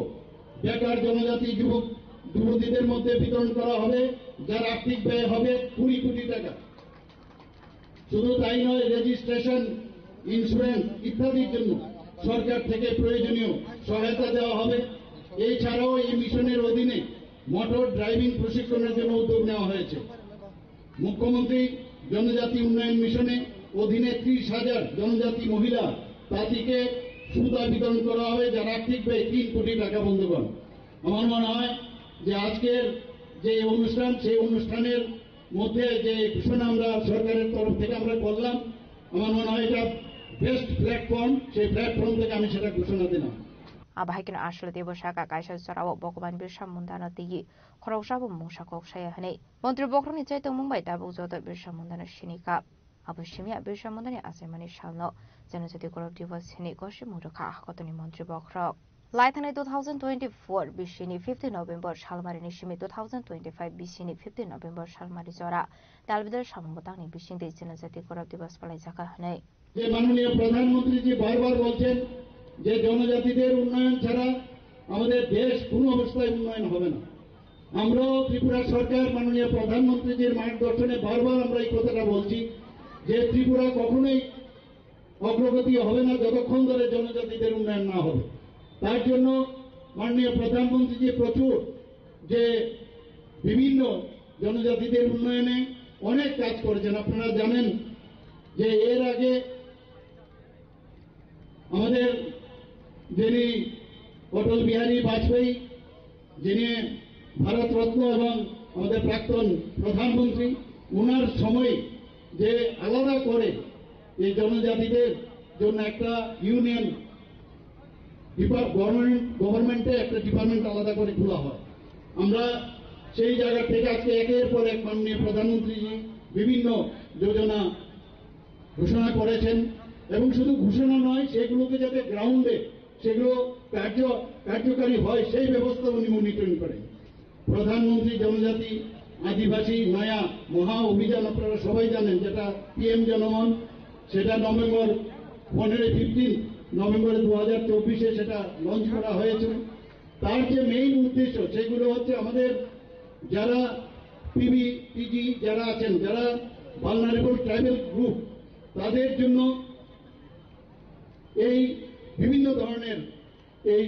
বেকার জনজাতি যুবক যুবতীদের মধ্যে বিতরণ করা হবে, যার আর্থিক ব্যয় হবে কুড়ি কোটি টাকা। শুধু তাই নয়, রেজিস্ট্রেশন, ইন্স্যুরেন্স ইত্যাদির জন্য সরকার থেকে প্রয়োজনীয় সহায়তা দেওয়া হবে। এছাড়াও এই মিশনের অধীনে মোটর ড্রাইভিং প্রশিক্ষণের জন্য উদ্যোগ নেওয়া হয়েছে। মুখ্যমন্ত্রী জনজাতি উন্নয়ন মিশনে অধীনে ত্রিশ হাজার জনজাতি মহিলা তাঁতিকে সুতা বিতরণ করা হবে, যার আর্থিক ব্যয় তিন কোটি টাকা। বন্ধুগণ, আমার মনে হয় যে আজকের যে অনুষ্ঠান, সেই অনুষ্ঠানের মধ্যে যে ঘোষণা আমরা সরকারের তরফ থেকে আমরা করলাম, আমার মনে হয় এটা বেস্ট প্ল্যাটফর্ম, সেই প্ল্যাটফর্ম থেকে আমি সেটা ঘোষণা দিলাম। Abo hai kheno Aswlati bo saka kaisa jorao Bhogoban Birsa Mundano twiwi khoroksa bo mungsa kok saya hwnwi. Montri bokhorokni chaitokmung bai tabuk joto Birsa Mundano sini kha. Abo simi ya Birsa Mundani achaimani salno Janajati Gaurav Diwas hwnwi gosimung rwkha hakotoni montri bokhorok. Laithani two thousand twenty-four bisini fifteen November salmarini simi two thousand twenty-five bisini fifteen November salmari jora dalbidal samung bwtangni bisingtwi Janajati Gaurav Diwas palaijak kha hwnwi. যে মাননীয় প্রধানমন্ত্রীজি বারবার বলছেন যে জনজাতিদের উন্নয়ন ছাড়া আমাদের দেশ কোনো অবস্থায় উন্নয়ন হবে না। আমরাও ত্রিপুরা সরকার মাননীয় প্রধানমন্ত্রীজির মার্গদর্শনে বারবার আমরা এই কথাটা বলছি যে ত্রিপুরা কখনোই অগ্রগতি হবে না যতক্ষণ ধরে জনজাতিদের উন্নয়ন না হবে। তার জন্য মাননীয় প্রধানমন্ত্রীজি প্রচুর যে বিভিন্ন জনজাতিদের উন্নয়নে অনেক কাজ করেছেন। আপনারা জানেন যে এর আগে আমাদের যিনি অটল বিহারী বাজপেয়ী, যিনি ভারতরত্ন এবং আমাদের প্রাক্তন প্রধানমন্ত্রী, ওনার সময় যে আলাদা করে এই জনজাতিদের জন্য একটা ইউনিয়ন ডিপা-, গভর্নমেন্ট, গভর্নমেন্টে একটা ডিপার্টমেন্ট আলাদা করে খোলা হয়। আমরা সেই জায়গা থেকে আজকে একের পর এক মাননীয় প্রধানমন্ত্রীজি বিভিন্ন যোজনা ঘোষণা করেছেন এবং শুধু ঘোষণা নয়, সেগুলোকে যাতে গ্রাউন্ডে সেগুলো কার্য-, কার্যকারী হয়, সেই ব্যবস্থা উনি মনিটরিং করেন। প্রধানমন্ত্রী জনজাতি আদিবাসী নয়া মহা অভিযান আপনারা সবাই জানেন, যেটা পিএম জনমন, সেটা নভেম্বর পনেরো, ফিফটিন নভেম্বর দু হাজার চব্বিশে সেটা লঞ্চ করা হয়েছে। তার যে মেইন উদ্দেশ্য, সেগুলো হচ্ছে আমাদের যারা পিবি, পিজি যারা আছেন, যারা ভালনারেবল ট্রাইবাল গ্রুপ, তাদের জন্য এই বিভিন্ন ধরনের এই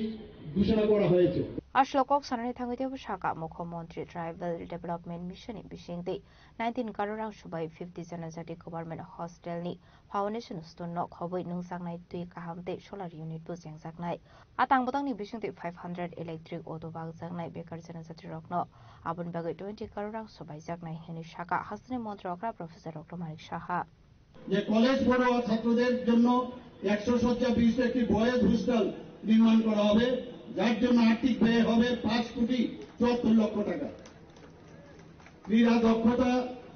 ঘোষণা করা হয়েছে। Aswk kok sanani thangwi teibo saka Mukhyamantri Tribal Development Mission ni bisingtwi nineteen crore rang subai fifty janajati government hostel ni foundation stone no khobwi nungjaknai twi kaham tei solar unit bo chengjaknai. A tang bwtangni bisingtwi five hundred electric auto bakjaknai bekar janajati rokno aboni bagwi twenty crore rang subai jaknai hwnwi saka hasteni montri okra Professor Dr. Manik Saha. যে কলেজ পড়ুয়া ছাত্রদের জন্য একশো শয্যা বিশিষ্ট একটি boys hostel নির্মাণ করা হবে, যার জন্য আর্থিক ব্যয় হবে পাঁচ কোটি চুয়াত্তর লক্ষ টাকা। ক্রীড়া দক্ষতা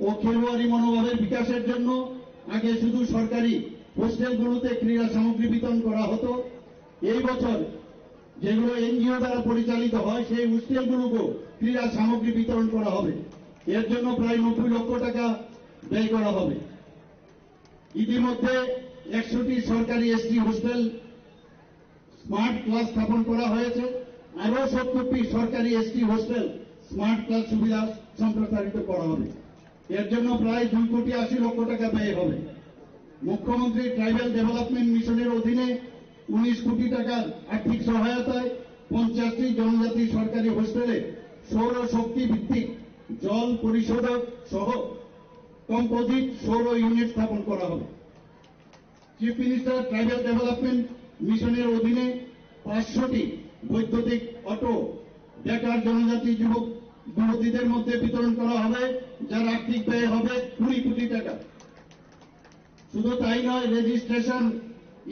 ও খেলোয়াড়ি মনোভাবের বিকাশের জন্য আগে শুধু সরকারি হোস্টেলগুলোতে ক্রীড়া সামগ্রী বিতরণ করা হতো। এই বছর যেগুলো এনজিও দ্বারা পরিচালিত হয়, সেই হোস্টেলগুলোকেও ক্রীড়া সামগ্রী বিতরণ করা হবে। এর জন্য প্রায় নব্বই লক্ষ টাকা ব্যয় করা হবে। ইতিমধ্যে একশোটি সরকারি এসটি হোস্টেল স্মার্ট ক্লাস স্থাপন করা হয়েছে। আরও সত্তরটি সরকারি এসটি হোস্টেল স্মার্ট ক্লাস সুবিধা সম্প্রসারিত করা হবে। এর জন্য প্রায় দুই কোটি আশি লক্ষ টাকা ব্যয় হবে। মুখ্যমন্ত্রী ট্রাইবাল ডেভেলপমেন্ট মিশনের অধীনে উনিশ কোটি টাকার আর্থিক সহায়তায় পঞ্চাশটি জনজাতি সরকারি হোস্টেলে সৌর শক্তি ভিত্তিক জল পরিশোধক সহ কম্পোজিট সৌর ইউনিট স্থাপন করা হবে। চিফ মিনিস্টার ট্রাইবাল ডেভেলপমেন্ট মিশনের অধীনে পাঁচশোটি বৈদ্যুতিক অটো বেকার জনজাতি যুবক যুবতীদের মধ্যে বিতরণ করা হবে, যার আর্থিক ব্যয় হবে কুড়ি কোটি টাকা। শুধু তাই নয়, রেজিস্ট্রেশন,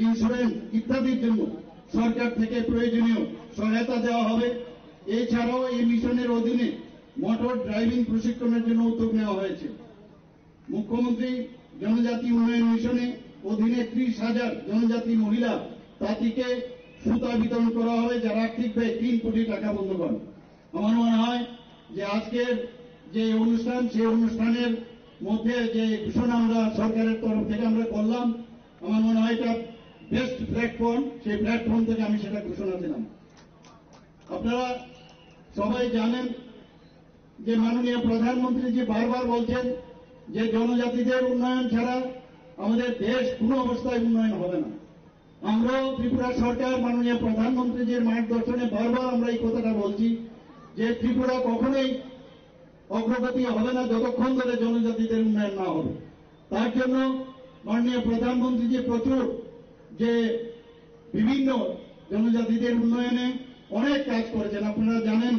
ইন্স্যুরেন্স ইত্যাদির জন্য সরকার থেকে প্রয়োজনীয় সহায়তা দেওয়া হবে। এছাড়াও এই মিশনের অধীনে মোটর ড্রাইভিং প্রশিক্ষণের জন্য উদ্যোগ নেওয়া হয়েছে। মুখ্যমন্ত্রী জনজাতি উন্নয়ন মিশনে অধীনে ত্রিশ হাজার জনজাতি মহিলা তাঁতিকে সুতা বিতরণ করা হবে, যার আর্থিক ব্যয় তিন কোটি টাকা। বন্ধুগণ, আমার মনে হয় যে আজকের যে অনুষ্ঠান, সেই অনুষ্ঠানের মধ্যে যে ঘোষণা আমরা সরকারের তরফ থেকে আমরা করলাম, আমার মনে হয় এটা বেস্ট প্ল্যাটফর্ম। সেই প্ল্যাটফর্ম থেকে আমি সেটা ঘোষণা দিলাম। আপনারা সবাই জানেন যে মাননীয় প্রধানমন্ত্রী যে বারবার বলছেন যে জনজাতিদের উন্নয়ন ছাড়া আমাদের দেশ কোনো অবস্থায় উন্নয়ন হবে না। আমরাও ত্রিপুরা সরকার মাননীয় প্রধানমন্ত্রীজির মার্গদর্শনে বারবার আমরা এই কথাটা বলছি যে ত্রিপুরা কখনোই অগ্রগতি হবে না যতক্ষণ ধরে জনজাতিদের উন্নয়ন না হবে। তার জন্য মাননীয় প্রধানমন্ত্রীজি প্রচুর যে বিভিন্ন জনজাতিদের উন্নয়নে অনেক কাজ করেছেন, আপনারা জানেন।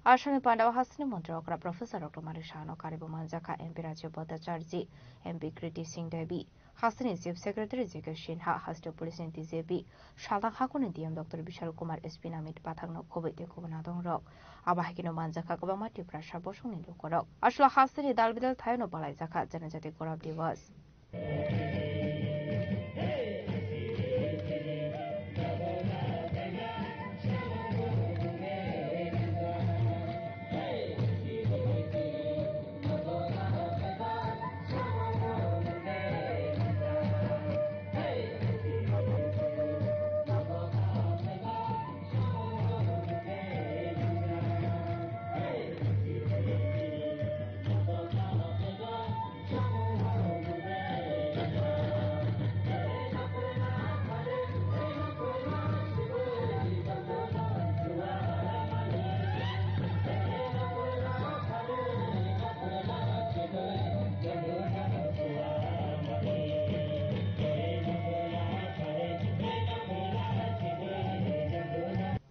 Asani pandao hasteni montri okra Professor Doctor Manik Saha no karibo manjakha M P Rajib Bhattacharjee, M P Kriti Singh Devi, hasteni Chief Secretary J K Sinha, haste police ni D G P, saltang hakuni D M Doctor Bishal Kumar, S P Namit Pathak no khobwi tei kubun adong rok. Abo hai kheno manjakha kwbangma Tiprasa bosongni lukurok. Aswk hasteni dal bidal thaino palaijakha Janajati Gaurav Diwas.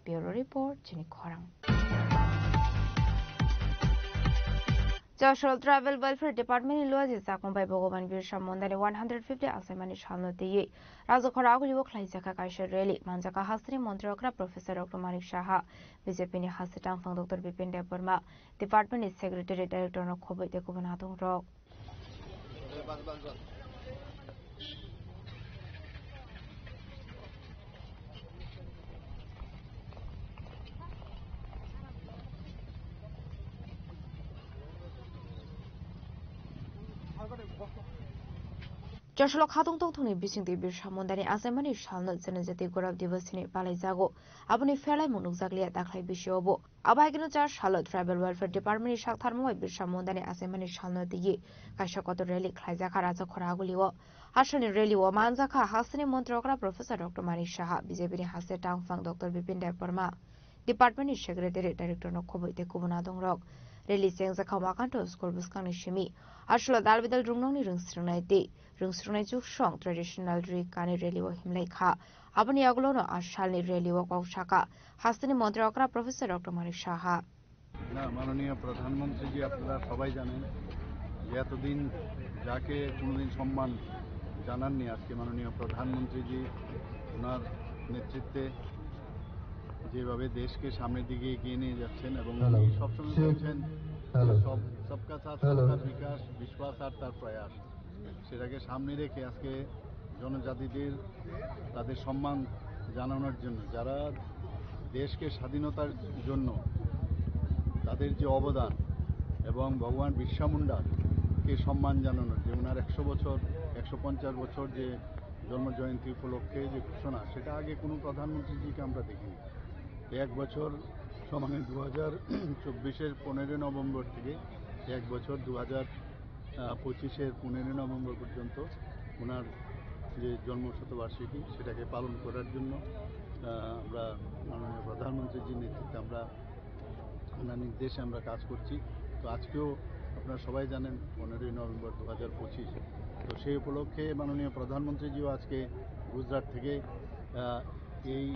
Bureau Report, chini khorang. Jashol Tribal Welfare Department ni luaji chakmung bai Bhagwan Birsa Mundani one hundred fifty asaimani salno twiwi Rajakhor agulio khlaijakha kaisa rally, manjakha hasteni montri okra Professor Doctor Manik Saha, B J P ni haste tangphang Doctor Bipin Debbarma, department ni secretary, director no khobwi tei kubun adong rok. Josolo khatung tongthokni bisingtwi Birsa Mundani achaimani salno Janajati Gaurav Diwas hinwi palaijago. Aboni pherlaimung nukjakliya dakhai bisiobo. Abo hai kheno char salo Tribal Welfare Department ni saktharmung bai Birsa Mundani achaimani salno twiwi kaisa kotor rally khlaijakha Rajakhor agulio. Aswkni rally o manjakha hasteni montri okra Professor Doctor Manik Saha, B J P ni haste tangphang Doctor Bipin Debbarma, department ni secretary, director no khobwi tei kubun adongrok. Rally chengjakha Wakanto school bwskangni simi. Aswlo dal bidal rwngnokni rwngsrwngnai tei rwngsrwngnai chuksong traditional ri kani rally o himlai kha. Aboni yagulono a salni rally o kok sakha hasteni montri okra Professor Doctor Manik Saha. না, মাননীয় প্রধানমন্ত্রীজি, আপনারা সবাই জানেন যে এতদিন যাকে কোনোদিন সম্মান জানাননি, আজকে মাননীয় প্রধানমন্ত্রীজি ওনার নেতৃত্বে যেভাবে দেশকে সামনের দিকে এগিয়ে নিয়ে যাচ্ছেন এবং হ্যালো। উনি সবসময় চেক। বলছেন যে হ্যালো। সব, সবকা সাথ, হ্যালো। সবকা বিকাশ, বিশ্বাস আর তার প্রয়াস। সেটাকে সামনে রেখে আজকে জনজাতিদের তাদের সম্মান জানানোর জন্য, যারা দেশকে স্বাধীনতার জন্য তাদের যে অবদান এবং ভগবান বিরসা মুন্ডাকে সম্মান জানানোর যে ওনার একশো বছর, একশো পঞ্চাশ বছর যে জন্ম জয়ন্তী উপলক্ষে যে ঘোষণা, সেটা আগে কোনো প্রধানমন্ত্রীজিকে আমরা দেখিনি। এক বছর সমানে দু হাজার চব্বিশের পনেরোই নভেম্বর থেকে এক বছর দু হাজার পঁচিশের পনেরোই নভেম্বর পর্যন্ত ওনার যে জন্ম শতবার্ষিকী, সেটাকে পালন করার জন্য, আহ, আমরা মাননীয় প্রধানমন্ত্রীজির নেতৃত্বে আমরা ওনার নির্দেশে আমরা কাজ করছি। তো আজকেও আপনারা সবাই জানেন পনেরোই নভেম্বর দু হাজার পঁচিশ। তো সেই উপলক্ষে মাননীয় প্রধানমন্ত্রীজিও আজকে গুজরাট থেকে, আহ, এই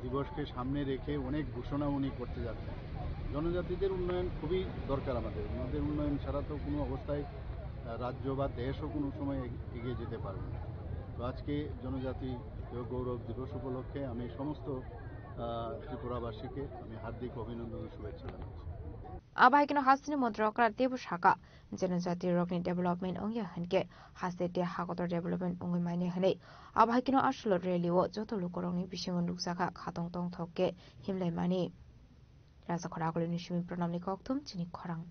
দিবসকে সামনে রেখে অনেক ঘোষণা উনি করতে যাচ্ছেন। জনজাতিদের উন্নয়ন খুবই দরকার আমাদের। ওনাদের উন্নয়ন ছাড়া তো কোনো অবস্থায়, আহ, রাজ্য বা দেশও কোনো সময় এগ-, এগিয়ে যেতে পারবে না। তো আজকে জনজাতি গৌরব দিবস উপলক্ষে আমি সমস্ত, আহ, ত্রিপুরাবাসীকে আমি হার্দিক অভিনন্দন ও শুভেচ্ছা জানাচ্ছি। Abo hai kheno hasteni montri okra teibo saka, janajati rokni development wngya hinkhe haste tei hakotor development wngwi manya hinwi. Abo hai kheno aswk rally o joto lukurokni bisingo nukjakha khatong tongthok khe himlaimani. Rajakhor Agulini simi Pranamni kokthum chini khorang.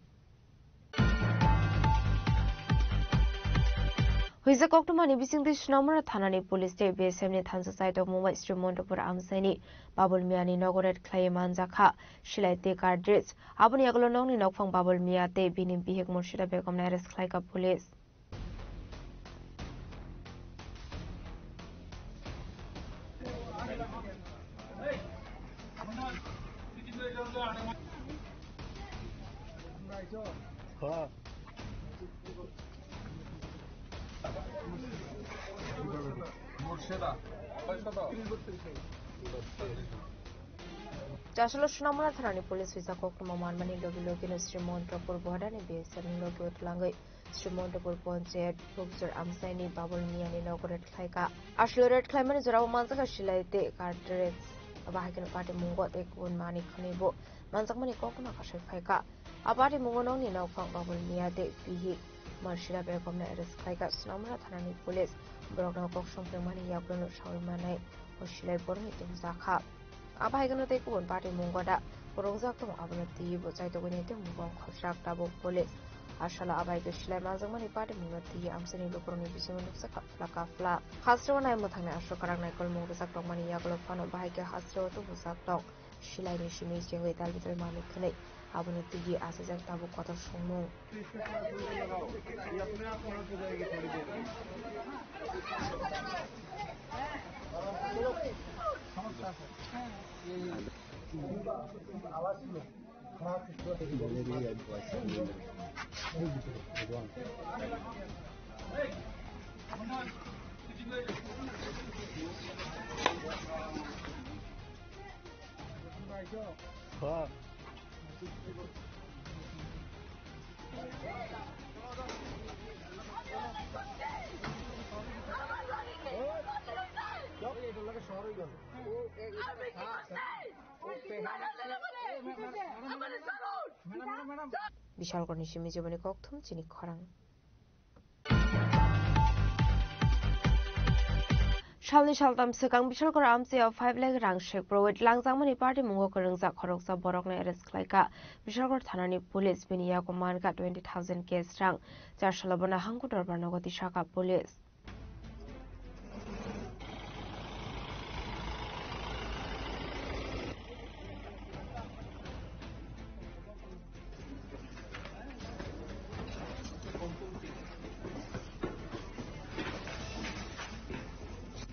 Huijak koktwmani bisingtwi Snamura thanani police tei B S F ni thansa chai tongmung bai Sri Montopur amchaini Babul Miyani nogo raid khlaiwi manjakha silai tei cartridge. Aboni yagulo nokni nokphang Babul Miya tei bini bihik Murshida Begomno arrest khlaikha police. Chasolo Snamura thanani police huijak koktwma manmani logi logino Sri Montopur Bohadani B S F ni logi o twlangwi Sri Montopur Panchayat Bhubsor amchaini Babul Miyani nogo raid khlaikha. Aswk raid khlaimani jorao manjakha silai tei cartridge. Abo hai kheno party mungo tei kubun manwi khwnwi bo manjakmani koktwma kasai phaikha. A party mungo nokni nokphang Babul Miya tei bihik Murshida Begomno arrest khlaikha Snamura thanani police. Borokno kok songphrengmani yagulono sawi manai o silai borokni tubujak kha. Abo hai kheno tei kubun party mungo da kwrwngjak tongo, abono twiwi bo chaitugwi naitwi mungo wng khoroksa tabuk police. Aswk abo hai khe silai manjakmani party mungno twiwi amchaini lukurokni bisingo nukjakha phlaka phla. Hasteo naimwthangni aswk kwrak naikolmung rwjak tongmani yagulo phano bahai khe hasteo tubujak tong. Silaini simi chengwi dalbitwi manwi khwnwi aboni twiwi achijak tabuk kotor songmung. Bishalkorni simi jiboni kokthum chini khorang. Salni saltam swkang Bishalkor amchaio five lakh rang sek provet langjakmani party mungo kwrwngjak khoroksa borokno arrest khlaikha Bishalkor thanani police, bini yago mankha twenty thousand cash rang. Char salo bono Hangku Dorbar nogo tisakha police.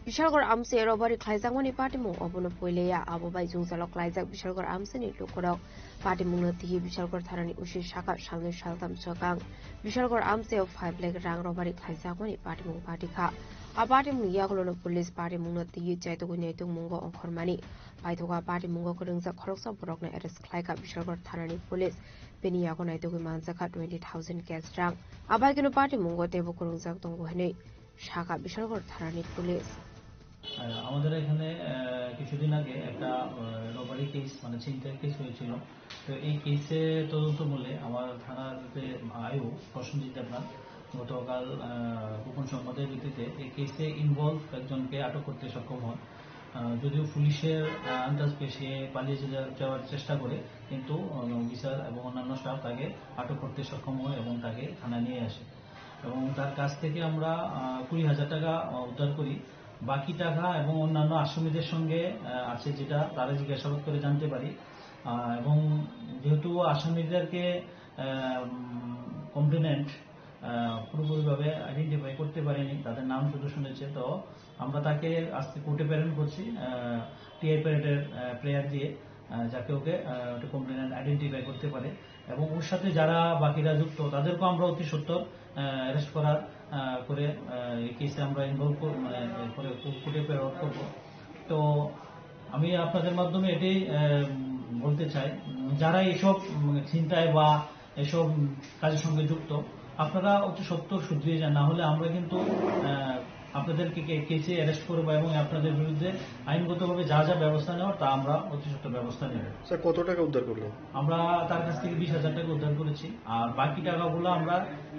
Bishalkor amchaio robbery khlaijakmani patimung obono puileya, abo bai jwngjalo klaijak Bishalkor amchaini lukurok. Patimungno twiwi Bishalkor thanani O C saka salnwi saltam swkang Bishalkor amchaio five lakh rang robbery khlaijakmani patimung patikha. A patimungni yagulono police patimungno twiwi chaitugwi naitugmungo ongkhormani paithogo. A patimungo kwrwngjak khoroksa borokno arrest khlaikha Bishalkor thanani police. Bini yago naitugwi manjakha twenty thousand cash rang. Abaikeno patimungo teibo kwrwngjak tongo hwnwi sakha Bishalkor thanani police. আহ, আমাদের এখানে, আহ, কিছুদিন আগে একটা, আহ, robbery case, মানে ছিনতাই কেস হয়েছিল। তো এই কেসে তদন্ত মূলে আমার থানার যে আইও প্রসেনজিৎ দেবনাথ গতকাল, আহ, গোপন সংবাদের ভিত্তিতে এই কেসে ইনভলভ একজনকে আটক করতে সক্ষম হন। আহ, যদিও পুলিশের, আহ, আন্দাজ পেয়ে সে পালিয়ে যা-, যাওয়ার চেষ্টা করে, কিন্তু, আহ, বিচার এবং অন্যান্য স্টাফ তাকে আটক করতে সক্ষম হয় এবং তাকে থানায় নিয়ে আসে। এবং তার কাছ থেকে আমরা, আহ, কুড়ি হাজার টাকা, আহ, উদ্ধার করি। বাকি টাকা এবং অন্যান্য আসামিদের সঙ্গে, আহ, আছে যেটা তারা জিজ্ঞাসাবাদ করে জানতে পারি। আহ, এবং যেহেতু আসামিদেরকে, আহ, উম, কমপ্লেনেন্ট, আহ, পুরোপুরিভাবে আইডেন্টিফাই করতে পারেনি, তাদের নাম শুধু শুনেছে, তো আমরা তাকে আজকে কোর্টে প্রেরণ করছি, আহ, টিআই প্যারেডের, আহ, প্রেয়ার দিয়ে, আহ, যাকে ওকে, আহ, ওটা কমপ্লেনেন্ট আইডেন্টিফাই করতে পারে। এবং ওর সাথে যারা বাকিরা যুক্ত, তাদেরকেও আমরা অতি সত্বর, আহ, অ্যারেস্ট করার, আহ, করে, আহ, এই কেসে আমরা ইনভলভ কর-, মানে, করে কো-, কোর্টে প্রেরণ করব। তো আমি আপনাদের মাধ্যমে এটাই, আহ, বলতে চাই, উম, যারা এইসব, উম, ছিনতাই বা এসব, উম, কাজের সঙ্গে যুক্ত, আপনারা অতি সত্বর শুধরিয়ে যান, না হলে আমরা কিন্তু, আহ, আপনাদেরকে কে-, কেসে অ্যারেস্ট করবো এবং আপনাদের বিরুদ্ধে আইনগতভাবে যা যা ব্যবস্থা নেওয়ার তা আমরা অতি সত্বর ব্যবস্থা নেব। স্যার, কত টাকা উদ্ধার করলেন? আমরা তার কাছ থেকে বিশ হাজার টাকা উদ্ধার করেছি, আর বাকি টাকাগুলো আমরা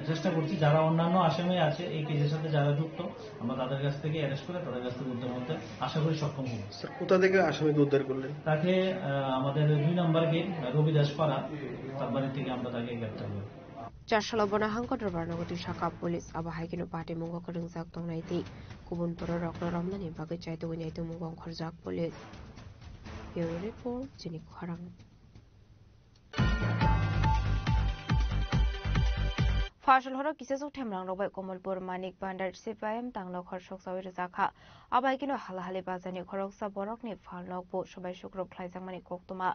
চেষ্টা করছি যারা অন্যান্য আসামি আছে এই কেসের সাথে যারা যুক্ত, আমরা তাদের কাছ থেকে অ্যারেস্ট করে তাদের কাছ থেকে উদ্ধার করতে আশা করি সক্ষম হব। স্যার, কোথা থেকে আসামিকে উদ্ধার করলেন? তাকে, আহ, আমাদের দুই নম্বর গেট, রবিদাস পাড়া, তার বাড়ি থেকে আমরা তাকে গ্রেপ্তার করি। Chasalo bono hangkotor barnogotwi saka police, abo hai kheno patimung o kwrwngjak tongnai tei kubun bororokno romnani bagwi chaitugwi naitukmung ongkhorjak police. Bureau report, chini khorang. Phasal horo kisachuk themrangrok bai Komolpur Manik Bhandar C P I M tangno khorok soksawi rwjakha. Abai kino halahali bazarni khoroksa borokni phalnokbo sobai sukrub khlaijakmani koktwma.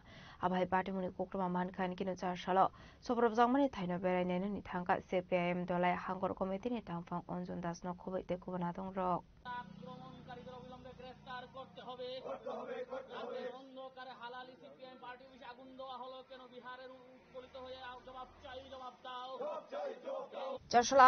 Abai patimungni koktwma mankha kino chasalo sobrobjakmani thaino berai nainani thangkha C P I M Dolai Hangkor Committee ni tangphang Anjan Das no khobwi tei kubun adongrok. আক্রমণকারীদের অবিলম্বে গ্রেফতার করতে হবে। রাতের অন্ধকারে হালালি CPIM party অফিসে আগুন দেওয়া হলো কেন? বিহারের উৎপীড়িত হয়ে জবাব চাই, জবাব দাও। Chasalo